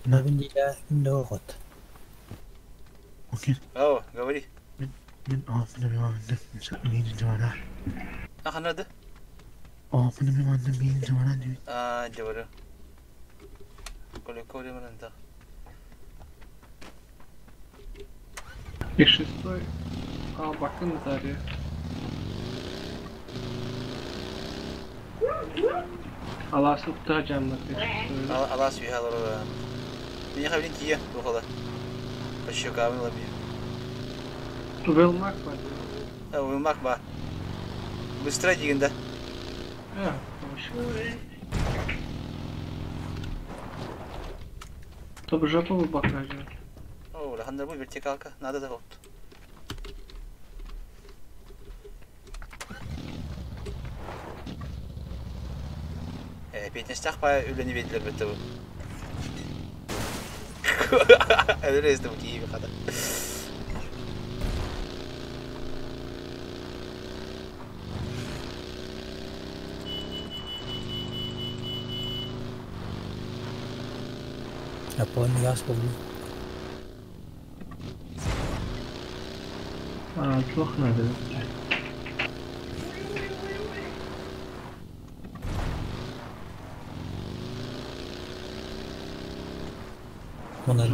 Набин дила индо хот. Окей. Ау, говори. Мин офны ми мин жана. Аханады? Офны ми мин жана ди. А, жабары. Коля, Коля мынан та. И шестой. А, бакын заре. Алас укта жамнат. Алас үйхалар. Миэхэ билин тиийэ, туохала. Пощекабын лаби. Велмак бар. Велмак бар. Быстро дигин да. А, Топ жопу бака же. О, лахандар бу вертикалка. Надо да вот. Петнестях па үлени бедилер бітті бұл. Әдір естім кейбі қада. Апон газ болду. А, плохо надо. Мына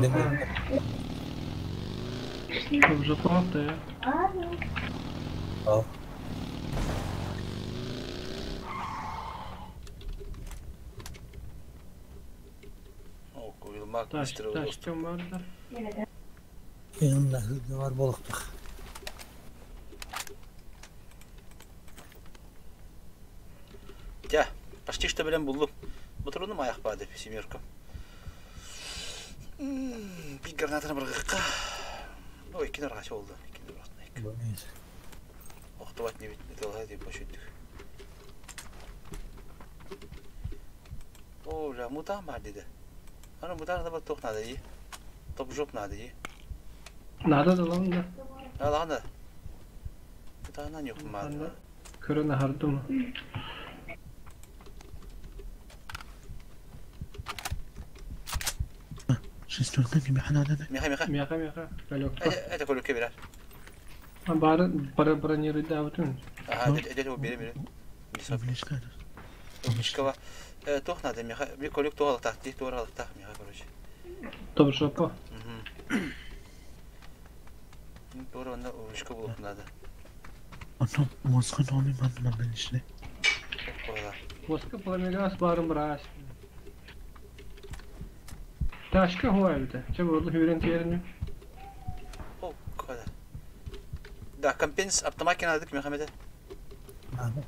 Топ жопу да. Ау. О, Уилмак быстро Таш, тем бар да. Yanında hızlı var boluktuk. Тя, почти что білем булдum. Батыруным аяқ ба деп, семерка. Bir гранатаны бір Ой, кино раш oldu. Кино раш. Охтубат не бит, это деп бошуттук. О, бля, мутан бар dedi. Ана мутан да тоқ надо ди. Топ жоп надо ди. Надо да лам да. Алана. Мутанан yok mu? Көрөн хардым. Шестерка кими ханада. Миха, миха. Миха, миха. Калёк. Это көлөккө берер. Бары бары бронируй да бүтүн. Ага, это это бере бере. Табличка. Табличкаба. Туох надо меха, би колюк туох алыктаах, ти туох алыктаах меха, короче. Тобшопа. Туора онно ручка булуох надо. Оттон мозга номи манна манна ишли. Моска пламегас барым брас. Ташка хуа эбитэ. Чэ буолла хүрэн тиэрини. О, кода. Да, компенс автомат надо мехамеде. Надо.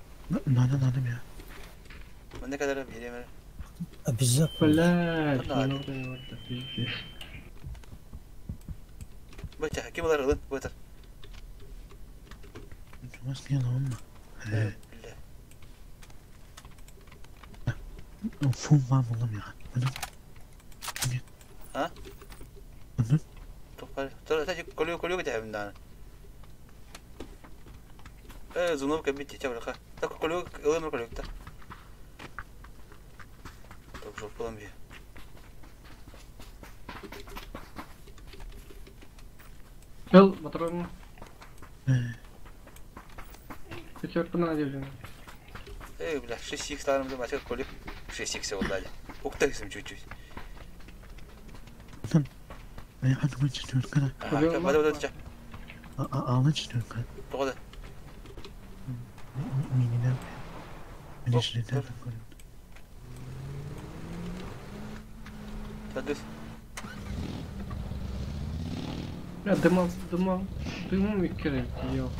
Надо, надо мне. Манна кадара бириэмэр. Обязательно. Блядь, ну пиздец. Бача, ким алар ылын, бытыр. Мозг не ломма. Бля. Фу, мам, улам я. А? Топар. Тора, та колю колю где да. Зуновка бити, чабраха. Так колю, ылым колю та. Так жопалам би. Эл, патрон. Пятерку на надежду. Эй, бля, 6х старым да бача колю. 6х болдали. Уктайсым чуть-чуть. Я хочу четверка. Ага, бада бада ча. А, а, четверка. Тоғда. Мининен. Минишли да. Тадыс. Бля, дымом, дымом, дымом иккерет, ё.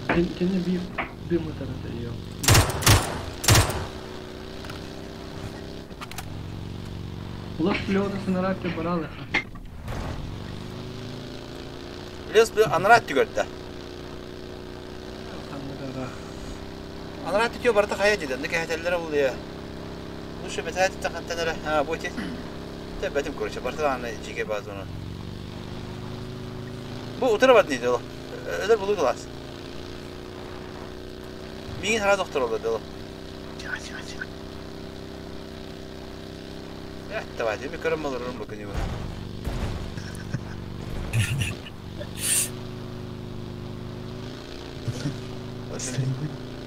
Тени бир дым это ё. Лос плёда сынарат баралыха. Лес анарат түгөрдө. Анарат түгө барта хая диде. Неке хәтәлләре булды я. Лучше бетәт тахантанара. Ha, бу ти. Те бетим короче, барта аны жиге базоны. Бу утыра бат не дело. Öder булды класс. Мин хара доктор oldu дело. Ya, давай, ми көрөм алырым бу күнү.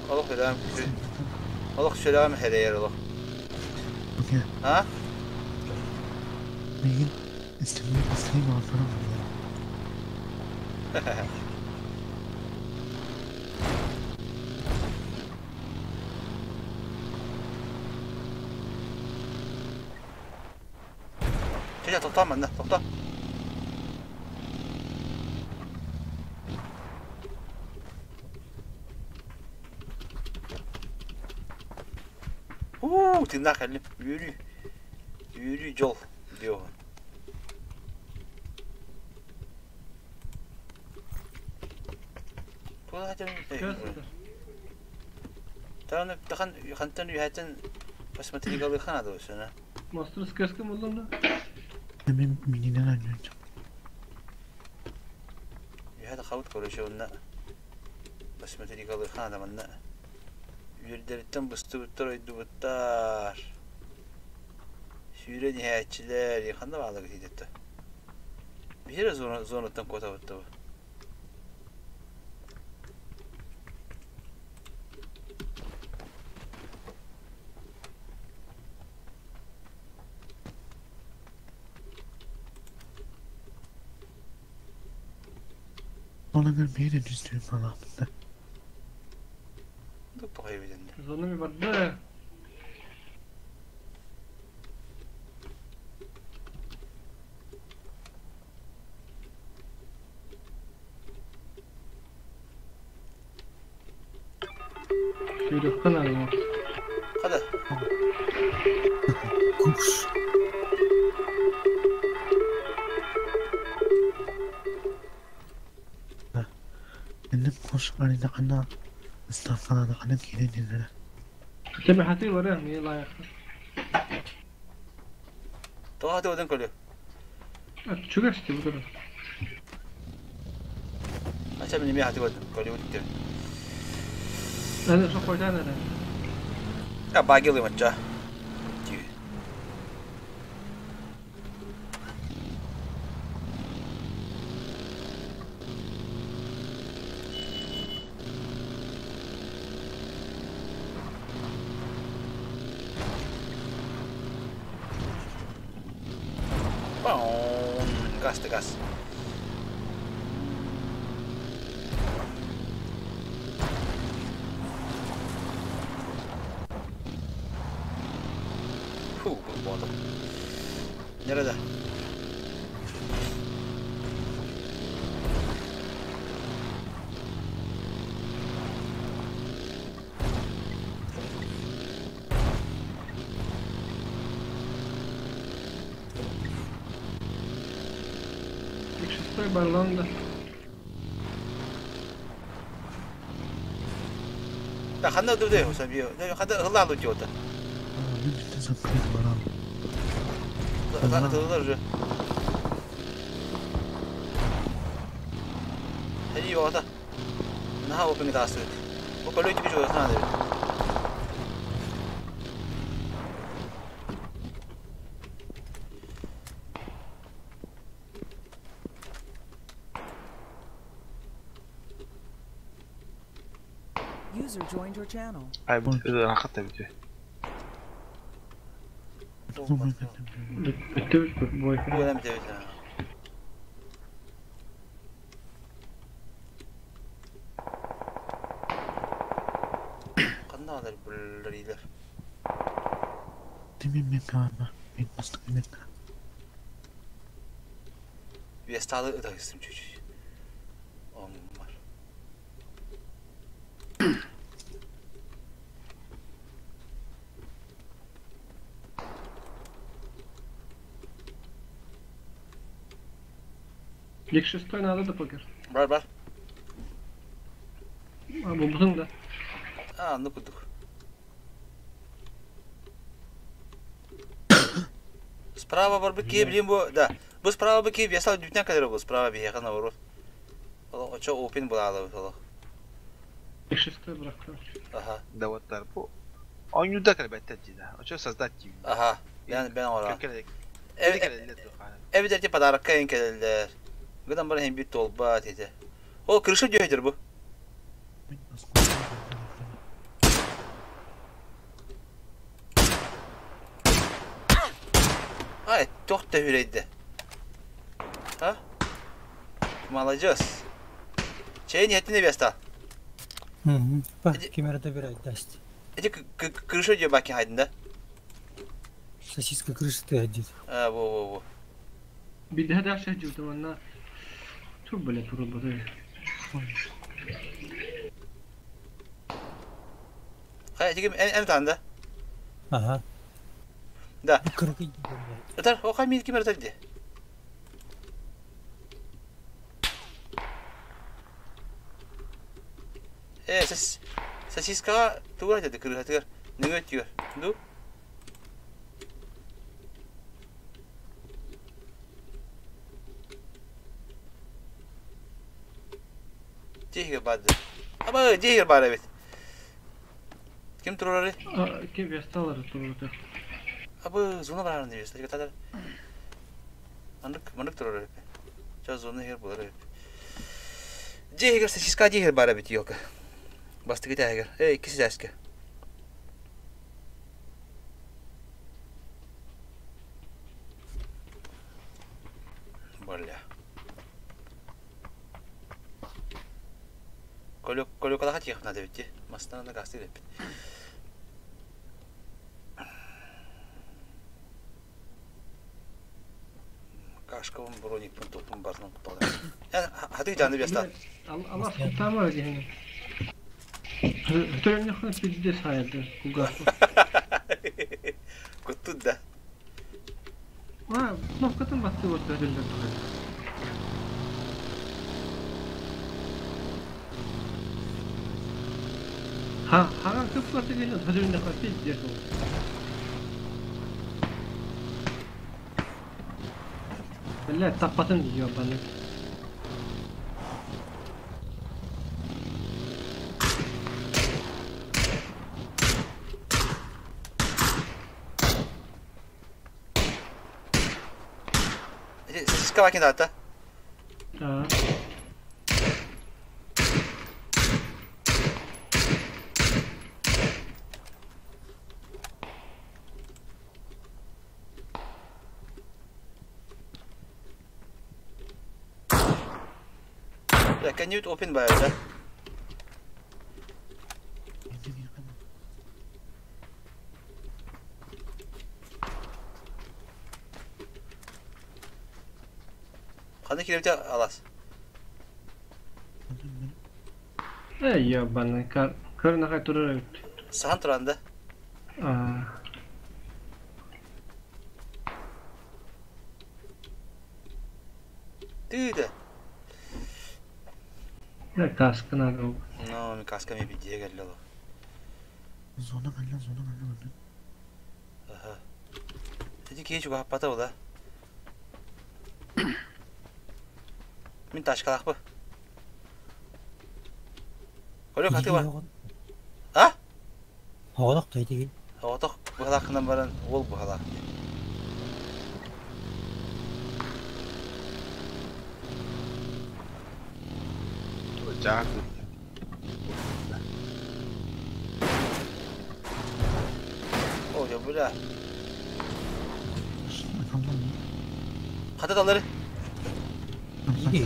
Олох эдам. Олох шөлөм херейер олох. Ha? Мигин истемей истемей алсам. Чэ, тоқтаа манна, тоқтаа. Уу, тыннах кэллим. Үөрүү. Үөрүү жол дио. Тула хатыр. Таны тахан хантан юхатан посмотри голы хана досына. Мастер сказка булдым да. Мен мининен анньончум. Юхата хабыт короче онна. Посмотри голы хана манна. Үөрдериттен быстыбыттар ойдубуттар. Сүүрэн иһээччилэр, ханна баалыгы тиитетте. Биһире зона зонаттан куотабытта бу. Ona bir de düzdüğüm falan da. Тоқай биденде. Зона ми барды. Сүүрэх хана. Када. Куш. Иннем кош арина ана استغفر عنك كده. تبي حتي وراه مي لا يا Тоҕа оден колю. Чугас ти буду. Ача мен эме хаты оден колю өттү. Аны шо койдан ара. Я багилы мача. Газ да газ. Фу, bu adam. Nerede? Ик шестой барлонда. Да, ханна дурды, сабио. Да, ханна хыллалу диота. Мин бүтэн сапкырыт барам. Тыллар уже. Хәли югата. Наха опен тасты. Бу көлөй тиби жогы хана. User joined your channel. Ay rahat da bitiyor. Bitti bu boy. Бу эм дебит. Кандай алар буллар. Тимин мен каама. Мен бастык мен. Весталы ыдагыстым чуть-чуть. Омар. Ик шестой надо да покер. Бар бар. А, бу бутын да. А, ну кудук. Справа бар бики, блин, бу, да. Бу справа бики, я стал дютня кадр бу справа би яхана урут. Олох очо опен була олох. Ик шестой брак. Аха. Даваттар bu. Oyunda kalbette dida. Oço создать gibi. Аха. Ben ben ора. Kökele. Эви дерти подарок кайын келелер. Гыдан бар hem bir толба dedi. О, крыша дүйдер бу. Ай, тохта хүрейді. Ha? Молодец. Чейин еттіне беста. Ба, кемерде бир айтты. Эти крыша дүйе баки хайдында. Сосиска крыша ты одет. А, во, во, во. Бидде да шах жуту манна. Тур бля тур бля. Хай, эти эм танда. Ага. Да. Кыргый. Этар, о хай мин кимер тәлде. Э, сос сосиска тугар деді кырга тыгар. Нөңө тигер. Ду? Дихер бады. Аба, дихер бар бит. Ким турары? Кем весталар тур. Абы, зона бар не веста. Тагар. Мандык, мандык турары. Ча зона хер булар. Дихер сосиска дихер бар бит ёлка. Бастыгы тәгер. Эй, икесе дәске. Бля. Колек, колек алаха тиях надо ведь. Мастана на гасты лепит. Кашковым броник пунтопым барным куталды. Хаты жанды беста. Алла кутама дигән. Төрәнне хана пизде сайды куга. Кутту да. А, кнопкатын басты вот өтөлдө. Ха, ха, көп барды келе, төрәнне хана пизде сол. Бля, таппатын ёбаный. Сосиска бакин дата. Да. Бля, can you open by да? Ханна киирбитэ алас. Э, ебаный, көр нахай турар эбит. Сахан туран да? Аа. Тыыда. Да, каска надо. Ну, ми каска ми бидие келле ол. Зона кэллэ, зона кэллэ көрдүм. Аха. Ити киһи чугаһаппата була. Мин тачкалаахпы. Көрүк хаты бар. А? Оҕолох тойдигин. Оҕотох быһалаахынан баран уол быһалаах. Жаак. О, я бля. Ыталлан Хата талары. Иди.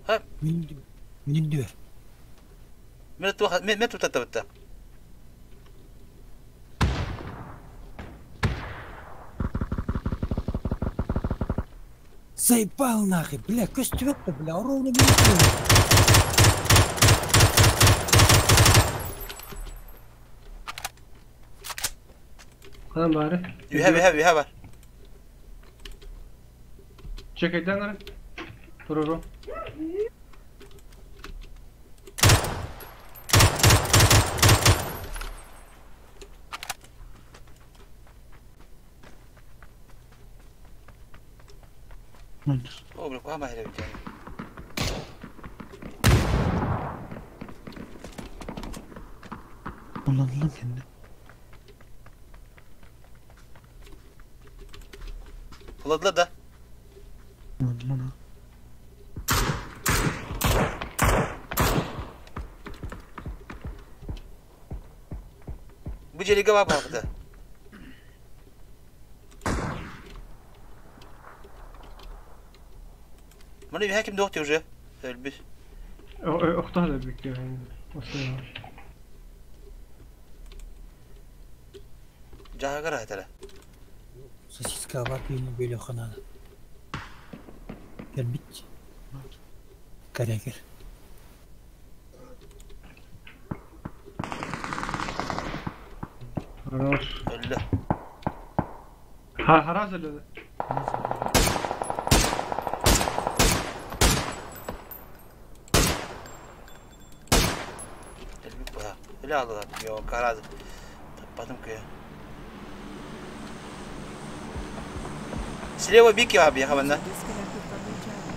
Ха, Минүндү. мен ту мен тутатта бытта. Заебал нахуй, бля, көстүбэт бля, ровно минуту. Ханан бары. Үһэ, үһэ, үһэ бар. Чекайдан ары. Туруру. Мындыр. О, бля, куһа маһыра бит. Kullandılar kendi. Kulladılar да. Kullandılar ha. Бу жерге бар барды. Маны үһэ ким доқты уже? Өлбүт. Охтаа да бик yani. Жаагар айтара. Сосиска бар пиini бөлө ханана. Кэлбит. Карягер. Хорош. Өллө. Ха хараз эле. Өлбүт була. Өлө алдылар. Йо, карады. Таппадым күйе. Слева бики аби хабанда. Disconnected from your channel.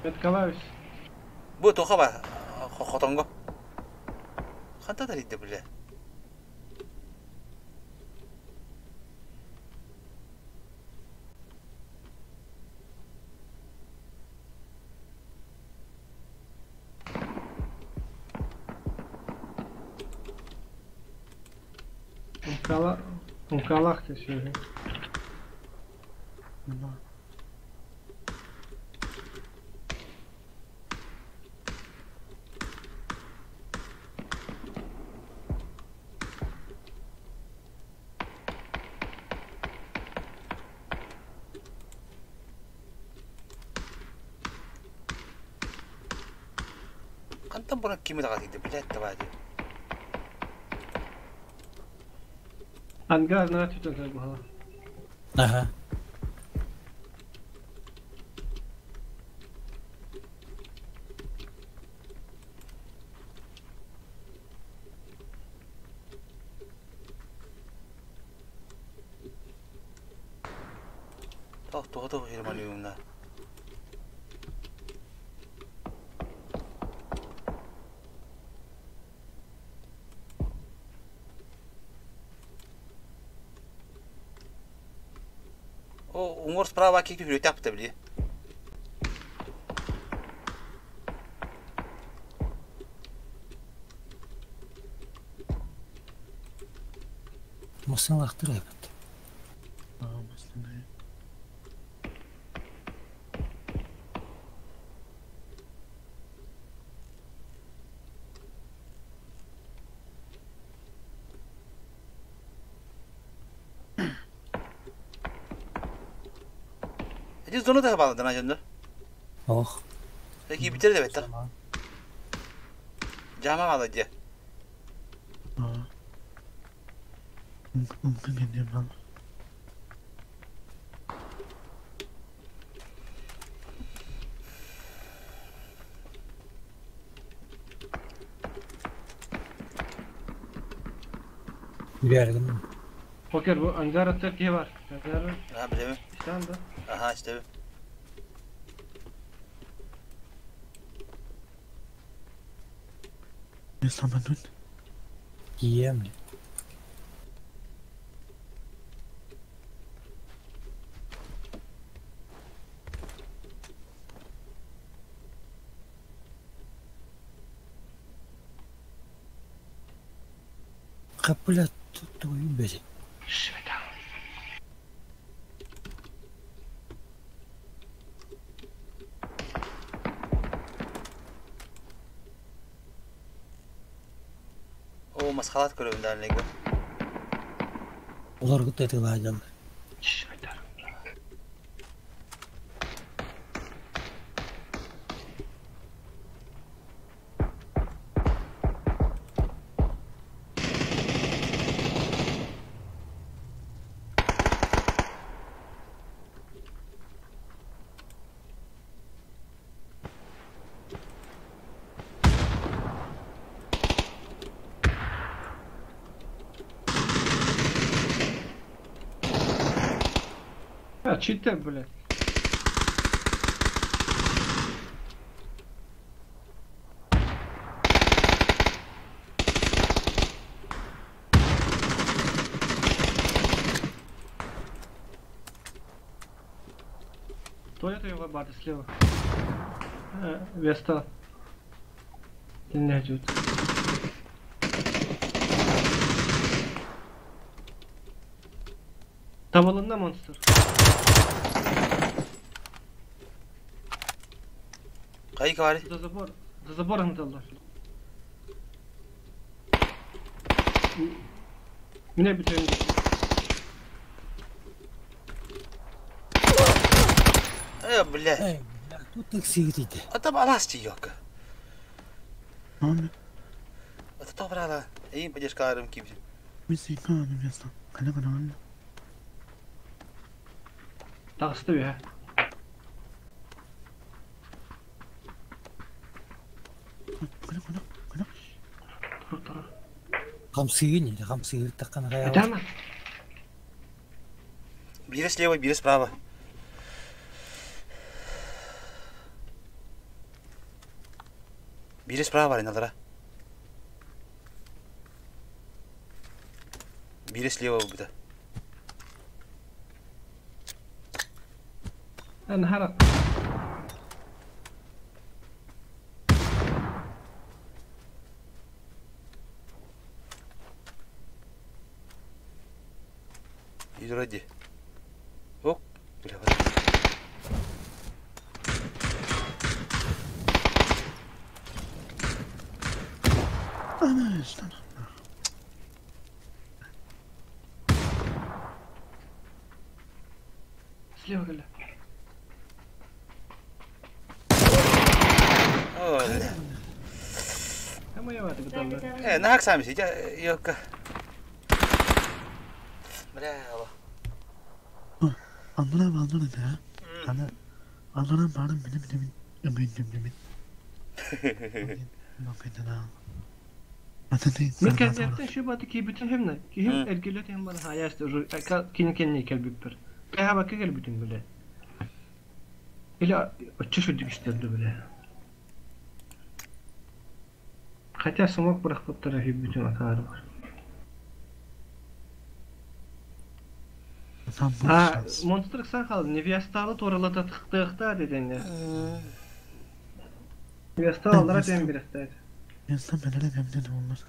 Меткалаюсь. Бу тоха бар. Хотонго. Ханта таридде биле. Ункала Ункалах ты все. Мына. Хантан буран кими дага дейди биле табады. Ангар на түтөн була. Ага. Тох тох тох хирмалюмна. О, Уҥуор справа киһи түһүрүөтэх быта били. Массыыналаахтар эбит. Эти зону да баалдана дьоннор. Ох. Киибиттэр да бэттэр. Жама баала дьэ. Үрээргин. Покер бу ангар аттар киһи бар. Ангар. Аха билэбин. Истэн да. Аха истэбин. Кием. Капыла тугуйун бери. Оо масхалат көрөбүн дааннайга. Олар кытта тылаадалар. А, читер, блядь. Туалет его баты слева. Веста. Не идет. Табалында монстр. Кайык бар. За забор. За забором даллар. Мине бүтән. Э, бля. Эй, бля, тут так сигрите. А там алас тиёк. Это то брала. Эйин поддержка кипти. Тагысты бе. Тур тур. Хамсыгын, хамсыгын таккан кая. Этама. Бири слева, бири справа. Бири справа бар иналара. Бири слева убита. Анхара. Иди Ок, бля, вот. Слева гля. О, бля. Кама я ваты готова. Э, нахак сами сидя, ёка. Бля, алло. Мен кәзәптен şu баты ки бүтүн хемне. Ки хем эргелет хем бана хаясты уже кин кенне кел бүппер. Кая бакы кел бүтүн биле. Или очу şu дигиштерди биле. Хотя смог бырахпыттар хем бүтүн атары бар. А, монстр сахал, невесталы туралата тықтықта деденде. Невеста алдыра тем birikti. Insan belirli memnun olmaz.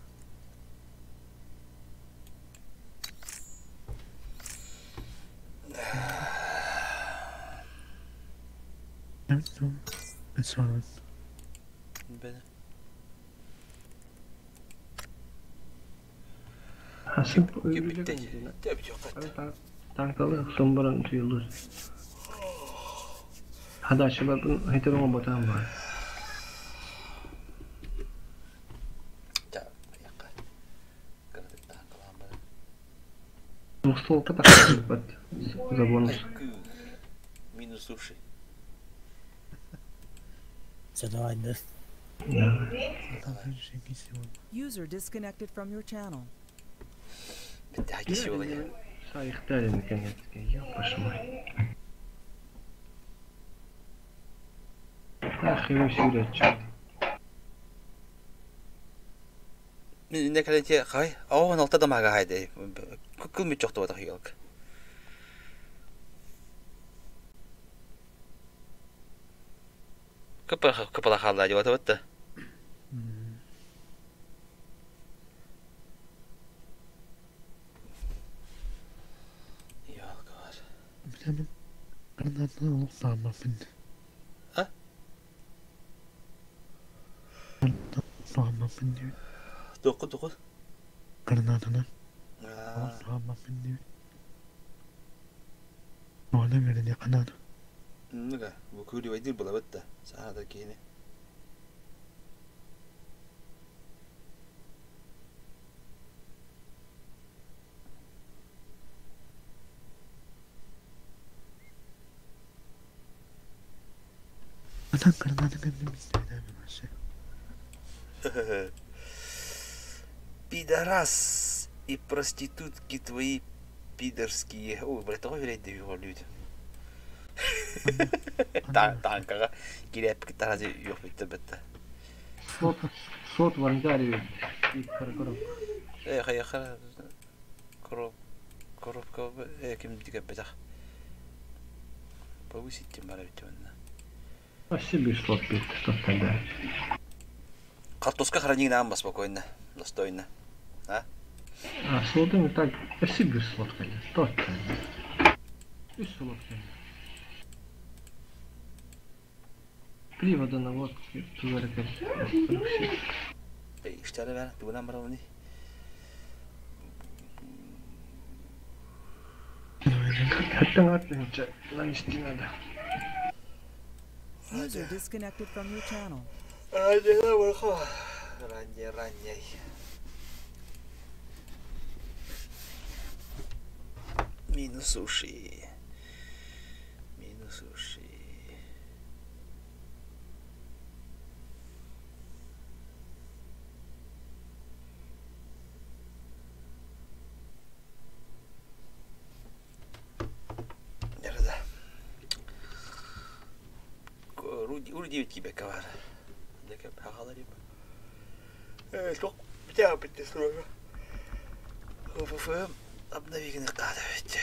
Memnun. Bene. Hasip Кибитте. Тэп Танкалы сомбаран tuyulur. Хадачылардың хетероң ботан бар. Двухстволка так под за бонус. Минус уши. Все, давай, да. Да. User disconnected from your channel. Сайықтар наконец-таки, ёпаш мой. Ах, его сюда, Мен инде калете хай, аон алта да мага хайды. Күкүл ми чокто бата хыялк. Кыпа кыпала халла деп атабытты. Bilemem. Karnatını olup sağmasın. А? Sağmasın diyor. Току току. Karnatını olup sağmasın diyor. Оны верни канат. Нуга, бу күри вайдыр була битте. Сахада кейне. Atan karnatını bilmem Пидорас и проститутки твои пидорские. Ой, блядь, того верить его люди. Танкаға киреп тарази yok bitti bitti. Сот, сот вандари. Э, хая хара. Короб, коробка, э, ким диге бетах. Повысить тем бара бит онна. Спасибо, слот бит, что тогда. Картошка хранить нам спокойно, достойно. А? А, слотами так, спасибо, слот, конечно, тот. И слот, конечно. Привода на водке, тузарка. İşleri ver, dunan bana onu. Hatta atlayınca нанести надо. User disconnected from your channel. Ранее, ранее. Минус уши. Минус уши. Nerede? Руди тебе кавар. Дека хагаларип. Э, что? Битя битте срога. ФФ обнови гнекада ведь.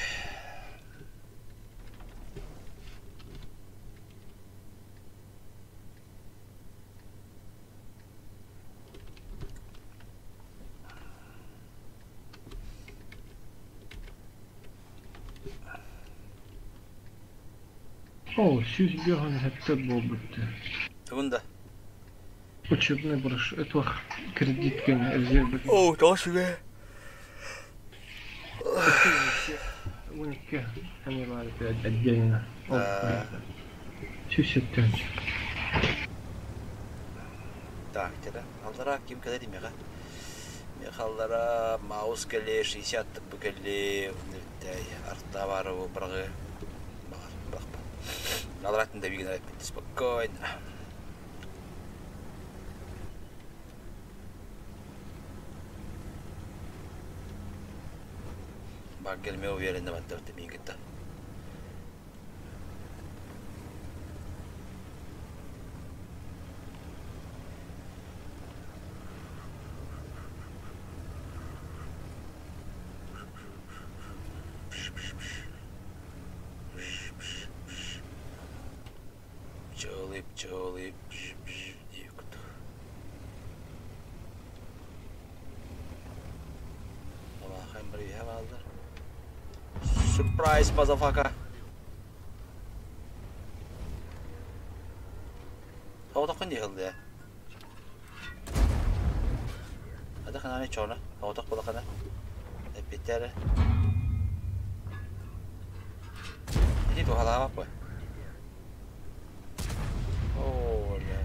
О, сүүс биохан хәтта болбутты. Тугунда. Учебный брош, это кредит кен резерв. О, тоже Уники, они варят отдельно. Сүүс сеттенч. Так, теда. Аллара ким кадер мега. Мехаллара маус келе 60 тып келе, арта барып брагы. Багар, бракпа. Алратын да биген айтпайт спокойно. Бар келме уверенно баттырды мен кетті. Пчелы бж-бж диир курдук. Алаахайым бары үөһэ бааллар. Surprise, motherfucker! Соҕотоххун дии ыллыа. Ата ханааны чоно, соҕотох булахана. Эппиттэрэ. Ити туһалаабат бу. Оо, бля.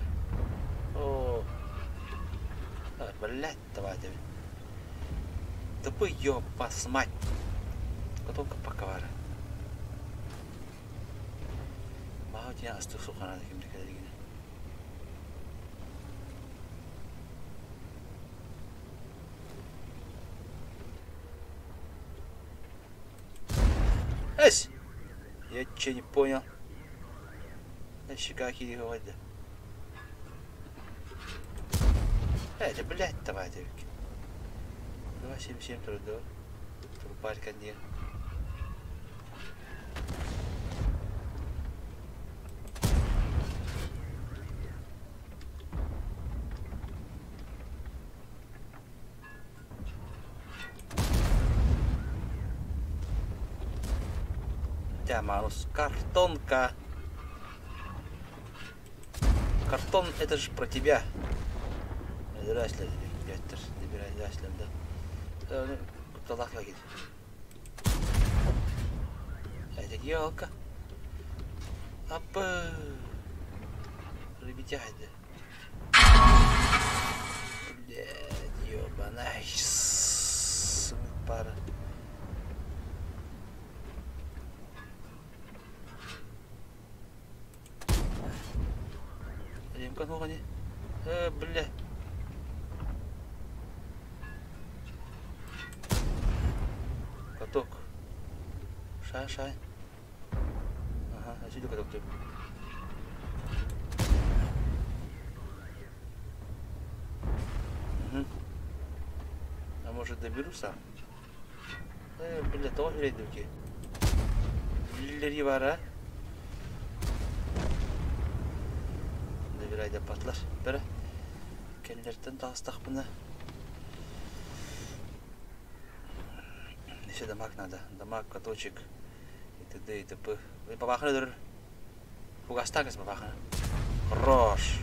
Оо. Блядь, давай тебе. Тупой ёпас мать. Готовка пока бара. Баҕа диэн астык суханаады ким да кэлэригинэ. Эс! Я че не понял. Щека кири говорит. Это, блядь, давай, девки. 2,77 трудо. Трупарь не. Tämä on картонка. Картон это же про тебя. Это елка. Апа. Ребятя. Блядь, ёбаный. Пара. Ремка ну бля. Каток. Шай, шай. Ага, отсюда каток ты. Угу. А может доберу сам? Бля, тоже рейдуки. Биллери бар, а. Добирай да патлар. Бері. Кенлерден тағыстақ бұны. Еще дамаг надо. Дамаг, каточек. И т.д. и т.п. Бабахны дыр. Фугастагас бабахны. Хорош.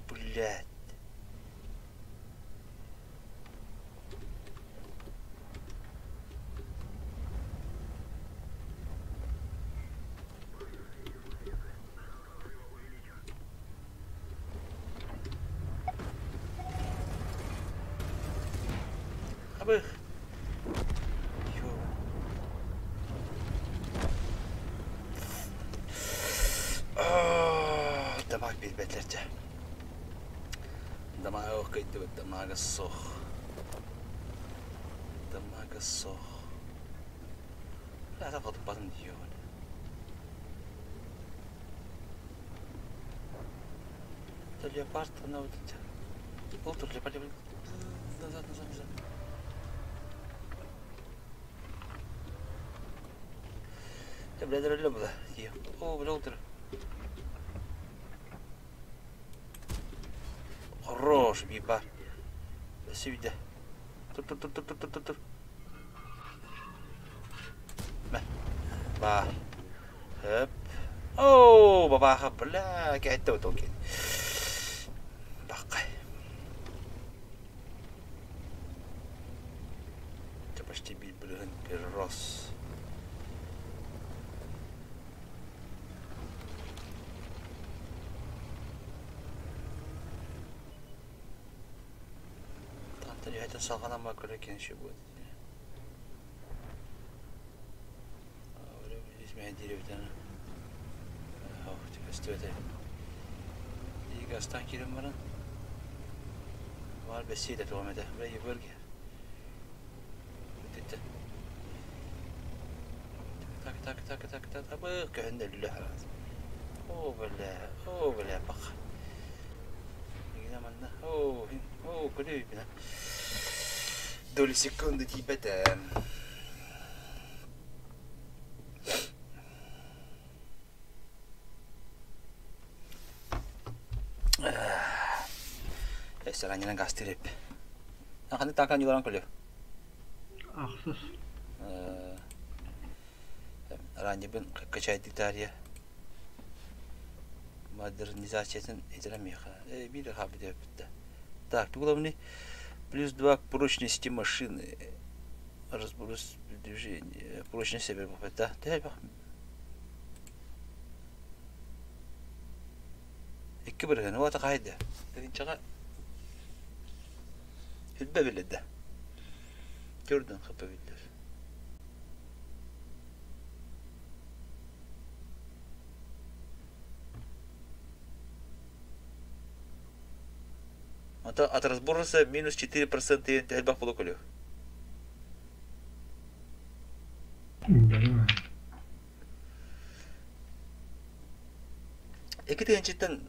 Блядь. Абых. Дамаг билбетлерче. Дамаг кыйтыбыт, дамага сох. Дамага сох. Бля, хотуппатым дии Это леопард, она вот это. Ултр, леопард, леопард. Назад, назад, назад. Да, бля, да, бля, О, бля, ултр. Хорош, биба. Сюда. Тур, тур, тур, тур, тур, тур, тур. Ба. Хөп. Оо, бабаха, бля, кәйтті өт ол Баққай. Это почти бил перерос. Тантан салғанама көрі еще будет. Здесь меня деревья. Игастан кирем баран. Var бесиде туамеде. Бре бөлге. Бүтүттэ. Так, так, так, так, абы көһүн өллө. О, бля, о, бля, бак. Игина манна. О, о, көрүй бина. Доли секунды тиийбэтэ. Эсэранньынан гастыр эп. Ханнык таакан ньуларан көлө? Ахсыс. Ранньыбын качайдык таарыйа. Модернизациятын итирэ миэхэ. Биир хаабыт эппит да. Так, главный плюс 2 к прочности машины. Разброс движения. Прочность себе да? Икки бырыһыан уота хаайда. Тыһыынчаҕа Хүлбэ билэрдэ. Көрдөн хапа биллэр. Ата от разброса минус 4% элбэх буола көлүө. Икки тыһыынчаттан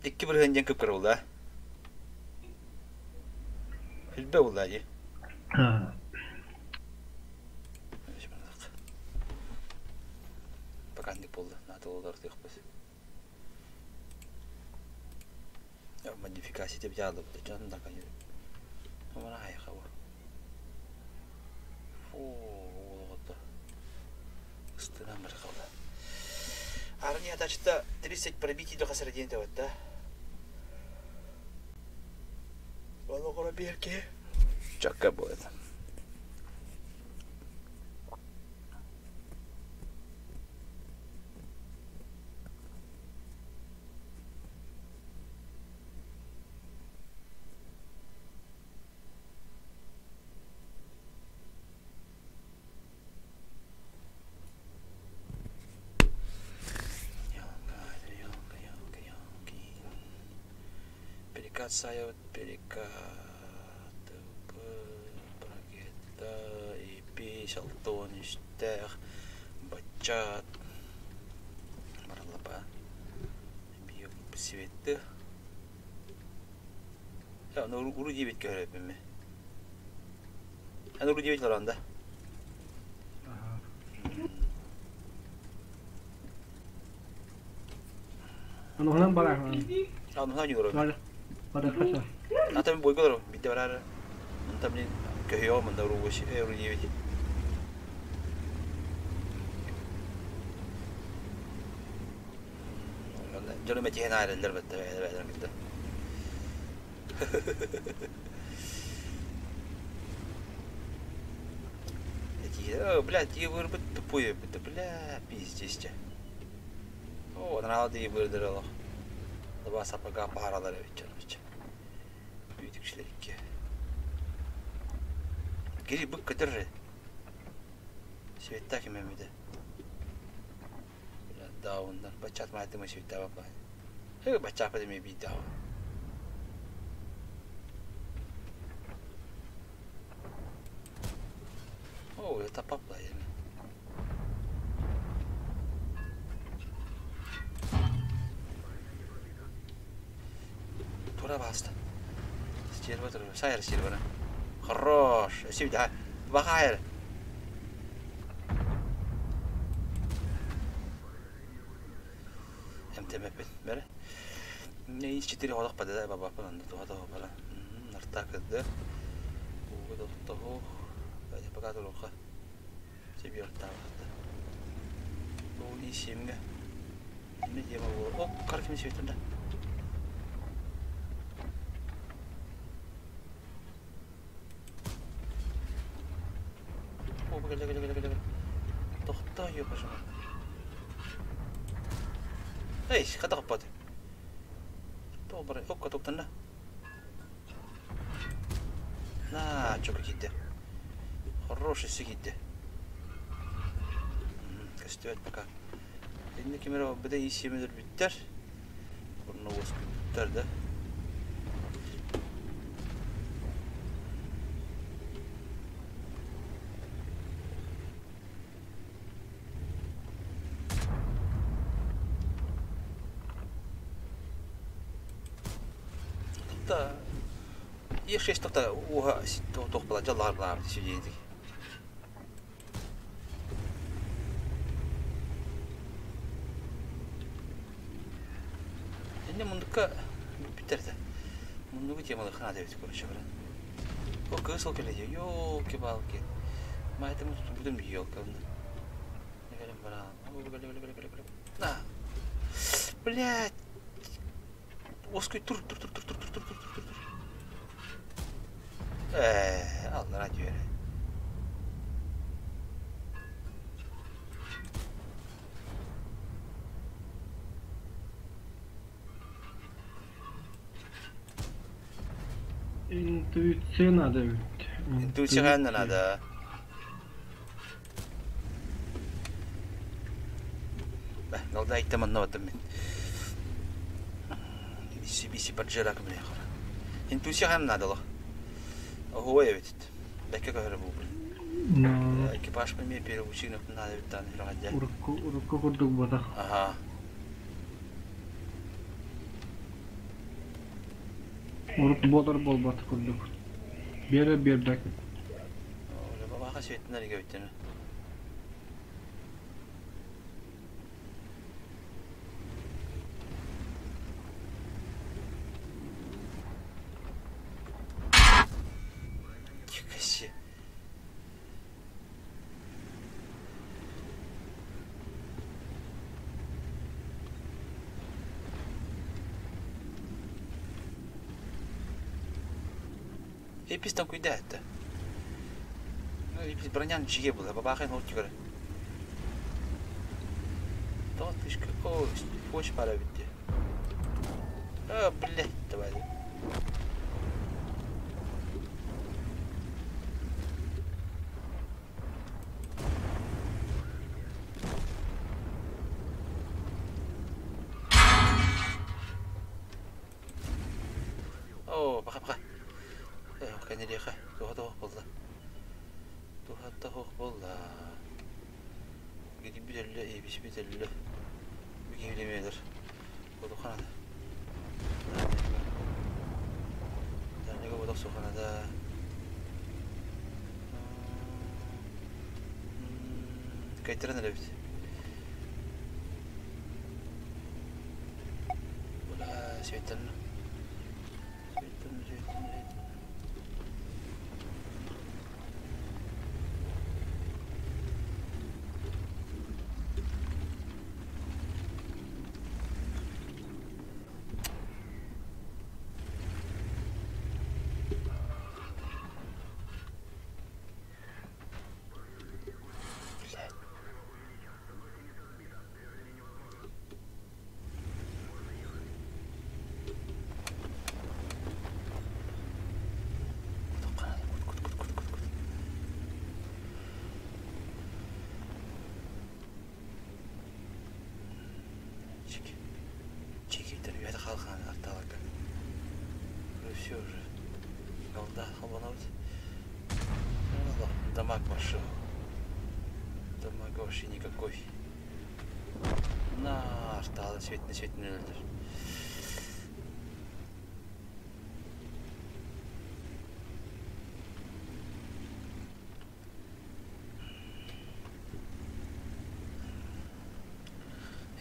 икки бырыһыан диэн кып-кыра буолла. Хүлбэ буолла дии. Пока буолла, наада олордуохпут. Модификация деп жаалыбыт дьон да Амара хайха бу. Фу, олоҕото. Ыстынан бар қалды. Армия тачта 30 пробитий до хасар диэн тэбэт да. Олоҕоро биэрке. Чакка будет. Перекат сайабыт, перекат ракета, ипи, салтон үстээх, баччаат, баралаба, био светты. Аны уру диэбит көһөрөппүн Аны уру диэбит лоранда. Аны онон барар. Аны онон юру. Бар. Бар хаса. Ата мен бойго лору бидде барар. Онта блин көһүө мында уру уру диэбит. Дьону мэтиһэн аайраллар бэтте бэйэлэр кытта. О, блядь, вырбыт тупой, бля, пиздец. О, надо и вырдырылах. Два сапога паралар ведь, Büyüdükçiler Geri бык көтөр. Светтак эмемиде. Бля, даундар. Бачат майтымы света бапа. Э, бачат падеме би даун. О, это папла еме. Тура баста. Стерва тура. Сайр стерва. Хорош. Сюда. Бахайр. МТМП. Бere. Не 4 холох падада баба пананда туха тохо бара. Нарта кыды. Угу тохо. Бәде пока туруха. Себе рта. Бу исемге. Не тема бу. О, каркин светында. О, кele кele кele кele. Тохто ёпашма. Эй, хата каппат. Добре, окка токтанна. На, чока кидде. Хороший сигидде. Көстүбэт пока. Инне кемере быда исемедер бүттер. Бурну бүттер да. Та Е6 тоқта уха тоқ була жаллар була сидейдик. Инне мундукка бүттерде. Мундугу темалы хана деп короче говоря. О, кыз ол келе ёлки-палки. Майтым будем ёлка. На. Блядь. Оской тур тур тур тур тур тур тур тур тур тур. Аллара diyor. Интуиция надо ведь. Интуиция надо. Голда айттым анна баттым мен. Биси биси поджирак бля. Интуиция хам надо лох. Ого я ведь. Бәкке көһөрө бу. Экипаж мен переучинок надо ведь там ради. Урукку урукку курдук батах. Ага. Урук болар болбат курдук. Бере бербек. Оле бабаха светинер гөйтен. Кеше. Эпистан куйда это. Эпис бронян чиге була, бабахын хот чыгары. Тотышка, о, хочешь пора битти. А, блядь, давай. О, баха, баха. Кэнэлиэхэ, туха туох буолла. Туха туох буолла. Гидибит өллө, эбисибит өллө. Бигилемелер. Бодуханада. Данега бодох суханада. Кайтерен элебит. Була светтен. Светтен, светтен, светтен. Все уже. Голда, холбанабыт. Дамаг пошел. Дамаг вообще никакой. На, арталы светіне светіне өлдір.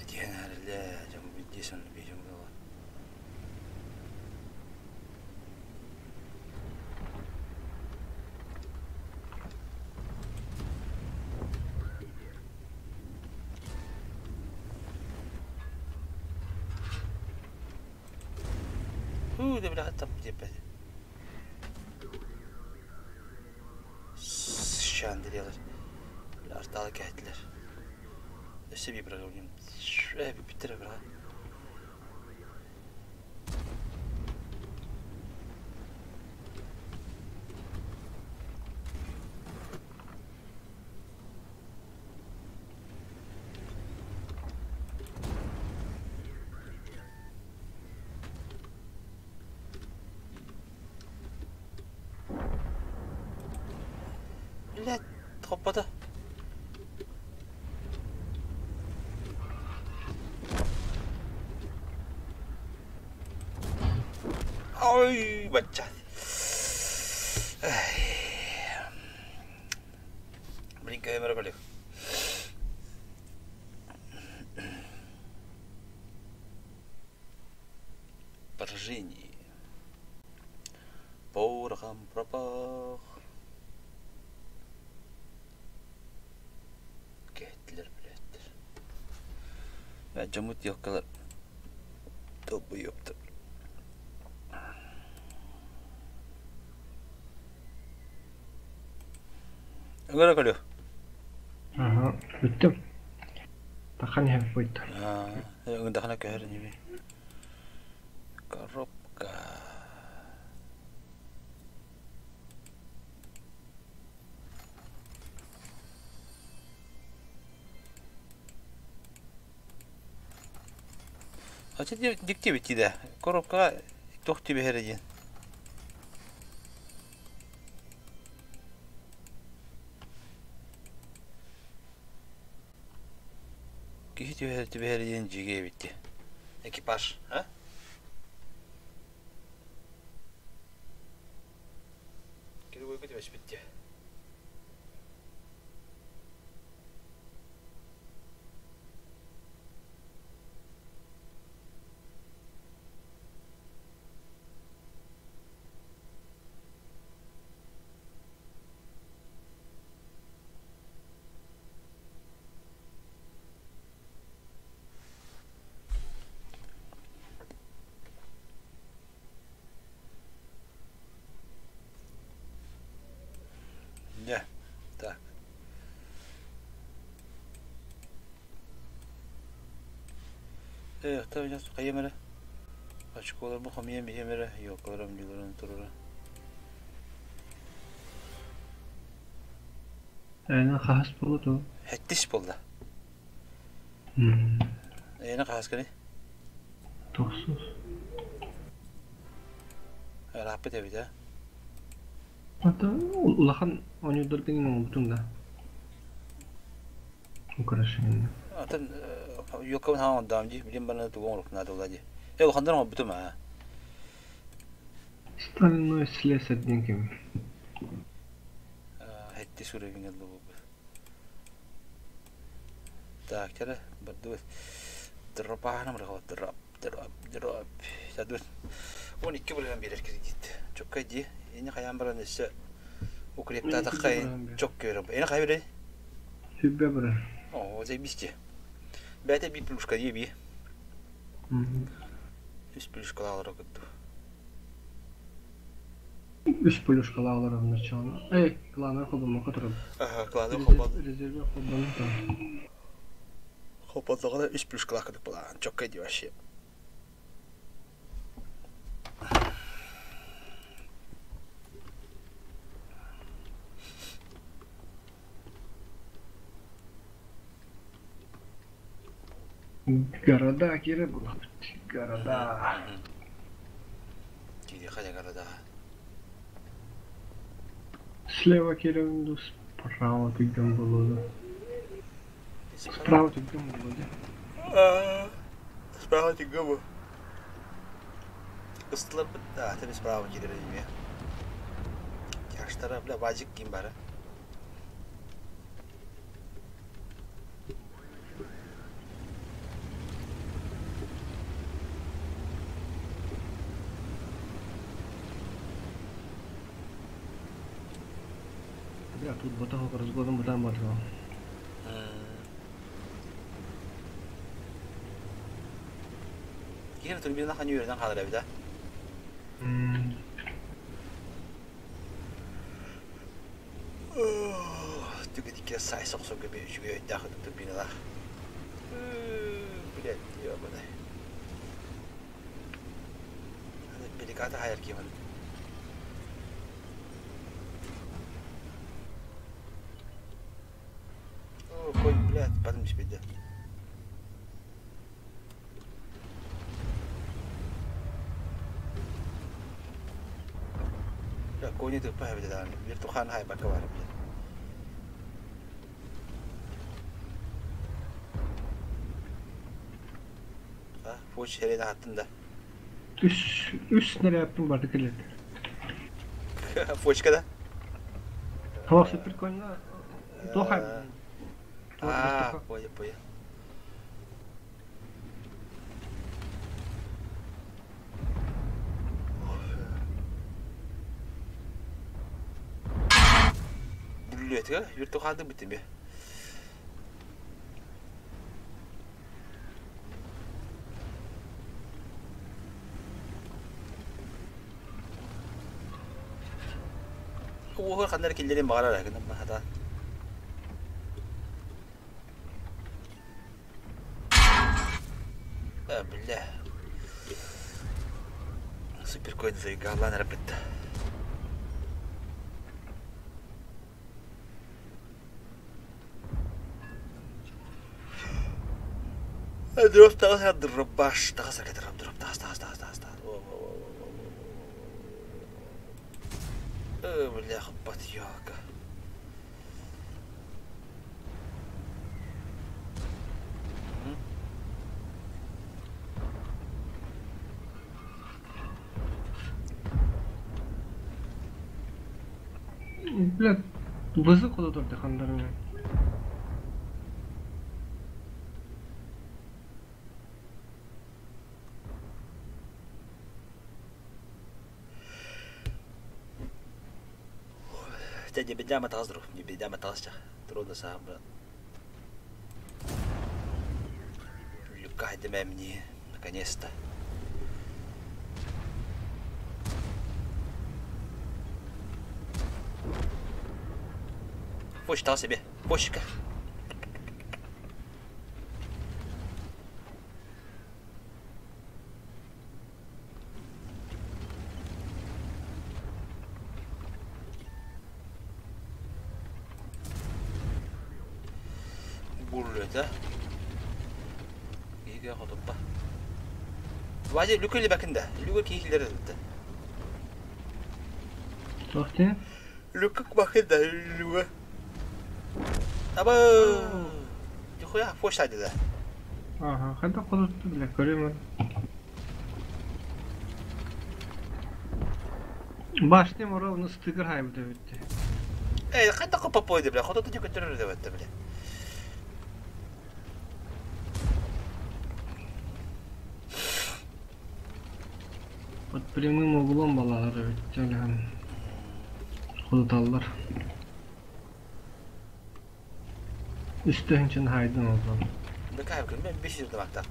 Этиген әрілі, жамы биддесін, бейжім бұла. Хүү, бля, тап деп. Şandiryalar. Artalı kəhətlər. Өсө bir bırakayım. Bir bitire bırak. Блядь, топпада. Ой, бачча. Блин, көмөрө көлүк. Поражение. Порохом пропах. Кэттилер, блядь. Дьоммут ёккалар долбоёбтар. Ыҥыра көлү. Аха, бүттүм. Тахан иһэн буйда. Ыҥырдахына көһөр инибин. Коробка. Ача дьикти эбит да. Коробкаҕа туох түбэһэрэ диэн. Киһи түбэһэр түбэһэр диэн дьигэ эбит дии. Экипаж, а? Киргойга түбэспит дии. Дьэ, так. Э, хайым эрэ? Очколарбын хомуйан биһиэм эрэ, елкаларым дьуларан турара. Эйиэнэ хаһыс буолла ту? Хэттис буолла. Эйиэнэ хаһыс кини? Тохсус. Ырааппыт эбит ээ. Ата улахан оонньуурдаргын иҥ оҥорбутуҥ да? Украшение. Атын елкабын хаҥа оҥордоҕум дии, билим баран тугу оҥоруохпун наада буолла дии. Э, улаханнар оҥорбутум аа. Стальной слесарь диэн ким? Хэттис уровень ыллыбыт. Так, чара, бардыбыт. Дропаһаным рахова, дроп, дроп, дроп. Садыбыт. 12 бырыһан биэрэр кредит. Чоккай дии. Ини хайаан баран өссө укрептаатахха чок көрөр. Ини хайа билей? Сүбэ быры. Оо, заебись дии. Бэйэтэ би плюшка дии би. Үс плюшкалаалара кытты. Үс плюшкалаалара начало. Эй, клановый холбоммокко турабын. Аха, клановый холбон. Резерве холбонун там. Холбонноҕуна үс плюшкалаах кытык былаан. Чоккай дии вообще. Города киирэ булабыт. Города. Киириэхэ дьэ города. Слева киирэбин дуу, справа түргэн буолуо дуу? Справа түргэн буолуо дии. Справа түргэн буолуо. Ыстыларбыт да, аты справа киирэр эмиэ. Тяжтара, бля, базик ким бары. Бля, тут батаһа разгоном бытаан батыра. Киһи турбина ханыы үөрэнэн хаалар эбит, а? Түгэтиккэ сай сохсорго би үчүгэй өйдөөх турбиналаах. Блядь, ёбаный. Пеликата хайар киһи О, конь, блядь, потом түспэйдэ. Бля, кони тыппа эбит даҕаны. Биир тухаан хайбакка баар блядь. А, фоч хэрин аһаттын да. Үс үс снарядпын барды кэлэллэр. Почка да? Туох прикольно. Туох Аа, понял, понял. Бүллүөтүгэр виртухаады бүтүмү. Уоһур ханна эрэ киллэриэн баҕарар гынан хатаан. Э, бля. Суперкоин заигалаан эрэ бытта. Дроп таҕыс дробаш таҕыс дроп дроп таҕыс таҕыс таҕыс таҕыс таҕыс. Э, бля, хаппат ёлка. Бля, бызык куда турды хандарына. Дядя бедяма таҕыс дроп, бедяма таҕыс чах. Трудно саам брат. Люка мне, наконец-то. Почта себе, почка. Бурлета. Иге хотуппа. Вази люкели бакында. Люка кихилер битте. Туох Люка бакында люка. Аба. Нихуя почта деди. Ага, ханта кудутtu бля, көрөмүн. Башнем ора стыгыр хайбы битти. Эй, кайда копа пойды бля. Хототу көтөрөр деп атты бля. Под прямым углом балалар битти алхан. Кудуталлар. Үстүһүнчен хайдын олдон. Да кайып мен 500 дамактак.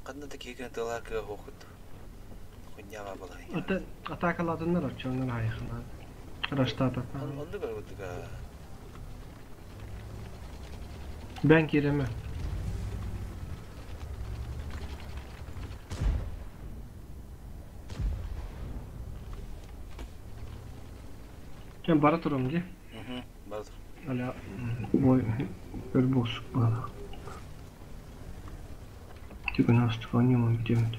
Канда да кийген тылар кыга хокут. Хуйняга балай. Ата атакаладыннар очоннор хайхана. Раштата. Онду көргүдүк. Бен киреме. Мен бара турам ди. Бара тур. Аля бой бер босук бала. Түгін астық анимам битемет.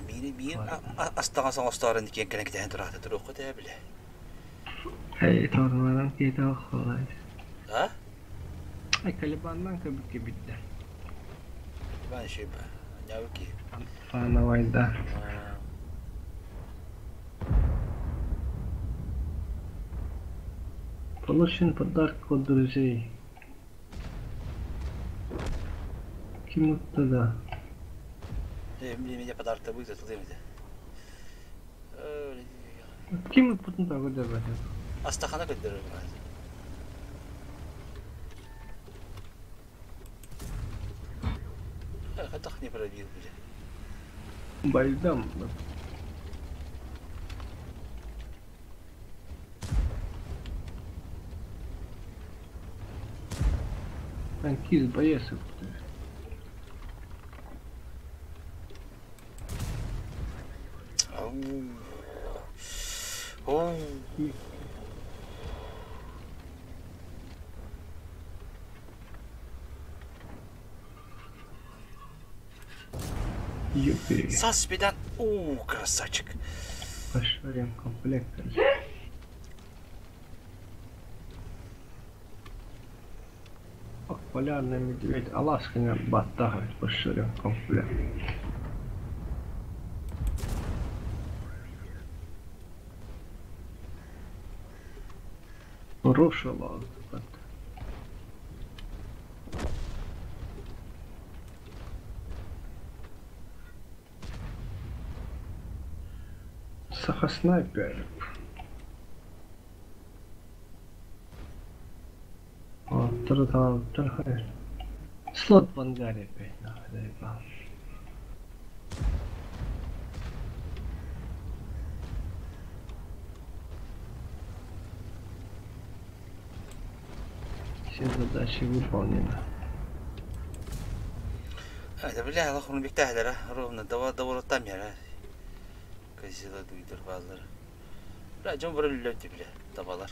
Мири мир астаға соңостарын дикен кенек дәһен турата турук та биле. Эй, торнаран кейте холай. А? Ай, Калибаннан көбүккө битте. Бан шиба. Няуки. Фанавайда. Получен подарок от друзей. Ким тогда? Мне подарок-то будет, а Ким путун тагы деп айтат? Астахана көндөрөр. Хатах не пробил, бля. Байдам. Танкист боец. Оу. Юпи. Саспидан. У, красавчик. Пошарим комплект. Полярный медведь Аласкина баттахать пошарим комплект. Рушила. Саха снайпер. Слот в ангаре опять нахуй заебал. Все задачи выполнены. Это бля, Аллах он бектахлера, ровно дава давар там яра. Казила дуйдыр баллар. Бля, жон бір үллөтті бля, табалар.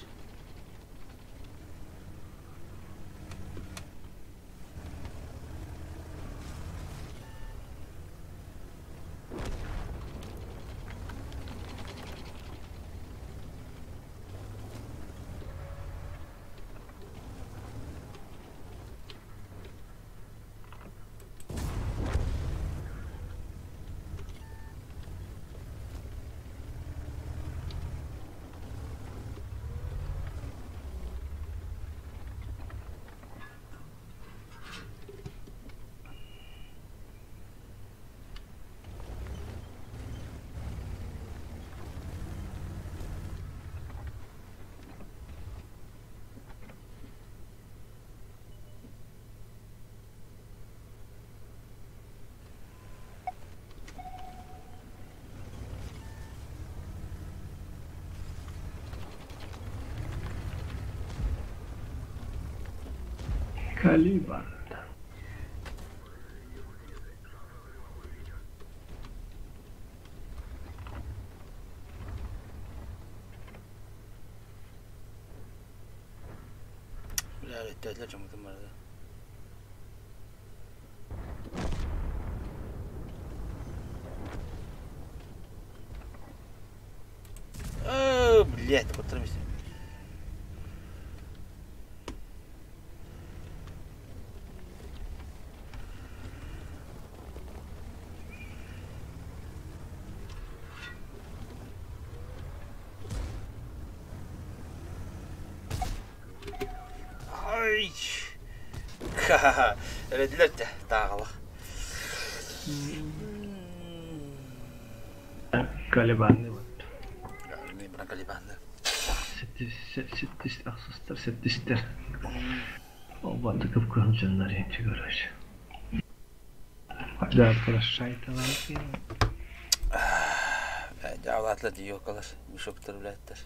Калибр. Бля, өттәлер жомутум барды. О, блядь, котырмайсың. Ай! Ха-ха-ха. Өрөдүлөр таагала. Калибанны вот. Мен биран калибанды. Сеттис ахсыстар, сеттистер. Оба тыкып кылжаннар енчи короче. Да, прощай таланты. Жаулатлар диокалар, мешоктор билеттер.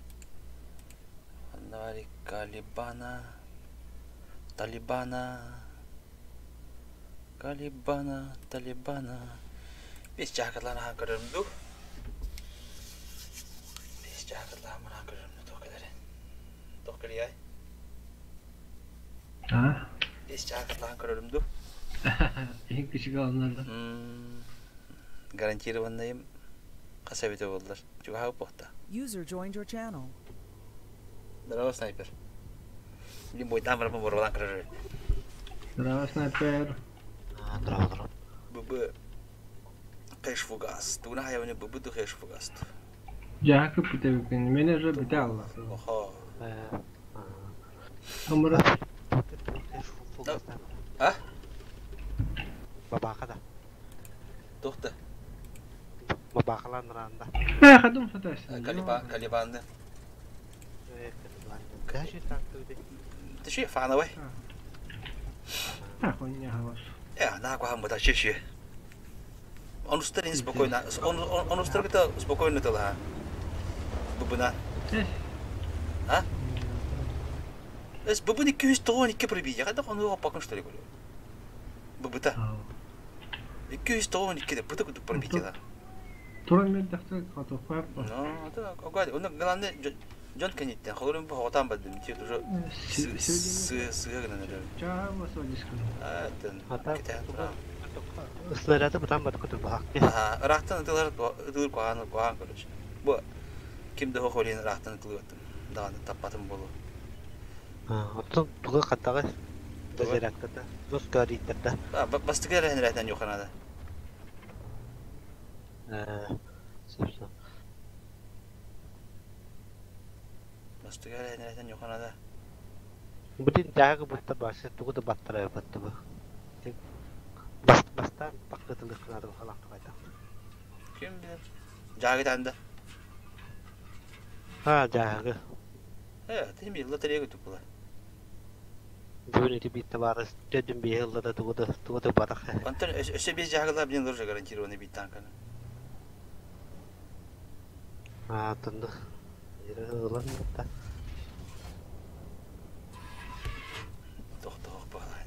Аннары Калибана. Талибана. Калибана, Талибана. Бес жакытларны хан көрөрүмдү. Бес жакытларны хан көрөрүмдү токелери. Токели ай. А? Бес жакытларны көрөрүмдү. Ең кішік алынады. Гарантированныйым касабете болдулар. Чуга бохта. User joined your channel. Здорово, снайпер. Блин, бой там барбан боролан көрөр. Здорово, снайпер. Здорово, здорово. ББ Кэш фугас. Туна хайваны ББ ду кэш фугас. Жакы бүтебекин. Мен же бите алла. Охо. Хамыра. А? Бабака да. Тохта. Бабакалан ранда. Э, хадум сатайсың. Калиба, Калибанды. Даже так туды. Ты ши фанавай. А, хуйня хавас. Э, на ква хамбата ши. Он устарин спокойно. Он устарин спокойно тала. Бубуна. А? Эс бубуни күс тоон икки пробия. Када он его пакын что ли говорю. Бубута. 292 де быты кутуп пробитие да. Туран мен дахта катопап. Ну, это огад. Он главное Джон кенеттен холорун бу хотан бадым. Тип уже с с гына нерде. Чаа басып дискын. А, тен. Ата. Кете тура. Снаряды бытаан барда турбахак. Аха, ыраахтан ытылар ытыыр куһаҕан куһаҕан короче. Бу ким да суох олиһин ыраахтан ытылыаттым. Даҕаны таппатым буолуо. Оттон туга хаттаҕы Туга? дозарядката, дос көрдөрдө. Бастакы эрэ иһин юханада. Сөп. Бастакы эрэ иһин юханада. Бүтүн дьаагы бутта башы тугу да баттара баттыбы. Бастаан паккытылык кынады халақты қайта. Ким билэр? Жаагы танда. Ha жаагы. Э, ты ми лотерея тупула. Бүгүн ити битте бары төдүн бейылла да тугу да тугу да батах. Антон өсө бес жаагылар блин тоже гарантированный бит танканы. А тынды. Ылан да. Тохтоох баалаан.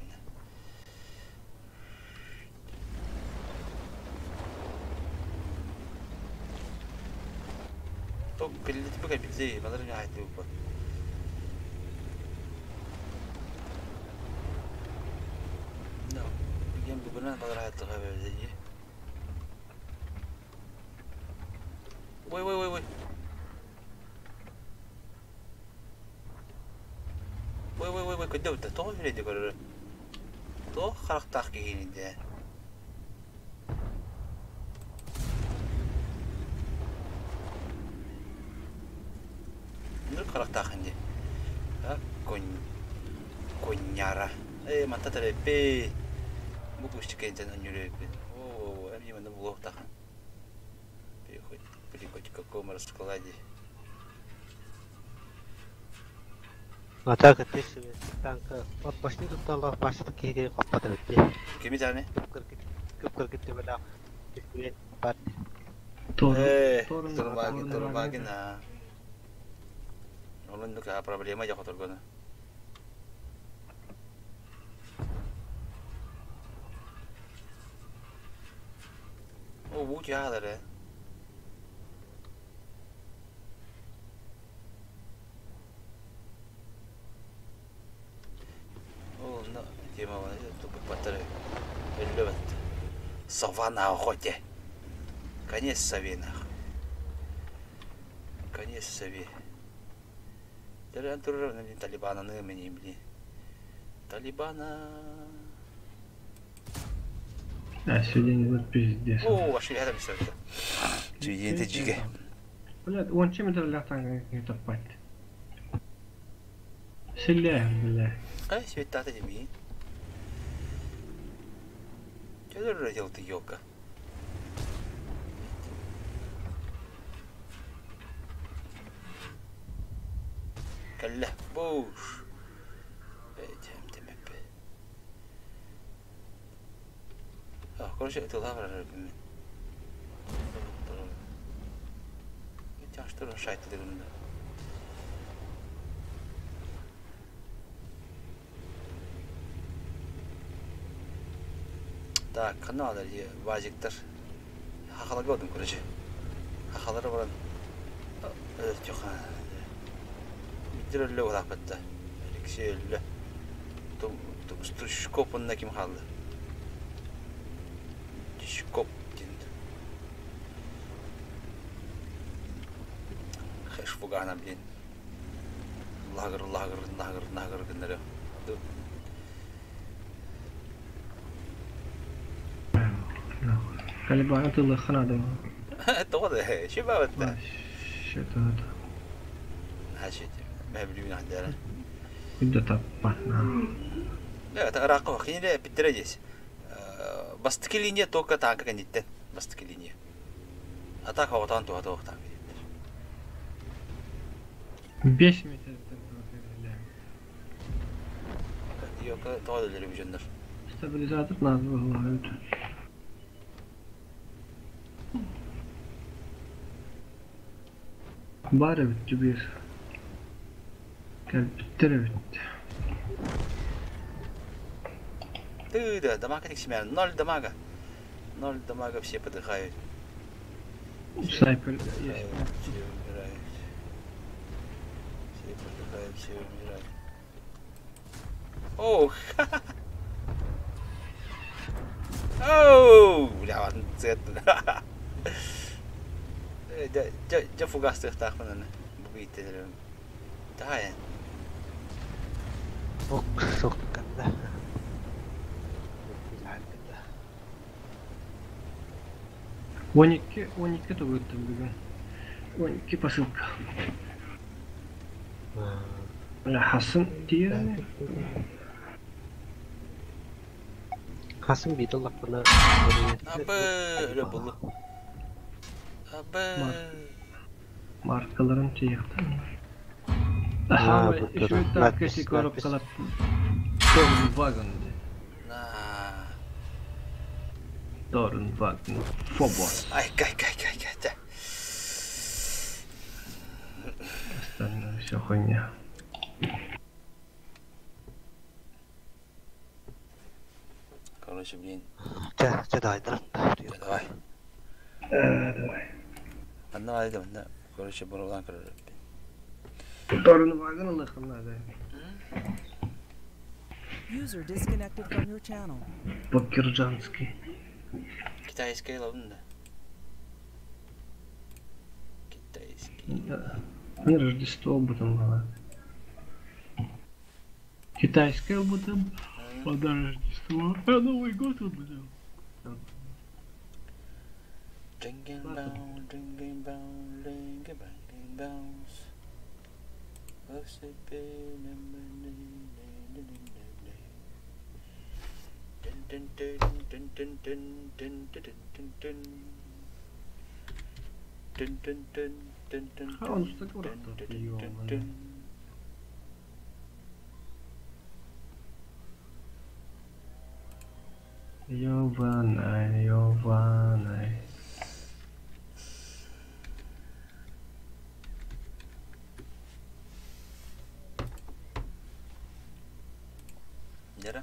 Ток билли типа билли, балар не айтты бу. No, билген бүгүнөн балар айтты габы. Ой ой ой ой. Ой ой ой ой көдө битте. Тоҕо хүлэйди көрөрө. Тоҕо харахтаах киһиниде. Нүр харахтаах инди. А конь коньяра. Э манта тереппи. Бу кустикентен өнүрөппи. О, эми мында булуктахан. Переход, переход в каком раскладе. Атака теші танка от башны тутталла башты кеге каппата битти. Кими таны? Көп кыргыт тебела. Бар. Э, турбагин, турбагин, а. Олон нука проблема жок которгону. О, бу жаалары. О, на, тема вана, тупик батары. Өллөбөт. Сова на охоте. Конец сове, нахуй. Конец сове. Талибана нымени, блин. Талибана. А, сегодня вот пиздец. О, вообще рядом все это. Чуйте жиге. Блядь, он чем это лятан не топать? Селяем, бля. Ай, света деми. Че родил ты, елка? Калля, буш. Этем темепе. А, короче, это лавра мен. Тяжтыр шайты дегенде. Так, каналдар вазиктер. Хахала годым, короче. Хахалары баран. Тёха. Биттер өллө улапытта. Алексей өллө. Стручкоп онна ким халды? Тишкоп дин. Хэш фугана, блин. Лагер, лагер, лагер, лагер гыннары. Талибан тылы ханады. Тоғды, шиба бітті. Что-то это. Хашити. ما بلي عندنا. Куда топать? لا تغرق خينا بالدرجة. بس линия только танка кандиттен. Бастыки линия. Атака отан туа туа танка. 5 метр. Yok, тоғды телевизиондар. Стабилизатор надо было. Бары бітті bir. Кәлпіттер бітті. Ты да, дамага тексимя, ноль дамага. Ноль дамага, все подыхают. Снайпер есть. Все умирают. Все подыхают, все умирают. Ох! Оу! Бля, цвет. Дьэ, дьэ, дьэ фугастыахтаахпын аны. Бу бииттэлэрим. Таайан. Ок, сок канда. 12, 12 тугуттым бүгүн. 12 посылка. Хасын тиэрэ. Хасын биир ыллахпына Абы, өлө булу. Абы. Маркаларын тиэхтэн. Аха, еще так кэси коробкалар. Торн вагон. На. Торн вагон. Фобос. Ай, кай, кай, кай, кай. Остальное все хуйня. Короче, блин. Чэ, чэ, давай, давай. Давай. Анна айда, манна. Короче, боролан көрөр. Торн вагон ылыхым надо. User disconnected from your channel. По-кирджански. Китайская лавында. Китайский. Да. Не Рождество об этом было. Китайское об этом. Под Рождество. А Новый год об этом. Drinking bound, drinking bound, drinking drinking bounds. Dun dun dun dun dun dun dun dun dun dun. Dun dun dun dun dun А он dun что dun такое? dun dun dun. Ёбаный, ёбаный. Дьэрэ.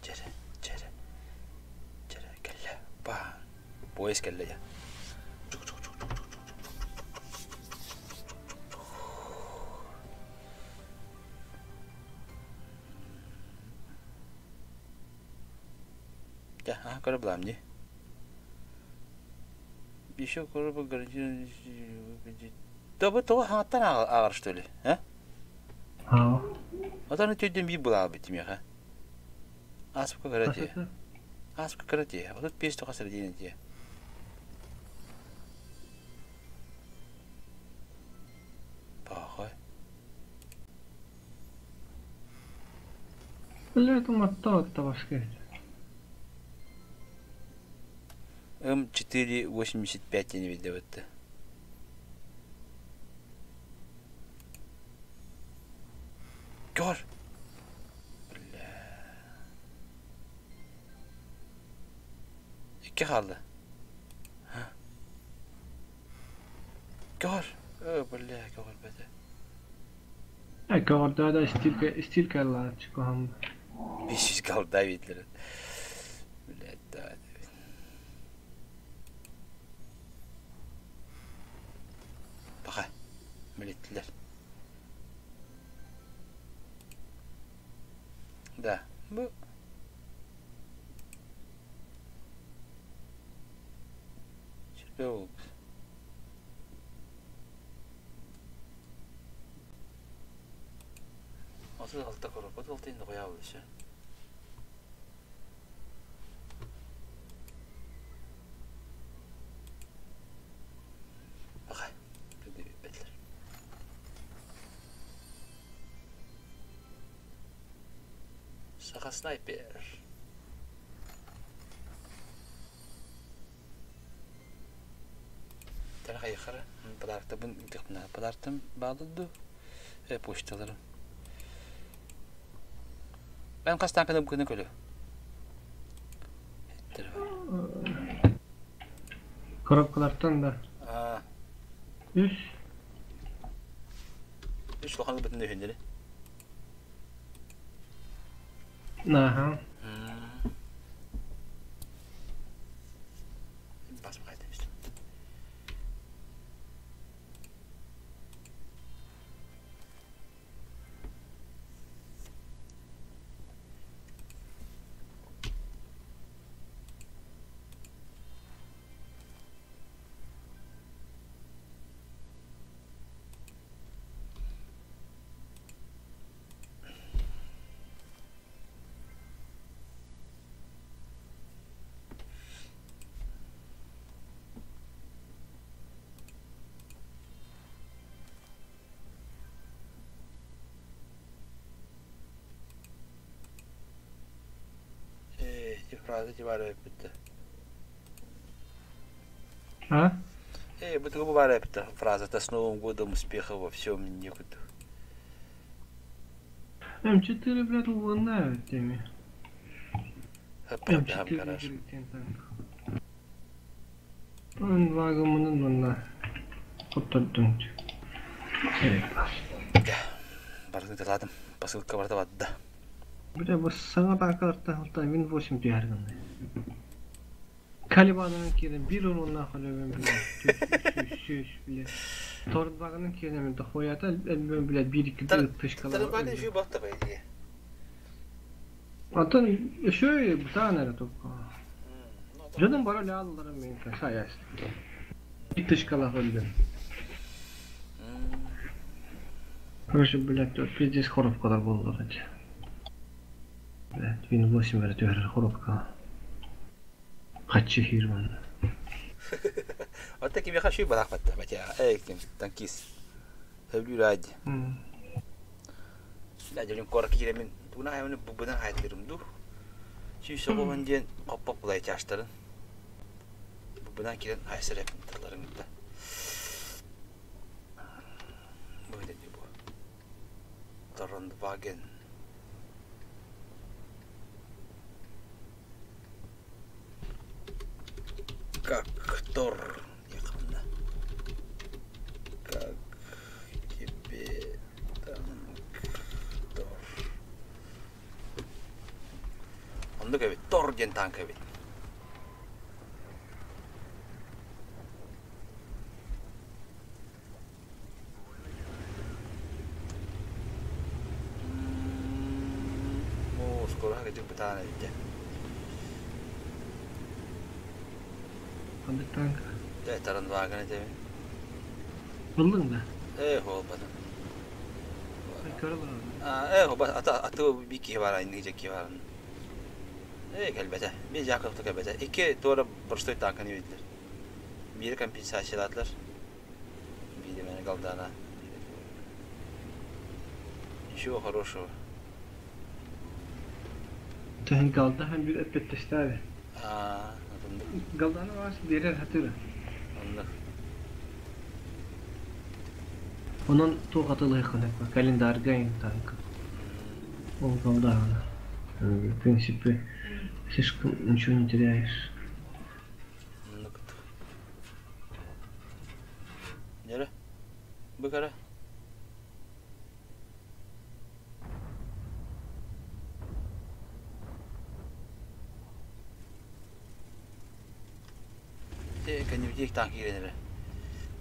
Дьэрэ, дьэрэ. Дьэрэ, кэллэ. Ба. Поезд кэллэ дьэ. Дьэ, аа, көрө булаам дии. Еще көрө гарантированно. Да бу тоҕо хаҥаттан ааҕар что ли, а? Аа. Отон төйдөн биир булаабыт тимиэхэ. Ааспыкка кыра дии. Ааспыкка кыра дии. 35 тоҕо сэрдиин дии. Пахай. Бля, это мотто табашка. М4,85 не видел это. Көр! Бля. Икки хаалла. Көр! О, бля, көр бәтэ. Ecco, да, стилька, стилька лачком. 500 голда видели. Блядь, да. Пока. Билеттилер. Да. Бу. Сүрбэ буолбут. 36 коробка, 36 инде куябыз еще. Пока. Бетлер. Саха снайпер. Тән хайхара. Подарокта бун тихмна. Подароктым баалыды. Э, почталарым. Мен хас танканы күнү көлү. Коробкалартан да. Аа, Үс. үч улахан бытын өһүннэри. Аха. Бас бакайда işte. Фраза ти баар эппитте. А? Э, бу тугу баар эппитте фразата с Новым годом успеха во всем некуда. М4, блядь, уланна теме. Хаппа М4 гараж. диэн танк. Вагомунун манна хоттордун. Бардын тылаатым. Посылка барда бадда. Бля, бу саҥа танкалартан алтан Win 8 түһэр гынна. Калибанын киирэн биир урууннаах өлөбүн бля. Сүүс бля. Торбагының киирэн дохуята элбэн бля биир икки тышкалар. Тарбагын үші батта по идее. Антон еще бутаан эрэ тупка. Дьонум бары лааллара мен саяс. Bir тышкалах өлдүм. Короче, блядь, вот пиздец хоровкалар буоллар эти. Блядь, Win 8 эрэ түһэрэр хоровка. Хаччы хир манна. Ота кими хаши барах батта батя. Эй, ким танкист. Хөблүр ади. Да, дьонум кора кииремин. Тугунан хайманы бубунан хайтлырым ду. Сүүс оҕобун диэн хоппоп булай чаштарын. Бубунан киирэн хайсар эпин тылларын кытта. Бу дии бу. Торрендваген. Как Тор. Яқында. Как тебе танк Тор. Оннук эбит. Тор диэн танк эбит. Оо, скоро кыдьык бытаан эбит дьэ. Ханнык танк? Дьэ, Таранваган этэбин. Буллуң да? Ээ, буолбатым. Көрө Ээ, ата аты би киһи баар, инники дьэ киһи баар. Ээ, кэлбэтэ. Би Жаковта кэлбэтэ. Икки туора простой танканы биэрдилэр. Биири компенсациялаатылар. Биири мэне Галдана. Ничего хорошего. Төһөн Галда һәм бир эппеттестәбе. Аа, оннук. Галданы вас берер хатыры. Оннук. Онон туох атылыаххын календарга ин танк. Ол Галдана. В принципе, слишком ничего не теряешь. Оннук. Нere? Бу кара. Те кэннибитиик таан киирэн эрэ.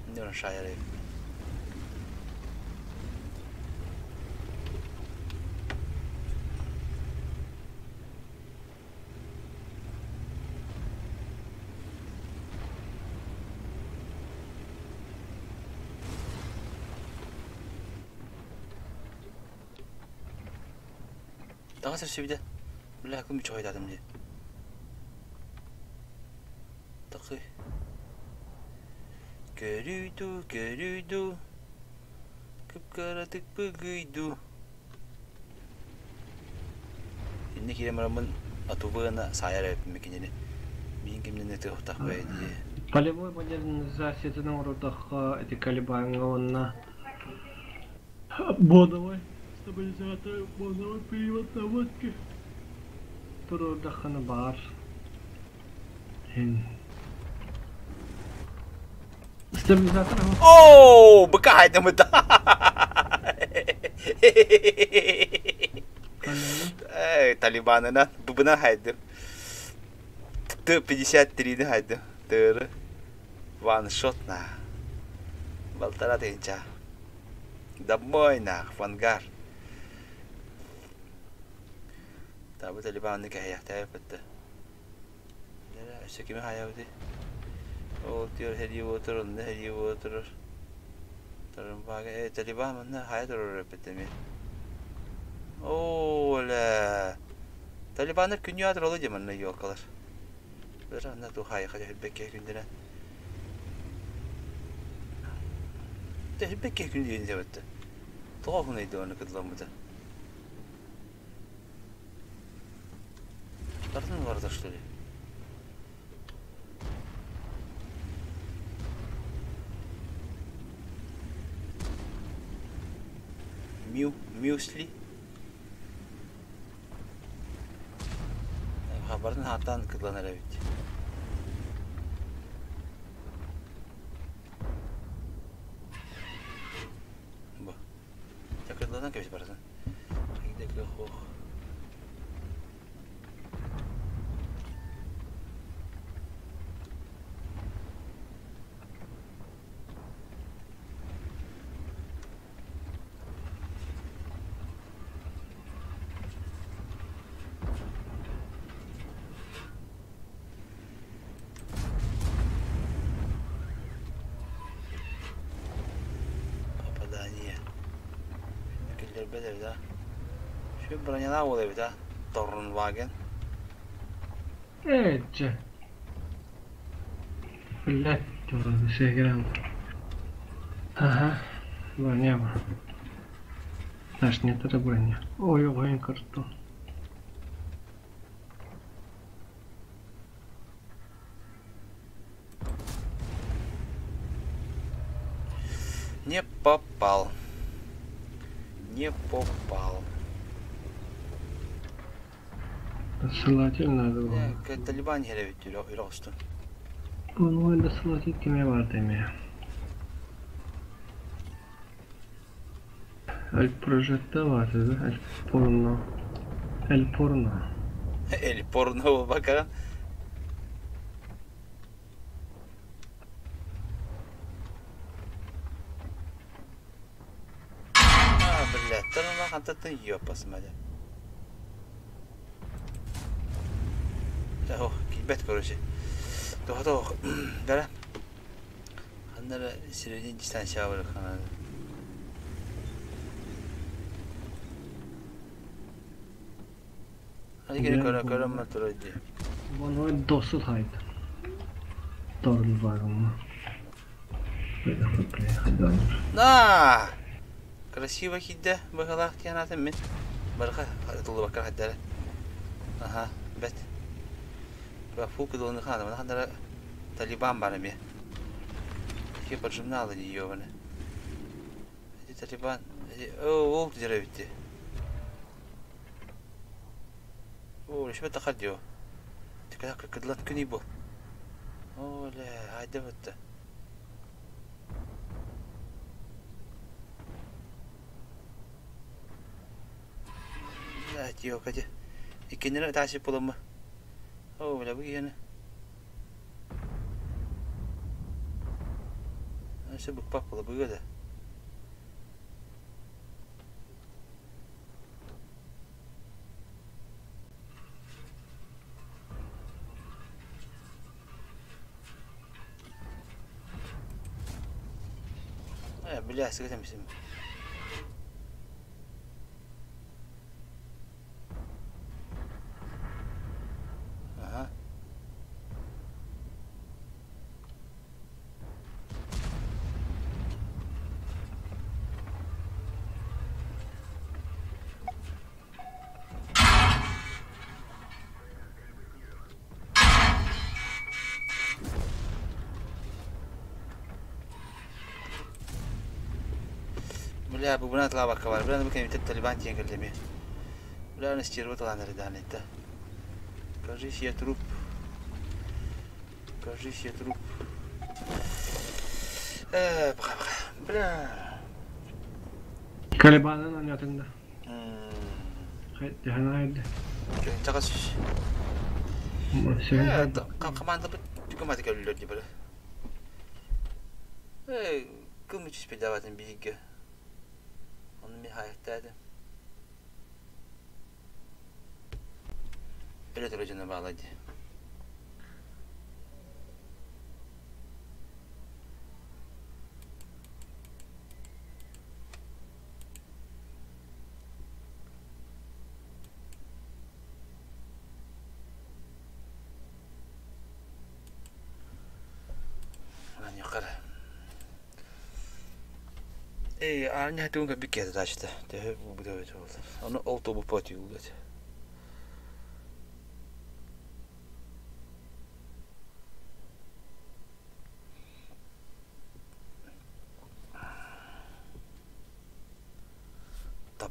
Иннэ шайар эбит. Таҥас өссүбүтэ. Бля, кым чоҕойдаатым дии. Такы. Көрүй дуу, көрүй дуу, кып-кыратык быгый дуу. Иннэ киирэн бараммын атубыана саайар эбиппин кинини. Миин кимнэн ытыахтахпай дии. Полевой модернизациятын оҥордоххо ити Калибаҥҥа уонна бодовой стабилизатор, бодовой привод наводки туруордаххына баар. Стабилизатор Оо, быка хайдамыта. Эй, Талибанынан бубuna хайдым. Т-53-ни хайдым. Тыры. Ваншот на. Полтора тысяча. Домой нах, в ангар. Табы Талибанны кэһэйэхтээбит бытта. Өссө кими хайабыты? Ол тиэр һэрии буотур, онно һэрии буотур. Тарымбаага, э, Талибан манна хайа турар эппит эмиэ. Оо, өлэ. Талибаннар күннүү аатыр олу дии манна елкалар. Бер анна ту хайа хайа күндүнэ. Тэһирбэккэ күн диэн дебетте. Тоҕо хунайды оны кыдламмыта. Тартын барда что ли? Мю, мюсли. Хабарын хатан кыдланар эбит. Бу. Кыдланан кэбис барсын. Хох. Попадание. Киллэрбэт да. Şu броняна ол эбит а. Торнваген. Эче. Блядь, сыграл. Ага, броня. Наш нет, это броня. Ой, ой, карту. Не попал. Не попал. Досылатель надо было. Талибан hele bitti Ürostun. Bunu досылатель кime var demeye. El Project'te var dedi. El porno. El porno. El porno bakalım. А, блядь, та ну нахуй ты ёпас, мать. Ох, кибет, короче. Тоқ, бәрі. Ханнара средний дистанция бар ханада. Hadi gel көрө көрө мотор ди. Bunu dosu haydi. Doğru var ama. На! Красиво хидде бахалах тианатын мен. Барха тулу бакар хаддара. Аха, бет. Фук долны хана, мана хандара Талибан бар эми. Ки поджимналы не ёбаны. Эти Талибан, о, волк деревитти. О, еще это ходил. Ты когда кыдлат күни бу. О, ля, хайда бытты. Да, тио, катя. Иккеннere ташы буламы. О, бля, бу киһини. Асы букпак була буга да. Э, бля, сыгытамсым. Ага. Бля, бу бунат лава кавар. Бля, бу кемите Талибан тиен керлеме. Бля, не стервот ланер данета. Кажись, я труп. Кажись, я труп. Бха, бха. Бля. Талибанın oynatında. Haydi, haydi. Чагас. Команда команда көллөр ди бара. Э, кым үчүс педаватын биге. Оны мен хайттады. Öyle türlü bağladı. Lan yukarı. Эй, а не хотел как бикет дачта. Ты бу да это. Оно олто бу пати улгат.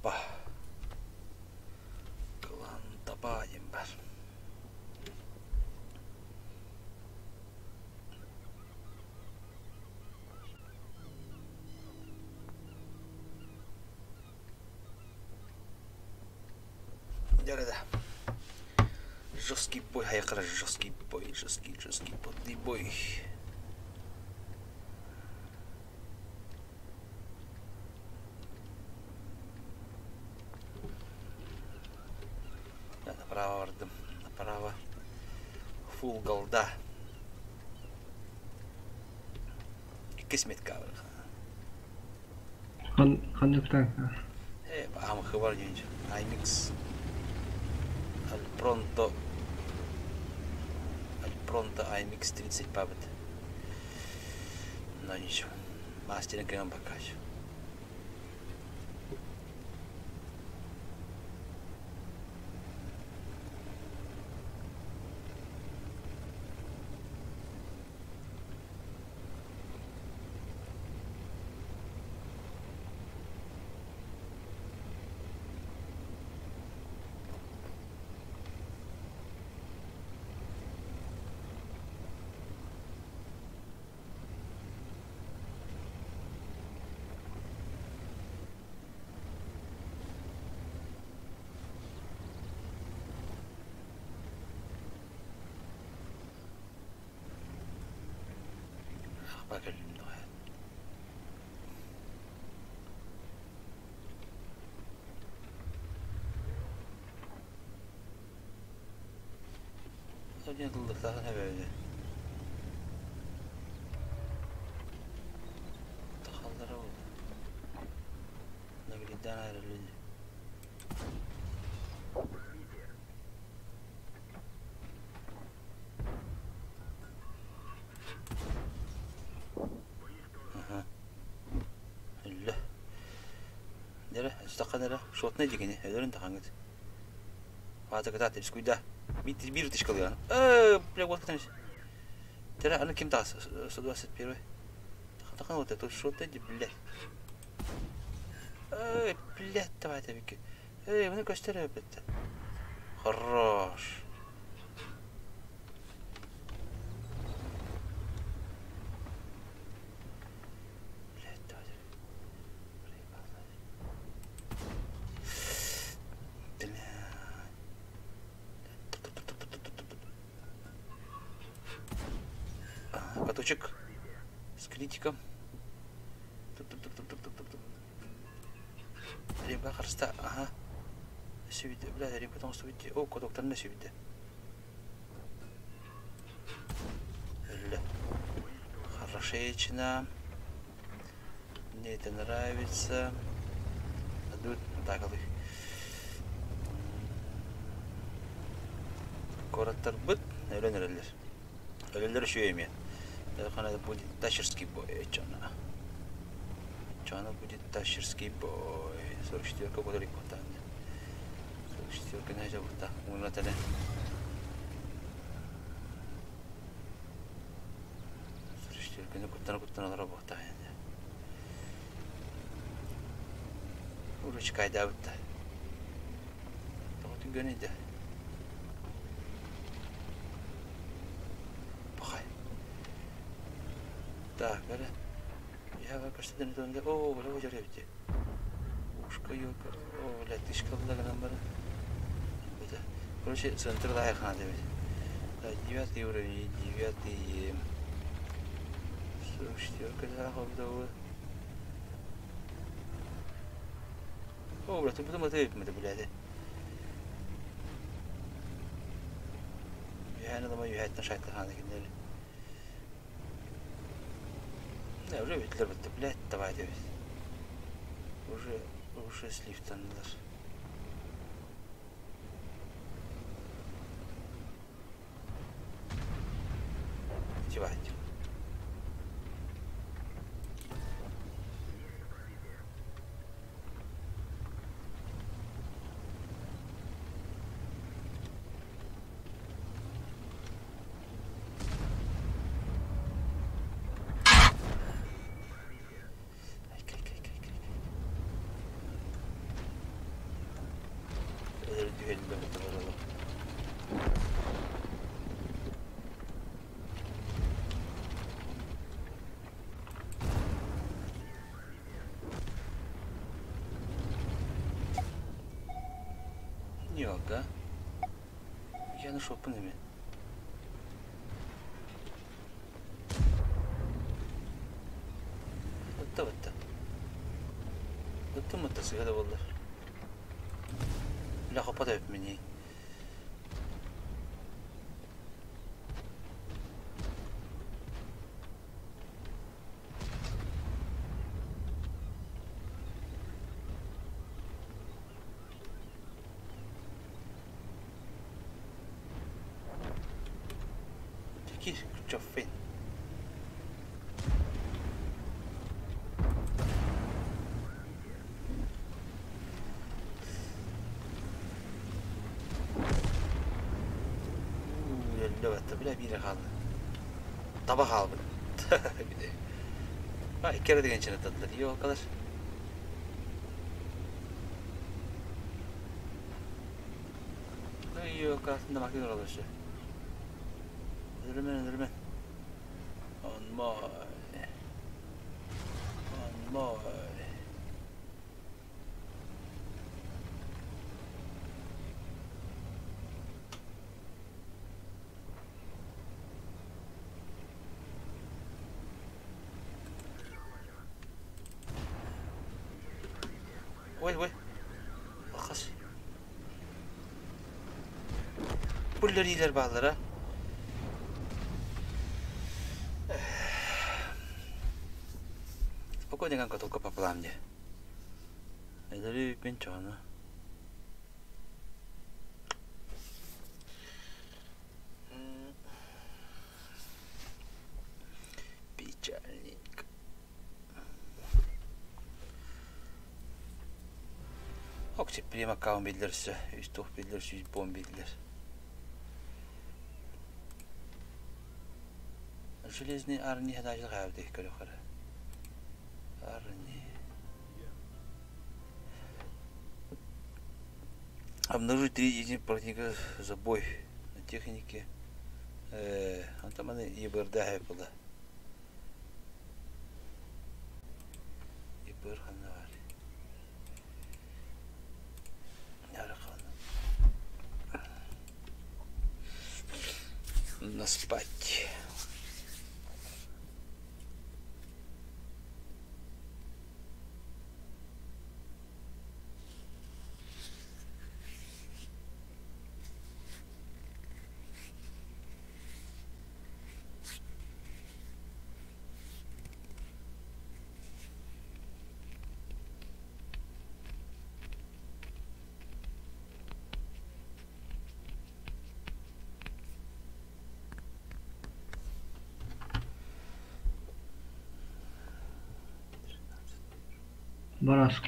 Таба. Клан Таба диэн бар. Дьэ Жесткий бой, хайакара жесткий бой, жесткий, жесткий потный бой. Я направо бардым, направо. Фул голда. Иккис метка бар. Ханныктан. Э, АМХ бар дүйінче. iMix. Al pronto. Al pronto iMix 30 пабыт. Но ничего. Мастерин кем пока еще. Тыллыктаахын эбэбит. Тахаллара ол. Наглидан айрылы. Ага. Үллө. Нере, стакан эре, шотны дигени, өлөрүн тахаңыт. Вата кытат, скуйда. Бир тысяча калган. Бля, вот там. Тера, аны ким тас? 121. Тахан вот это шот эди, блядь. Эй, блядь, давай это вики. Эй, мына көстөрө бетте. Хорош. Блядь, давай. Бля. Ага, каточек с критиком. Туп-туп-туп-туп-туп-туп. Римка харста, ага. Сүбүтэ, бля, римка тоҥ сүбүтэ. О, катоктарына сүбүтэ. Өллө. Хорошечина. Мне это нравится. Дадут так алых. Куораттар быт, өлөн эрэллэр. Өлөллөр үчүгэй эмиэ. Это будет тащерский бой, чона. Чона будет тащерский бой. 44 года ликота. 44 не жабыта. Уна теле. 44 куттана куттана работа. Уручка кайдабытта. Тоҕо түгөнүйдэ. Пахай. Так, бere. Я көстөдөн тонда. О, бля, о жаребите. Ушка ёлка. О, бля, тышка гынан бара. Это, короче, центр да хана деп. Да, девятый уровень, девятый. 44 да, хобда. О, бля, тут потом это, блядь. Юхәне лама юхәттен шайтты хана киндер. Не, уже битлер битте, блядь, давай деп. Уже, уже слифтанылар. Девайте. Елка. Я нашел панами. Бытта бытта. Быттым бытта сыһа да буоллар. Бля хоппот эбит мини. Кир, Чоффин. Өллө бля биирэ хаалла. Таба хаалбыт. Ha, iki kere de gençler atladılar. İyi o kadar. İyi o kadar. Şimdi makine ulaşıyor. Öldürmen öldürmen. On my. On my. Ой, ой. Ахас. Буллар баалара. Спокойно только поплам мне. Это пенчона. Печальненько. Окси prima каун bildirse, üst oh bildirse, üst bom bildir. Железный арни хадажы гавды көрөхөр. Арни. Обнаружить три единицы противника за бой на технике. Антаманы ебырда было. Ебыр ханавар. На спать.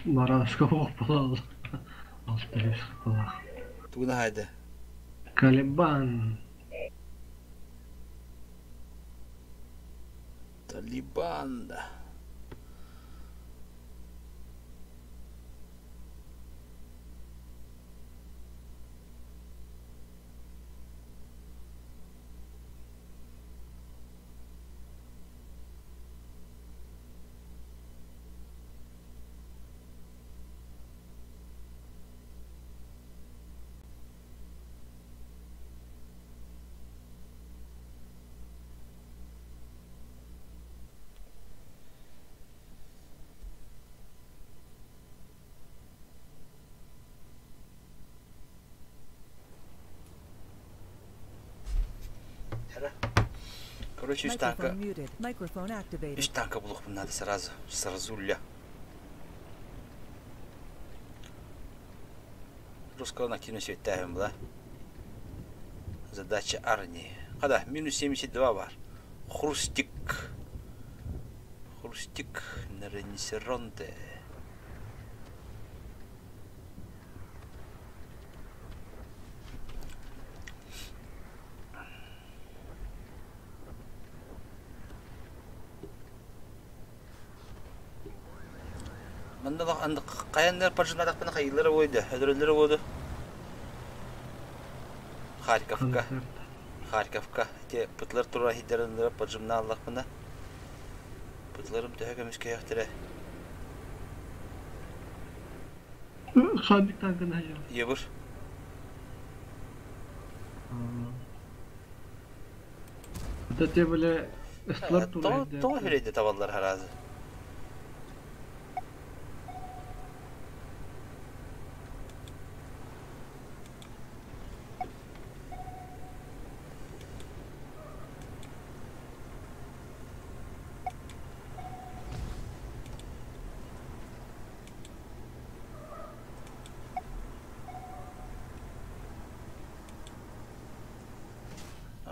Бараска опалал. Алтарис калах. Тугуна хайда. Калибан. Талибан, да. Короче, үс танка. Үс танка булух надо сразу. Сразу ля. Русского на свет была. Задача армии. Когда? Минус 72 бар. Хрустик. Хрустик на Ренесеронте. Каяннар пажынадақпын хайылары ойды, өдірілері ойды. Харьковка. Харьковка. Те пытлар тура хидерінлері пажымна аллақпына. Пытларым төһө көмүскө яхтыра. Хабик танкын хажар. Ебір. Это те были ыстлар Тоҕо тоҕо үһүрэйдэ табаллар хараазы?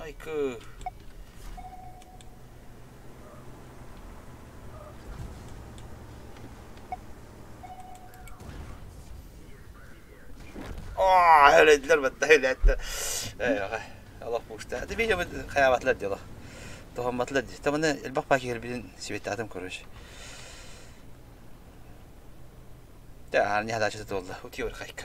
Айкы. Аа, өлөдүлэр батта өлөттө. Олох буушта. Аты видео хаябатлар дела. Тохомматлар ди. Таманы элбах паки хербидин сибеттатым короче. Та, не хадачы толла. Утиор хайка.